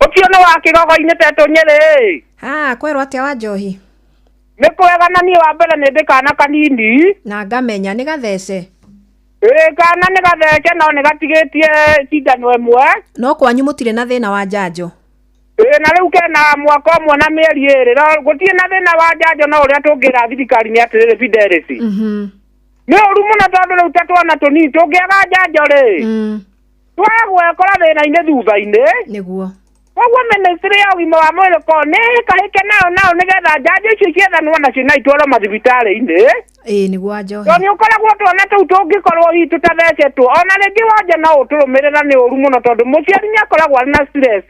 Ũcio nĩ wa kĩgogo-inĩ tetũ Nyĩrĩ.
Ah, kwerwo atĩa wa njohi?
Nĩ kwega, na niĩ wa mbere nĩ ndĩ kana kanini.
Na ngamenya nĩ gathece.
Ĩĩ, kana nĩ gathece no nĩ gatigĩtie cindano ĩmwe.
No kwanyu mũtirĩ na thĩna wa njanjo?
Ĩĩ, na rĩu kena mwaka ũmwe na mĩeri 2. No gũtirĩ na thĩna wa njanjo, no ũrĩa tũngĩra thirikari nĩ atĩrĩrĩ, Fidelis. Nĩ ũru mũno tondũ rĩu ta twana tũnini tũngĩaga njanjo rĩ, twagwekora thĩna-inĩ thutha-inĩ.
Nĩguo.
Koguo ministry ya ũgima wa mwĩrĩ ko nĩ ĩhĩkahĩke nayo nĩgetha njanjo icio ciethanwo nacio na itwarwo mathibitarĩ-inĩ.
Ĩĩ, nĩguo wa njohi.
Tondũ nĩ ũkoragwo twana tũu tũngĩkorwo hihi tũtathecetwo, ona rĩngĩ wonje no ũtũrũmĩrĩra, nĩ ũru mũno tondũ mũciari nĩ akoragwo arĩ na stress.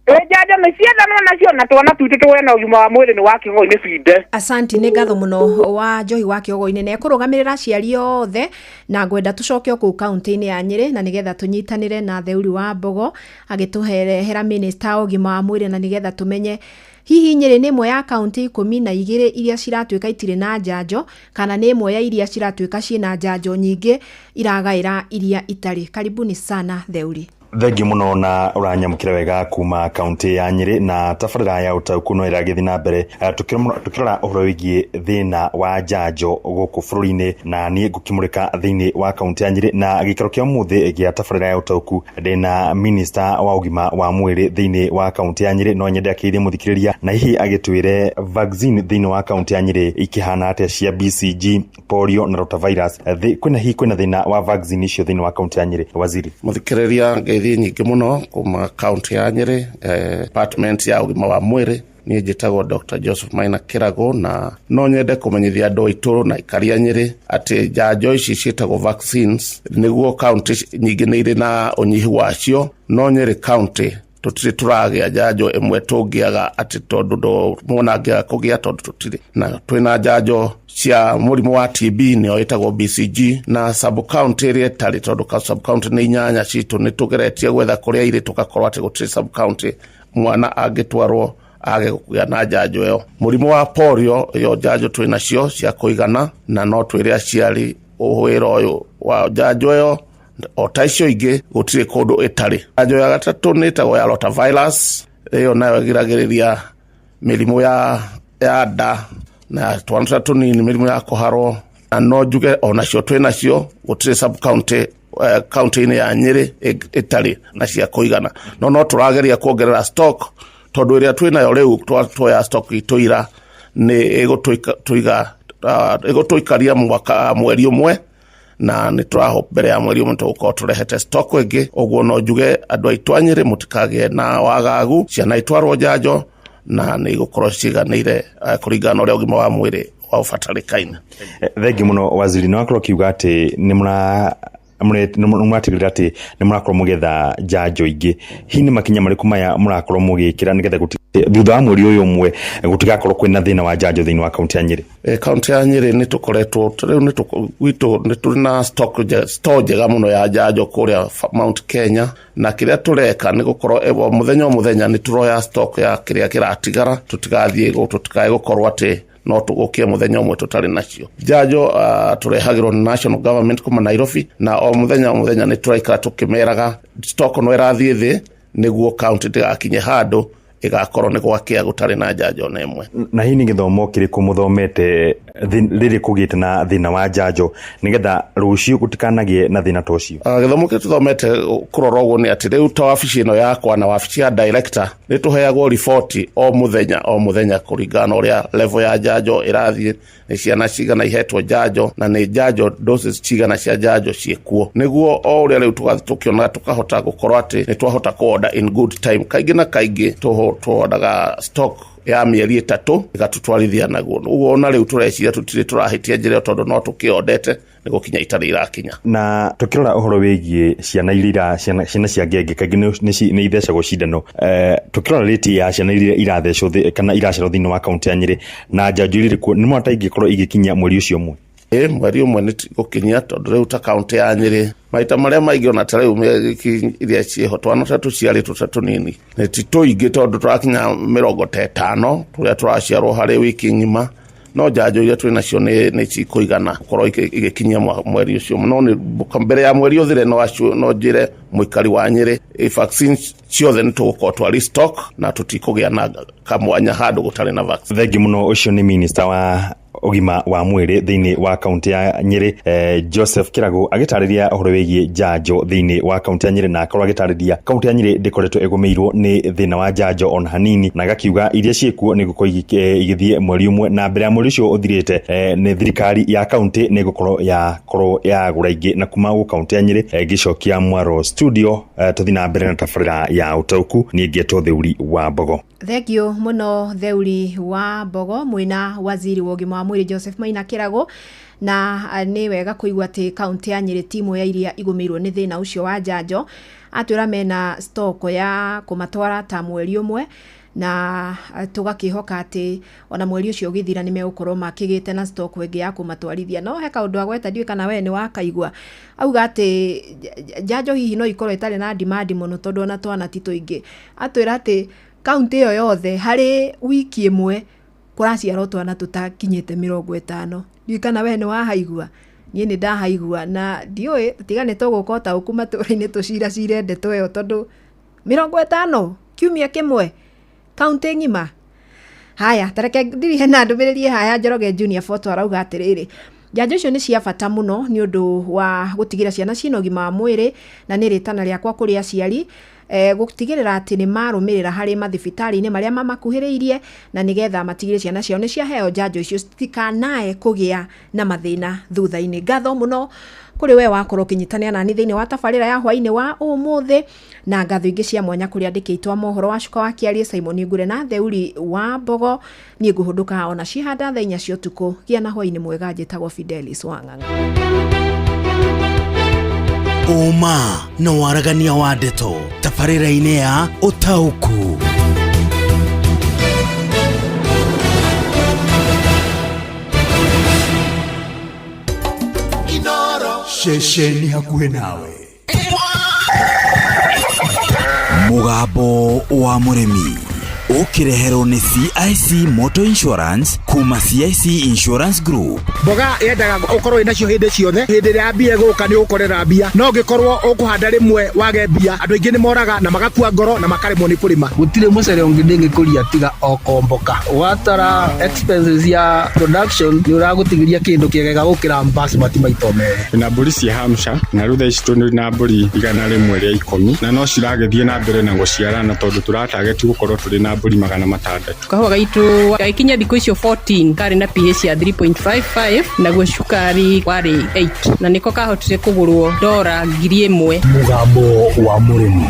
Ĩ njanjo nĩ ciethanwo nacio na twana twitũ tũgĩe na ũgima wa mwĩrĩ. Nĩ wa kĩgogo-inĩ binde.
Asanti, nĩ ngatho mũno wa njohi wa kĩogo-inĩ, na ekũrũgamĩrĩra aciari othe. Na ngwenda tũcoke o kũu kaunti-inĩ ya Nyĩrĩ na nĩgetha tũnyitanĩre na Theuri wa Mbogo agĩtũherehera minista wa ũgima wa mwĩrĩ, na nĩgetha tũmenye hihi Nyĩrĩ nĩ ĩmwe ya kaunti 12 iria ciratuĩka itirĩ na njanjo, kana nĩ ĩmwe ya iria ciratuĩka ciĩna njanjo nyingĩ iragaĩra iria itarĩ. Karibuni sana Theuri.
Thengiũ mũno na ũranyamũkĩra wega kuma kaunti ya Nyĩrĩ, na tabarĩra ya ũtaũku no ĩragĩthiĩ na mbere tukĩrora ũhoro wĩgiĩ thĩna wa njanjo gũkũ bũrũri-inĩ, na niĩ ngũkĩmũrĩka thĩinĩ wa kaunti ya Nyĩrĩ. Na gĩikaro kĩa ũmũthĩ gĩa tabarĩra ya ũtaũku ndĩna minista wa ũgima wa mwĩrĩ thĩinĩ wa kaunti ya Nyĩrĩ. No nyende akĩire mũthikĩrĩria na hihi agĩtwĩre vaccine thĩinĩ wa kaunti ya Nyĩrĩ ikĩhana atĩa cia BCG, polio na rotavirus. Kwĩna hihi kwĩna thĩna wa vaccine icio thĩinĩ wa kaunti ya Nyĩrĩ, waziri?
Mũthikĩrĩria, ngeithi nyingĩ mũno kuma kaunti ya Nyĩrĩ, department ya ũgima wa mwĩrĩ. Niĩ njĩtagwo Dr. Joseph Maina Kĩragũ, na no nyende kũmenyithia andũ aitũ na aikari a Nyĩrĩ atĩ njanjo ici ciĩtagwo vaccines, nĩguo kaunti nyingĩ nĩ irĩ na ũnyihu wacio, no Nyĩrĩ kaunti tũtirĩ tũragĩa njanjo ĩmwe tũngĩaga atĩ tondũ mwana angĩaga kũgĩa tondũ tũtirĩ na. Twĩna njanjo cia mũrimũ wa TB, nĩyo ĩtagwo BCG, na sub county ĩrĩa ĩtarĩ, tondũ sub county nĩ 8 citũ, nĩ tũgeretie gwetha kũrĩa irĩ tũgakorwo atĩ gũtirĩ sub county mwana angĩtwarwo age kũgĩa na njanjo ĩyo. Mũrimũ wa polio, ĩyo njanjo twĩ nacio cia kũigana, na no twĩre aciari wĩra ũyũ wa njanjo ĩyo o ta icio ingĩ gũtirĩ kũndũ ĩtarĩ. Njanjo ya gatatũ nĩ ĩtagwo ya rotavirus, ĩyo nayo ĩgiragĩrĩria mĩrimũ ya nda na twana tũrĩa tũnini, mĩrimũ ya kũharwo, na no njuge onacio twĩ nacio, gũtirĩ sub county kaunti-inĩ ya Nyĩrĩ ĩtarĩ na cia kũigana, no tũrageria kuongerera stock tondũ ĩrĩa twĩ nayo rĩu tuoya stock itũ ira nĩ ĩgũtũikaria mwaka mweri ũmwe, na nĩ tũrahope mbere ya mweri ũmwe tũgũkorwo tũrehete stock ĩngĩ. Ũguo no njuge andũ aitũ a Nyĩrĩ mũtikagĩe na wagagu, ciana itwarwo njanjo na nĩ igũkorwo ciganĩire kũringana na ũrĩa ũgima wa mwĩrĩ wa ũbatarĩkaine.
Thengiũ mũno waziri. Nĩ wakorwo ũkiuga atĩ nĩ mũratigĩrĩra atĩ nĩ mũrakorwo mũgĩetha njanjo ingĩ. Hihi nĩ makinya marĩkũ maya mũrakorwo mũgĩkĩra nĩgetha thutha wa mweri ũyũ ũmwe gũtigakorwo kwĩna thĩna wa njanjo thĩinĩ wa kaunti ya Nyĩrĩ?
Kaunti ya Nyĩrĩ nĩ tũkoretwo rĩu nĩ gwitũ nĩ tũrĩ na stock store njega mũno ya njanjo kũrĩa Mount Kenya, na kĩrĩa tũreka nĩ gũkorwo o mũthenya nĩ tũroya stock ya kĩrĩa kĩratigara, tũtigathiĩ tũtikae gũkorwo atĩ no tũgũkie mũthenya ũmwe tũtarĩ nacio njanjo. Tũrehagĩrwo nĩ national government kuma Nairobi, na o mũthenya nĩ tũraikara tũkĩmeraga stock no ĩrathiĩ thĩ nĩguo kaunti ndĩgakinye handũ Ĩgakorwo nĩ gwakĩa gũtarĩ na njanjo ona ĩmwe.
Na hihi nĩ gĩthomo kĩrĩkũ mũthomete rĩrĩ kũgĩte na thĩna wa njanjo nĩgetha rũciũ gũtikanagĩe na thĩna ta ũcio?
Gĩthomo kĩrĩa tũthomete kũrora ũguo nĩ atĩ rĩu ta wabici ĩno yakwa na wabici ya director, nĩ tũheagwo riboti o mũthenya o mũthenya kũringana na ũrĩa level ya njanjo ĩrathiĩ, nĩ ciana cigana ihetwo njanjo na nĩ njanjo doses cigana cia njanjo ciĩkuo, nĩguo o ũrĩa rĩu tũgathiĩ tũkĩona tũkahota gũkorwo atĩ nĩ twahota kũ-order in good time. Kaingĩ na kaingĩ tũhondaga stock ya mĩeri 3 ĩgatũtwarithia naguo. Ũguo ona rĩu tũreciria tũtirĩ tũrahĩtia njĩra ĩyo, tondũ no tũkĩondete nĩ gũkinya itarĩ irakinya.
Na tũkĩrora ũhoro wĩgiĩ ciana iria ciana cia ngenge kaingĩ nĩ ithecagwo cindano, tũkĩrora rĩti ya ciana iria irathecwo kana iracerwo thĩinĩ wa kaunti ya Nyĩrĩ na njanjo iria irĩ kuo, nĩ mona ta ingĩkorwo igĩkinyia mweri ũcio ũmwe?
Ĩ, mweri ũmwe nĩ gũkinyia, tondũ rĩu ta kaunti ya Nyĩrĩ maita marĩa maingĩ ona ta rĩu mĩeri iria ciĩho twana ta tũciarĩtwo ta tũnini nĩ ti tũingĩ, tondũ tũrakinya 50 tũrĩa tũraciarwo harĩ wiki ng'ima, no njanjo iria twĩ nacio nĩ cikũigana gũkorwo igĩkinyia mweri ũcio. No nĩ mbere ya mweri ũthire, no njĩre mũikari wa Nyĩrĩ vaccine ciothe nĩ tũgũkorwo twa restock na tũtikũgĩa na kamwanya handũ gũtarĩ na vaccine.
Thengi mũno. Ũcio nĩ minista wa ũgima wa mwĩrĩ thĩinĩ wa kaunti ya Nyĩrĩ, Joseph Kĩragũ, agĩtarĩria ũhoro wĩgiĩ njanjo thĩinĩ wa kaunti ya Nyĩrĩ, na akorwo agĩtarĩria kaunti ya Nyĩrĩ ndĩkoretwo ĩgũmĩirwo nĩ thĩna wa njanjo ona hanini, na agakiuga iria ciĩkuo nĩ gũkorwo igĩthiĩ mweri ũmwe, na mbere ya mweri ũcio ũthirĩte, nĩ thirikari ya kaunti nĩ ĩgũkorwo yakorwo yagũra ingĩ. Na kuma gũ kaunti ya Nyĩrĩ, ngĩcokia mwaro studio, tũthiĩ na mbere na tabarĩra ya Ũtaũku. Niĩ ngetwo Theuri wa Mbogo.
Thengio mũno, Theuri wa Mbogo, mwĩna waziri wa ũgima wa mwĩrĩ Joseph Maina Kĩragũ. Na nĩ wega kũigua atĩ kaunti ya Nyĩrĩ ti ĩmwe ya iria igũmĩirwo nĩ thĩna ũcio wa njanjo. Atwĩra mena stock ya kũmatwara ta mweri ũmwe, na tũgakĩhoka atĩ ona mweri ũcio ũgĩthira nĩ megũkorwo makĩgĩte na stock ĩngĩ ya kũmatwarithia. No he kaũndũ agweta, ndiũĩ kana we nĩ wakaigua, auga atĩ njanjo hihi no ikorwo ĩtarĩ na demand mũno tondũ ona twana ti tũingĩ. Atwĩra atĩ kaunti ĩyo yothe harĩ wiki ĩmwe kũraciarwo twana tũtakinyĩte 50. Ndiũĩ kana we nĩ wahaigua, niĩ nĩ ndahaigua na ndiũĩ tiga nĩ tũgũka ũtaũku matũra-inĩ tũciracire ndeto ĩyo, tondũ 50 kiumia kĩmwe kaunti ng'ima. Haya, tareke ndirihe na ndũmĩrĩri haya. Njoroge Junior Photo arauga atĩrĩrĩ, njanjo icio nĩ cia bata mũno nĩ ũndũ wa gũtigĩra ciana ciĩna ũgima wa mwĩrĩ, na nĩ rĩtana rĩakwa kũrĩ aciari gũtigĩrĩra atĩ nĩ marũmĩrĩra harĩ mathibitarĩ-inĩ marĩa mamakuhĩrĩirie, na nĩgetha matigĩrĩre ciana ciao nĩ ciaheo njanjo icio citikanae kũgĩa na mathĩna thutha-inĩ. Ngatho mũno kũrĩ we wakorwo ũkĩnyitanĩra nani thĩinĩ wa tabarĩra ya hwainĩ wa ũmũthĩ, na ngatho ingĩ cia mwanya kũrĩ andĩki aitũ a mohoro wa Cuka wa Kĩarie, Simon Ngure na Theuri wa Mbogo. Niĩ ngũhũndũka ona cihanda thaa 4 cia ũtukũ. Gĩa na hwainĩ mwega. Njĩtagwo Fidelis Wang'ang'a.
Ũma na waragania wa ndeto tabarĩra-inĩ ya Ũtaũku. Ceceni hakuhĩ nawe. Mũgambo wa Mũrĩmi ũkĩreherwo nĩ CIC Motor Insurance kuma CIC Insurance Group.
Mboga yendaga ũkorwo wĩ nacio hĩndĩ ciothe. Hĩndĩ ĩrĩa mbia ĩgũka nĩ ũgũkorera mbia, no ũngĩkorwo ũkũhanda rĩmwe wage mbia, andũ aingĩ nĩ moraga na magakua ngoro na makaremwo nĩ kũrĩma.
Gũtirĩ mũcere ũngĩ ndĩngĩkũria tiga o komboka. Watara expenses ya production, nĩ ũragũtigĩria kĩndũ kĩega gũkĩra basmati maita merĩ.
Na mbũri cia Hampshire, na rĩu thaa ici tũrĩ na mbũri 110, na no ciragĩthiĩ na mbere na gũciarana, tondũ tũratageti gũkorwo tũrĩ na mbũri 600.
Kahũa gaitũ gagĩkinya thikũ icio 14 karĩ na pH ya 3.55, naguo cukari warĩ 8, na nĩko kahotire kũgũrwo dora 1000.
Mũgambo wa Mũrĩmi.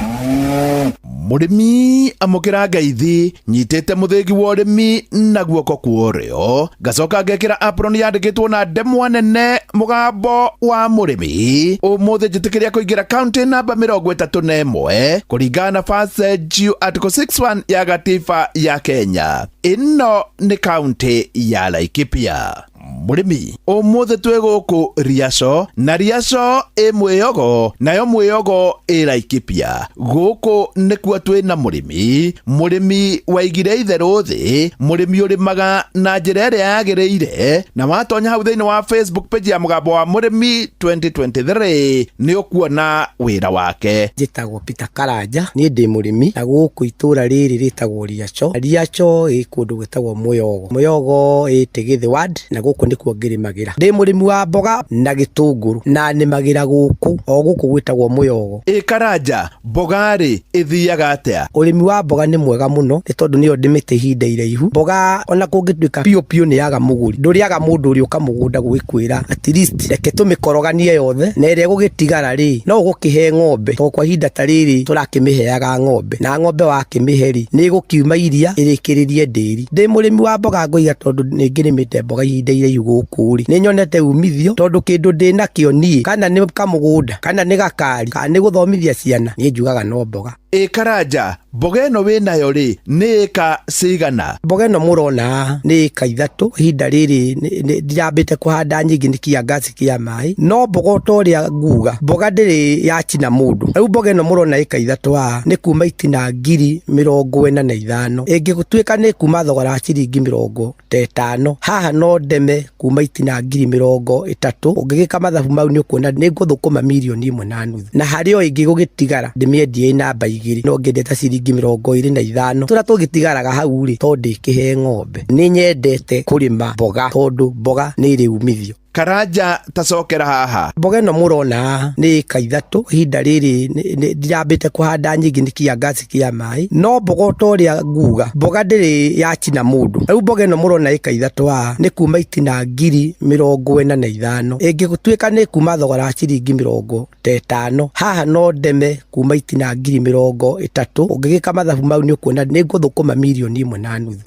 Mũrĩmi, amũkĩra ngeithi. Nyitĩte mũthĩgi wa ũrĩmi na guoko kwa ũrĩo, ngacoka ngekĩra apron yandĩkĩtwo na ndemwa nene "Mũgambo wa Mũrĩmi". Ũmũthĩ njĩtĩkĩria kũingĩra kaunti namba 31 kũringana na First Article 61 ya gatiba ya Kenya. Ĩno nĩ kaunti ya Laikipia. Mũrĩmi. Ũmũthĩ twĩ gũkũ Riaco, na Riaco ĩ Mwĩyogo, nayo Mwĩyogo ĩ Laikipia. Gũkũ nĩkuo twĩ na mũrĩmi, mũrĩmi waigire itherũ thĩ, mũrĩmi ũrĩmaga na njĩra ĩrĩa yagĩrĩire, na watonya hau thĩinĩ wa Facebook page ya Mũgambo wa Mũrĩmi 2023 nĩ ũkuona wĩra wake.
Njĩtagwo Peter Karanja, niĩ ndĩ mũrĩmi na gũkũ itũra rĩrĩ rĩtagwo Riaco. Riaco ĩ kũndũ gwĩtagwo Mũyogo. Mũyogo ĩ Tigĩthĩ ward na gũkũ nĩkuo ngĩrĩmagĩra. Ndĩ mũrĩmi wa mboga na gĩtũngũrũ na nĩmagĩra gũkũ o gũkũ gwĩtagwo Mũyogo.
Ĩ Karanja, mboga-rĩ ĩthiaga atĩa?
Ũrĩmi wa mboga nĩ mwega mũno nĩ tondũ nĩyo ndĩmĩte ihinda iraihu. Mboga ona kũngĩtuĩka biũ biũ nĩ yaga mũgũri, ndũrĩaga mũndũ ũrĩũka mũgũnda gũgĩkwĩra at least reke tũmĩkoroganie yothe na ĩrĩa ĩgũgĩtigara rĩ no ũgũkĩhe ng'ombe, tondũ kwa ihinda ta rĩrĩ tũrakĩmĩheaga ng'ombe na ng'ombe wakĩmĩhe rĩ nĩ ĩgũkiuma iria ĩrĩkĩrĩrie ndĩri. Ndĩ mũrĩmi wa mboga ngoiga tondũ nĩ ngĩrĩmĩte mboga ihinda iraihu gũkũ rĩ nĩ nyonete umithio tondũ kĩndũ ndĩnakĩo niĩ kana nĩ kamũgũnda kana nĩ gakari kana nĩ gũthomithia ciana niĩ njugaga no mboga.
Ĩ Karanja, mboga ĩno wĩnayo rĩ nĩ ĩka cigana?
Mboga ĩno mũrona haha nĩ ĩka ithatũ, ihinda rĩrĩ ndirambĩte kũhanda nyingĩ nĩ kĩangaci kĩa maĩ, no mboga o ta ũrĩa nguga mboga ndĩrĩ yacina mũndũ. Rĩu mboga ĩno mũrona ĩka ithatũ haha nĩ kuma itina 45,000, ĩngĩtuĩka nĩ kuma thogora wa ciringi 50, haha no ndeme kuma itina 30,000. Ũngĩgĩka mathabu mau nĩ ũkuona nĩ ngũthũkũma 1.5 million, na harĩ o ĩngĩ gũgĩtigara ndĩmĩendie ĩ namba igĩrĩ no ngĩendie ta ciringi 25, tũrĩa tũgĩtigaraga hau rĩ to ndĩkĩhe ng'ombe. Nĩ nyendete kũrĩma mboga tondũ mboga nĩ ĩrĩ umithio.
Karanja, tacokera haha.
Mboga ĩno mũrona haha nĩ ĩka ithatũ, ihinda rĩrĩ ndirambĩte kũhanda nyingĩ nĩ kĩangaci kĩa maĩ, no mboga o ta ũrĩa nguga mboga ndĩrĩ yacina mũndũ. Rĩu mboga ĩno mũrona ĩka ithatũ haha nĩ kuma itina 45,000, ĩngĩtuĩka nĩ kuma thogora wa ciringi 50, haha no ndeme kuma itina 30,000. Ũngĩgĩka mathabu mau nĩ ũkuona nĩ ngũthũkũma 1.5 million,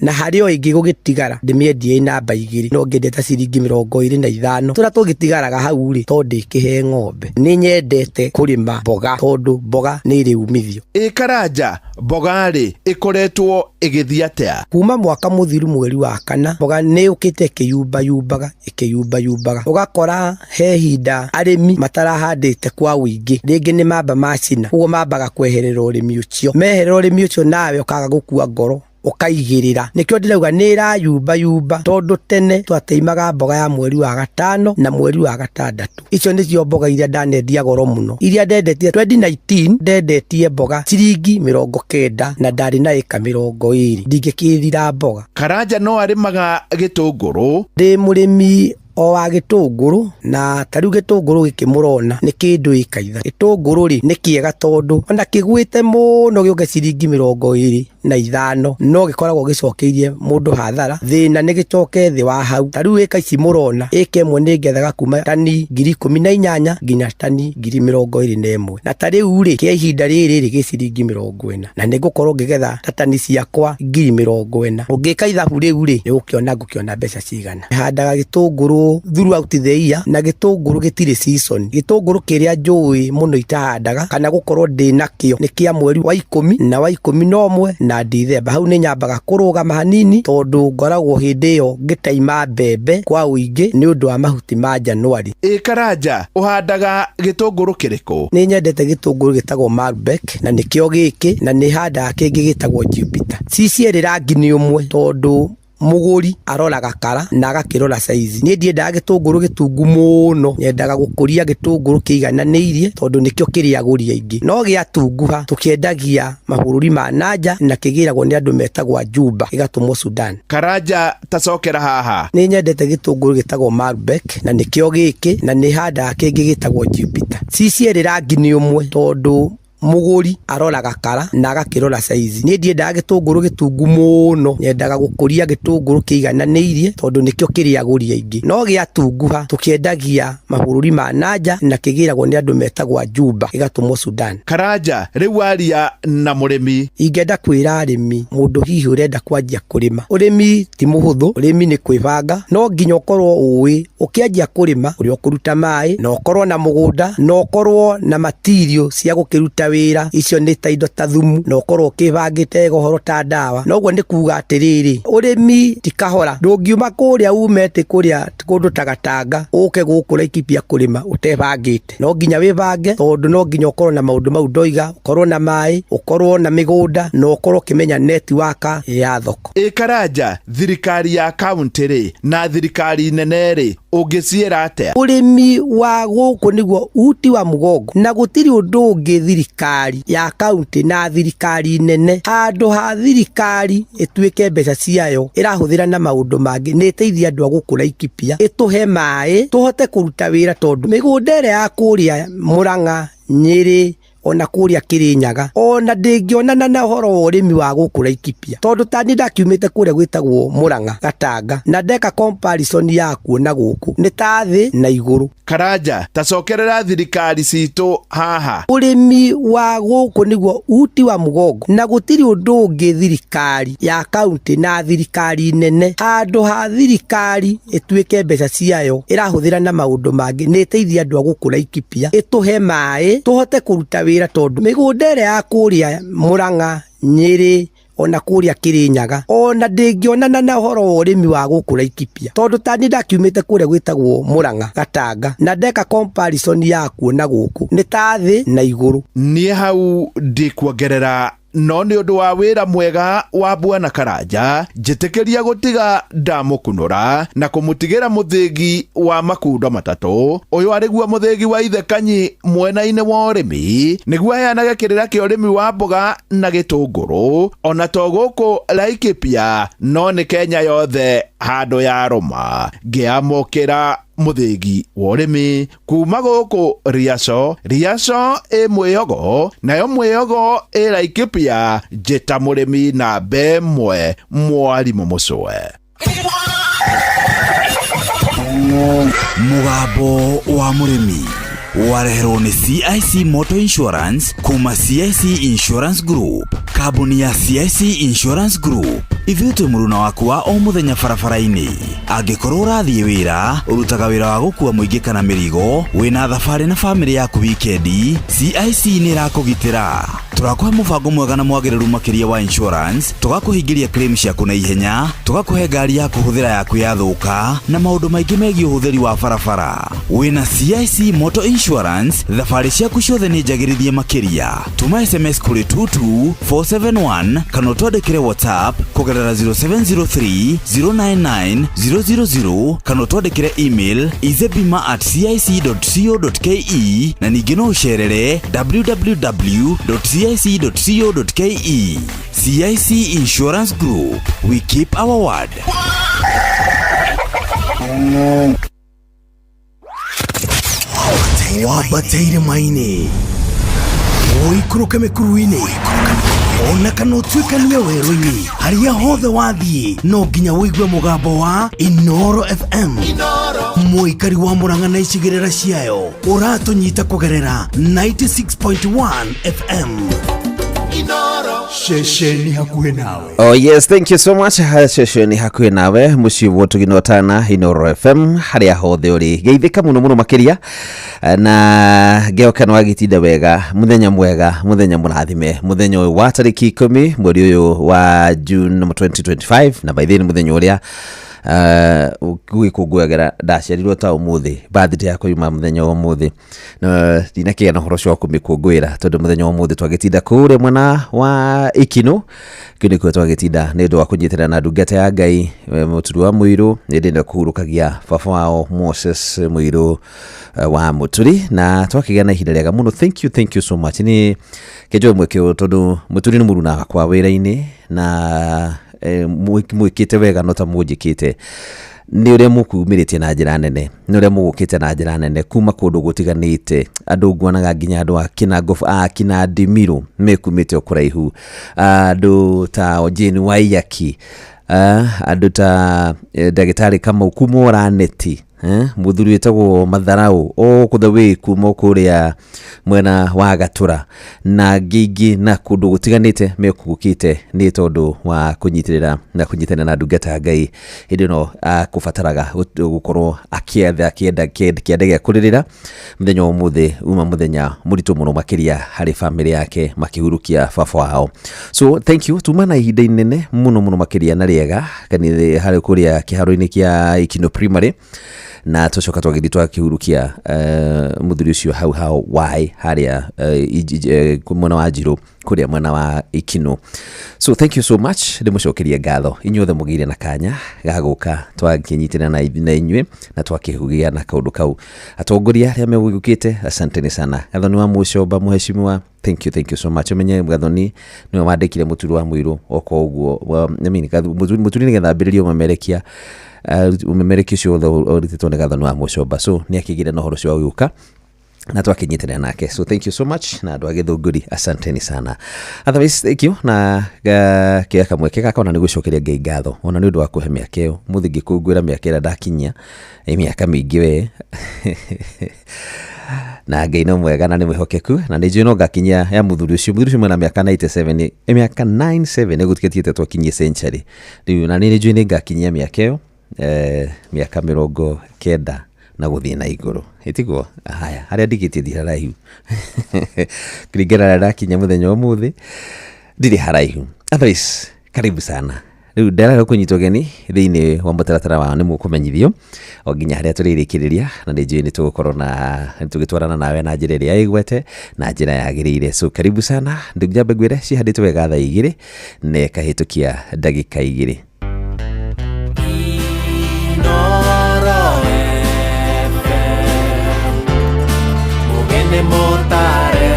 na harĩ o ĩngĩ gũgĩtigara ndĩmĩendie ĩ namba igĩrĩ no ngĩendie ta ciringi 25, tũrĩa tũgĩtigaraga hau rĩ to ndĩkĩhe ng'ombe. Nĩ nyendete kũrĩma mboga tondũ mboga nĩ ĩrĩ umithio.
Ĩ Karanja, mboga rĩ ĩkoretwo ĩgĩthiĩ atĩa?
Kuma mwaka mũthiru mweri wa kana mboga nĩ yũkĩte ĩkĩyumbayumbaga ĩkĩyumbayumbaga, ũgakora he ihinda arĩmi matarahandĩte kwa ũingĩ, rĩngĩ nĩ mamba macina, ũguo mambaga kweherera ũrĩmi ũcio, meherera ũrĩmi ũcio nawe ũkaga gũkua ngoro ũkaigĩrĩra. Nĩkĩo ndĩrauga nĩ ĩrayumbayumba tondũ tene twateimaga mboga ya mweri wa gatano na mweri wa gatandatũ. Icio nĩcio mboga iria ndanendia goro mũno, iria ndendetie 2019 ndendetie mboga ciringi 90 na ndarĩ na ĩka 20, ndingĩkĩthira mboga.
Karanja no arĩmaga gĩtũngũrũ.
Ndĩ mũrĩmi o wa gĩtũngũrũ, na ta rĩu gĩtũngũrũ gĩkĩ mũrona nĩ kĩndũ ĩka ithatũ. Gĩtũngũrũ rĩ nĩ kĩega tondũ ona kĩgwĩte mũno gĩũke ciringi 25 no gĩkoragwo gĩcokeirie mũndũ hathara, thĩna nĩ gĩcoke thĩ wa hau. Ta rĩu ĩka ici mũrona ĩka ĩmwe nĩ ngethaga kuma tani 18,000 nginya tani 21,000, na ta rĩu rĩ kĩa ihinda rĩrĩ rĩ gĩ ciringi 40, na nĩ ngũkorwo ngĩgetha ta tani ciakwa 40,000. Ũngĩka ithabu rĩu rĩ nĩ ũgũkĩona ngũkĩona mbeca cigana. Handaga gĩtũngũrũ throughout the year, na gĩtũngũrũ gĩtirĩ season. Gĩtũngũrũ kĩrĩa njũĩ mũno itahandaga kana gũkorwo ndĩ nakĩo nĩ kĩa mweri wa 10 na wa 11 na Dithemba. Hau nĩ nyambaga kũrũgama hanini tondũ ngoragwo hĩndĩ ĩyo ngĩtaima mbembe kwa ũingĩ nĩ ũndũ wa mahuti ma Januari.
Ĩ Karanja, ũhandaga gĩtũngũrũ kĩrĩkũ?
Nĩ nyendete gĩtũngũrũ gĩtagwo Malbec na nĩkĩo gĩkĩ, na nĩ handaga kĩngĩ gĩtagwo Jupiter. Ci cierĩ rangi nĩ ũmwe tondũ mũgũri aroraga kara na agakĩrora size. Niĩ ndiendaga gĩtũngũrũ gĩtungu mũno, nyendaga gũkũria gĩtũngũrũ kĩigananĩirie tondũ nĩkĩo kĩrĩ agũri aingĩ. No gĩatunguha tũkĩendagia mabũrũri ma nanja na kĩgĩragwo nĩ andũ metagwo Juba gĩgatũmwo Sudan.
Karanja, tacokera haha.
Nĩ nyendete gĩtũngũrũ gĩtagwo Malbec na nĩkĩo gĩkĩ, na nĩ handaga kĩngĩ gĩtagwo Jupiter. Ci cierĩ rangi nĩ ũmwe tondũ mũgũri aroraga kara na agakĩrora size. Niĩ ndiendaga gĩtũngũrũ gĩtungu mũno, nyendaga gũkũria gĩtũngũrũ kĩigananĩirie tondũ nĩkĩo kĩrĩ agũri aingĩ. No gĩatunguha tũkĩendagia mabũrũri ma nanja na kĩgĩragwo nĩ andũ metagwo Juba gĩgatũmwo Sudan.
Karanja, rĩu aria na mũrĩmi.
Ingĩenda kwĩra arĩmi, mũndũ hihi ũrenda kwanjia kũrĩma, ũrĩmi ti mũhũthũ, ũrĩmi nĩ kwĩbanga, no nginya ũkorwo ũĩ ũkĩanjia kũrĩma ũrĩa ũkũruta maĩ, na ũkorwo na mũgũnda, na ũkorwo na material cia gũkĩruta kũruta wĩra. Icio nĩ ta indo ta thumu, na ũkorwo ũkĩbangĩte wega ũhoro ta ndawa. Na ũguo nĩ kuga atĩrĩrĩ, ũrĩmi ti kahora, ndũngiuma kũrĩa umete kũrĩa kũndũ ta Gatanga ũke gũkũ Laikipia kũrĩma ũtebangĩte. No nginya wĩbange, tondũ no nginya ũkorwo na maũndũ mau ndoiga, ũkorwo na maĩ, ũkorwo na mĩgũnda, na ũkorwo ũkĩmenya network ya thoko.
Ĩ Karanja, thirikari ya kaunti rĩ na thirikari nene rĩ, ũngĩciĩra atĩa?
Ũrĩmi wa gũkũ nĩguo uti wa mũgongo, na gũtirĩ ũndũ ũngĩ thirikari ya kaunti na thirikari nene, handũ ha thirikari ĩtuĩke mbeca ciayo ĩrahũthĩra na maũndũ mangĩ, nĩ ĩteithie andũ a gũkũ Laikipia, ĩtũhe maĩ tũhote kũruta wĩra, tondũ mĩgũnda ĩrĩa ya kũrĩa Murang'a, Nyĩrĩ, ona kũrĩa Kĩrĩnyaga, ona ndĩngĩonana na ũhoro wa ũrĩmi wa gũkũ Laikipia, tondũ ta niĩ ndakiumĩte kũrĩa gwĩtagwo Murang'a Gatanga, na ndeka comparison ya kuo na gũkũ nĩ ta thĩ na igũrũ.
Karanja, ta cokerera thirikari citũ haha.
Ũrĩmi wa gũkũ nĩguo uti wa mũgongo, na gũtirĩ ũndũ ũngĩ thirikari ya kaunti na thirikari nene, handũ ha thirikari ĩtuĩke mbeca ciayo ĩrahũthĩra na maũndũ mangĩ, nĩ ĩteithie andũ a gũkũ Laikipia, ĩtũhe maĩ tũhote kũruta wĩra, tondũ mĩgũnda ĩrĩa ya kũrĩa Murang'a, Nyĩrĩ, ona kũrĩa Kĩrĩnyaga, ona ndĩngĩonana na ũhoro wa ũrĩmi wa gũkũ Laikipia, tondũ ta niĩ ndakiumĩte kũrĩa gwĩtagwo Murang'a Gatanga, na ndeka comparison ya kuo na gũkũ nĩ ta thĩ na igũrũ.
Niĩ hau ndikuongerera, no nĩ ũndũ wa wĩra mwega wa Bwana Karanja, njĩtĩkĩria gũtiga ndamũkunũra na kũmũtigĩra mũthĩgi wa makundo matatũ. Ũyũ arĩguo mũthĩgi wa ithe Kanyi mwena-inĩ wa ũrĩmi, nĩguo aheanage kĩrĩra kĩa ũrĩmi wa mboga na gĩtũngũrũ, ona to gũkũ Laikipia, no nĩ Kenya yothe handũ ya rũma. Ngĩamũkĩra mũthĩgi wa ũrĩmi kuma gũkũ Riaco, Riaco ĩ mwĩyogo, nayo mwĩyogo ĩ Laikipia. Njĩta mũrĩmi namba ĩmwe, mwarimũ mũcwe.
Mũgambo wa mũrĩmi wareherwo nĩ CIC Motor Insurance kuma CIC Insurance Group. Kambuni ya CIC Insurance Group, ithuĩ twĩ mũruna waku wa o mũthenya barabara-inĩ. Angĩkorwo ũrathiĩ wĩra, ũrutaga wĩra wa gũkua mũingĩ kana mĩrigo, wĩna thabarĩ na bamĩrĩ yaku wikendi, CIC nĩ ĩrakũgitĩra. Tũrakũhe mũbango mwega na mwagĩrĩru makĩria wa insurance, tũgakũhingĩria claim ciaku na ihenya, tũgakũhe ngari ya kũhũthĩra yaku yathũka, na maũndũ maingĩ megiĩ ũhũthĩri wa barabara. Wĩna CIC Motor Insurance, thabarĩ ciaku ciothe nĩ njagĩrithie makĩria. Tũma SMS kũrĩ 22471 kana ũtwandĩkĩre WhatsApp kũgerera 0703 099 000 kana ũtwandĩkĩre email izebima@cic.co.ke, na ningĩ no ũcerere www.cic.co.ke. CIC Insurance Group, we keep our word. Wambate irĩma-inĩ, ũikũrũke mĩkuru-inĩ, ona kana ũtuĩkanie werũ-inĩ, harĩa hothe wathiĩ no nginya ũigue mũgambo wa Inoro FM. Mũikari wa Murang'a na icigĩrĩra ciayo, ũratũnyita kũgerera 96.1 FM. Ceceni hakuhĩ nawe.
Oh yes, thank you so much. Ceceni hakuhĩ nawe, mũciĩ wotugino tana Inoro FM, harĩa hothe ũrĩ. Geithĩka mũno mũno makĩria, na ngĩhoka nĩ wagĩtinda wega. Mũthenya mwega, mũthenya mũrathime, mũthenya ũyũ wa tarĩki 10 mweri ũyũ wa June 2025, na by the way nĩ mũthenya ũrĩa gũgĩkũngũyagĩra ndaciarirwo ta ũmũthĩ. Birthday yakwa yuma mũthenya wa ũmũthĩ, na ndinakĩgĩa na ũhoro ũcio wa kũmĩkũngũĩra, tondũ mũthenya wa ũmũthĩ twagĩtinda kũrĩa mwena wa Ikino. Kĩu nĩkuo twagĩtinda nĩ ũndũ wa kũnyitĩrĩra na ndungata ya Ngai, Mũturi wa Mũirũ, hĩndĩ ĩno kũhurũkagia baba wao Moses Mũirũ, wa Mũturi, na twakĩgĩa na ihinda rĩega mũno. Thank you, thank you so much. Nĩ kĩnjũĩ mwĩke ũũ, tondũ Mũturi nĩ mũruna wakwa wĩra-inĩ, na mwĩkĩte wega no ta mũnjĩkĩte nĩ ũrĩa mũkumĩrĩtie na njĩra nene, nĩ ũrĩa mũgũkĩte na njĩra nene kuma kũndũ gũtiganĩte. Andũ nguonaga nginya andũ a Kinango, a Kinandimiru mekumĩte o kũraihu, andũ ta Jane Waiyaki, andũ ta ndagĩtarĩ Kamau kuma Oraneti. Muthuri wĩtagwo Matharau all the way kuma kũrĩa mwena wa Gatura na ngĩingĩ na kũndũ gũtiganĩte mekũgũkĩte nĩ tondũ wa kũnyitĩrĩra na kũnyitanĩra na ndungata ya Ngai hĩndĩ ĩno akũbataraga gũkorwo akĩetha kĩenda kĩande gĩa kũrĩrĩra. Mũthenya wa ũmũthĩ uma mũthenya mũritũ mũno makĩria harĩ bamĩrĩ yake makĩhurukia baba wao. So thank you, tuma na ihinda inene mũno mũno makĩria na rĩega kanitha harĩ kũrĩa kĩharo-inĩ kĩa Ikino Primary, na tũcoka twagĩthiĩ twakĩhurukia mũthuri ũcio hau hau wai harĩa mwena wa Njirũ kũrĩa mwena wa Ikino. So thank you so much, ndĩmũcokerie ngatho inyuothe mũgĩire na kanya ga gũka twakĩnyitĩra na inyuĩ na twakĩhugia na kaũndũ kau. Atongoria arĩa megũgĩũkĩte, asanteni sana. Gathoni wa Mũcomba, mũheshimiwa, thank you, thank you so much. Ũmenye Gathoni nĩwe wandĩkire Mũturi wa Mũirũ okorwo ũguo, I mean, Mũturi nĩgetha ambĩrĩrie ũmemerekia, ũmemerekia ũcio wothe ũrutĩtwo nĩ Gathoni wa Mũcomba. So nĩ akĩgĩire na ũhoro ũcio wa gũka na twakinyitanĩra nake, so thank you so much. Na andũ a Gĩthũngũri, asanteni sana. Otherwise thank you na kĩoya kamweke gaka ona nĩ gũcokeria Ngai ngatho ona nĩ ũndũ wa kũhe mĩaka ĩyo mũthĩ ngĩkũngũĩra mĩaka ĩrĩa ndakinyia, mĩaka mĩingĩ we na Ngai no mwega na nĩ mwĩhokeku na nĩ njũĩ no ngakinyia ya mũthuri ũcio. Mũthuri ũcio mwena mĩaka 97, mĩaka 97 nĩgũtigĩtĩte twakinyie century rĩu, na nĩ njũĩ nĩ ngakinyia mĩaka ĩyo, mĩaka 90 na gũthiĩ na igũrũ, ĩtiguo? Haya, harĩa ndigĩtie ndi haraihu kũringana na ndakinya mũthenya wa ũmũthĩ, ndirĩ haraihu. Otherwise karibu sana. Rĩu nderara kũnyitwo ũgeni thĩinĩ wa mũtaratara wa nĩ mũkũmenyithio o nginya harĩa tũrĩrĩkĩrĩria, na nĩ njũĩ nĩ tũgũkorwo na tũgĩtwarana nawe na njĩra ĩrĩa ĩgwete na njĩra yagĩrĩire. So karibu sana. Njambe ngwĩre cihandĩtwo wega thaa 2 na ĩkahĩtũkia ndagĩka 2.
Motare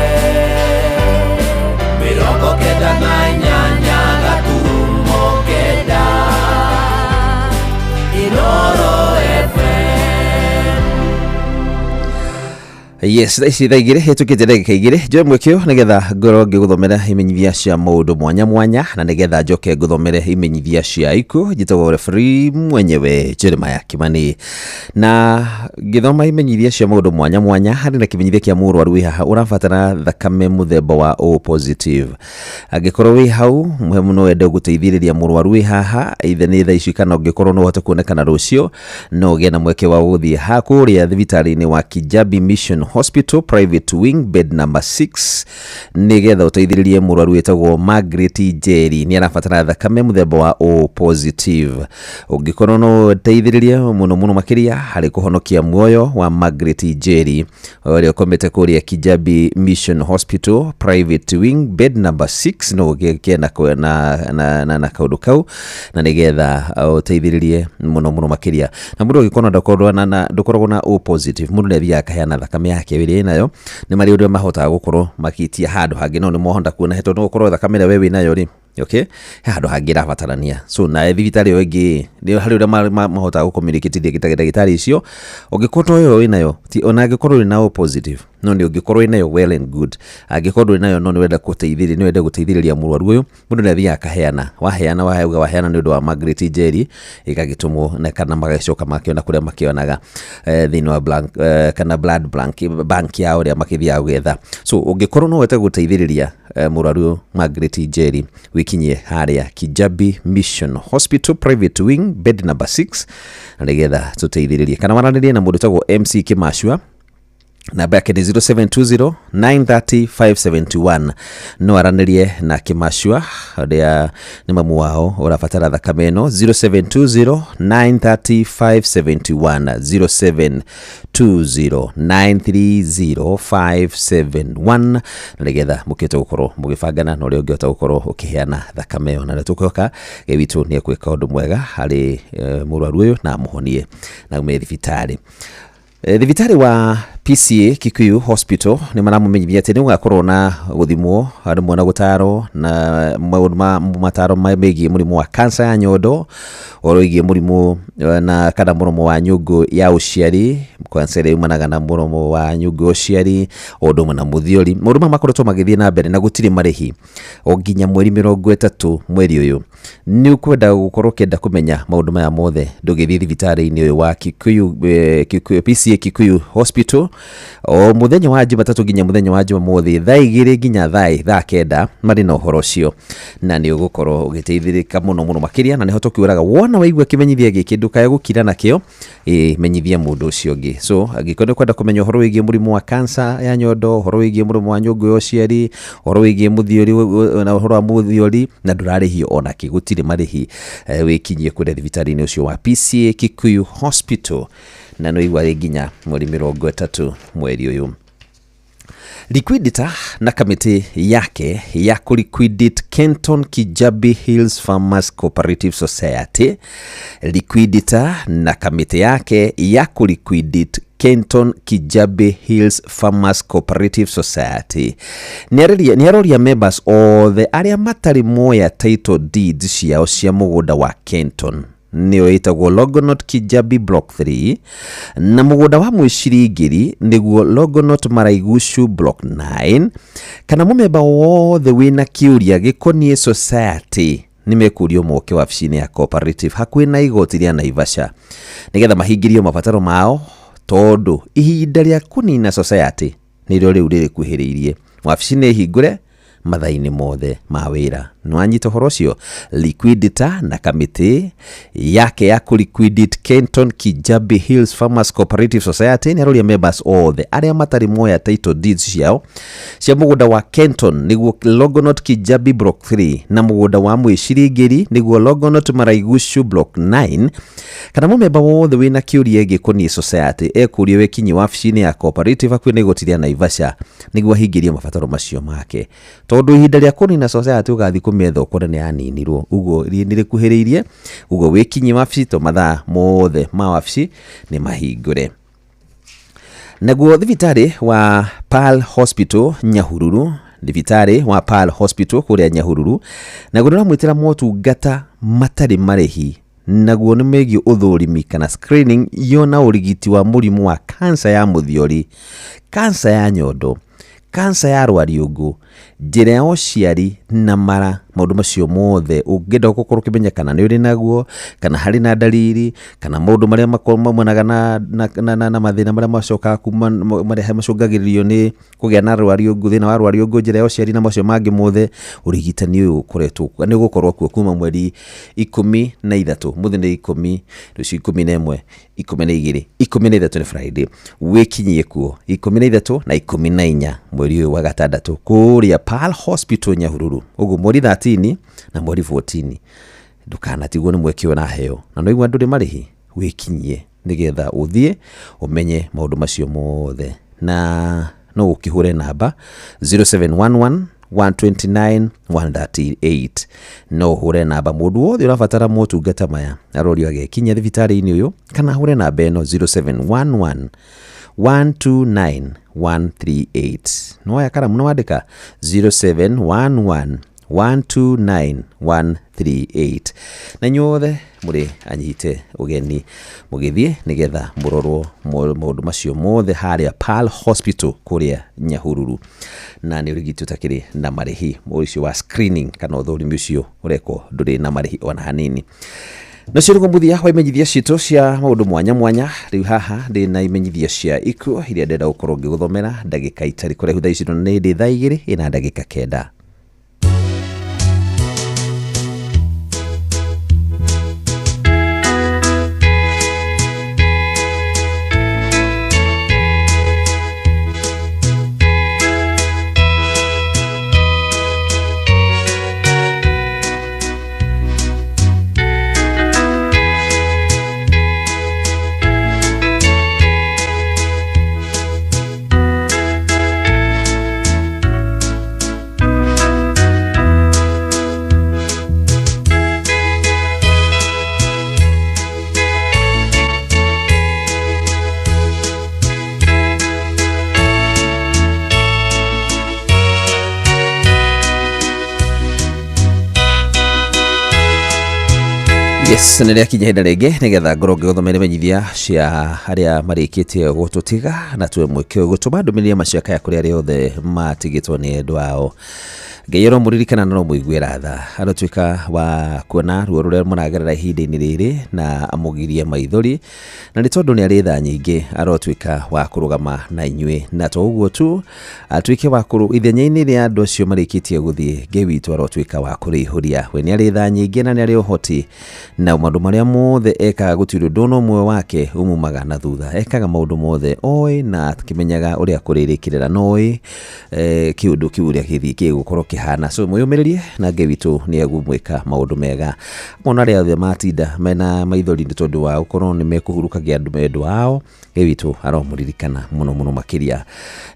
98.9 Inoro FM.
Yes, thaa ici thaa 2 hĩtũkĩte ndagĩka 2, njoe mweke ũyũ nĩgetha ngorwo ngĩgũthomera imenyithia cia maũndũ mwanya mwanya, na nĩgetha njoke ngũthomere imenyithia cia ikuũ. Njĩtagwo referee mwenyewe Jeremiah Kimani, na ngĩthoma imenyithia cia maũndũ mwanya mwanya harĩ na kĩmenyithia kĩa mũrwaru wĩ haha ũrabatara thakame mũthemba wa O positive. Angĩkorwo wĩ hau mũhe mũno wende gũteithĩrĩria mũrwaru wĩ haha, either nĩ thaa ici kana ũngĩkorwo no ũhote kuonekana rũciũ, no ũgĩe na mweke wa gũthiĩ kũrĩa thibitarĩ-inĩ wa Kijabi Mission Hospital Private Wing bed number 6 nĩgetha ũteithĩrĩrie mũrwaru wĩtagwo Margaret Njeri, nĩ arabatara thakame mũthemba wa O positive. Ũngĩkorwo no ũteithĩrĩrie mũno mũno makĩria harĩ kũhonokia muoyo wa Margaret Njeri ũrĩa ũkomete kũrĩa Kijabi Mission Hospital Private Wing bed number 6, no ũgĩke na kaũndũ kau na nĩgetha ũteithĩrĩrie mũno mũno makĩria. Na mũndũ ũngĩkorwo ndũkoragwo na O positive, mũndũ nĩ athiaga akaheana thakame yake ĩrĩa ĩnayo, nĩ marĩ ũrĩa mahotaga gũkorwo makĩtia handũ hangĩ, no nĩ mohota kuona tondũ no ũkorwo thakame ĩrĩa we wĩnayo rĩ, okay, he handũ hangĩ ĩrabatarania. So na thibitarĩ ĩyo ĩngĩ nĩ harĩ ũrĩa mahotaga gũ-communicate ndagĩtarĩ icio. Ũngĩkorwo to ĩyo wĩnayo, ona angĩkorwo wĩna O positive, no nĩ ũngĩkorwo wĩnayo well and good, angĩkorwo ndũrĩ nayo no nĩ wenda gũteithĩrĩria, nĩ wenda gũteithĩrĩria mũrwaru ũyũ, mũndũ nĩ athiaga akaheana, waheana wahauga waheana nĩ ũndũ wa Margaret Njeri, ĩgagĩtũmwo na kana magacoka makĩona kũrĩa makĩonaga thĩinĩ wa blank, kana blood bank yao ũrĩa makĩthiaga gwetha. So ũngĩkorwo no wende gũteithĩrĩria mũrwaru ũyũ Margaret Njeri, wĩkinyie harĩa Kijabi Mission Hospital Private Wing bed number 6 na nĩgetha tũteithĩrĩrie, kana waranĩrie na mũndũ ũtagwo MC Kimashua, namba yake nĩ 0720 930 571. No aranĩrie na Kimashua ũrĩa nĩ mamu wao ũrabatara thakame ĩno, 0720 930 571, 0720 930 571, na nĩgetha mũkĩhote gũkorwo mũgĩbangana na ũrĩa ũngĩhota gũkorwo ũkĩheana thakame ĩyo, na nĩ tũkwĩhoka Ngai witũ nĩ egwĩka ũndũ mwega harĩ mũrwaru ũyũ na amũhonie na aume thibitarĩ. Thibitarĩ wa PCA Kikuyu Hospital nĩ maramũmenyithia atĩ nĩ gũgakorwo na gũthimwo rĩmwe na gũtarwo na maũndũ ma mataro megiĩ mũrimũ wa kansa ya nyondo, ũhoro wĩgiĩ mũrimũ na kana mũromo wa nyũngũ ya ũciari, kansa ĩrĩa yumanaga na mũromo wa nyũngũ ya ũciari, o ũndũ ũmwe na mũthiori. Maũndũ maya makoretwo magĩthiĩ na mbere na gũtirĩ marĩhi o nginya mweri 30 mweri ũyũ. Nĩ ũkwenda gũkorwo ũkĩenda kũmenya maũndũ maya mothe, ndũgĩthiĩ thibitarĩ-inĩ ũyũ wa Kikuyu, Kikuyu, PCA Kikuyu Hospital o mũthenya wa Jumatatũ nginya mũthenya wa Jumamothi thaa 2 nginya thaa 9 marĩ na ũhoro ũcio, na nĩ ũgũkorwo ũgĩteithĩrĩka mũno mũno makĩria. Na nĩho tũkiũraga wona waigua kĩmenyithia gĩkĩ ndũkae gũkira nakĩo, menyithia mũndũ ũcio ũngĩ. So angĩkorwo nĩ ũkwenda kũmenya ũhoro wĩgiĩ mũrimũ wa kansa ya nyondo, ũhoro wĩgiĩ mũrimũ wa nyũngũ ya ũciari, ũhoro wĩgiĩ mũthiori na ũhoro wa mũthiori, na ndũrarĩhio ona kĩ, gũtirĩ marĩhi, wĩkinyie kũrĩa thibitarĩ-inĩ ũcio wa PCA Kikuyu Hospital, na nĩ waigua nginya mweri 30 mweri ũyũ. Liquidator na kamĩtĩ yake ya kũ-liquidate Kenton Kijabi Hills Farmers Cooperative Society. Liquidator na kamĩtĩ yake ya kũ-liquidate Kenton Kijabi Hills Farmers Cooperative Society nĩ aroria members othe arĩa matarĩ moya title deeds ciao cia mũgũnda wa Kenton, nĩyo ĩtagwo Longonot Kijabi Block 3, na mũgũnda wa Mwĩciringĩri nĩguo Longonot Maraigucu Block 9, kana mũmemba wothe wĩna kĩũria gĩkoniĩ society nĩ mekũrio moke wabici-inĩ ya cooperative hakuhĩ na igoti rĩa Naivasha nĩgetha mahingĩrio mabataro mao, tondũ ihinda rĩa kũnina society nĩrĩo rĩu rĩrĩkuhĩrĩirie. Wabici nĩ hingũre mathaa-inĩ mothe ma wĩra. Nĩwanyita ũhoro ũcio? Liquidator na kamĩtĩ yake ya kũ-liquidate Kenton Kijabi Hills Farmers Cooperative Society nĩ aroria members othe arĩa matarĩ moya title deeds ciao cia mũgũnda wa Kenton nĩguo Longonot Kijabi Block 3 na mũgũnda wa Mwĩciringĩri nĩguo Longonot Maraigucu Block 9, kana mũmemba wothe wĩna kĩũria gĩkoniĩ society ekũrio wĩkinyi wabici-inĩ ya cooperative hakuhĩ na igoti rĩa Naivasha nĩguo ahingĩrie mabataro macio make, tondũ ihinda rĩa kũnina society ũgathiĩ kũmĩetha ũkore nĩ yaninirwo, ũguo nĩ rĩkuhĩrĩirie. Ũguo wĩkinyi wabici to mathaa mothe ma wabici nĩ mahingũre. Naguo thibitarĩ wa Pearl Hospital Nyahururu, thibitarĩ wa Pearl Hospital kũrĩa Nyahururu, naguo nĩũramwĩtĩra motungata matarĩ marĩhi, naguo nĩ megiĩ ũthũrimi kana screening yona ũrigiti wa mũrimũ wa kansa ya mũthiori, kansa ya nyondo, kansa ya rwariũngũ, njĩra ya ũciari na mara. Maũndũ macio mothe ũngĩenda gũkorwo ũkĩmenya kana nĩ ũrĩ naguo, kana harĩ na ndariri, kana maũndũ marĩa maumanaga na mathĩna marĩa macokaga kuma marĩa macũngagĩrĩrio nĩ kũgĩa na rwariũngũ, thĩna wa rwariũngũ, njĩra ya ũciari na macio mangĩ mothe, ũrigitani ũyũ ũkoretwo nĩ ũgũkorwo kuo kuma mweri 13, mũthĩ nĩ 10, rũciũ 11, 12, 13 nĩ Friday, wĩkinyie kuo 13 na 14 mweri ũyũ wa gatandatũ kũrĩa Pearl Hospital Nyahururu. Ũguo mweri 13 na mweri 14 ndũkanatigwo nĩ mweke ũyũ ũraheo, na nĩwaigua ndũrĩ marĩhi, wĩkinyie nĩgetha ũthiĩ ũmenye maũndũ macio mothe, na no ũkĩhũre namba 0711 129 138. No ũhũre namba mũndũ wothe ũrabatara motungata maya arorio agekinyia thibitarĩ-inĩ ũyũ, kana ahũre namba ĩno 0711 129 138. Nĩwoya karamu na wandĩka 0711 129 138. Na inyuothe mũrĩ anyite ũgeni mũgĩthiĩ nĩgetha mũrorwo maũndũ macio mothe harĩa Pearl Hospital kũrĩa Nyahururu, na nĩ ũrigiti ũtakĩrĩ na marĩhi, ũcio wa screening kana ũthũrimi ũcio ũrekwo ndũrĩ na marĩhi ona hanini. Nacio nĩguo mũthia wa imenyithia citũ cia maũndũ mwanya mwanya. Rĩu haha ndĩ na imenyithia cia ikuũ iria ndĩrenda gũkorwo ngĩgũthomera ndagĩka itarĩ kũraihu. Thaa ici nĩ ndĩ thaa 2 ĩna ndagĩka 9. Yes, nä rä akinya ihinda rĩngĩ nĩgetha ngorwo ngĩgũthomera imenyithia cia arĩa marĩkĩtie gũtũtiga na tuwe mweke gũtũma ndũmĩrĩri ya macakaya kũrĩ arĩa othe matigĩtwo nĩ endwa ao. Ngai aromũririkana na aromũiguĩra tha, arotuĩka wa kuona ruo rũrĩa mũragerera ihinda-inĩ rĩrĩ na amũgirie maithori, na nĩ tondũ nĩ arĩ tha nyingĩ arotuĩka wa kũrũgama na inyuĩ, na to ũguo tu atuĩke wa kũrũ ithenya-inĩ rĩa andũ acio marĩkĩtie gũthiĩ, Ngai witũ arotuĩka wa kũrĩihũria. We nĩ arĩ tha nyingĩ na nĩ arĩ ũhoti, na maũndũ marĩa mothe ekaga gũtirĩ ũndũ ona ũmwe wake umumaga na thutha. Ekaga maũndũ mothe oĩ na akĩmenyaga ũrĩa kũrĩrĩkĩrĩra, na oĩ kĩũndũ kĩu ũrĩa gĩthiĩ gĩgũkorwo kĩhana. So mwĩyũmĩrĩrie na Ngai witũ nĩ egũmwĩka maũndũ mega. Mona arĩa othe matinda mena maithori nĩ tondũ wa gũkorwo nĩ mekũhurukagia andũ endwa ao, Ngai witũ aromũririkana mũno mũno makĩria.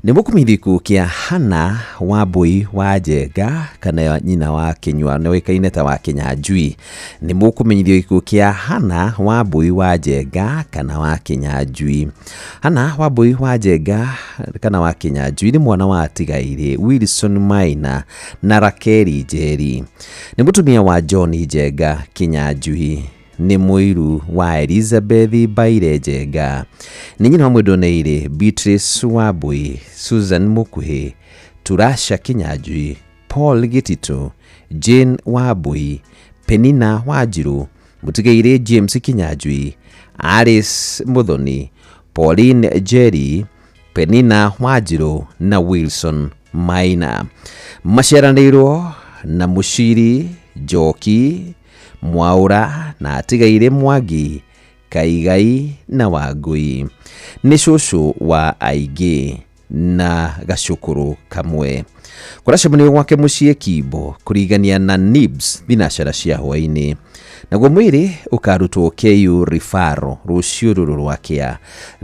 Nĩ mũkũmenyithio gĩkuũ kĩa Hannah Wambui wa Njenga kana nyina wa Kĩnyua nĩoĩkaine ta wa Kĩnyanjui. Nĩ mũkũmenyithio gĩkuũ kĩa Hannah Wambui wa Njenga kana wa Kĩnyanjui. Hannah Wambui wa Njenga kana wa Kĩnyanjui nĩ mwana wa Atigaire Wilson Maina na Rakeli Njeri. Nĩ mũtumia wa John Njenga Kĩnyanjui. Nĩ mũiru wa Elizabeth Mbaire Njenga. Nĩ nyina wa mwendwa-neire Beatrice Wambui, Susan Mũkuhĩ, Turasha Kĩnyanjui, Paul Gĩtitũ, Jane Wambui, Penina Wanjiru, Mũtigairĩ James Kĩnyanjui, Alice Mũthoni, Pauline Njeri, Penina Wanjiru na Wilson Maina. Maciaranĩirwo na Mũciri Njoki, Mwaũra na Atigaire Mwangi, Kaigai na Wangui. Nĩ cũcũ wa aingĩ na gacũkũrũ kamwe. Kũracemanio gwake mũciĩ Kimbo kũrigania na Nibs thinacara cia hwaĩ-inĩ. Naguo mwĩrĩ ũkarutwo KU Rifaro rũciũ rũrũ rwakĩa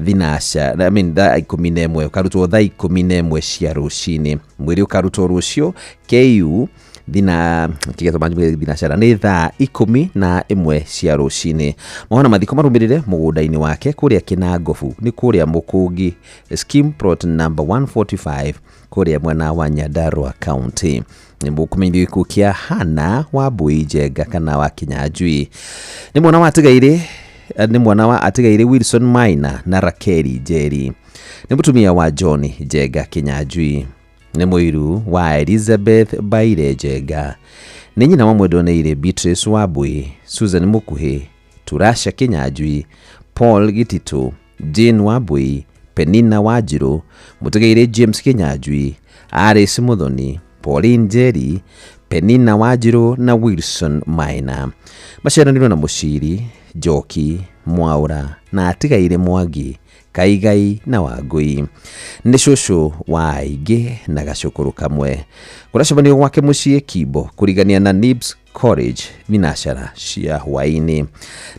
thinaca, I mean, thaa 11, ũkarutwo thaa 11 cia rũcinĩ. Mwĩrĩ ũkarutwo rũciũ KU thina kĩgetwo thinacara nĩ thaa 11 cia rũcinĩ. Mohona mathiko marũmĩrĩre mũgũnda-inĩ wake kũrĩa Kĩnangobu, nĩ kũrĩa Mũkũngi, scheme plot number 145 kũrĩa mwena wa Nyandarua County. Nĩ mũkũmenyithio gĩkuũ kĩa Hannah Wambui Njenga kana wa Kĩnyanjui. Nĩ mwana wa Atigaire, nĩ mwana wa Atigaire Wilson Maina na Rakeli Njeri. Nĩ mũtumia wa John Njenga Kĩnyanjui. Nĩ mũiru wa Elizabeth Mbaire Njenga. Nĩ nyina wa mwendwa-neire Beatrice Wambui, Susan Mũkuhĩ, Turasha Kĩnyanjui, Paul Gĩtitũ, Jane Wambui, Penina Wanjiru, Mũtigaire James Kĩnyanjui, Alice Mũthoni, Pauline Njeri, Penina Wanjiru na Wilson Maina. Maciaranĩirwo na Mũciri, Njoki, Mwaũra na Atigaire Mwangi, Kaigai na Wangui. Nĩ cũcũ wa aingĩ na gacũkũrũ kamwe. Kũracemanio gwake mũciĩ Kimbo kũrigania na Nibs College thinacara cia hwaĩ-inĩ.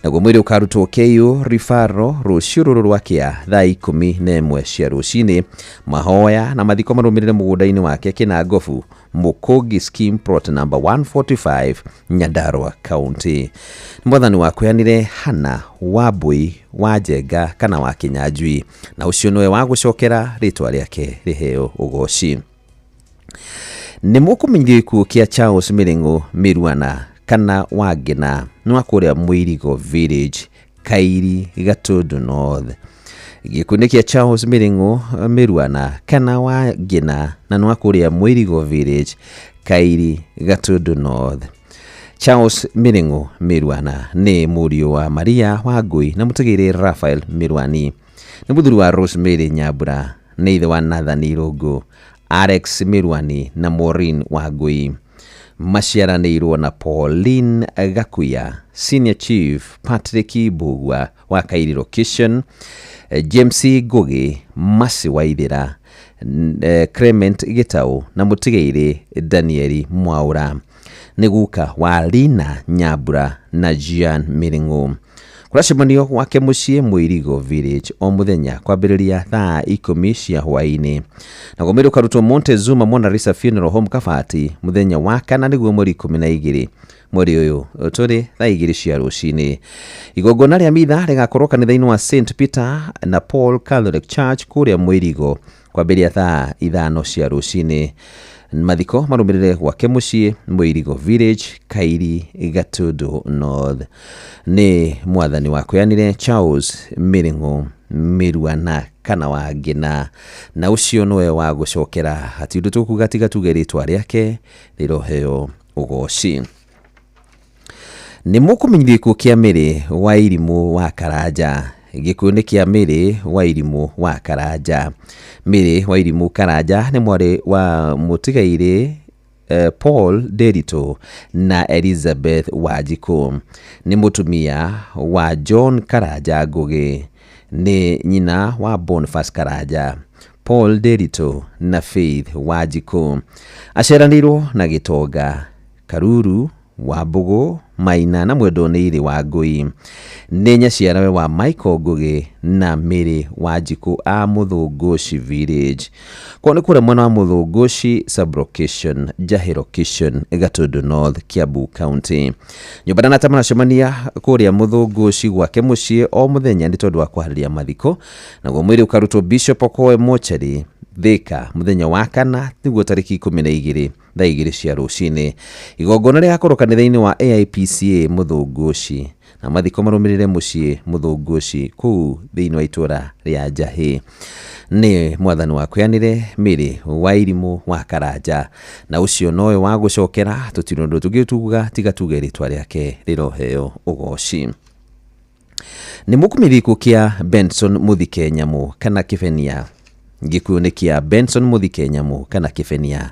Naguo mwĩrĩ ũkarutwo KU Rifaro rũciũ rũrũ rwakĩa thaa 11 cia rũcinĩ. Mahoya na mathiko marũmĩrĩre mũgũnda-inĩ wake Kĩnangobu, Mũkũngi scheme plot number 145 Nyandarua County. Mwathani wakweanire Hannah Wambui wa Njenga kana wa Kĩnyanjui, na ũcio nĩwe wa gũcokera rĩtwa rĩake rĩheo ũgoci. Nĩ mũkũmenyithio gĩkuũ kĩa Charles Mĩrĩng'ũ Mĩruana kana wa Ngĩna, nĩ wa kũrĩa Mũirigo Village, Kairi, Gatundu North. Gĩkuũ nĩ kĩa Charles Mĩrĩng'ũ Mĩruana kana wa Ngĩna, na nĩ wa kũrĩa Mũirigo Village, Kairi, Gatundu North. Charles Mĩrĩng'ũ Mĩruana nĩ mũriũ wa Maria Wangui na mũtigairĩ Raphael Mĩruani. Nĩ mũthuri wa Rosemary Nyambura, nĩ ithe wa Nathan Irũngũ, Alex Mĩruani na Maureen Wangui. Maciaranĩirwo na Pauline Gakuya, Senior Chief Patrick Mbugua wa Kairi Location, James Ngugi, Mercy Waithera, Clement Gĩtaũ na mũtigairĩ Danieli Mwaũra. Nĩ guka wa Lina Nyambura na Jean Mĩrĩng'ũ. Kũracemanio gwake mũciĩ Mũirigo Village o mũthenya kwambĩrĩria thaa 10 cia hwaĩ-inĩ. Naguo mwĩrĩ ũkarutwo Montezuma Mona Lisa Funeral Home Kabati mũthenya wa kana nĩguo mweri 12 mweri ũyũ tũrĩ thaa 2 cia rũcinĩ. Igongona rĩa mitha rĩgakorwo kanitha-inĩ wa St Peter na Paul Catholic Church kũrĩa Mũirigo Kwambĩrĩria thaa 5 cia rũcinĩ. Mathiko marũmĩrĩre gwake mũciĩ Mũirigo Village, Kairi, Gatundu North. Nĩ mwathani wakwĩanire Charles Mĩrĩng'ũ Mĩruana kana wa Ngĩna, na ũcio nĩwe wa gũcokera. Hatirĩ ũndũ tũkuga tiga tuge rĩtwa rĩake rĩroheo ũgoci. Nĩ mũkũmenyithio gĩkuũ kĩa Mĩrĩ wa Irimũ wa Karanja. Gĩkuũ nĩ kĩa Mĩrĩ wa Irimũ wa Karanja. Mĩrĩ wa Irimũ Karanja nĩ mwarĩ wa mũtigairĩ Paul Nderitu na Elizabeth Wanjikũ. Nĩ mũtumia wa John Karanja Ngũgĩ. Nĩ nyina wa Boniface Karanja, Paul Nderitu na Faith Wanjikũ. Aciaranĩirwo na Gĩtonga, Karuru, Wambũgũ, Maina na mwendwo nĩ Irĩ wa Ngũi. Nĩ nyaciarawe wa Michael Ngũgĩ na Mary Wanjikũ a Mũthũngũci Village. Kwao nĩ kũrĩa mwena wa Mũthũngũci Sublocation, Njahĩ Location, Gatundu North, Kiambu County. Nyũmba na maracemania kũrĩa Mũthũngũci gwake mũciĩ o mũthenya nĩ tondũ wa kũharĩria mathiko. Naguo mwĩrĩ ũkarutwo Bishop Okoe Mochari Thika mũthenya wa kana nĩguo tarĩki 12 thaa 2 cia rũcinĩ. Igongona rĩgakorwo kanitha-inĩ wa AIPCA Mũthũngũci na mathiko marũmĩrĩre mũciĩ Mũthũngũci kũu thĩinĩ wa itũra rĩa Njahĩ. Nĩ mwathani wakwĩanire Mĩrĩ wa Irimũ wa Karanja, na ũcio nowe wa gũcokera. Tũtirĩ ũndũ tũngĩ tuga tiga tuge rĩtwa rĩake rĩroheo ũgoci. Nĩ mũkũmenyithio gĩkuũ kĩa Benson Mũthike Nyamũ kana Kĩbenia. Gĩkuũ nĩ kĩa Benson Mũthike Nyamũ kana Kĩbenia.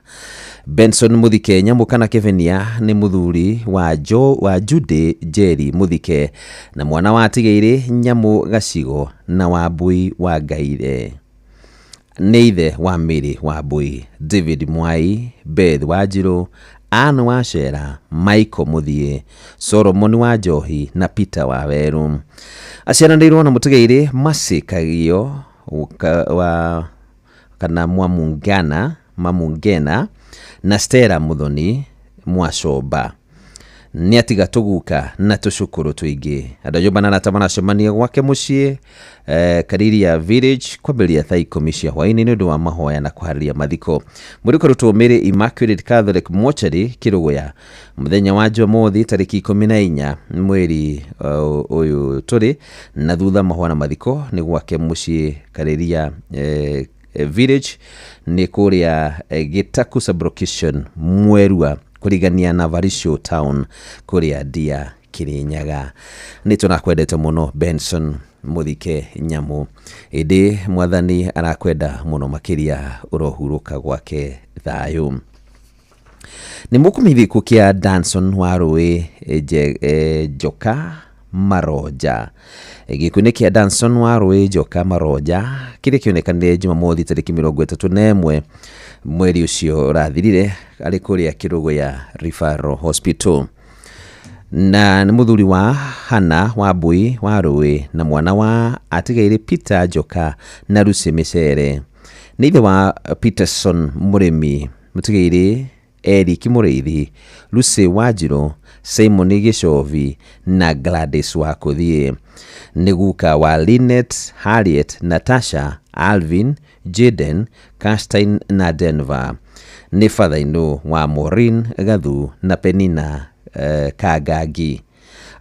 Benson Mũthike Nyamũ kana Kĩbenia nĩ mũthuri wa wa Judy Njeri Mũthike na mwana wa Atigairĩ Nyamũ Gacigo na Wambui wa Ngaire. Nĩ ithe wa Mary Wambui, David Mwai, Beth Wanjirũ, Ann Wacera, Michael Mũthiĩ, Solomon wa Njohi na Peter wa Weru. Aciaranĩirwo na mũtigairĩ Mercy Kagio wa kana Mwamungana Mamungena na Stella Muthoni Mwacomba. Nĩ atiga tũguka na tũcũkũrũ tũingĩ. Andũ a nyũmba na arata maracemania gwake mũciĩ Kariria Village kwambĩrĩria thaa 10 cia hwaĩ-inĩ nĩ ũndũ wa mahoya na kũharĩria mathiko. Mwĩrĩ ũkarutwo Mary Immaculate Catholic Mortuary Kĩrũgũya mũthenya wa Jumamothi tarĩki 14 mweri ũyũ tũrĩ, na thutha mahoya na mathiko nĩ gwake mũciĩ Kariria Village nĩ kũrĩa Gĩtaku Sublocation Mwerua kũrigania na Varisho Town kũrĩa Ndia Kirinyaga. Nĩ tũrakwendete mũno Benson Mũthike Nyamũ, ĩndĩ mwathani arakwenda mũno makĩria, ũrohurũka gwake thayũ. Nĩ mũkũmenyithio gĩkuũ kĩa Danson wa Rũĩ Njoka Maronja. Gĩkuũ nĩ kĩa Danson wa Rũĩ Njoka Maronja kĩrĩa kĩonekanire Jumamothi tarĩki 31 mweri ũcio ũrathirire arĩ kũrĩa Kĩrũgũya Referral Hospital. Na nĩ mũthuri wa Hannah Wambui wa Rũĩ na mwana wa atigairĩ Peter Njoka na Lucy Mĩcere. Nĩ ithe wa Peterson Mũrĩmi, mũtigairĩ Eric Mũrĩithi, Lucy Wanjirũ, Simon Gĩcovi na Gladys wa Kũthiĩ. Nĩ guka wa Lynette, Harriet, Natasha, Alvin, Jaden, Kirsten na Denver. Nĩ father-in-law wa Maureen Gathu na Penina Kangangi.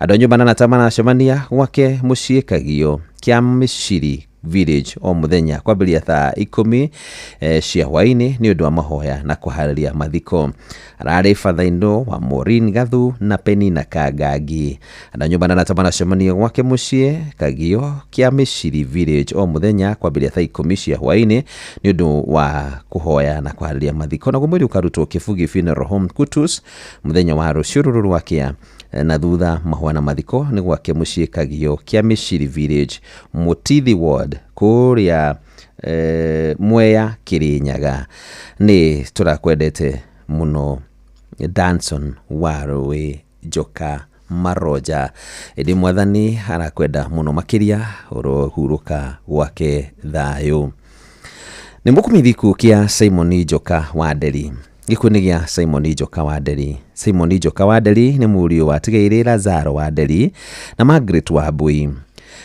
Andũ a nyũmba na arata maracemania gwake mũciĩ Kagio kĩa Mĩciri Village o mũthenya kwambĩrĩria thaa 10 cia hwaĩ-inĩ nĩ ũndũ wa mahoya na kũharĩria mathiko. Ararĩ father-in-law wa Maureen Gathu na Penina Kangangi. Andũ a nyũmba na arata maracemania gwake mũciĩ Kagio kĩa Mĩciri Village o mũthenya kwambĩrĩria thaa 10 cia hwaĩ-inĩ nĩ ũndũ wa kũhoya na kũharĩria mathiko. Naguo mwĩrĩ ũkarutwo Kĩbugi Funeral Home Kutus mũthenya wa rũciũ rũrũ rwakĩa, na thutha mahoya na mathiko nĩ gwake mũciĩ Kagio kĩa Mĩciri Village Mũtithi Ward kũrĩa Mwea Kĩrĩnyaga. Nĩ tũrakwendete mũno Danson wa Rũĩ Njoka Maronja, ĩndĩ mwathani arakwenda mũno makĩria, ũrohurũka gwake thayũ. Nĩ mũkũmenyithio gĩkuũ kĩa Simon Njoka wa Nderi. Gĩkuũ nĩ gĩa Simon Njoka wa Nderi. Simon Njoka wa Nderi nĩ mũriũ wa Atigairĩ Lazaro wa Nderi na Margaret Wambui.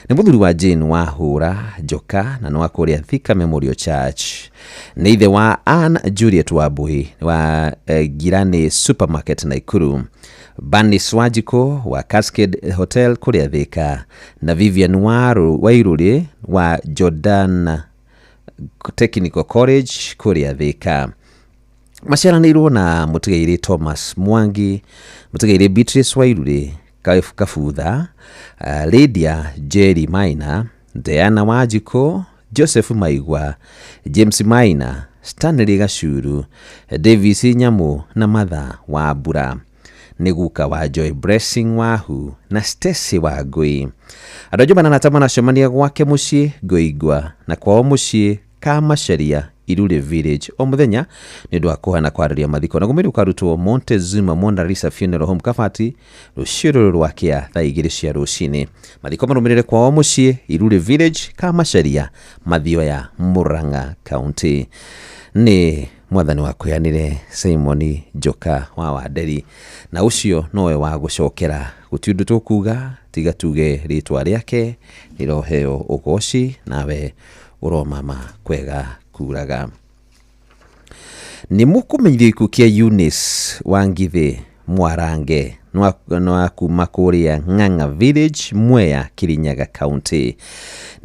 Nĩ mũthuri wa Jane Wahũra Njoka na nĩ wa kũrĩa Thika Memorial Church. Nĩ ithe wa Ann Juliet Wambui wa Ngirani Supermarket Naikuru. Bernice Wanjikũ wa Cascade Hotel kũrĩa Thika na Vivian Wairũrĩ wa Jordan Technical College kũrĩa Thika. Maciaranĩirwo na mũtigairĩ Thomas Mwangi, mũtigairĩ Beatrice Wairũrĩ Kabutha, Lydia Jerry Maina, Diana Wanjikũ, Joseph Maigua, James Maina, Stanley Gacuru, Davis Nyamu na Martha Wambura. Nĩ guka wa Joy Blessing Wahu na Stacy Wangui. Andũ a nyũmba na arata maracemania gwake mũciĩ Ngoingwa na kwao mũciĩ Kamacharia Irure Village o mũthenya nĩ ũndũ wa kũhana kwarĩria mathiko. Naguo mwĩrĩ ũkarutwo Montezuma Mona Lisa Funeral Home Kabati rũciũ rũrũ rwa kĩa thaa 2 cia rũcinĩ. Mathiko marũmĩrĩre kwao mũciĩ Irure Village Kamacharia Mathioya Murang'a County. Nĩ mwathani wakũheanire Simon Njoka wa Wanderi na ũcio nowe wa gũcokera. Gũtirĩ ũndũ tũkuga tiga tuge rĩtwa rĩake rĩroheo ũgoci nawe ũromama kwega kuraga. Nĩ mũkũmenyithio gĩkuũ kĩa Eunice Wangithĩ Mwarange nwa kuma kũrĩa Ng'ang'a Village Mwea Kirinyaga County.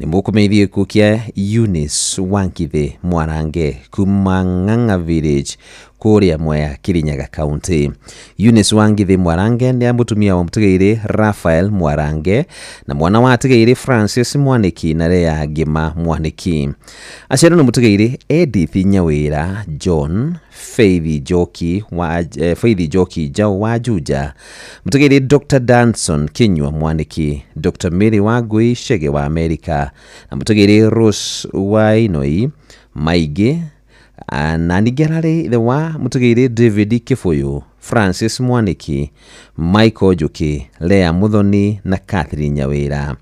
Nĩ mũkũmenyithio gĩkuũ kĩa Eunice Wangithĩ Mwarange kuma Ng'ang'a Village kũrĩa Mwea Kirinyaga County. Eunice Wangithĩ Mwarange nĩ mũtumia wa mũtigairĩ Raphael Mwarange na mwana wa atigairĩ Francis Mwaniki na Lea Ngĩma Mwaniki. Aciarwo nĩ mũtigairĩ Edith Nyawĩra John Faith Njoki wa Faith Njoki Njaũ wa Juja, mũtigairĩ Dr. Danson Kinyua Mwaniki, Dr. Mary Wangui Chege wa Amerika na mũtigairĩ Rose Wainoi Maingĩ na ningĩ ararĩ ithe wa mũtigairĩ David Kĩbũyũ, Francis Mwaniki, Michael Njuki, Lea Muthoni na Catherine Nyawĩra.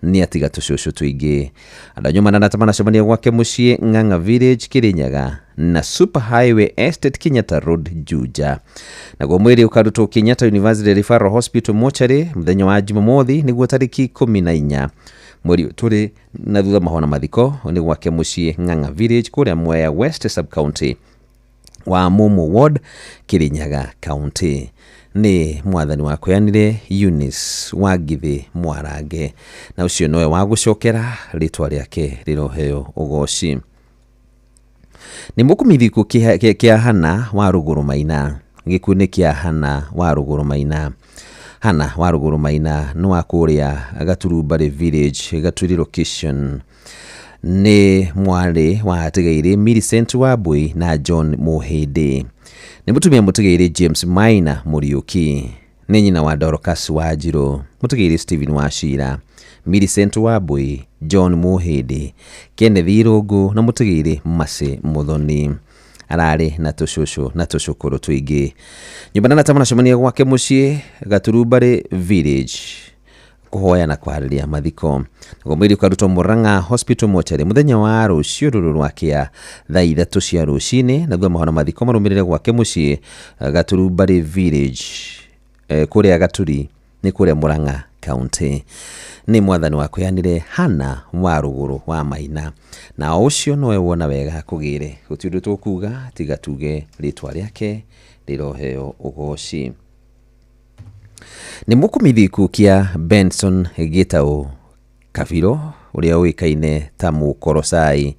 Nĩ atiga tũcũcũ tũingĩ. Andũ a nyũmba na arata maracemania gwake mũciĩ Ng'ang'a Village Kirinyaga na Super Highway Estate Kenyatta Road Juja. Naguo mwĩrĩ ũkarutwo Kenyatta University Referral Hospital Mortuary mũthenya wa Jumamothi nĩguo tarĩki 14 mweri tũrĩ na thutha mahona mathiko nĩ gwake mũciĩ Ng'ang'a Village kũrĩa Mwea West Sub-County wa Mumu Ward Kirinyaga County. Nĩ mwathani wakũheanire Eunice Wangithĩ Mwarange na ũcio nowe wa gũcokera rĩtwa rĩake rĩroheo ũgoci. Nĩ mũkũmithio gĩkuũ kĩa Hana wa Rũgũrũ Maina. Gĩkuũ nĩ kĩa Hana wa Rũgũrũ Maina. Hana wa Rũgũrũ Maina nĩ wa kũrĩa Gaturubarĩ Village Gaturi Location. Nĩ mwarĩ wa atigairĩ Millicent Wambui na John Mũhĩndĩ. Nĩ mũtumia mũtigairĩ James Maina Mũriũki. Nĩ nyina wa Dorcas Wanjirũ, mũtigairĩ Stephen Wachira, Millicent Wambui, John Mũhĩndĩ, Kenneth Irũngũ na mũtigairĩ Mercy Mũthoni. Ararĩ na tũcũcũ na tũcũkũrũ tũingĩ. Nyũmba na arata maracemania gwake mũciĩ Gaturubarĩ Village kũhoya na kwarĩria mathiko. Naguo mwĩrĩ ũkarutwo Murang'a Hospital Mortuary mũthenya wa rũciũ rũrũ rwa kĩa thaa 3 cia rũcinĩ na thutha mahona mathiko marũmĩrĩre gwake mũciĩ Gaturubarĩ Village kũrĩa Gaturi nĩ kũrĩa Murang'a County. Nĩ mwathani wakũheanire Hana wa Rũgũrũ wa Maina na ũcio nowe wona wega kũgĩre. Gũtirĩ ũndũ tũkuga tiga tuge rĩtwa rĩake rĩroheo ũgoci. Nĩ mũkũmithio gĩkuũ kĩa Benson Gĩtaũ Kabiro ũrĩa ũĩkaine ta Mũkorocai.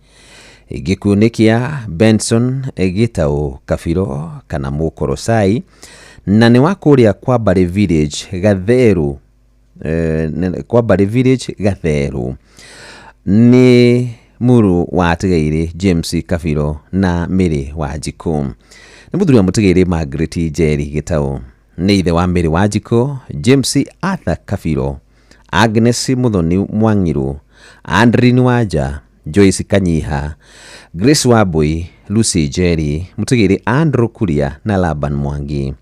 Gĩkuũ nĩ kĩa Benson Gĩtaũ Kabiro kana Mũkorocai na nĩ wa kũrĩa Kwambarĩ Village Gatheru, Kwambarĩ Village Gatheru. Nĩ mũrũ wa atigairĩ James Kabiro na Mary Wanjikũ. Nĩ mũthuri wa mũtigairĩ Margaret Njeri Gĩtaũ. Nĩ ithe wa Mary Wanjikũ, James Arthur Kabiro, Agnes Muthoni Mwang'irũ, Andrin Wanja, Joyce Kanyiha, Grace Wambui, Lucy Njeri, mũtigairĩ Andrew Kuria na Laban Mwangi.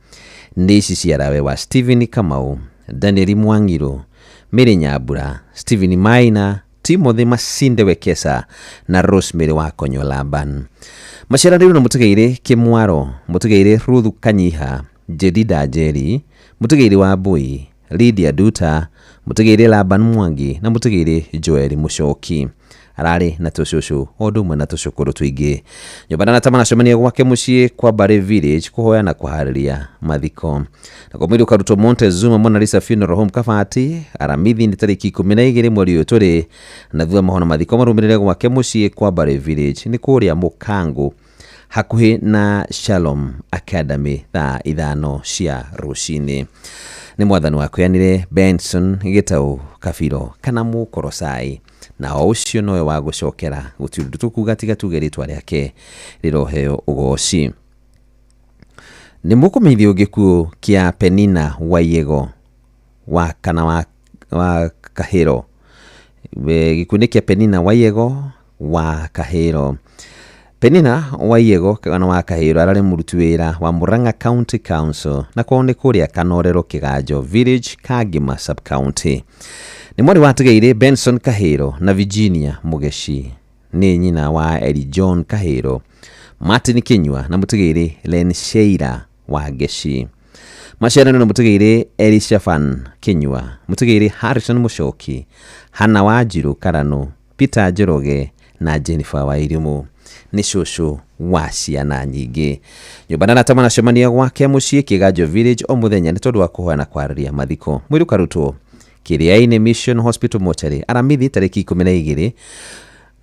Nĩ ici ciarawe wa Stephen Kamau, Daniel Mwang'irũ, Mary Nyambura, Stephen Maina, Timothy Masinde Wekesa na Rosemary Wakonyo Laban. Maciaranĩirwo na mũtigairĩ Kĩmwaro, mũtigairĩ Ruth Kanyiha, Jedida Njeri, mũtigairĩ Wambui, Lydia Duta, mũtigairĩ Laban Mwangi na mũtigairĩ Joel Mũcoki. Ararĩ na tũcũcũ o ũndũ ũmwe na tũcũkũrũ tũingĩ. Nyũmba nanatamana gwake mũciĩ kwa Mbare Village kũhoya na kũharĩria mathiko. Naguo mwĩrĩ ũkarutwo Montezuma Mona Lisa Funeral Home Kabati aramithi nĩ tarĩki 12 mweri ũyũ tũrĩ, na thutha mahono mathiko marũmĩrĩre gwake mũciĩ kwa Mbare Village nĩ kũrĩa Mũkangũ hakuhĩ na Shalom Academy thaa 5 cia rũcinĩ. Nĩ mwathani wakweanire Benson Gĩtaũ Kabiro kana Mũkorocai, na o ũcio nowe wa gũcokera gũtirĩ ũndũ tũkuga tiga tuge rĩtwa rĩake rĩroheo ũgoci. Nĩ mũkũmenyithio gĩkuũ kĩa Penina Waiyego wa kana wa Kahĩro. Gĩkuũ nĩ kĩa Penina Waiyego wa Kahĩro. Penina Waiyego kana wa Kahĩro ararĩ mũruti wĩra wa Murang'a County Council na kwao nĩ kũrĩa Kanorero Kĩganjo Village, Kangema Sub-County. Nĩ mwarĩ wa Tigairĩ Benson Kahĩro na Virginia Mũgeci. Nĩ nyina wa Eli John Kahĩro, Martin Kinyua na mũtigairĩ Len Sheila wa Ngeci. Maciarano na mũtigairĩ Elishafan Kinyua, mũtigairĩ Harrison Mũcoki, Hannah Wanjiru Karanu, Peter Njoroge na Jennifer Wairimu. Nĩ cũcũ wa ciana nyingĩ. Nyũmba nanatamana cemania gwake mũciĩ Kĩganjo Village o mũthenya nĩ tondũ wa kũhoya na kwarĩria mathiko. Mwĩrĩ ũkarutwo Kĩrĩainĩ Mission Hospital Mortuary aramithi tarĩki 12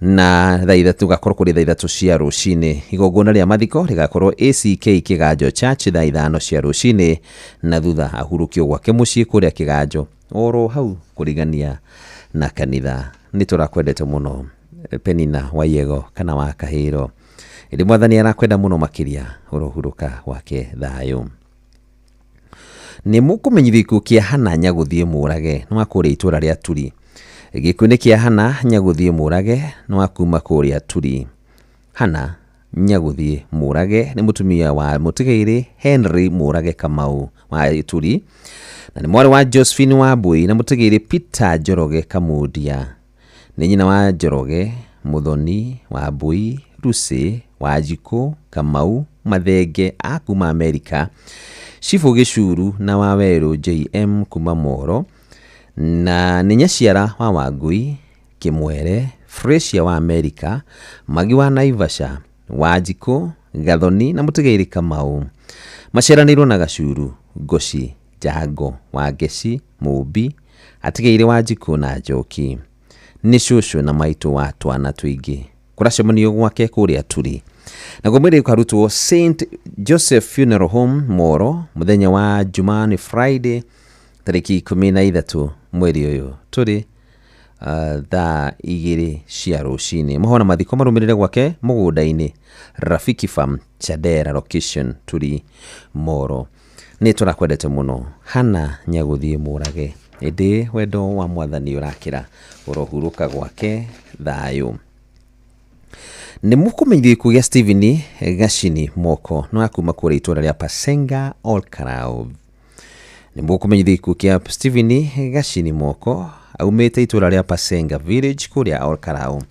na thaa 3 gakorwo kũrĩ thaa 3 cia rũcinĩ. Igongona rĩa mathiko rĩgakorwo ACK Kĩganjo Church thaa 5 cia rũcinĩ, na thutha ahurũkio gwake mũciĩ kũrĩa Kĩganjo oro hau kũrigania na kanitha. Nĩ tũrakwendete mũno Penina Waiyego kana wa Kahĩro. Ĩndĩ mwathani arakwenda mũno makĩria, ũrohurũka gwake thayũ. Nĩ mũkũmenyithio gĩkuũ kĩa Hannah Nyagũthiĩ Mũrage nĩ wa kũrĩa itũũra rĩa Turi. Gĩkuũ nĩ kĩa Hannah Nyagũthiĩ Mũrage nĩ wa kuma kũrĩa Turi. Hannah Nyagũthiĩ Mũrage nĩ mũtumia wa mũtigairĩ Henry Mũrage Kamau wa Turi, na nĩ mwarĩ wa Josephine Wambui na mũtigairĩ Peter Njoroge Kamundia. Nĩ nyina wa Njoroge, Muthoni, Wambui, Lucy, Wanjikũ, Kamau, Mathenge a kuma Amerika, Cibũ Gĩcuru na Wawerũ JM kuma Moro, na nĩ nyaciara wa Wangui, Kĩmwere, Fresia wa Amerika, Magi wa Naivasha, Wanjikũ, Gathoni na mũtigairĩ Kamau. Maciaranĩirwo na Gacuru, Ngoci, Njango, Wangeci, Mũmbi, atigairĩ Wanjikũ na Njoki. Nĩ cũcũ na maitũ wa twana tũingĩ. Kũracemanio gwake kũrĩa Turi. Naguo mwĩrĩ ũkarutwo St Joseph Funeral Home Moro mũthenya wa Jumaa nĩ Friday tarĩki 13 mweri ũyũ tũrĩ thaa 2 cia rũcinĩ. Mohoro na mathiko marũmĩrĩre gwake mũgũnda-inĩ Rafiki Farm Chadera location Turi Moro. Nĩ tũrakwendete mũno Hannah Nyagũthiĩ Mũrage, ĩndĩ wendo wa mwathani ũrakĩra, ũrohurũka gwake thayũ. Nĩ mũkũmenyithio gĩkuũ gĩa Stephen Gacini Moko nĩ wa kuma kũrĩa itũũra rĩa Pasenga Olkarau. Nĩ mũkũmenyithio gĩkuũ kĩa Stephen Gacini Moko aumĩte itũũra rĩa Pasenga Village kũrĩa Olkarau,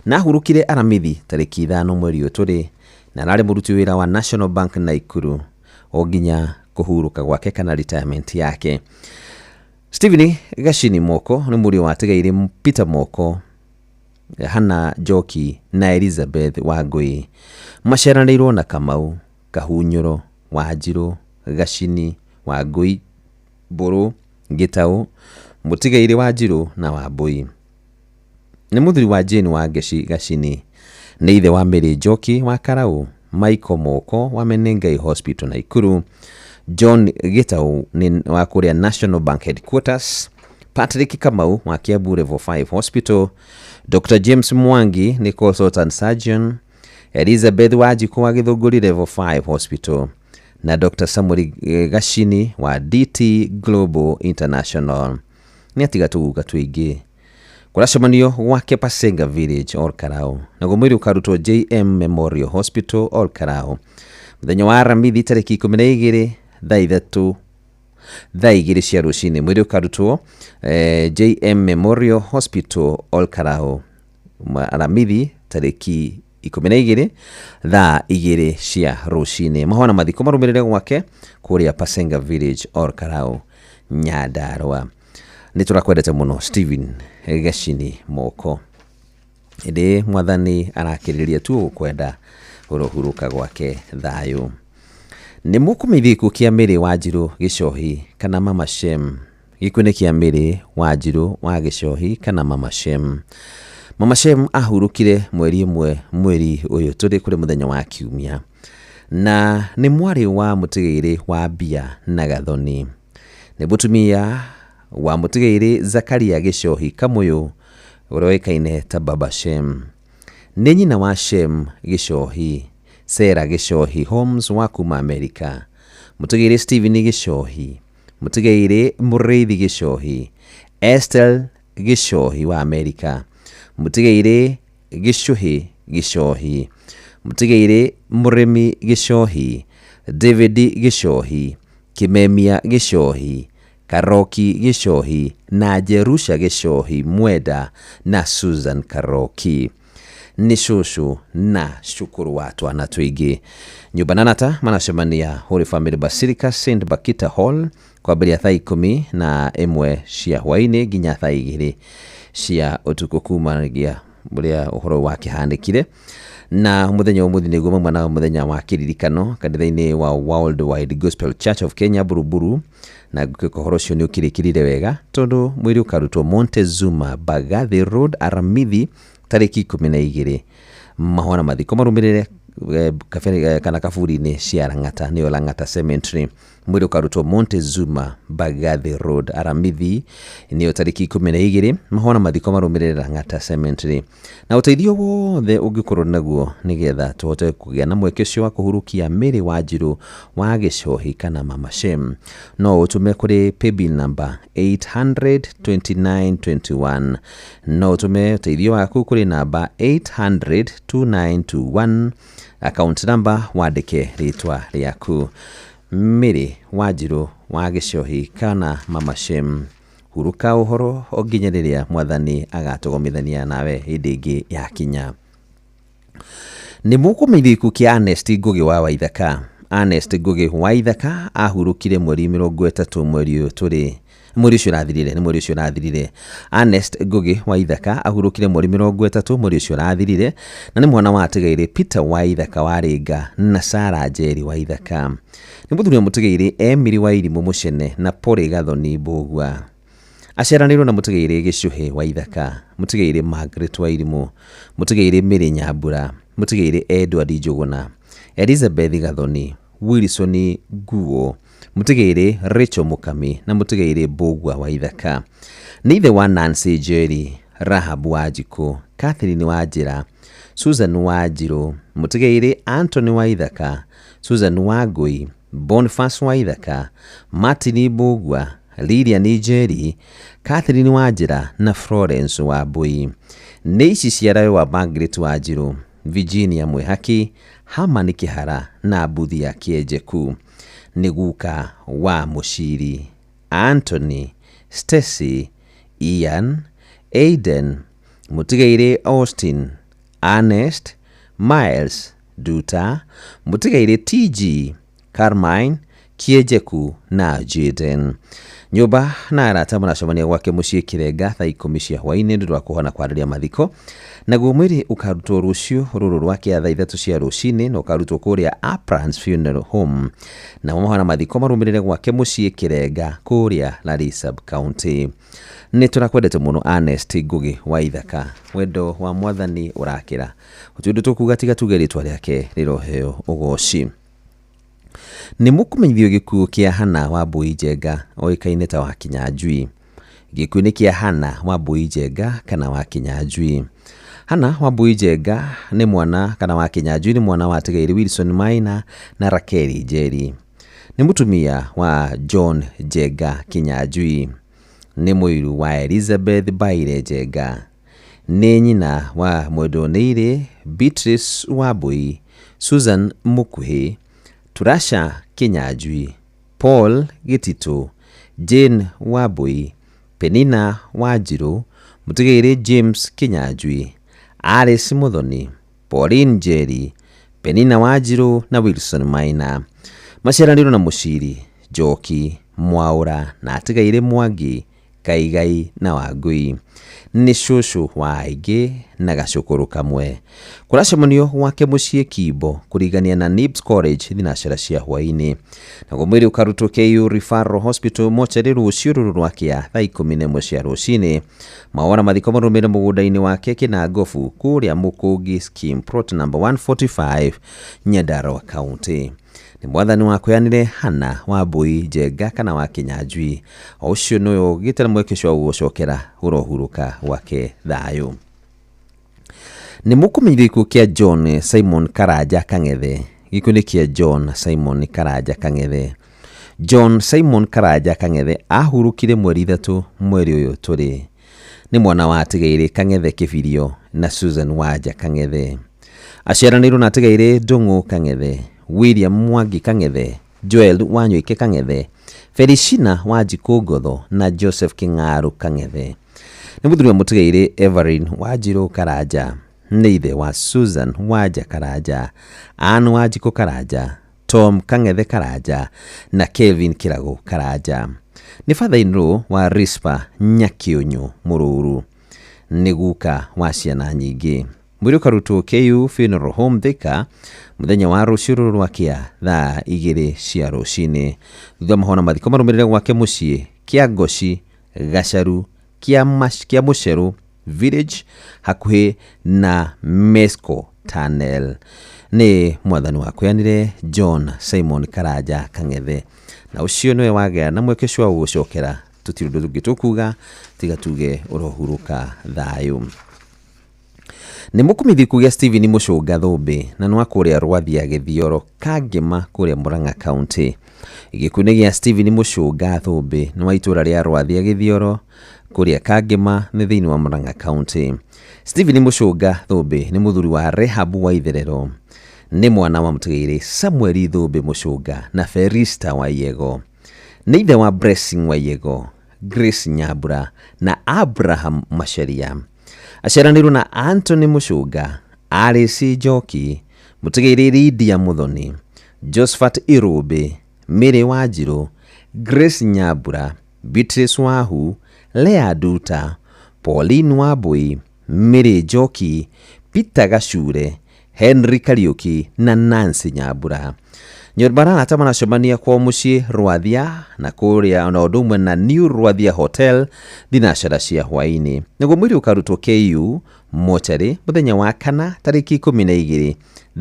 na ahurũkire aramithi tarĩki 5 mweri ũyũ tũrĩ, na ararĩ mũruti wĩra wa National Bank Naikuru o nginya kũhurũka gwake kana retirement yake. Stephen Gacini Moko nĩ mũriũ wa Tigairĩ Peter Moko, Hannah Njoki na Elizabeth Wangui. Maciaranĩirwo na Kamau, Kahunyũro, Wanjirũ, Gacini, Wangui, Mbũrũ, Gĩtaũ, mũtigairĩ Wanjirũ na Wambui. Nĩ mũthuri wa Jane Wangeci Gacini. Nĩ ithe wa Mary Njoki wa Karau, Michael Moko wa Menengai Hospital Naikuru, John Gĩtaũ nĩ wa kũrĩa National Bank Headquarters, Patrick Kamau wa Kiambu Level 5 Hospital, Dr. James Mwangi nĩ consultant surgeon, Elizabeth Wanjikũ wa Gĩthũngũri Level 5 Hospital na Dr. Samuel Gacini wa DT Global International. Nĩ atiga tũguka tũingĩ. Kũracemanio gwake Pasenga Village Olkarau, naguo mwĩrĩ ũkarutwo JM Memorial Hospital Olkarau mũthenya wa aramithi tarĩki 12 thaa 3 thaa 2 cia rũcinĩ. Mwĩrĩ ũkarutwo JM Memorial Hospital Olkarau aramithi tarĩki 12 thaa 2 cia rũcinĩ. Mahona mathiko marũmĩrĩre gwake kũrĩa Pasenga Village Olkarau. Nyandarua. Nĩ tũrakwendete mũno Stephen Gacini Moko, ĩndĩ mwathani arakĩrĩria tu gũkwenda ũrohurũka gwake thayũ. Nĩ mũkũmenyithio gĩkuũ kĩa Mary Wanjirũ Gĩcohi kana Mama Shem. Gĩkuũ nĩ kĩa Mary Wanjirũ wa Gĩcohi kana Mama Shem. Mama Shem ahurũkire mweri ĩmwe mweri ũyũ tũrĩ kũrĩ mũthenya wa Kiumia, na nĩ mwarĩ wa mũtigairĩ wa Mbia na Gathoni. Nĩ mũtumia wa mũtigairĩ Zakaria Gĩcohi Kamũyũ ũrĩa ũĩkaine ta Baba Shem. Nĩ nyina wa Shem Gĩcohi, Sarah Gĩcohi Holmes wa kuma Amerika, mũtigairĩ Stephen Gĩcohi, mũtigairĩ Mũrĩithi Gĩcohi, Estelle Gĩcohi wa Amerika, mũtigairĩ Gĩcũhĩ Gĩcohi, mũtigairĩ Mũrĩmi Gĩcohi, David Gĩcohi, Kĩmemia Gĩcohi, Karoki Gĩcohi na Jerusha Gĩcohi Mwenda na Susan Karoki. Nĩ cũcũ na cukuru wa twana tũingĩ. Nyũmba na nata maracemania Holy Family Basilica St Bakita Hall kwambĩrĩria thaa 11 cia hwaĩ-inĩ nginya thaa 2 cia ũtukũ kumanagia ũrĩa ũhoro wakĩhanĩkire. Na mũthenya ũmũthĩ nĩguo mauma na mũthenya wa kĩririkano kanitha-inĩ wa World Wide Gospel Church of Kenya Buruburu, na ngwĩka ũhoro ũcio nĩ ũkĩrĩkĩrire wega tondũ mwĩrĩ ũkarutwo Montezuma Bagathi Road Aramithi tarĩki 12. Mahũa na mathiko marũmĩrĩre kana kaburi-inĩ cia Lang'ata, nĩyo Lang'ata Cemetery. Mwĩrĩ ũkarutwo Montezuma Bagathi Road Aramithi nĩyo tarĩki 12. Mahũa na mathiko marũmĩrĩre Lang'ata Cemetery. Na ũteithio wothe ũngĩkorwo naguo nĩgetha tũhote kũgĩa na mweke ũcio wa kũhurukia Mary Wanjirũ wa Gĩcohi kana Mama Shem, no ũtũme kũrĩ paybill number 8002921. No ũtũme ũteithio waku kũrĩ namba 8002921, account number wandĩke rĩtwa rĩaku. Mary Wanjirũ wa Gĩcohi kana Mama Shem, hurũka ũhoro o nginya rĩrĩa mwathani agatũgomithania nawe hĩndĩ ĩngĩ yakinya. Nĩ mũkũmenyithio gĩkuũ kĩa Ernest Ngũgĩ wa Waithaka. Ernest Ngũgĩ wa Waithaka ahurũkire mweri 30 mweri ũyũ tũrĩ, mweri ũcio ũrathirire, nĩ mweri ũcio ũrathirire. Ernest Ngũgĩ wa Waithaka ahurũkire mweri 30 mweri ũcio ũrathirire, na nĩ mwana wa Atigaire Peter Waithaka wa Rĩnga na Sarah Njeri Waithaka. Nĩ mũthuri wa mũtigairĩ Emily Wairimũ Mũcene na Polly Gathoni Mbũgua. Aciaranĩirwo na mũtigairĩ Gĩcũhĩ Waithaka, mũtigairĩ Margaret Wairimũ, mũtigairĩ Mary Nyambura, mũtigairĩ Edward Njũgũna, Elizabeth Gathoni, Wilson Nguo, mũtigairĩ Rachel Mũkami na mũtigairĩ Mbũgua Waithaka. Nĩ ithe wa Nancy Njeri, Rahab Wanjikũ, Catherine Wanjĩra, Susan Wanjirũ, mũtigairĩ Anthony Waithaka, Susan Wangũi, Boniface Waithaka, Martin Mbũgua, Lilian Njeri, Catherine Wanjĩra na Florence Wambui. Nĩ ici ciarawe wa Margaret Wanjirũ, Virginia Mwĩhaki, Herman Kĩhara na Mbuthia Kĩenjeku. Nĩ guka wa Mũciri, Anthony, Stacy, Ian, Aiden, mũtigairĩ Austin, Ernest, Miles, Duta, mũtigairĩ TG, Carmine, Kĩenjeku na Jaden. Nyũmba na arata maracemania gwake mũciĩ Kĩrenga thaa 10 cia hwaĩ-inĩ nĩ ũndũ wa kũhona kwarĩria mathiko. Naguo mwĩrĩ ũkarutwo rũciũ rũrũ rwa kĩa thaa 3 cia rũcinĩ na ũkarutwo kũrĩa Aprans Funeral Home. Namo mahũa na mathiko marũmĩrĩre gwake mũciĩ Kĩrenga kũrĩa Lari Sub County. Nĩ tũrakwendete mũno Ernest Ngũgĩ wa Ithaka. Wendo wa mwathani ũrakĩra. Gũtirĩ ũndũ tũkuga tiga tuge rĩtwa rĩake rĩroheo ũgoci. Nĩ mũkũmenyithio gĩkuũ kĩa Hannah Wambui Njenga oĩkaine ta wa Kinyanjui. Gĩkuũ nĩ kĩa Hannah Wambui Njenga kana wa Kinyanjui. Hannah Wambui Njenga nĩ mwana kana wa Kinyanjui nĩ mwana wa Atigaire Wilson Maina na Rakeli Njeri. Nĩ mũtumia wa John Njenga Kinyanjui. Nĩ mũiru wa Elizabeth Baire Njenga. Nĩ nyina wa Mwendonĩire Beatrice Wambui, Susan Mukuhĩ, Turasha Kinyanjui, Paul Gĩtitũ, Jane Wambui, Penina Wanjirũ, mũtigairĩ James Kinyanjui, Alice Muthoni, Pauline Njeri, Penina Wanjirũ na Wilson Maina. Maciaranĩirwo na Mũciri, Njoki, Mwaura na atigaire Mwangi, Kaigai na Wangui. Nĩ cũcũ wa aingĩ na gacũkũrũ kamwe. Kũracemanio gwake mũciĩ Kimbo kũrigania na Nibs College thinacara cia hwaĩ-inĩ. Naguo mwĩrĩ ũkarutwo KU Referral Hospital mocarĩ rũciũ rũrũ rwakĩa thaa 11 cia rũcinĩ. Mawona mathiko marũmĩrĩre mũgũnda-inĩ wake Kĩnangobu kũrĩa Mũkũngi Scheme Plot number 145 Nyandarua County. Nĩ mwathani wakweanire Hana Wambui Njenga kana wa Kĩnyanjui. O ũcio nĩwe ũgĩte na mweke ũcio wa gũgũcokera ũrohurũka gwake thayũ. Nĩ mũkũmenyithio gĩkuũ kĩa John Simon Karanja Kang'ethe. Gĩkuũ nĩ kĩa John Simon Karanja Kang'ethe. John Simon Karanja Kang'ethe ahurũkire mweri 3 mweri ũyũ tũrĩ. Nĩ mwana wa Atigaire Kang'ethe Kĩbirio na Susan Wanja Kang'ethe. Aciaranĩirwo na Atigaire Ndung'u Kang'ethe, William Mwangi Kang'ethe, Joel Wanyoike Kang'ethe, Felicina Wanjikũ Ngotho na Joseph Kĩng'aru Kang'ethe. Nĩ mũthuri wa mũtigairĩ Everin Wanjirũ Karanja, nĩ ithe wa Susan Wanja Karanja, Ann Wanjikũ Karanja, Tom Kang'ethe Karanja na Kelvin Kĩragũ Karanja. Nĩ father-in-law wa Rispa Nyakĩũnyũ Mũrũru. Nĩ guka wa ciana nyingĩ. Mwĩrĩ ũkarutwo KU Funeral Home Thika mũthenya wa rũciũ rũrũ rwakĩa thaa 2 cia rũcinĩ. Thutha mahona mathiko marũmĩrĩre gwake mũciĩ kĩa Ngoci Gacaru kĩa Mũcerũ Village hakuhĩ na Mesco Tunnel. Nĩ mwathani wakweanire John Simon Karanja Kang'ethe. Na ũcio nĩwe wagĩa na mweke ũcio wa gũgũcokera. Tũtirĩ ũndũ tũngĩ tũkuga tiga tuge ũrohurũka thayũ. Nĩ mũkũmithio gĩkuũ gĩa Stephen Mũcũnga Thũmbĩ na nĩ wa kũrĩa Rwathia Gĩthioro Kangĩma kũrĩa Murang'a County. Gĩkuũ nĩ gĩa Stephen Mũcũnga Thũmbĩ nĩ wa itũũra rĩa Rwathia Gĩthioro kũrĩa Kangĩma nĩ thĩinĩ wa Murang'a County. Stephen Mũcũnga Thũmbĩ nĩ mũthuri wa Rehab Waitherero. Nĩ mwana wa mũtigairĩ Samuel Thũmbĩ Mũcũnga na Felista Waiyego. Nĩ ithe wa Blessing Waiyego, Grace Nyambura na Abraham Macharia. Aciaranĩirwo na Anthony Mũcũnga, Alice Njoki, mũtigairĩ Lydia Muthoni, Josephat Irũmbĩ, Mary Wanjirũ, Grace Nyambura, Beatrice Wahu, Lea Nduta, Pauline Wambui, Mary Njoki, Peter Gacure, Henry Kariuki na Nancy Nyambura. Nyũmba arata maracemania kwao mũciĩ Rwathia na kũrĩa na ũndũ ũmwe na New Rwathia Hotel thinacara cia hwaĩ-inĩ. Naguo mwĩrĩ ũkarutwo KU mocarĩ mũthenya wa kana tarĩki 12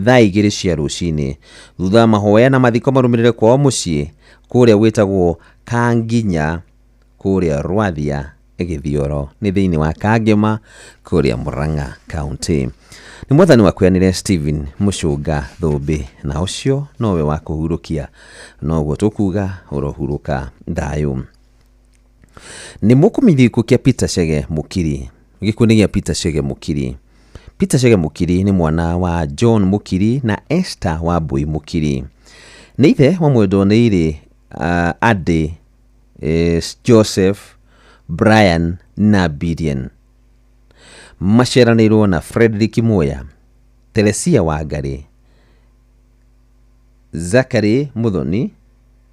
thaa 2 cia rũcinĩ. Thutha wa mahoya na mathiko marũmĩrĩre kwao mũciĩ kũrĩa gwĩtagwo Kanginya kũrĩa Rwathia Gĩthioro nĩ thĩinĩ wa Kangĩma kũrĩa Murang'a County. Nĩ mwathani wakweanire Stephen Mũcũnga Thũmbĩ na ũcio nowe wa kũhurũkia noguo tũkuga ũrohurũka thayũ. Nĩ mũkũmenyithio gĩkuũ kĩa Peter Chege Mũkiri. Gĩkuũ nĩ gĩa Peter Chege Mũkiri. Peter Chege Mũkiri nĩ mwana wa John Mũkiri na Esther Wambui Mũkiri. Nĩ ithe wa mwendwo nĩ irĩ Ade, Joseph, Brian na Billion. Maciaranĩirwo na Frederick Muya, Teresia Wangari, Zachary Muthoni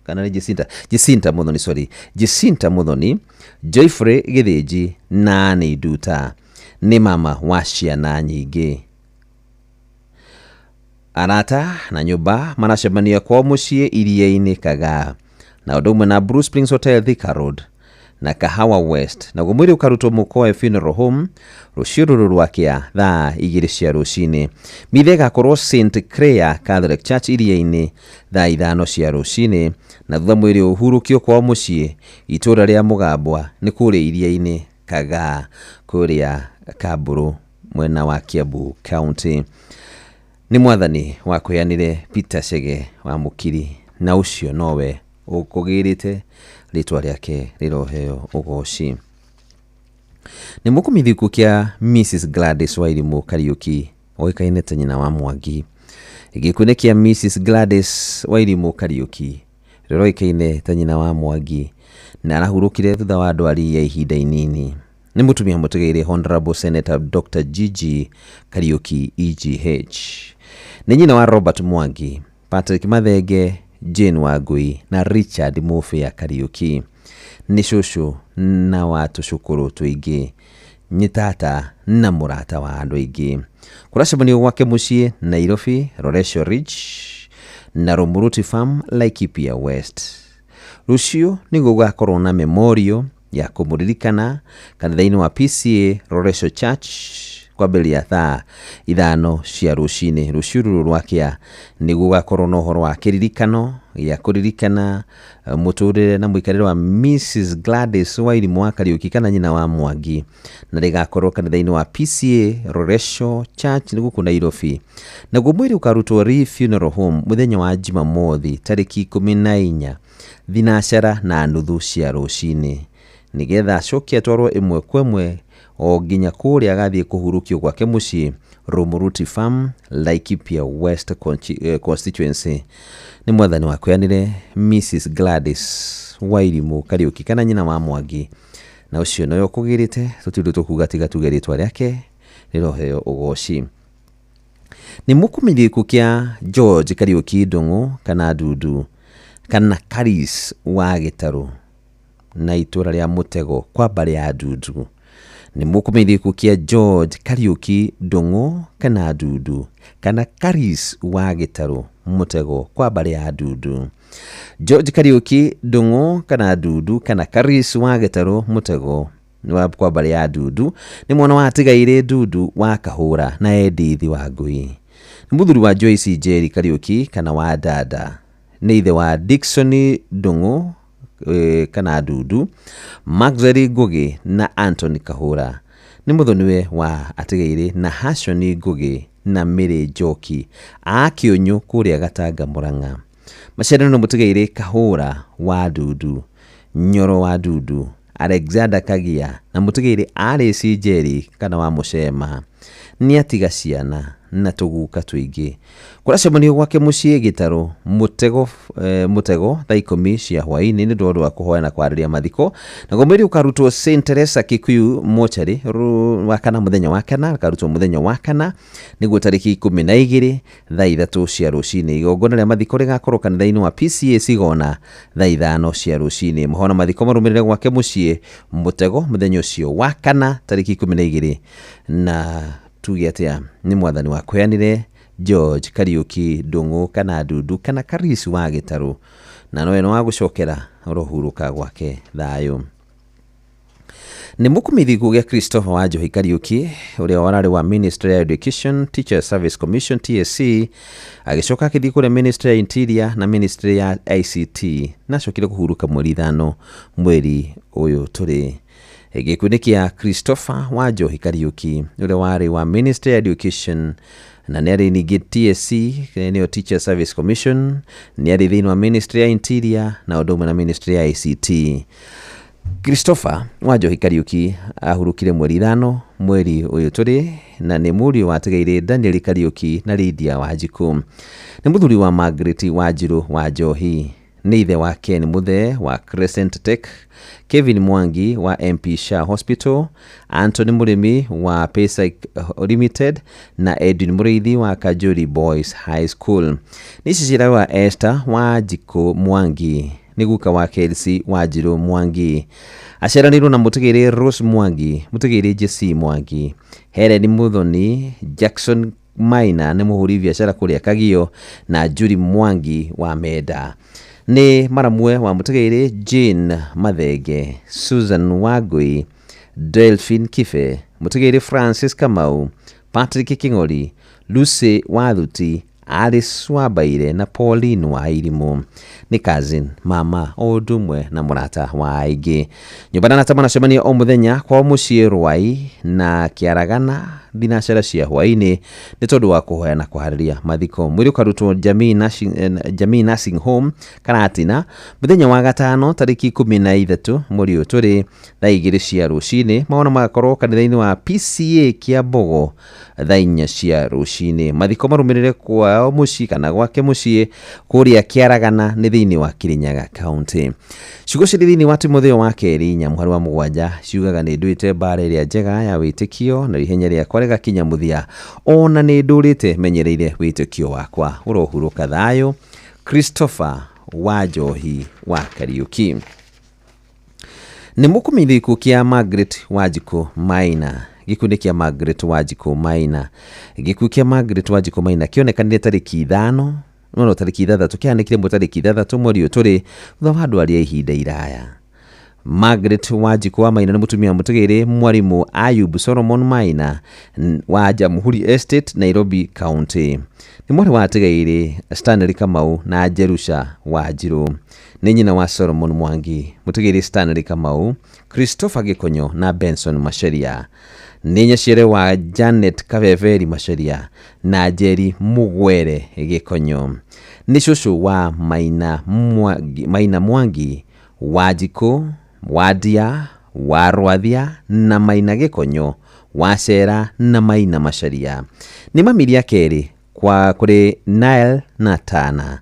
kana nĩ Jacinta, Jacinta Muthoni, sorry, Jacinta Muthoni, Joyfrey Gĩthĩnji na Anne Nduta. Nĩ mama wa ciana nyingĩ. Arata na nyũmba maracemania kwao mũciĩ Iria-inĩ Kagaa na ũndũ ũmwe na Blue Springs Hotel Thika Road na Kahawa West. Naguo mwĩrĩ ũkarutwo Mũkoe Funeral Home rũciũ rũrũ rwakĩa thaa 2 cia rũcinĩ. Mitha ĩgakorwo St Clair Catholic Church Iria-inĩ thaa 5 cia rũcinĩ na thutha mwĩrĩ ũhurũkio kwao mũciĩ itũũra rĩa Mũgambwa nĩ kũrĩa Iria-inĩ Kagaa kũrĩa Kamburu mwena wa Kiambu County. Nĩ mwathani wakweanire Peter Chege wa Mũkiri na ũcio nowe ũkũgĩrĩte rĩtwa rĩake rĩroheo ũgoci. Nĩ mũkũmithio gĩkuũ kĩa Mrs Gladys Wairimu Kariuki oĩkaine ta nyina wa Mwangi. Gĩkuũ nĩ kĩa Mrs Gladys Wairimu Kariuki rĩroĩkaine ta nyina wa Mwangi na arahurũkire thutha wa ndwari ya ihinda inini. Nĩ mũtumia mũtigairĩ Honorable Senator Dr. Gigi Kariuki EGH. Nĩ nyina wa Robert Mwangi, Patrick Mathenge, Jane Wangui na Richard Mũbĩa Kariũki. Nĩ cũcũ na wa tũcũkũrũ tũingĩ, nĩ tata na mũrata wa andũ aingĩ. Kũracemanio gwake mũciĩ Nairobi, Loresho Ridge na Rumuruti Farm, Laikipia West. Rũciũ nĩguo gũgakorwo na memorial ya kũmũririkana kanitha-inĩ wa PCA Loresho Church kwambĩrĩria thaa 5 cia rũcinĩ. Rũciũ rũrũ rwakĩa nĩguo gũgakorwo na ũhoro wa kĩririkano gĩa kũririkana mũtũrĩre na mũikarĩre wa Mrs Gladys Wairimu wa Kariũki kana nyina wa Mwangi, na rĩgakorwo kanitha-inĩ wa PCA Loresho Church nĩ gũkũ Nairobi. Naguo mwĩrĩ ũkarutwo Lee Funeral Home mũthenya wa Jumamothi tarĩki 14 3:30 cia rũcinĩ, nĩgetha acoke atwarwo ĩmwe kwa ĩmwe o nginya kũrĩa agathiĩ kũhurũkio gwake mũciĩ Rumuruti Farm, Laikipia West Constituency. Nĩ mwathani wakweanire Mrs Gladys Wairimu Kariũki kana nyina wa Mwangi, na ũcio noyo ũkũgĩrĩte tũtirĩ tũkuga tiga tuge rĩtwa rĩake rĩroheo ũgoci. Nĩ mũkũmenyithia gĩkuũ kĩa George Kariũki Ndung'u kana Ndundu kana Karis wa Gĩtarũ na itũra rĩa Mũtego kwa mbarĩ ya Ndundu. Nĩ mũkũmenyithia gĩkuũ kĩa George Kariũki Ndung'u kana Ndundu kana Karis wa Gĩtarũ Mũtego kwa mbarĩ ya Ndundu. George Kariũki Ndung'u kana Ndundu kana Karis wa Gĩtarũ Mũtego kwa mbarĩ ya Ndundu nĩ mwana wa Atigaire Ndundu wa Kahũra na Edith wa Ngui. Nĩ mũthuri wa Joyce Njeri Kariũki kana wa Dada. Nĩ ithe wa Dickson Ndung'u kana Ndundu, Maxwell Ngugi na Anthony Kahũra. Nĩ mũthoniwe wa Atigaire na Hashoni Ngugi na Mary Njoki a Kĩũnyũ kũrĩa Gatanga Mũrang'a. Maciarano nĩ Mũtigaire Kahũra wa Ndundu, Nyoro wa Ndundu, Alexander Kagia na Mũtigaire Alice Njeri kana wa Mũcema. Nĩ atiga ciana na tũguka tũingĩ. Kũracemanio gwake mũciĩ Gĩtarũ Mũtego thaa 10 cia hwaĩ-inĩ nĩ ũndũ wa kũhoya na kwarĩria mathiko. Naguo mwĩrĩ ũkarutwo St Teresa Kikuyu mochari wa kana mũthenya wa kana, ũkarutwo mũthenya wa kana nĩguo tarĩki 12 thaa 3 cia rũcinĩ. Igongona rĩa mathiko rĩgakorwo kanitha-inĩ wa PCA Sigona thaa 5 cia rũcinĩ. Mohoro mathiko marũmĩrĩre gwake mũciĩ Mũtego mũthenya ũcio wa kana tarĩki 12 na tuge atĩa nĩ mwathani wakweanire George Kariũki Ndung'u kana Ndundu kana Karis wa Gĩtarũ, na nowe nĩ wa gũcokera ũrohurũka gwake thayũ. Nĩ mũkũmithia gĩkuũ gĩa Christopher Wanjohi Kariũki ũrĩa wararĩ wa Ministry ya Education Teacher Service Commission TSC, agĩcoka akĩthiĩ kũrĩa Ministry ya Interior na Ministry ya ICT na acokire kũhurũka mweri 5 mweri ũyũ tũrĩ. Gĩkuũ nĩ kĩa Christopher Wanjohi Kariũki ũrĩa warĩ wa Ministry ya Education na nĩ arĩ ningĩ TSC nĩyo Teacher Service Commission, nĩ arĩ thĩinĩ wa Ministry ya Interior na ũndũ ũmwe na Ministry ya ICT. Christopher Wanjohi Kariũki ahurũkire mweri 5 mweri ũyũ tũrĩ na nĩ mũriũ wa Atigaire Daniel Kariũki na Lydia Wanjikũ. Nĩ mũthuri wa Margaret Wanjirũ wa Njohi. Nĩ ithe wa Ken Muthee wa Crescent Tech, Kevin Mwangi wa MP Shah Hospital, Anthony Mũrĩmi wa Paysac Limited na Edwin Mũrĩithi wa Kajuri Boys High School. Nĩ cicira wa Esther Wanjikũ Mwangi, nĩ guka wa Kelsey Wanjirũ Mwangi. Aciaranĩirwo na Mũtigaire Rose Mwangi, Mũtigaire Jesse Mwangi, Helen Muthoni, Jackson Maina nĩ mũhũri biacara kũrĩa Kagio na Julie Mwangi wa Menda. Nĩ maramwe wa Mũtigaire Jane Mathenge, Susan Wangui, Delphine Kibe, Mũtigaire Francis Kamau, Patrick King'ori, Lucy Wathuti, Alice Wambaire na Pauline Wairimũ. Nĩ cousin, mama o ũndũ ũmwe na mũrata wa aingĩ. Nyũmba na arata maracemania o mũthenya kwao mũciĩ Rwai na Kĩaragana thinacara cia hwaĩ-inĩ nĩ tondũ wa kũhoya na kũharĩria mathiko. Mwĩrĩ ũkarutwo Jamii Nursing Home Karatina mũthenya wa gatano tarĩki 13 mweri ũyũ tũrĩ thaa 2 cia rũcinĩ. Mawona magakorwo kanitha-inĩ wa PCA Kĩambogo thaa 4 cia rũcinĩ. Mathiko marũmĩrĩre kwao mũciĩ kana gwake mũciĩ kũrĩa Kĩaragana nĩ thĩinĩ wa Kirinyaga County. Ciugo cirĩ thĩinĩ wa Timotheo wa kerĩ 4 mũhari wa 7 ciugaga nĩ nduĩte mbara ĩrĩa njega ya wĩtĩkio na ihenya rĩakwa rĩgakinya mũthia, ona nĩ ndũrĩte menyereire wĩtĩkio wakwa. Ũrohurũka thayũ. Christopher Wanjohi wa Kariuki. Nĩ mũkũmenyithio gĩkuũ kĩa Margaret Wanjikũ Maina. Gĩkuũ nĩ kĩa Margaret Wanjikũ Maina. Gĩkuũ kĩa Margaret Wanjikũ Maina kĩonekanire tarĩki 5 no tarĩki 6, kĩhanĩkire mwe tarĩki 6 mweri ũyũ tũrĩ, thutha wa ndwari ya ihinda iraya. Margaret Wanjikũ wa Maina nĩ mũtumia mũtũgĩrĩ mwarimũ Ayub Solomon Maina wa Jamhuri Estate, Nairobi County. Nĩ mwarĩ wa Atigaire Stanley Kamau na Jerusha Wanjirũ. Nĩ nyina wa Solomon Mwangi, mũtũgĩrĩ Stanley Kamau, Christopher Gĩkonyo na Benson Macharia. Nĩ nyaciare wa Janet Kabeberi Macharia na Njeri Mugwere Gĩkonyo. Nĩ cũcũ wa Maina Mwangi, Maina Mwangi, Wanjikũ, Wandia, wa Rwathia na Maina Gĩkonyo, Wacera na Maina Macharia. Nĩ mamiria kerĩ kwa kũrĩ Nile na Tana.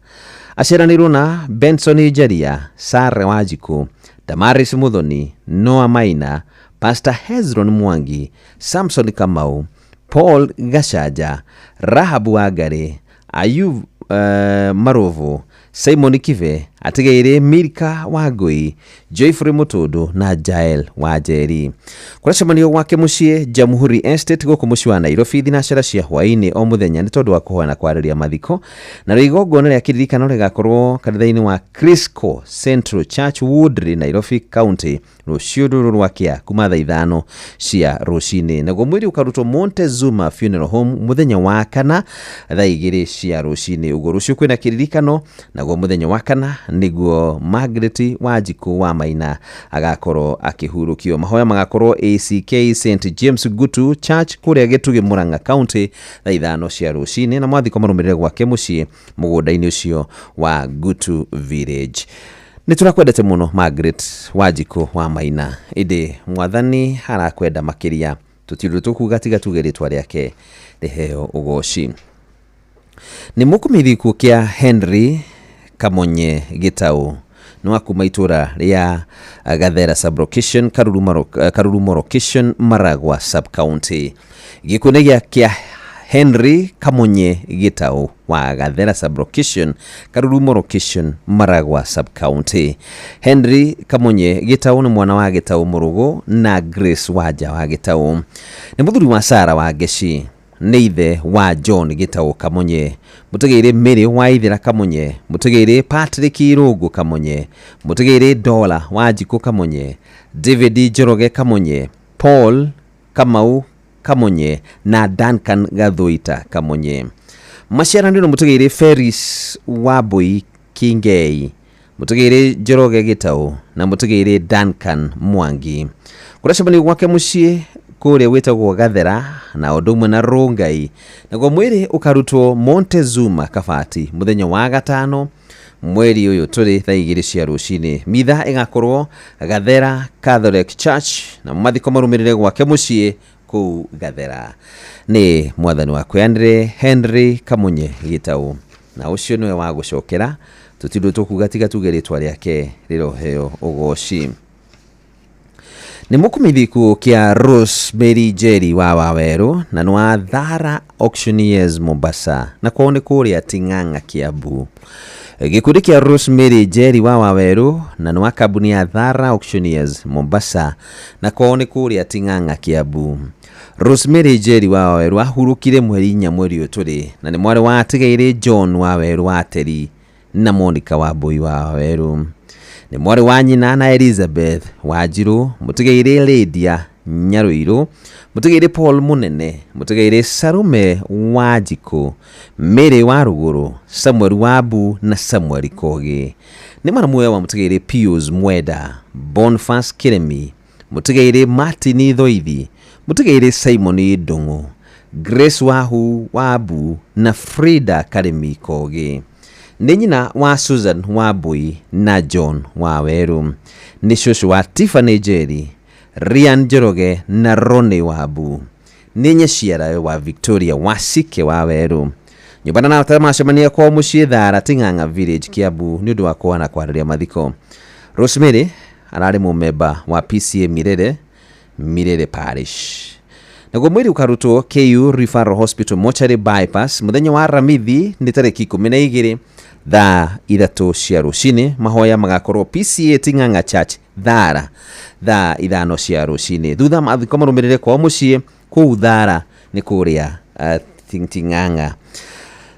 Aciaranĩirwo na Benson Njeria, Sara Wanjikũ, Damaris Muthoni, Noah Maina, Pastor Hezron Mwangi, Samson Kamau, Paul Gachanja, Rahab Wangari, Ayub Marovu, Simon Kibe, Atigaire Milka Wangui, Joyfrey Mutundu na Jael Wanjeri. Kũracemanio gwake mũciĩ Jamhuri Estate gũkũ mũciĩ wa Nairobi thinacara cia hwaĩ-inĩ o mũthenya nĩ tondũ wa kũhoya na kwarĩria mathiko, na igongona rĩa kĩririkano rĩgakorwo kanitha-inĩ wa Crisco Central Church, Woodley, Nairobi County rũciũ rũrũ rwakĩa kuma thaa 5 cia rũcinĩ. Naguo mwĩrĩ ũkarutwo Montezuma Funeral Home mũthenya wa kana thaa 2 cia rũcinĩ. Ũguo rũciũ kwĩna kĩririkano, naguo mũthenya wa kana nĩguo Margaret Wanjikũ wa Maina agakorwo akĩhurũkio. Mahoya magakorwo ACK St James Gutu Church kũrĩa Gĩtugĩ, Murang'a County thaa 5 cia rũcinĩ, na mwathiko marũmĩrĩre gwake mũciĩ mũgũnda-inĩ ũcio wa Gutu Village. Nĩ tũrakwendete mũno Margaret Wanjikũ wa Maina, ĩndĩ mwathani arakwenda makĩria, tũtirĩ tũkuga tiga tuge rĩtwa rĩake rĩheo ũgoci. Nĩ mũkũmĩthi gĩkuũ kĩa Henry Kamonye Gĩtaũ, nĩ wa kuma itũra rĩa Gathera sub-location, Karurumo location, Maragwa sub-county. Gĩkuũ nĩ gĩa kĩa Henry Kamonye Gĩtaũ wa Gathera sub-location, Karurumo location, Maragwa sub-county. Henry Kamonye Gĩtaũ nĩ mwana wa Gĩtaũ Mũrũgũ na Grace Wanja wa Gĩtaũ. Nĩ mũthuri wa Sara wa Ngeci, nĩ ithe wa John Gĩtaũ Kamonye, mũtũgĩire Mary wa Ithira Kamonye, mũtũgĩire Patrick Irũngũ Kamonye, mũtũgĩire Dola Wanjikũ Kamonye, David Njoroge Kamonye, Paul Kamau Kamonye na Duncan Gathuita Kamonye. Maciaranĩro mũtũgĩire Ferris Wambui Kingei, mũtũgĩire Njoroge Gĩtaũ na mũtũgĩire Duncan Mwangi. Kũracemanio gwake mũciĩ kũrĩa gwĩtagwo Gathera na ũndũ ũmwe na Rongai, naguo mwĩrĩ ũkarutwo Montezuma Kabati mũthenya wa gatano mweri ũyũ tũrĩ thaa 2 cia rũcinĩ. Mitha ĩgakorwo Gathera Catholic Church na mathiko marũmĩrĩre gwake mũciĩ kũu Gathera. Nĩ mwathani wa kwĩanĩre Henry Kamonye Gĩtaũ, na ũcio nĩwe wa gũcokera, tũtirĩ tũkuga tiga tuge rĩtwa rĩake rĩroheo ũgoci. Nĩ mũkũmĩthi gĩkuũ kĩa Rosemary Njeri wa Wawerũ, na nĩ wa Thara Auctioneers Mombasa, na kwao nĩ kũrĩa Ting'ang'a Kiambu. Gĩkundi kĩa Rosemary Njeri wa Wawerũ, na nĩ wa kambuni ya Thara Auctioneers Mombasa, na kwao nĩ kũrĩa Ting'ang'a Kiambu. Rosemary Njeri wa Wawerũ ahurũkire mweri 4 mweri ũyũ tũrĩ, na nĩ mwarĩ wa Atigaire John Wawerũ wa Ateri na Monica Wambui wa Wawerũ. Nĩ mwarĩ wa nyina na Elizabeth Wanjirũ, mũtũgĩire Lydia Nyarũirũ, mũtũgĩire Paul Mũnene, mũtũgĩire Sarume Wanjikũ, Mary wa Rũgũrũ, Samuel Wambu na Samuel Kogi. Nĩ mwana muoyo wa mũtũgĩire Pius Mwenda, Boniface Kĩremi, mũtũgĩire Martin Thoithi, mũtũgĩire Simon Ndũng'ũ, Grace Wahu Wambu na Frida Karemi Kogi. Nĩ nyina wa Susan Wambui na John Wawerũ. Nĩ cũcũ wa Tiffany Njeri, Ryan Njoroge na Ronnie Wambu. Nĩ nyaciara wa Victoria Wasike Wawerũ. Nyũmba na arata macemania kwao mũciĩ Thara Ting'ang'a Village Kiambu nĩ ũndũ wa kũhoya na kwarĩria mathiko. Rosemary ararĩ mũmemba wa PCA Mirere, Mirere Parish. Naguo mwĩrĩ ũkarutwo KU Referral Hospital Mortuary Bypass mũthenya wa Aramithi nĩ tarĩki 12 Thaa 3 cia rũcinĩ mahoya magakorwo PCA Ting'ang'a Church Thara thaa 5 cia rũcinĩ. Thutha mathiko marũmĩrĩre kwao mũciĩ kũu Thara nĩ kũrĩa Ting'ang'a.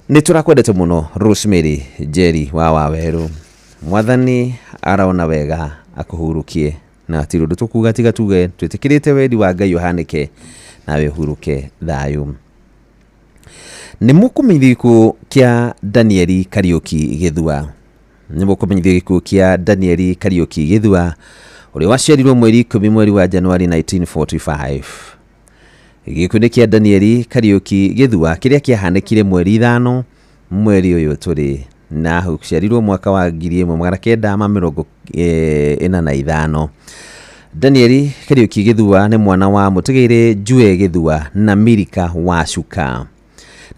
Nĩ tũrakwendete mũno Rosemary Njeri wa Wawerũ. Mwathani arona wega akũhurukie na hatirĩ ũndũ tũkuga tiga tuge twĩtĩkĩrĩte wendi wa Ngai ũhanĩke nawe ũhurũke thayũ. Nĩ mũkũmenyithio gĩkuũ kĩa Danieli Kariũki Gĩthua. Nĩ mũkũmenyithio gĩkuũ kĩa Danieli Kariũki Gĩthua ũrĩa waciarirwo mweri 10 mweri wa Januari 1945. Gĩkuũ nĩ kĩa Danieli Kariũki Gĩthua kĩrĩa kĩahanĩkire mweri 5 mweri ũyũ tũrĩ na gũciarirwo mwaka wa 1945. Danieli Kariũki Gĩthua nĩ mwana wa Mũtigairĩ Njue Gĩthua na Milika wa Cuka.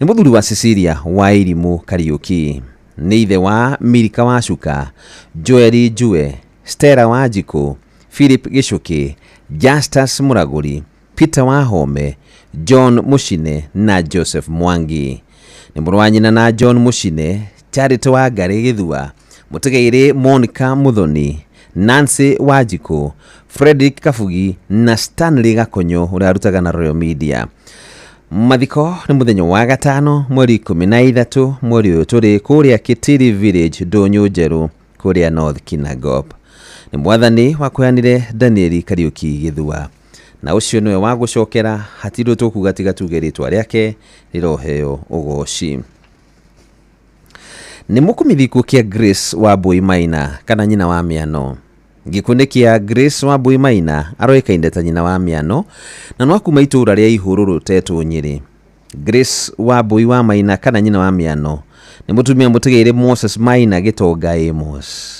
Nĩ mũthuri wa Cecilia wa Irimũ Kariũki. Nĩ ithe wa Milika wa Cuka, Joeli Njue, Stella wa Njikũ, Philip Gĩcũkĩ, Justus Mũragũri, Peter Wahome, John Mũcine na Joseph Mwangi. Nĩ mũrũ wa nyina na John Mũcine, Charity wa Ngarĩ Gĩthua, Mũtigairĩ Monica Mũthoni, Nancy Wanjikũ, Frederick Kabugi na Stanley Gakonyo ũrĩa arutaga na Royal Media. Mathiko nĩ mũthenya wa gatano mweri 13 mweri ũyũ tũrĩ kũrĩa Kitiri Village Ndũnyũ Njerũ kũrĩa North Kinangop. Nĩ mwathani wakũheanire Danieli Kariũki Gĩthua na ũcio nĩwe wa gũcokera hatirĩ tũkuga tiga tuge rĩtwa rĩake rĩroheo ũgoci. Nĩ mũkũmithi gĩkuũ kĩa Grace Wambui Maina kana nyina wa Mĩano. Gĩkuũ nĩ kĩa Grace Wambui Maina aroĩkaine ta nyina wa Mĩano na no akuma itũũra rĩa Ihũrũrũ Tetũ Nyĩrĩ. Grace Wambui wa Maina kana nyina wa Mĩano nĩ mũtumia mũtigairĩ Moses Maina Gĩtonga Amos.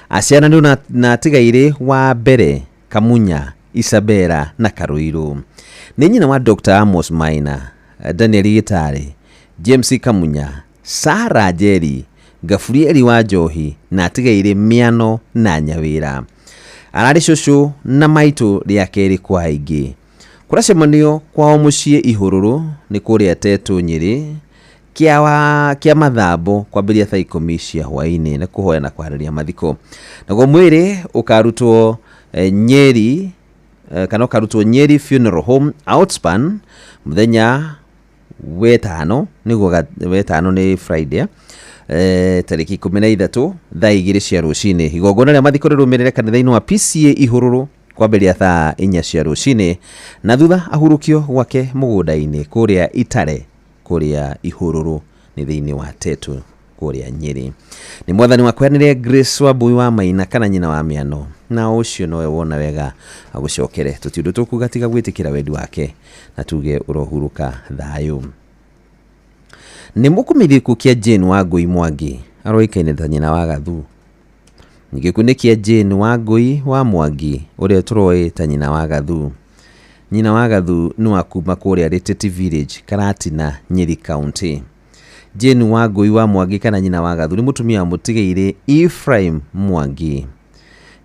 Aciaranĩirwo na atigairĩ wa mbere Kamunya, Isabella na Karũirũ. Nĩ nyina wa Dr. Amos Maina, Daniel Gĩtarĩ, James Kamunya, Sarah Njeri, Gabrieli wa Njohi na atigairĩ Mĩano na Nyawĩra. Ararĩ cũcũ na maitũ rĩa kerĩ kwa aingĩ. Kũracemanio kwao mũciĩ Ihũrũrũ nĩ kũrĩa Tetũ Nyĩrĩ kĩa mathambo kwambĩrĩria thaa 10 cia hwaĩ-inĩ na kũhoya na kwarĩria mathiko. Naguo mwĩrĩ ũkarutwo Nyeri kana ũkarutwo Nyeri Funeral Home Outspan mũthenya wetano nĩguo wetano nĩ Friday tarĩki 13 thaa 2 cia rũcinĩ. Igongona rĩa mathiko rĩrũmĩrĩre kanitha-inĩ wa PCA Ihũrũrũ kwambĩrĩria thaa 4 cia rũcinĩ na thutha ahurũkio gwake mũgũnda-inĩ kũrĩa Itare kũrĩa Ihũrũrũ nĩ thĩinĩ wa Tetũ kũrĩa Nyĩrĩ. Nĩ mwathani wakũheanire Grace Wambui wa Maina kana nyina wa Mĩano na ũcio nowe wona wega agũcokere. Tũtirĩ ũndũ tũkuga tiga gwĩtĩkĩra wendi wake na tuge ũrohurũka thayũ. Nĩ mũkũmithio gĩkuũ kĩa Jane Wangũi Mwangi aroĩkaine ta nyina wa Gathu. Gĩkuũ nĩ kĩa Jane Wangũi wa Mwangi ũrĩa tũroĩ ta nyina wa Gathu. Nyina wa Gathu nĩ wa kuma kũrĩa Rĩtĩti Village, Karatina, Nyĩrĩ County. Jane Wangũi wa Mwangi kana nyina wa Gathu nĩ mũtumia wa mũtigairĩ Ephraim Mwangi.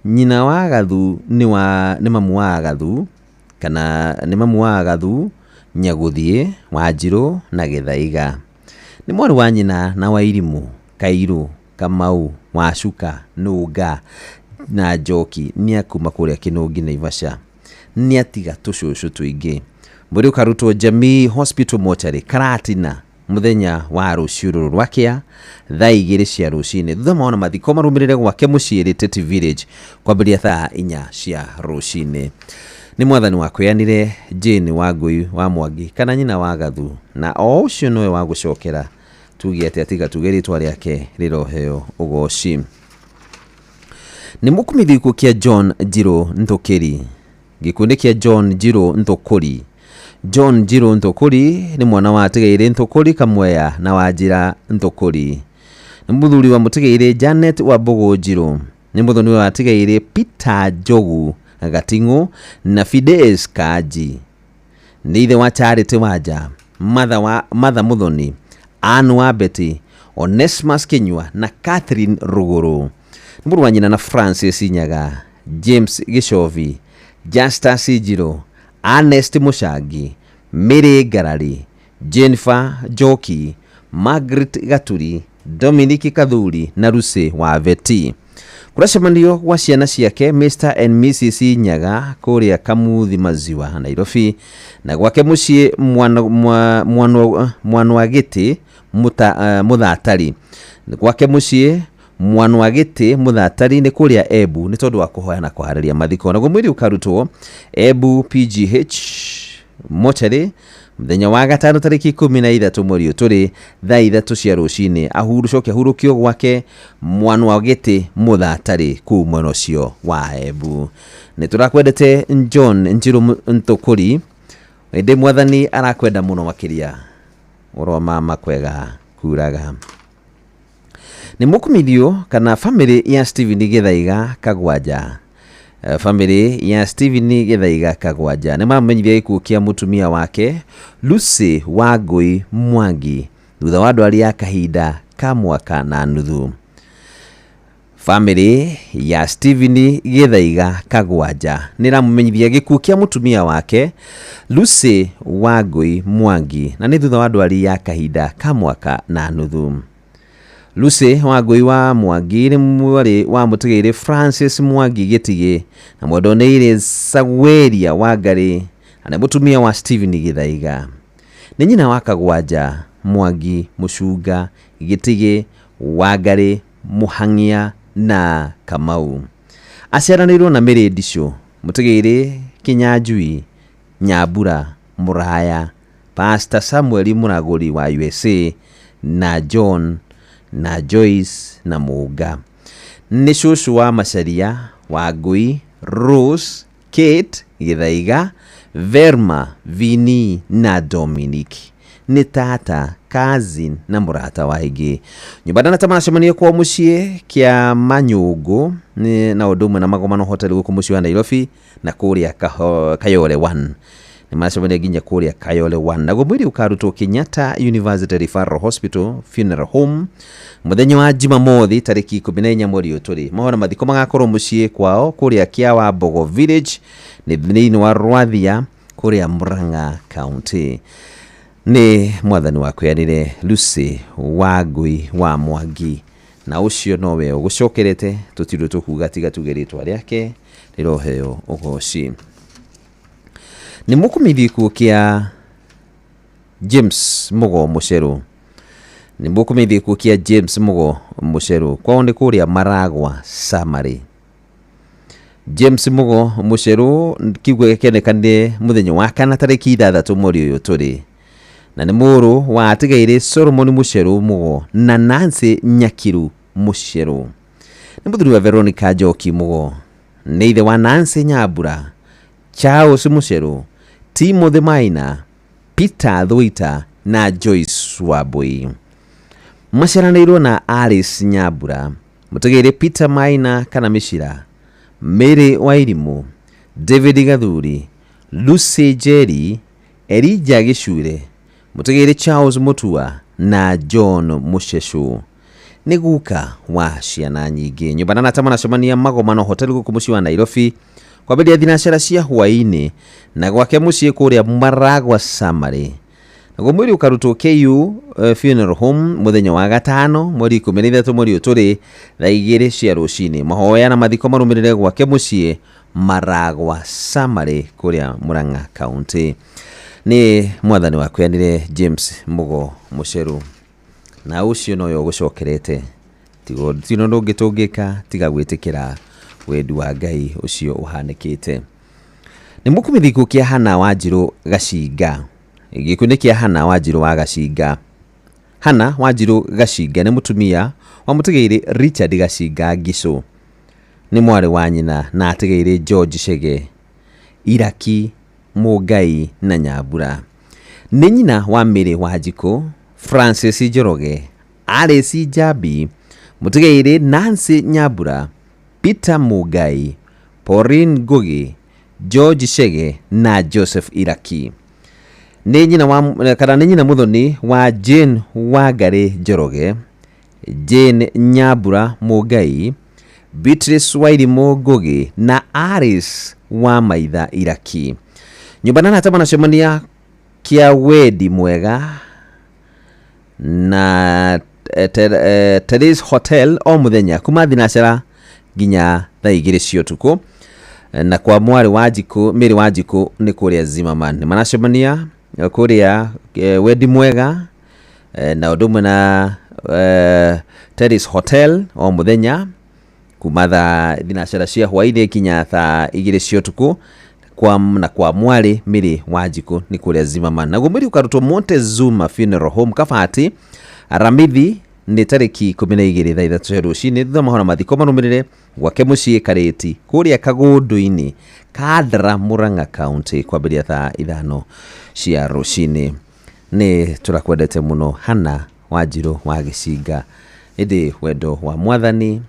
Nyina wa Gathu nĩ mamu wa Gathu kana nĩ mamu wa Gathu Nyagũthiĩ, Wanjirũ na Gĩthaiga. Nĩ mwarĩ wa nyina na Wairimũ, Kairũ, Kamau, Wacuka, Nũnga na Njoki nĩ akuma kũrĩa Kĩnũngi Naivasha. Nĩ atiga tũcũcũ tũingĩ. Mwĩrĩ ũkarutwo Jamii Hospital Mortuary Karatina mũthenya wa rũciũ rũrũ rwa kĩa thaa 2 cia rũcinĩ. Thutha mawona mathiko marũmĩrĩre gwake mũciĩ Rĩtĩti Village kwambĩrĩria thaa 4 cia rũcinĩ. Nĩ mwathani wakũheanire Jane Wangũi wa Mwangi kana nyina wa Gathu na o ũcio nowe wa gũcokera tuge atĩa tiga tuge rĩtwa rĩake rĩroheo ũgoci. Nĩ mũkũmithio gĩkuũ kĩa John Njirũ Nthũkĩri. Gĩkuũ nĩ kĩa John Njirũ Nthũkũri. John Njirũ Nthũkũri nĩ mwana wa Atigairĩ Nthũkũri Kamweya na Wanjira Nthũkũri. Nĩ mũthuri wa Mũtigairĩ Janet Wambũgũ Njirũ. Nĩ mũthoni wa Atigairĩ Peter Njogu Gating'ũ na Fides Kanji. Nĩ ithe wa Charity Wanja, Martha Mũthoni, Ann wa Betty, Onesmus Kinyua na Catherine Ruguru. Nĩ mũrũ wa nyina na Francis Nyaga, James Gĩcovi, Justus Njirũ, Ernest Mũcangi, Mary Ngarari, Jennifer Njoki, Margaret Gaturi Dominic Kathuri na Lucy wa Veti. Kũracemanio gwa ciana ciake Mr and Mrs Nyaga kũrĩa Kamuthi Maziwa Nairobi, na gwake mũciĩ Mwanwagĩtĩ Mũthatari, gwake mũciĩ Mwanwagĩtĩ Mũthatari nĩ kũrĩa Embu, nĩ tondũ wa kũhoya na kũharĩria mathiko. Naguo mwĩrĩ ũkarutwo Embu PGH mocarĩ mũthenya wa gatano tarĩki 13 mweri ũyũ tũrĩ thaa 3 cia rũcinĩ, coke ahurũkio gwake Mwanwagĩtĩ Mũthatari kũu mwena ũcio wa Embu. Nĩ tũrakwendete John Njiru Ntũkũri, ĩndĩ mwathani arakwenda mũno makĩria ũrwa mama kwega kuraga. Nĩ mũkumithio kana famĩlĩ ya Stephen Gĩthaiga Kagwanja. Famĩlĩ ya Stephen Gĩthaiga Kagwanja nĩ mamenyithia gĩkuũ kĩa mũtumia wake Lucy Wangũi Mwangi thutha wa ndwari ya kahinda ka mwaka na nuthu. Famĩlĩ ya Stephen Gĩthaiga Kagwanja nĩ ĩramũmenyithia gĩkuũ kĩa mũtumia wake Lucy Wangũi Mwangi, na nĩ thutha wa ndwari ya kahinda ka mwaka na nuthu. Lucy Wangũi wa Mwangi nĩ mwarĩ wa mũtigĩrĩ Francis Mwangi Gĩtigĩ na mwendonĩire Saweria Wangarĩ, na nĩ mũtumia wa Stephen Gĩthaiga. Nĩ nyina wa Kagwanja Mwangi Mũcunga Gĩtigĩ Wangarĩ Mũhang'ia na Kamau. Aciaranĩirwo na Mary Ndicũ, mũtigĩrĩ Kinyanjui Nyambura Mũraya, Pastor Samuel Mũragũri wa USA na John na Joyce na Mũnga. Nĩ cũcũ wa Macharia, Wangũi, Rose, Kate Gĩthaiga, Verma, Vini na Dominic. Nĩ tata, cousin na mũrata wa aingĩ. Nyũmba ndanata maracemania kwa mũciĩ kĩa Manyũngũ na ũndũ ũmwe na Magomano Hotel gũkũ mũciĩ wa Nairobi na kũrĩa Kayole 1. Nĩ maracemania nginya kũrĩa Kayole 1. Naguo mwĩrĩ ũkarutwo Kenyatta University Referral Hospital Funeral Home mũthenya wa Jumamothi tarĩki 14 mweri ũyũ tũrĩ. Mohoro mathiko magakorwo mũciĩ kwao kũrĩa Kĩawambogo Village nĩ thĩinĩ wa Rwathia kũrĩa Murang'a County. Nĩ mwathani wakweanire Lucy Wangũi wa Mwangi, na ũcio nowe ũgũcokerete tũtirĩ tũkuga tiga tuge rĩtwa rĩake rĩroheo ũgoci. Nĩ mũkũmithia gĩkuũ kĩa James Mugo Mũcerũ. Nĩ mũkũmithia gĩkuũ kĩa James Mugo Mũcerũ kwao nĩ kũrĩa Maragwa Summary. James Mugo Mũcerũ kiugo gĩkĩonekanire mũthenya wa kana tarĩki 6 mweri ũyũ tũrĩ, na nĩ mũrũ wa atigaire Solomon Mũcerũ Mugo na Nancy Nyakiru Mũcerũ. Nĩ mũthuri wa Veronica Njoki Mugo, nĩ ithe wa Nancy Nyambura, Charles Mũcerũ, Timothy Maina, Peter Thuita na Joyce Wambui. Maciaranĩirwo na Alice Nyambura, mũtigĩrĩ Peter Maina kana Mĩcira, Mary Wairimũ, David Gathuri, Lucy Njeri, Elijah Gĩcure, mũtigĩrĩ Charles Mutua na John Mũcecũ. Nĩ guka wa ciana nyingĩ. Nyũmba na nata maracemania Magomano Hotel gũkũ mũciĩ wa Nairobi kwambĩrĩria thinacara cia hwaĩ-inĩ na gwake mũciĩ kũrĩa Maragwa Summary. Naguo mwĩrĩ ũkarutwo KU Funeral Home mũthenya wa gatano mweri 13 mweri ũyũ tũrĩ thaa 2 cia rũcinĩ. Mahoya na mathiko marũmĩrĩre gwake mũciĩ Maragwa Summary kũrĩa Murang'a County. Nĩ mwathani wakweanire James Mugo Mũcerũ, na ũcio nowe ũgũcokerete. Tigo tino ũndũ ũngĩ tũngĩka tiga gwĩtĩkĩra wendi wa Ngai ũcio ũhanĩkĩte. Nĩ mũkũmithia gĩkuũ kĩa Hannah Wanjirũ Gacinga. Gĩkuũ nĩ kĩa Hannah Wanjirũ wa Gacinga. Hannah Wanjirũ Gacinga nĩ mũtumia wa mũtigĩrĩ Richard Gacinga Ngicũ. Nĩ mwarĩ wa nyina na atigĩrĩ George Chege, Iraki, Mũngai na Nyambura. Nĩ nyina wa Mary Wanjikũ, Francis Njoroge, Alice Njambi, mũtigĩrĩ Nancy Nyambura, Peter Mũngai, Pauline Ngugi, George Chege na Joseph Iraki. Nĩ nyina wa kana nĩ nyina mũthoni wa Jane Wangarĩ Njoroge, Jane Nyambura Mũngai, Beatrice Wairimũ Ngugi na Alice wa Maitha Iraki. Nyũmba na nata maracemania kĩa wendi mwega na Terrace Hotel o muthenya kuma thinacara nginya thaa 2 cia ũtukũ. Na kwa mwarĩ wa Njikũ Mary wa Njikũ nĩ kũrĩa Zimmerman. Nĩ maracemania kũrĩa Wendi Mwega na ũndũ ũmwe na Terrace Hotel o muthenya kuma thaa thinacara cia hwainĩ nginya thaa 2 cia ũtukũ. Kwa na kwa mwarĩ Mary wa Njikũ nĩ kũrĩa Zimmerman. Naguo mwĩrĩ ũkarutwo Montezuma Funeral Home Kabati Aramithi nĩ tarĩki 12 thaa 3 cia rũcinĩ thutha mahora mathiko marũmĩrĩre gwake mũciĩ Karĩti kũrĩa Kagũndũ-inĩ Kandara Murang'a County kwambĩrĩria thaa 5 cia rũcinĩ. Nĩ tũrakwendete mũno Hannah Wanjirũ wa Gĩcinga, ĩndĩ wendo wa mwathani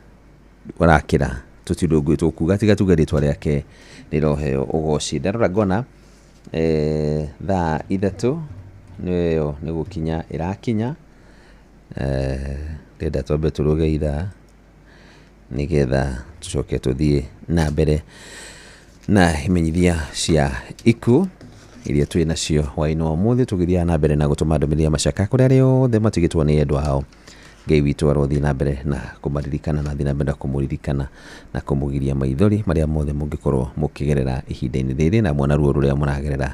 ũrakĩra tũtirĩ ũndũ tũkuga tiga tuge rĩtwa rĩake rĩroheo ũgoci. Ndarora ngona thaa 3 nĩyo nĩ gũkinya ĩrakinya. Ndĩrenda twambe tũrũge ithaa nĩgetha tũcoke tũthiĩ na mbere na imenyithia cia ikuũ iria twĩ nacio hwaĩ-inĩ wa ũmũthĩ, tũgĩthiaga na mbere na gũtũma ndũmĩrĩri ya macaka kũrĩ arĩa othe matigĩtwo nĩ endwa ao. Ngai witũ arothiĩ na mbere na kũmaririkana na athiĩ na mbere na kũmũririkana na kũmũgiria maithori marĩa mothe mũngĩkorwo mũkĩgerera ihinda-inĩ rĩrĩ na mwana ruo rũrĩa mũragerera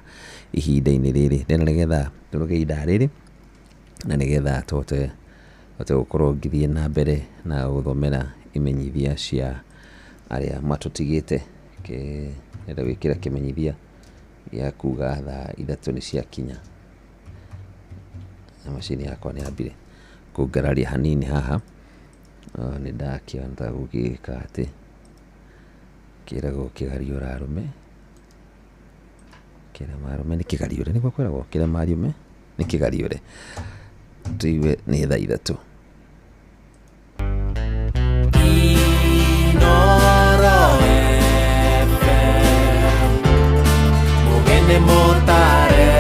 ihinda-inĩ rĩrĩ. Ndĩrenda nĩgetha tũrũge ithaa rĩrĩ na nĩgetha tũhote gũkorwo ngĩthiĩ na mbere na gũthomera imenyithia cia arĩa matũtigĩte. Ndĩrenda gwĩkĩra kĩmenyithia gĩa kuga thaa 3 nĩ ciakinya. Na macini yakwa nĩ yambire kũngararia hanini haha. Nĩ ndakĩona gũgĩka atĩ kĩragwo kĩgariũra arũme, kĩrema arũme nĩ kĩgariũre, nĩguo kwĩragwo kĩrema arũme nĩ kĩgariũre. Tũigue nĩ thaa 3.
Inoro FM Mugene Motare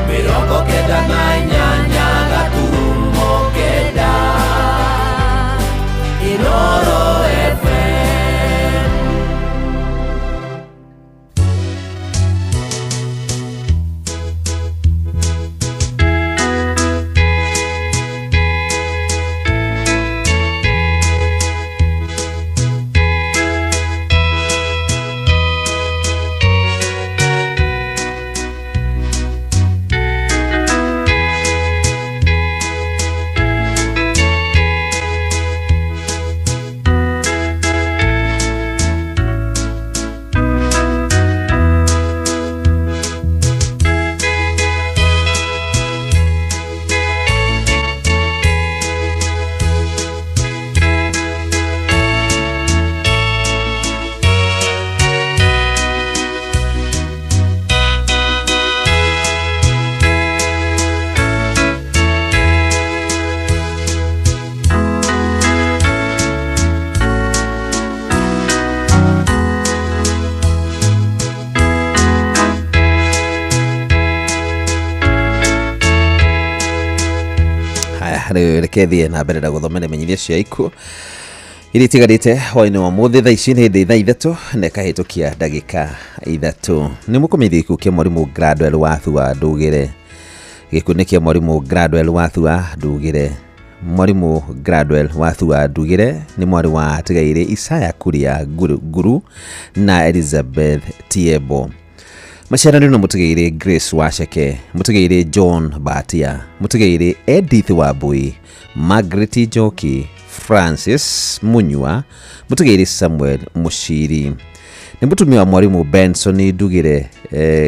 98.9 Inoro FM.
Reke thiĩ na mbere na gũthomera imenyithia cia ikuũ iria itigarĩte hwaĩ-inĩ wa ũmũthĩ. Thaa ici nĩ hĩndĩ thaa 3 na ĩkahĩtũkia ndagĩka 3. Nĩ mũkũmenyithia gĩkuũ kĩa mwarimũ Gladwell Wathua Ndũgĩre. Gĩkuũ nĩ kĩa mwarimũ Gladwell Wathua Ndũgĩre. Mwarimũ Gladwell Wathua Ndũgĩre nĩ mwarĩ wa atigaire Isaya Kuria Nguru na Elizabeth Tiebo. Maciaranĩrio na mũtigaire Grace Wacheke, mũtigaire John Batia, mũtigaire Edith Wambui, Margaret Njoki, Francis Munyua, mũtigaire Samuel Mushiri. Nĩ mũtumia wa mwarimũ Benson Ndugire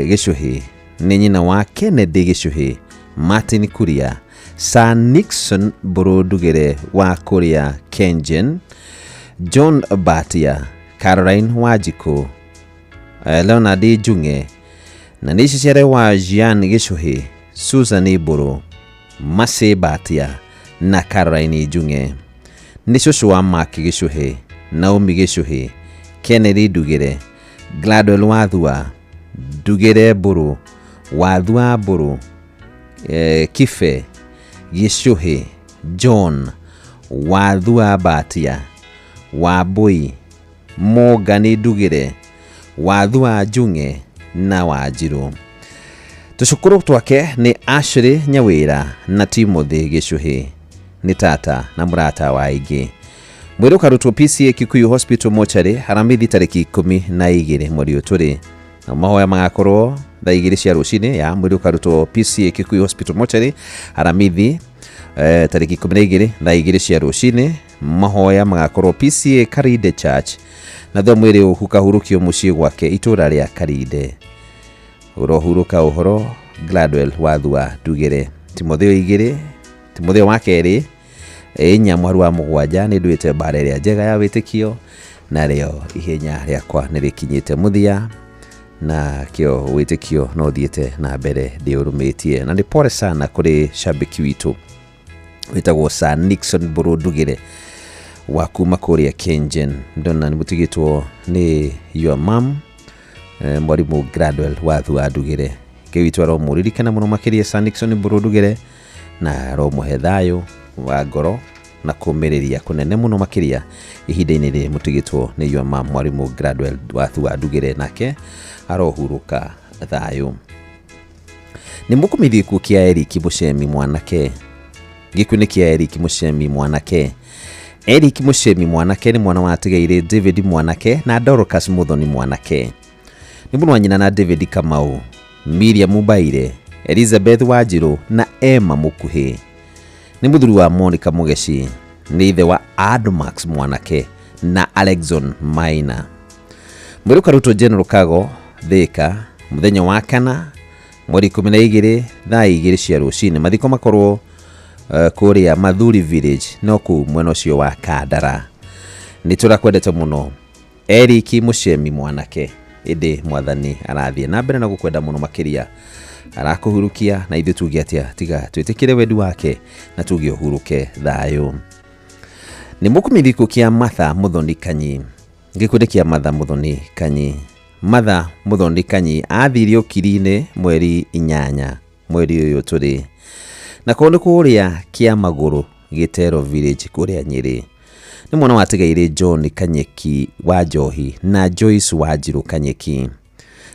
Gĩcũhĩ, nĩ nyina wa Kennedy Gĩcũhĩ, Martin Kuria, Sir Nixon Mbũrũ Ndugire wa kũrĩa Kengen, John Batia, Caroline Wanjikũ, Leonard Njung'e, na nĩ cicere wa Jean Gĩcũhĩ, Susan Mbũrũ, Mercy Batia na Caroline Njung'e. Nĩ cũcũ wa Mark Gĩcũhĩ, Naomi Gĩcũhĩ, Kennedy Ndugire, Gladwell Wathua, Ndugire Mbũrũ, Wathua Mbũrũ, Kibe Gĩcũhĩ, John Wathua Batia, Wambui, Morgan Ndugire, Wathua Njung'e na Wanjirũ. Tũcũkũrũ twake nĩ Ashley Nyawĩra na Timothy Gĩcũhĩ, nĩ tata na mũrata wa aingĩ. Mwĩrĩ ũkarutwo PCA Kikuyu Hospital mochari Aramithi tarĩki 12 mweri ũyũ tũrĩ, na mahoya magakorwo thaa 2 cia rũcinĩ. Ya mwĩrĩ ũkarutwo PCA Kikuyu Hospital mochari Aramithi tarĩki 12 thaa 2 cia rũcinĩ. Mahoya magakorwo PCA Karinde Church, na thutha mwĩrĩ ũkahurũkio mũciĩ gwake itũra rĩa Karinde. Ũrohurũka ũhoro Gladwell Wathua Ndugĩre. Timotheo 2 Timotheo wa kerĩ 4 mũharu wa 7, nĩ nduĩte mbara ĩrĩa njega ya wĩtĩkio, narĩo ihenya rĩakwa nĩ rĩkinyĩte mũthia, na kĩo wĩtĩkio no thiĩte na mbere ndĩũrũmĩtie. Na nĩ pole sana kũrĩ shabiki witũ wĩtagwo Sir Nixon Mbũrũ Ndugĩre wa kuma kũrĩa Kengen. Ndona nĩ mũtigĩtwo nĩ your mom, mwarimũ Gladwell Wathua Ndugĩre. Ngai witũ aromũririkana mũno makĩria Sir Nixon Mbũrũ Ndugĩre, na aromũhe thayũ wa ngoro na kũmĩrĩria kũnene mũno makĩria ihinda-inĩ rĩrĩ mũtigĩtwo nĩ your mom mwarimũ Gladwell Wathua Ndugĩre, nake arohurũka thayũ. Nĩ mũkũmithie gĩkuũ kĩa Eric Mũcemi mwanake. Gĩkuũ nĩ kĩa Eric Mũcemi mwanake. Eric Mũcemi mwanake nĩ mwana wa atigaire David mwanake na Dorcas Muthoni mwanake. Nĩ mũrũ wa nyina na David Kamau, Miriam Mbaire, Elizabeth Wanjiru na Emma Mukuhĩ. Nĩ mũthuri wa Monica Mugeci, nĩ ithe wa Admax mwanake na Alexon Maina. Mwĩrĩ ũkarutwo General Kago Thika mũthenya wa kana mweri 12 thaa 2 cia rũcinĩ. Mathiko makorwo kũrĩa Mathuri Village, no kũu mwena ũcio wa Kandara. Nĩ tũrakwendete mũno Eric Mũcemi mwanake, ĩndĩ mwathani arathiĩ na mbere na gũkwenda mũno makĩria, arakũhurukia, na ithuĩ tuge atĩa tiga twĩtĩkĩre wendi wake na tuge ũhurũke thayũ. Nĩ mũkũmithie gĩkuũ kĩa Martha Muthoni Kanyi. Gĩkuũ nĩ kĩa Martha Muthoni Kanyi. Martha Muthoni Kanyi athire ũkiri-inĩ mweri 8 mweri ũyũ tũrĩ, na kũu nĩ kũrĩa Kĩamagũrũ Gĩtero Village kũrĩa Nyĩrĩ. Nĩ mwana watigaire John Kanyeki wa Njohi na Joyce Wanjiru Kanyeki.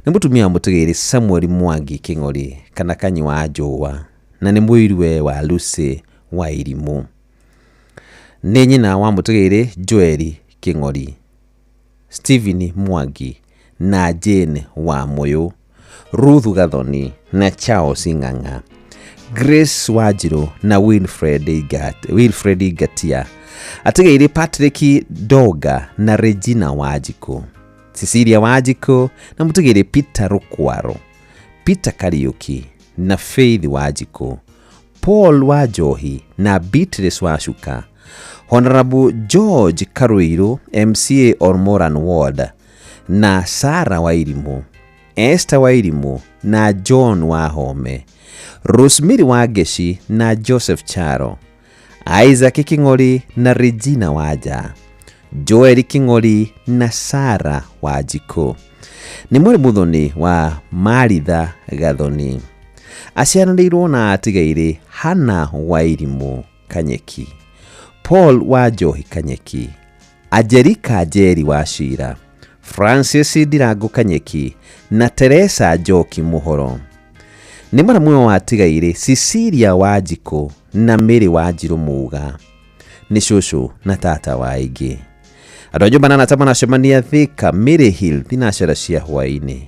Nĩ mũtumia wa mũtigaire Samuel Mwangi Kĩng'ori kana Kanyi wa Njũa, na nĩ mũirue wa Lucy wa Irimũ. Nĩ nyina wa mũtigaire Joel Kĩng'ori, Stephen Mwangi na Jane wa Mũyũ, Ruth Gathoni na Charles Ng'ang'a, Grace Wanjiru na Wilfred Ngatia. Atigaire Patrick Doga na Regina Wanjikũ, Cecilia Wanjikũ na mũtigaire Peter Rukwaro, Peter Kariuki na Faith Wanjikũ, Paul Wanjohi na Beatrice Wacuka, Honorable George Karuiru MCA Ormoran Ward na Sarah Wairimu, Esther Wairimu na John Wahome, Rosemary Wangeci na Joseph Charo, Isaac King'ori na Regina Wanja, Joel King'ori na Sarah Wanjikũ. Nĩ mwarĩ Muthoni wa Maritha Gathoni. Aciaranĩirwo na atigaire Hannah Wairimu Kanyeki, Paul Wanjohi Kanyeki, Angelika Njeri wa Cira, Francis Ndirango Kanyeki na Teresa Njoki Muhoro. Nĩ mwana wa atigaire Cecilia Wanjikũ na Mary Wanjiru Muga. Nĩ cũcũ na tata wa aingĩ. Andũ a nyũmba na arata maracemania Thika Mary Hill thinacera cia hwaĩ-inĩ,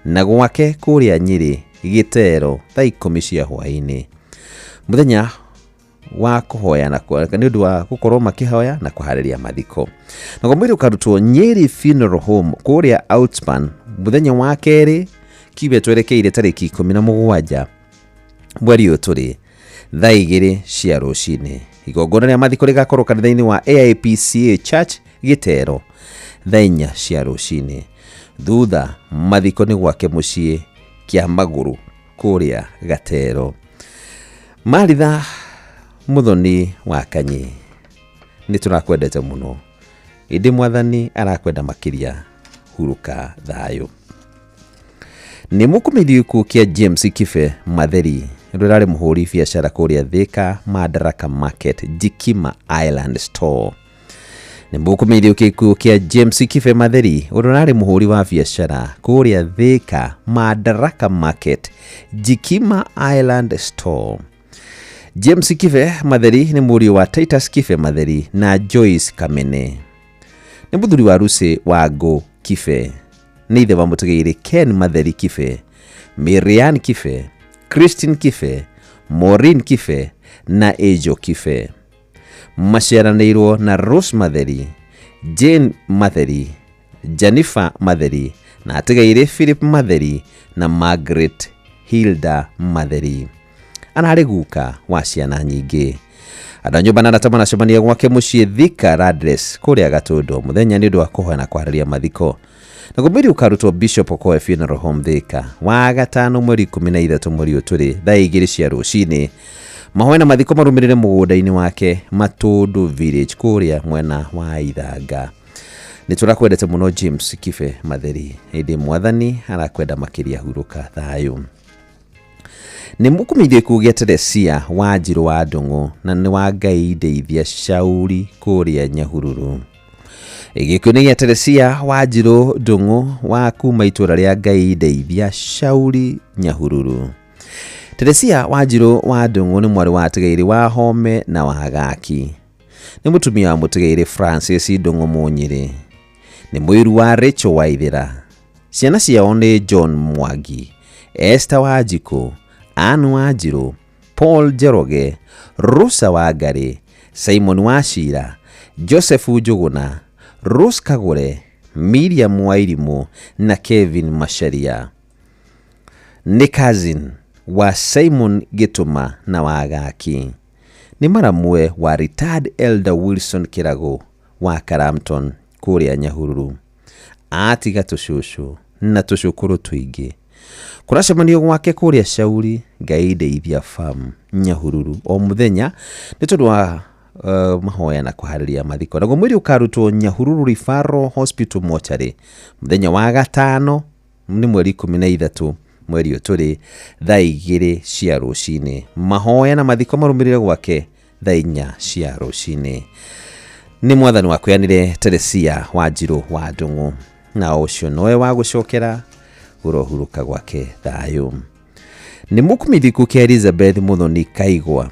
na gwake kũrĩa Nyĩrĩ Gĩtero thaa 10 cia hwaĩ-inĩ. Mũthenya wa kũhoya na nĩ ũndũ wa gũkorwo makĩhoya na kũharĩria mathiko. Naguo mwĩrĩ ũkarutwo Nyeri Funeral Home kũrĩa Outspan mũthenya wa kerĩ kiumia twerekeire tarĩki 17 mweri ũyũ tũrĩ thaa 2 cia rũcinĩ. Igongona rĩa mathiko rĩgakorwo kanitha-inĩ wa AIPCA Church Gĩtero thaa 4 cia rũcinĩ. Thutha mathiko nĩ gwake mũciĩ Kĩamagũrũ kũrĩa Gatero. Maritha Muthoni wa Kanyi, nĩ tũrakwendete mũno, ĩndĩ mwathani arakwenda makĩria, hurũka thayũ. Nĩ mũkũmithie gĩkuũ kĩa James Kibe Matheri, ũrĩa ũrarĩ mũhũri biacara kũrĩa Thika Madaraka Market, Jikima Island Store. Nĩ mũkũmenyithio gĩkuũ kĩa James Kibe Matheri, ũrĩa ũrarĩ mũhũri wa biacara kũrĩa Thika Madaraka Market, Jikima Island Store. James Kibe Matheri nĩ mũriũ wa Titus Kibe Matheri na Joyce Kamene. Nĩ mũthuri wa Lucy Wangũ Kibe. Nĩ ithe wa mũtegeire Ken Matheri Kibe, Marianne Kibe, Christine Kibe, Maureen Kibe na Angel Kibe. Maciaranĩirwo na Rose Matheri, Jane Matheri, Jennifer Matheri na atigaire Philip Matheri na Margaret Hilda Matheri. Ararĩ guka wa ciana nyingĩ. Andũ a nyũmba na arata maracemania gwake mũciĩ Thika Radress kũrĩa Gatũndũ mũthenya nĩ ũndũ wa kũhoya na kwarĩria mathiko. Naguo mwĩrĩ ũkarutwo Bishop Okoe Funeral Home Thika wa gatano mweri 13 mweri ũyũ tũrĩ thaa 2 cia rũcinĩ. Mahoya na mathiko marũmĩrĩre mũgũnda-inĩ wake Matũndũ Village kũrĩa mwena wa Ithanga. Nĩ tũrakwendete mũno James Kibe Matheri, ĩndĩ mwathani arakwenda makĩria, hurũka thayũ. Nĩ mũkũmenyithio gĩkuũ gĩa Teresia Wanjirũ wa Ndũng'ũ na nĩ wa Ngai ndeithia Shauri kũrĩa Nyahururu. Gĩkuũ nĩ gĩa Teresia Wanjirũ Ndũng'ũ wa kuma itũra rĩa Ngai ndeithia Shauri Nyahururu. Teresia Wanjirũ wa Ndũng'ũ nĩ mwarĩ wa Atigaire wa Home na wa Gaki. Nĩ mũtumia wa Mũtigaire Francis Ndũng'ũ Mũnyĩrĩ. Nĩ mũiru wa Rachel Waithĩra. Ciana ciao nĩ John Mwangi, Esther Wanjikũ, Ann Wanjirũ, Paul Njoroge, Rosa Wangari, Simon Wachira, Joseph Njũgũna, Rose Kagũre, Miriam Wairimũ na Kevin Macharia. Nĩ cousin wa Simon Gĩtũma na Wagaki. Nĩ maramwe wa retired Elder Wilson Kĩragũ wa Karamton kũrĩa Nyahururu. Atiga tũcũcũ na tũcũkũrũ tũingĩ. Kũracemanio gwake kũrĩa Shauri Ngai ndeithia farm Nyahururu o mũthenya nĩ tondũ wa mahoya na kũharĩria mathiko. Naguo mwĩrĩ ũkarutwo Nyahururu Referral Hospital mortuary mũthenya wa gatano nĩ mweri 13 mweri ũyũ tũrĩ thaa 2 cia rũcinĩ. Mahoya na mathiko marũmĩrĩre gwake thaa 4 cia rũcinĩ. Nĩ mwathani wakũyanire Teresia Wanjirũ wa Ndũng'ũ, na ũcio nowe wa gũcokera ũrohurũka gwake thayũ. Nĩ mũkũmenyithio gĩkuũ kĩa Elizabeth Muthoni Kaigwa.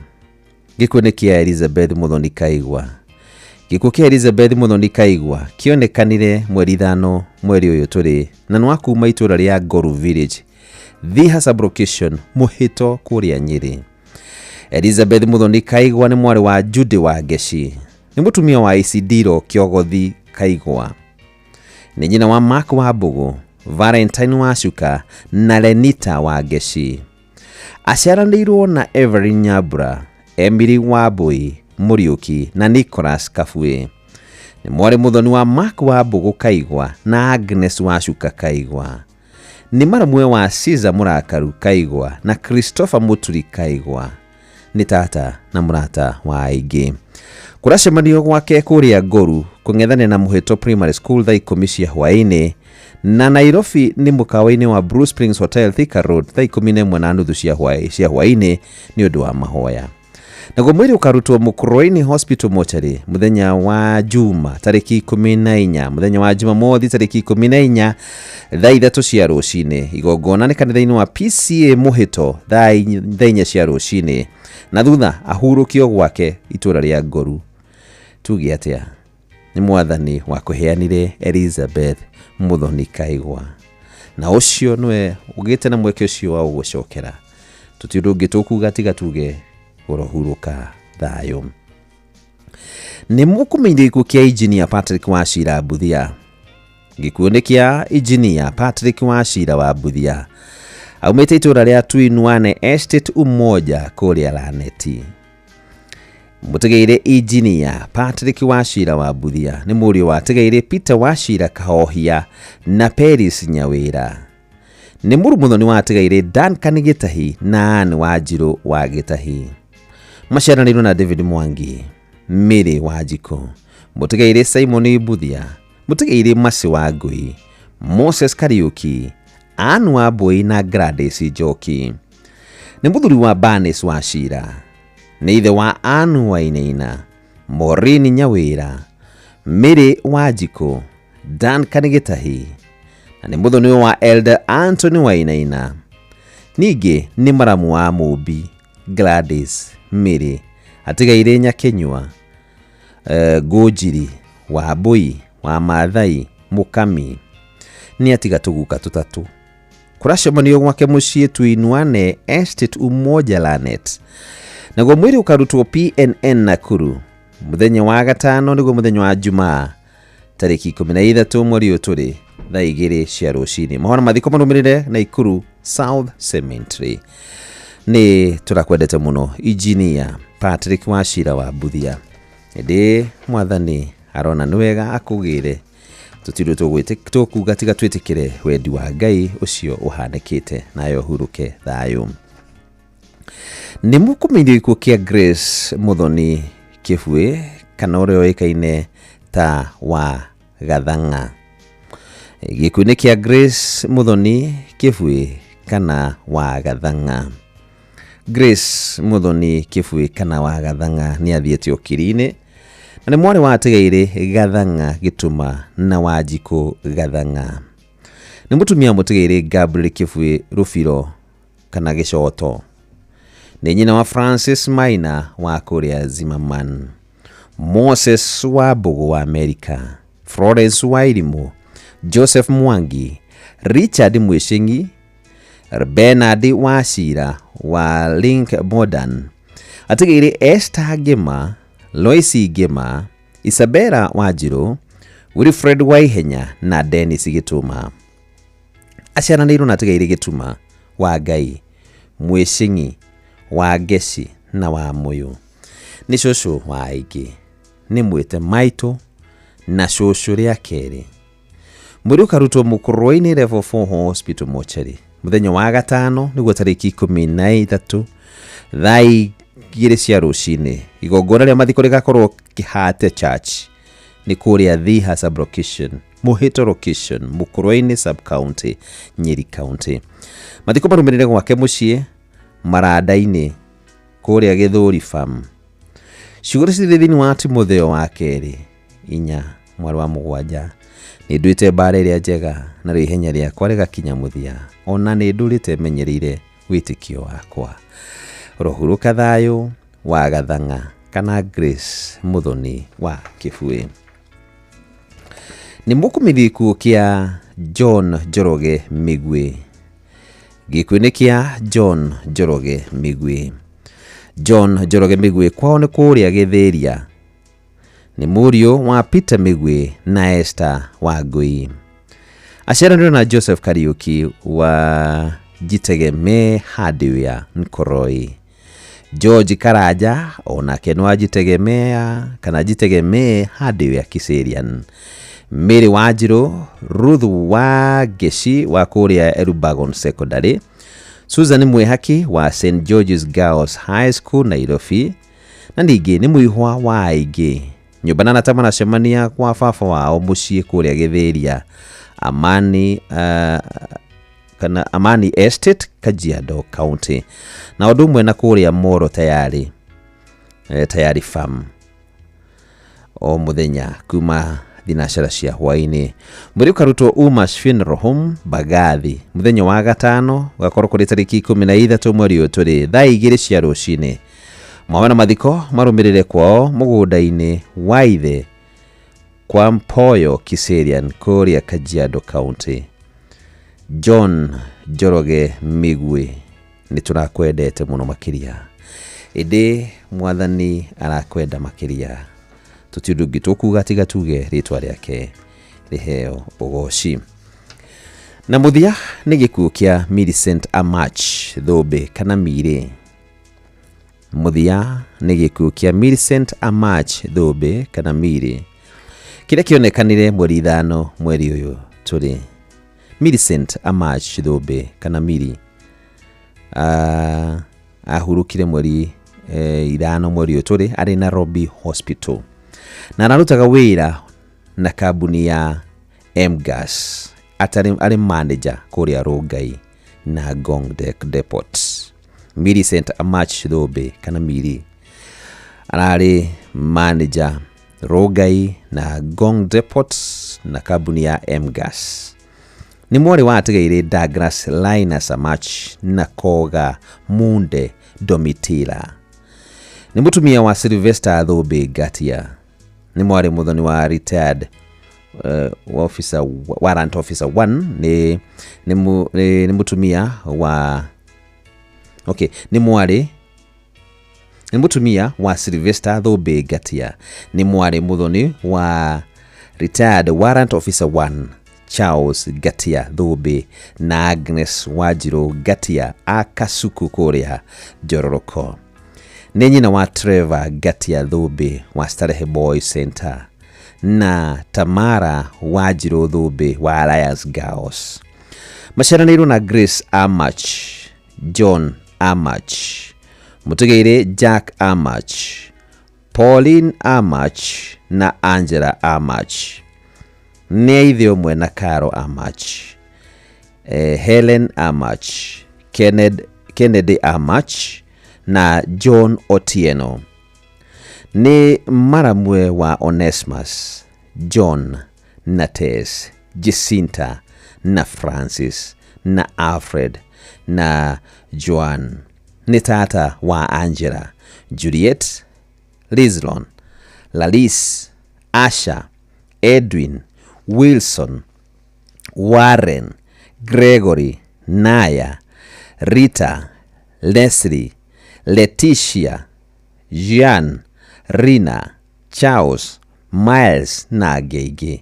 Gĩkuũ nĩ kĩa Elizabeth Muthoni Kaigwa. Gĩkuũ kĩa Elizabeth Muthoni Kaigwa kĩonekanire mweri 5 mweri ũyũ tũrĩ na nĩ wa kuma itũra rĩa Ngoru Village, Thiha sub-location, Mũhĩto kũrĩa Nyĩrĩ. Elizabeth Muthoni Kaigwa nĩ mwarĩ wa Judy Wangeci. Nĩ mũtumia wa Isidiro Kĩogothi Kaigwa. Nĩ nyina wa Mark Wambũgũ, Valentine Wacuka na Lenita Wangeci. Aciaranĩirwo na Evelyn Nyambura, Emily Wambui Mũriũki na Nicholas Kabue. Nĩ mwarĩ mũthoni wa Mark Wambũgũ Kaigwa na Agnes Wacuka Kaigwa. Nĩ maramwe wa Caesar Mũrakaru Kaigwa na Christopher Mũturi Kaigwa. Nĩ tata na mũrata wa aingĩ. Kũracemanio gwake kũrĩa Ngoru kũng'ethanĩra na Mũhĩto Primary School thaa 10 cia hwaĩ-inĩ na Nairobi nĩ mũkawa-inĩ wa Blue Springs Hotel Thika Road thaa 11:30 cia hwaĩ-inĩ nĩ ũndũ wa mahoya. Naguo mwĩrĩ ũkarutwo Mũkũrwe-inĩ Hospital mortuary mũthenya wa Juma tarĩki 14 mũthenya wa Jumamothi tarĩki 14 thaa 3 cia rũcinĩ. Igongona nĩ kanitha-inĩ wa PCA Mũhĩto thaa 4 cia rũcinĩ na thutha ahurũkio gwake itũra rĩa Ngoru. Tuge atĩa? Nĩ mwathani wakũheanire Elizabeth Muthoni Kaigwa, na ũcio nĩwe ũgĩte na mweke ũcio wa gũgũcokera. Tũtirĩ ũndũ ũngĩ tũkuga tiga tuge ũrohurũka thayũ. Nĩ mũkũmenyithio gĩkuũ kĩa Engineer Patrick Wachira Mbuthia. Gĩkuũ nĩ kĩa Engineer Patrick Wachira wa Mbuthia. Aumĩte itũra rĩa Tuinuane Estate Umoja kũrĩa Laneti. Mũtigaire Engineer Patrick Wachira wa Mbuthia nĩ mũriũ wa Tigaire Peter Wachira Kahohia na Peris Nyawĩra. Nĩ mũrumuthoni wa Tigaire Duncan Gĩtahi na Ann Wanjirũ wa Gĩtahi. Maciaranĩirwo na David Mwangi, Mary Wanjikũ, Mũtigaire Simon Mbuthia, Mũtigaire Mercy Wangui, Moses Kariuki, Ann Wambui na Gladys Njoki. Nĩ mũthuri wa Bernice Wachira. Nĩ ithe wa Ann Wainaina, Maureen Nyawĩra, Mary Wanjikũ, Duncan Gĩtahi, na nĩ mũthoni wa Elder Anthony Wainaina. Ningĩ nĩ maramu wa Mũmbi Gladys Mary, atigaire Nyakenyua, Ngũnjiri, Wambũi, wa Maathai, Mũkami. Nĩ atiga tũguka tũtatũ. Kũracemanio gwake mũciĩ Tuinuane Estate Umoja Lanet. Naguo mwĩrĩ ũkarutwo PNN Nakuru mũthenya wa gatano nĩguo mũthenya wa Jumaa tarĩki 13 mweri ũyũ tũrĩ thaa 2 cia rũcinĩ. Mohoro mathiko marũmĩrĩre Nakuru South Cemetery. Nĩ tũrakwendete mũno Engineer Patrick Wachira wa Mbuthia. Ĩndĩ mwathani arona nĩ wega akũgĩre tũtirĩ tũkuga tiga twĩtĩkĩre wendi wa Ngai ũcio ũhanĩkĩte nayo huruke thayũ. Nĩ mũkũmenyithio gĩkuũ kĩa Grace Muthoni Kĩbuĩ kana ũrĩa ũĩkaine ta wa Gathang'a. Gĩkuũ-inĩ kĩa Grace Muthoni Kĩbuĩ kana wa Gathang'a. Grace Muthoni Kĩbuĩ kana wa Gathang'a nĩ athiĩte ũkiri-inĩ na nĩ mwarĩ wa Atigaire Gathang'a Gĩtuma na Wanjikũ Gathang'a. Nĩ mũtumia mũtigaire Gabriel Kĩbuĩ Rũbiro kana Gĩcoto. Nĩ nyina wa Francis Maina wa kũrĩa Zimmerman, Moses wa Mbũgũ wa Amerika, Florence Wairimũ, Joseph Mwangi, Richard Mwĩcing'i, Bernard Wachira wa Link Modern, atigaire Esther Ngĩma, Loisi Ngĩma, Isabella Wanjirũ, Wilfred Waihenya na Dennis Gĩtuma. Aciaranĩirwo na atigaire Gĩtuma wa Ngai, Mwĩcing'i, wa Ngeci na wa Mũyũ. Nĩ cũcũ wa aingĩ, nĩ mwĩte maitũ na cũcũ rĩa kerĩ. Mwĩrĩ ũkarutwo Mũkũrwe-inĩ Level 4 Hospital Mortuary mũthenya wa gatano nĩguo tarĩki 13 thaa 2 cia rũcinĩ. Igongona rĩa mathiko rĩgakorwo Kĩhate Church nĩ kũrĩa Thiha sub-location, Mũhĩto location, Mũkũrwe-inĩ sub-county, Nyeri County. Mathiko marũmĩrĩre gwake mũciĩ Maranda-inĩ kũrĩa Gĩthũri Farm. Ciugo cirĩ thĩinĩ wa Timotheo wa kerĩ 4 mwarĩ wa 7. Nĩ nduĩte mbara ĩrĩa njega na rĩu ihenya rĩakwa rĩgakinya mũthia, ona nĩ ndũrĩte menyereire wĩtĩkio wakwa. Rohurũka thayũ wa Gathang'a kana Grace Muthoni wa Kĩbuĩ. Nĩ mũkũmithia gĩkuũ kĩa John Njoroge Mĩgwĩ. Gĩkuũ-inĩ kĩa John Njoroge Mĩgwĩ. John Njoroge Mĩgwĩ kwao nĩ kũrĩa Gĩthĩria. Nĩ mũriũ wa Peter Mĩgwĩ na Esther Wangũi. Aciaranĩirwo na Joseph Kariuki wa Jitegemee Hardware Nkoroi. George Karanja onake nĩ wa Jitegemea kana Jitegemee Hardware Kiserian. Mary Wanjirũ, Ruth Wangeci wa kũrĩa Elburgon Secondary, Susan Mwihaki wa St George's Girls High School Nairobi, na ningĩ nĩ mũihwa wa aingĩ. Nyũmba na Nata maracemania kwa baba wao mũciĩ kũrĩa Gĩthĩria, Amani kana Amani Estate, Kajiado County, na ũndũ ũmwe na kũrĩa Moro Tayari, Tayari Farm o mũthenya kuma thinacara cia hwaĩ-inĩ. Mwĩrĩ ũkarutwo Umash Funeral Home Mbagathi mũthenya wa gatano ũgakorwo kũrĩ tarĩki 13 mweri ũyũ tũrĩ thaa 2 cia rũcinĩ. Mawe na mathiko marũmĩrĩre kwao mũgũnda-inĩ wa ithe kwa Mpoyo Kiserian kũrĩa Kajiado County. John Njoroge Mĩgwĩ, nĩ tũrakwendete mũno makĩria, ĩndĩ mwathani arakwenda makĩria. Tũtirĩ ũndũ ũngĩ tũkuga tiga tuge rĩtwa rĩake rĩheo ũgoci. Na mũthia nĩ gĩkuũ kĩa Millicent Amach Thũmbĩ kana Miri. Mũthia nĩ gĩkuũ kĩa Millicent Amach Thũmbĩ kana Miri kĩrĩa kĩonekanire mweri 5 mweri ũyũ tũrĩ. Millicent Amach Thũmbĩ kana Miri ahurũkire mweri 5 mweri ũyũ tũrĩ arĩ Nairobi Hospital, na ararutaga wĩra na kambuni ya MGAS arĩ manager kũrĩa Rongai na Ngong Depot. Millicent Amach Thũmbĩ kana Miri ararĩ manager Rongai na Ngong Depot na kambuni ya Mgas. Nĩ mwarĩ wa atigaire Douglas Linus Amach na Koga Munde Domitila. Nĩ mũtumia wa Sylvester Thũmbĩ Ngatia. Nĩ mwarĩ mũthoni wa retired officer, warrant officer 1. Nĩ mũtumia wa okay, nĩ mwarĩ nĩ mũtumia wa Sylvester Thũmbĩ Ngatia. Nĩ mwarĩ mũthoni wa retired warrant officer 1 Charles Ngatia Thũmbĩ na Agnes Wanjirũ Ngatia a Kasuku kũrĩa Njororoko. Nĩ nyina wa Trevor Ngatia Thũmbĩ wa Starehe Boys Center na Tamara Wanjirũ Thũmbĩ wa Alliance Girls. Maciaranĩirwo na Grace Amach, John Amach, Mũtigairĩ Jack Amach, Pauline Amach na Angela Amach. Nĩ ithe ũmwe na Caro Amach, Helen Amach, Kennedy Amach na John Otieno. Nĩ maramwe wa Onesmus, John na Tess, Jacinta na Francis na Alfred na Joan. Nĩ tata wa Angela, Juliet, Lizlon, Lalis, Asha, Edwin, Wilson, Warren, Gregory, Naya, Rita, Leslie, Letitia, Jean, Rina, Charles, Miles na angĩ aingĩ.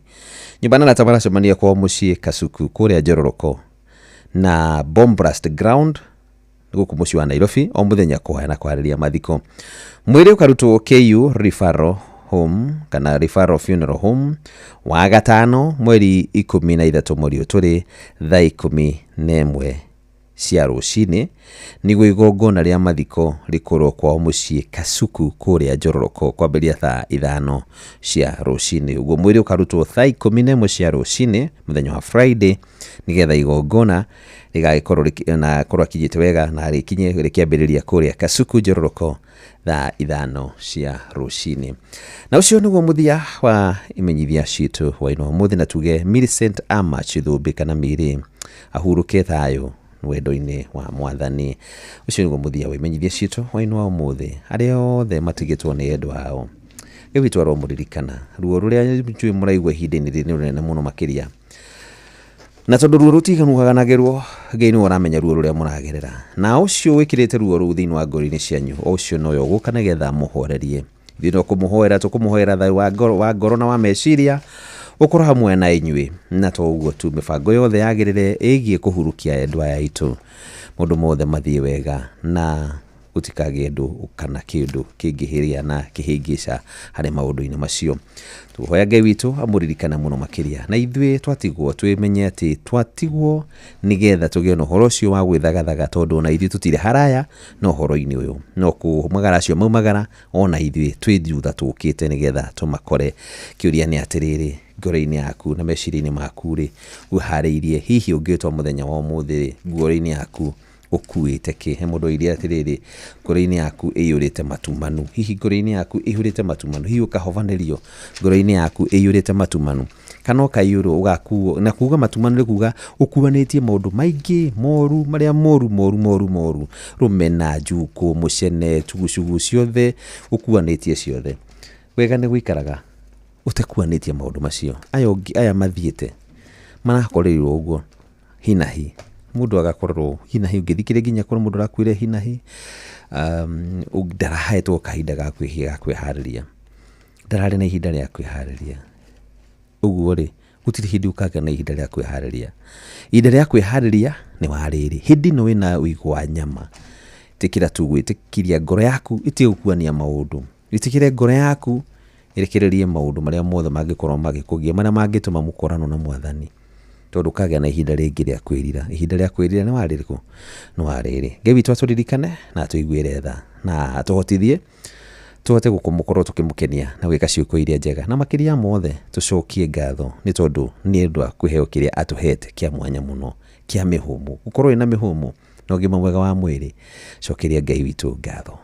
Nyũmba na arata maracemania kwao mũciĩ Kasuku kũrĩa Njororoko na Bomblast Ground gũkũ mũciĩ wa Nairobi o mũthenya kũhoya na kwarĩria mathiko. Mwĩrĩ ũkarutwo KU Referral Home kana Referral Funeral Home wa gatano mweri 13 mweri ũyũ tũrĩ thaa 11 cia rũcinĩ nĩguo igongona rĩa mathiko rĩkorwo kwao mũciĩ Kasuku kũrĩa Njororoko kwambĩrĩria thaa 5 cia rũcinĩ. Ũguo mwĩrĩ ũkarutwo thaa 11 cia rũcinĩ mũthenya wa Friday nĩgetha igongona rĩgagĩkorwo na korwo akinyĩte wega na rĩkinye rĩkĩambĩrĩria kũrĩa Kasuku Njororoko thaa 5 cia rũcinĩ. Na ũcio nĩguo mũthia wa imenyithia citũ hwaĩ-inĩ wa ũmũthĩ, na tuge Millicent Amach Thũmbĩ kana Miri ahurũke thayũ wendo-inĩ wa Mwathani. Ũcio nĩguo mũthia wa imenyithia citũ hwaĩ-inĩ wa ũmũthĩ. Arĩa othe matigĩtwo nĩ endwa ao, Ngai witũ aromũririkana. Ruo rũrĩa njũĩ mũraigua ihinda-inĩ rĩrĩ nĩ rũnene mũno makĩria, na tondũ ruo rũtiganũganagĩrwo, Ngai nĩwe ũramenya ruo rũrĩa mũragerera, na ũcio wĩkĩrĩte ruo rũu thĩinĩ wa ngoro-inĩ cianyu, o ũcio nowe ũgũka nĩgetha mũhorerie. Ithuĩ no kũmũhoera tũkũmũhoera thayũ wa ngoro na wa meciria ũkorwo hamwe na inyuĩ, na to ũguo tu, mĩbango yothe yagĩrĩre ĩgiĩ kũhurukia endwa aya aitũ, maũndũ mothe mathiĩ wega na gũtikagĩe ndũ kana kĩndũ kĩngĩhĩria na kĩhĩngĩca harĩ maũndũ-inĩ macio. Tũhoya Ngai witũ amũririkane mũno makĩria, na ithuĩ twatigwo twĩmenye atĩ twatigwo nĩgetha tũgĩe na ũhoro ũcio wa gwĩthagathaga, tondũ ona ithuĩ tũtirĩ haraya na ũhoro-inĩ ũyũ, no kũmagara acio maumagara, ona ithuĩ twĩ thutha tũkĩte nĩgetha tũmakore. Kĩũria nĩ atĩrĩrĩ, ngoro-inĩ yaku na meciria-inĩ maku rĩ, wĩharĩirie hihi ũngĩtwo mũthenya wa ũmũthĩ rĩ, ngoro-inĩ yaku ũkuĩte kĩ? He mũndũ oigire atĩrĩrĩ, ngoro-inĩ yaku ĩiyũrĩte matumanu. Hihi ngoro-inĩ yaku ĩiyũrĩte matumanu? Hihi ũkahovanĩrio ngoro-inĩ yaku ĩiyũrĩte matumanu? Kana ũkaiyũrwo ũgakuo? Na kuga matumanu nĩ kuga ũkuanĩtie maũndũ maingĩ moru, marĩa moru moru moru moru, rũmena, njukũ, mũcene, cugucugu, ciothe ũkuanĩtie ciothe. Wega nĩ gũikaraga ũtekuanĩtie maũndũ macio. Aya mathiĩte marakoreirwo ũguo hinahi, mũndũ agakorwo hinahi, ũngĩthikĩrĩria nginya korwo mũndũ arakuire hinahi, ndarahetwo kahinda ga kwĩharĩria, ndararĩ na ihinda rĩa kwĩharĩria. Ũguo rĩ, gũtirĩ hĩndĩ ũkagĩa na ihinda rĩa kwĩharĩria. Ihinda rĩa kwĩharĩria nĩ warĩrĩ, hĩndĩ ĩno wĩna ũigũ wa nyama, ĩtĩkĩra tu gwĩtĩkĩria ngoro yaku ĩtige gũkuania maũndũ, ĩtĩkĩre ngoro yaku ĩrekererie maũndũ marĩa mothe mangĩkorwo magĩkũgia, marĩa mangĩtũma mũkorano na Mwathani, tondũ ũkagĩa na ihinda rĩngĩ rĩa kwĩrira. Ihinda rĩa kwĩrira nĩ warĩrĩkũ? Nĩ warĩrĩ. Ngai witũ atũririkane na atũiguĩre tha na atũhotithie tũhote gũkorwo tũkĩmũkenia na gwĩka ciĩko iria njega, na makĩria mothe tũcokie ngatho nĩ tondũ nĩ ũndũ wa kũheo kĩrĩa atũhete kĩa mwanya mũno, kĩa mĩhũmũ. Gũkorwo wĩna mĩhũmũ na ũgima mwega wa mwĩrĩ, cokeria Ngai witũ ngatho.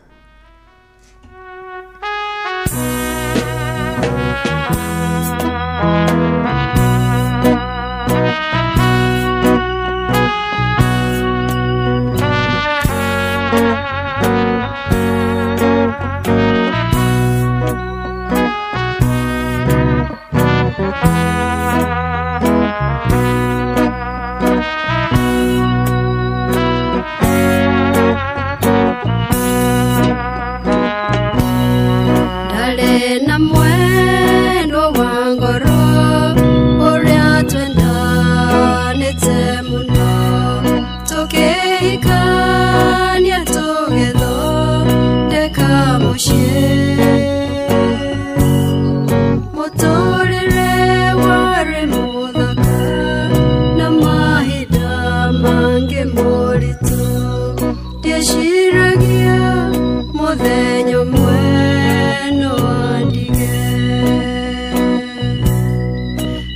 Na mwendwa wa ngoro ũrĩa twendanĩte mũno tũkĩhikania tũgĩthondeka mũciĩ mũtũrĩre warĩ mũthaka na mahinda mangĩ moritũ ndieciragia mũthenya ũmwe no andige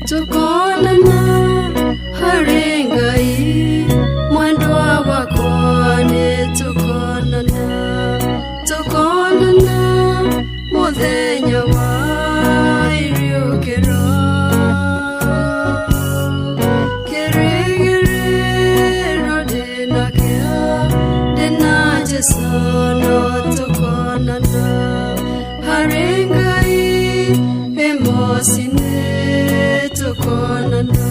tukonana harĩ Ngai mwendwa wakwa nĩ tukonana tukonana mũthenya wa iriũkĩro kĩrĩgĩrĩro ndĩnakĩo ndĩna Jesũ no tukonana harĩ Ngai ĩmocinĩ tukonana.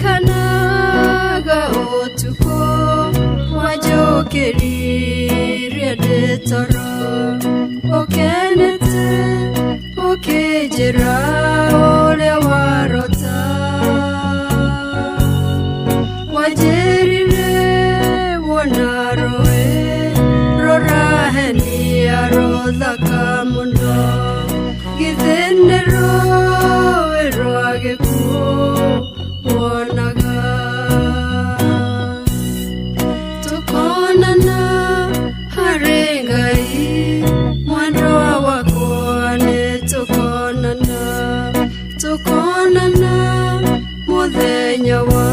Ndirikanaga ũtukũ wanjũkĩririe ndĩ toro ũkenete ũkĩnjĩra ũrĩa warota wanjĩrire wona rũĩ rũrahenia rũthaka mũno githĩ nĩ rũĩ rwa gĩkuũ wonaga tukonana harĩ Ngai mwendwa wakwa nĩ tukonana tukonana mũthenya wa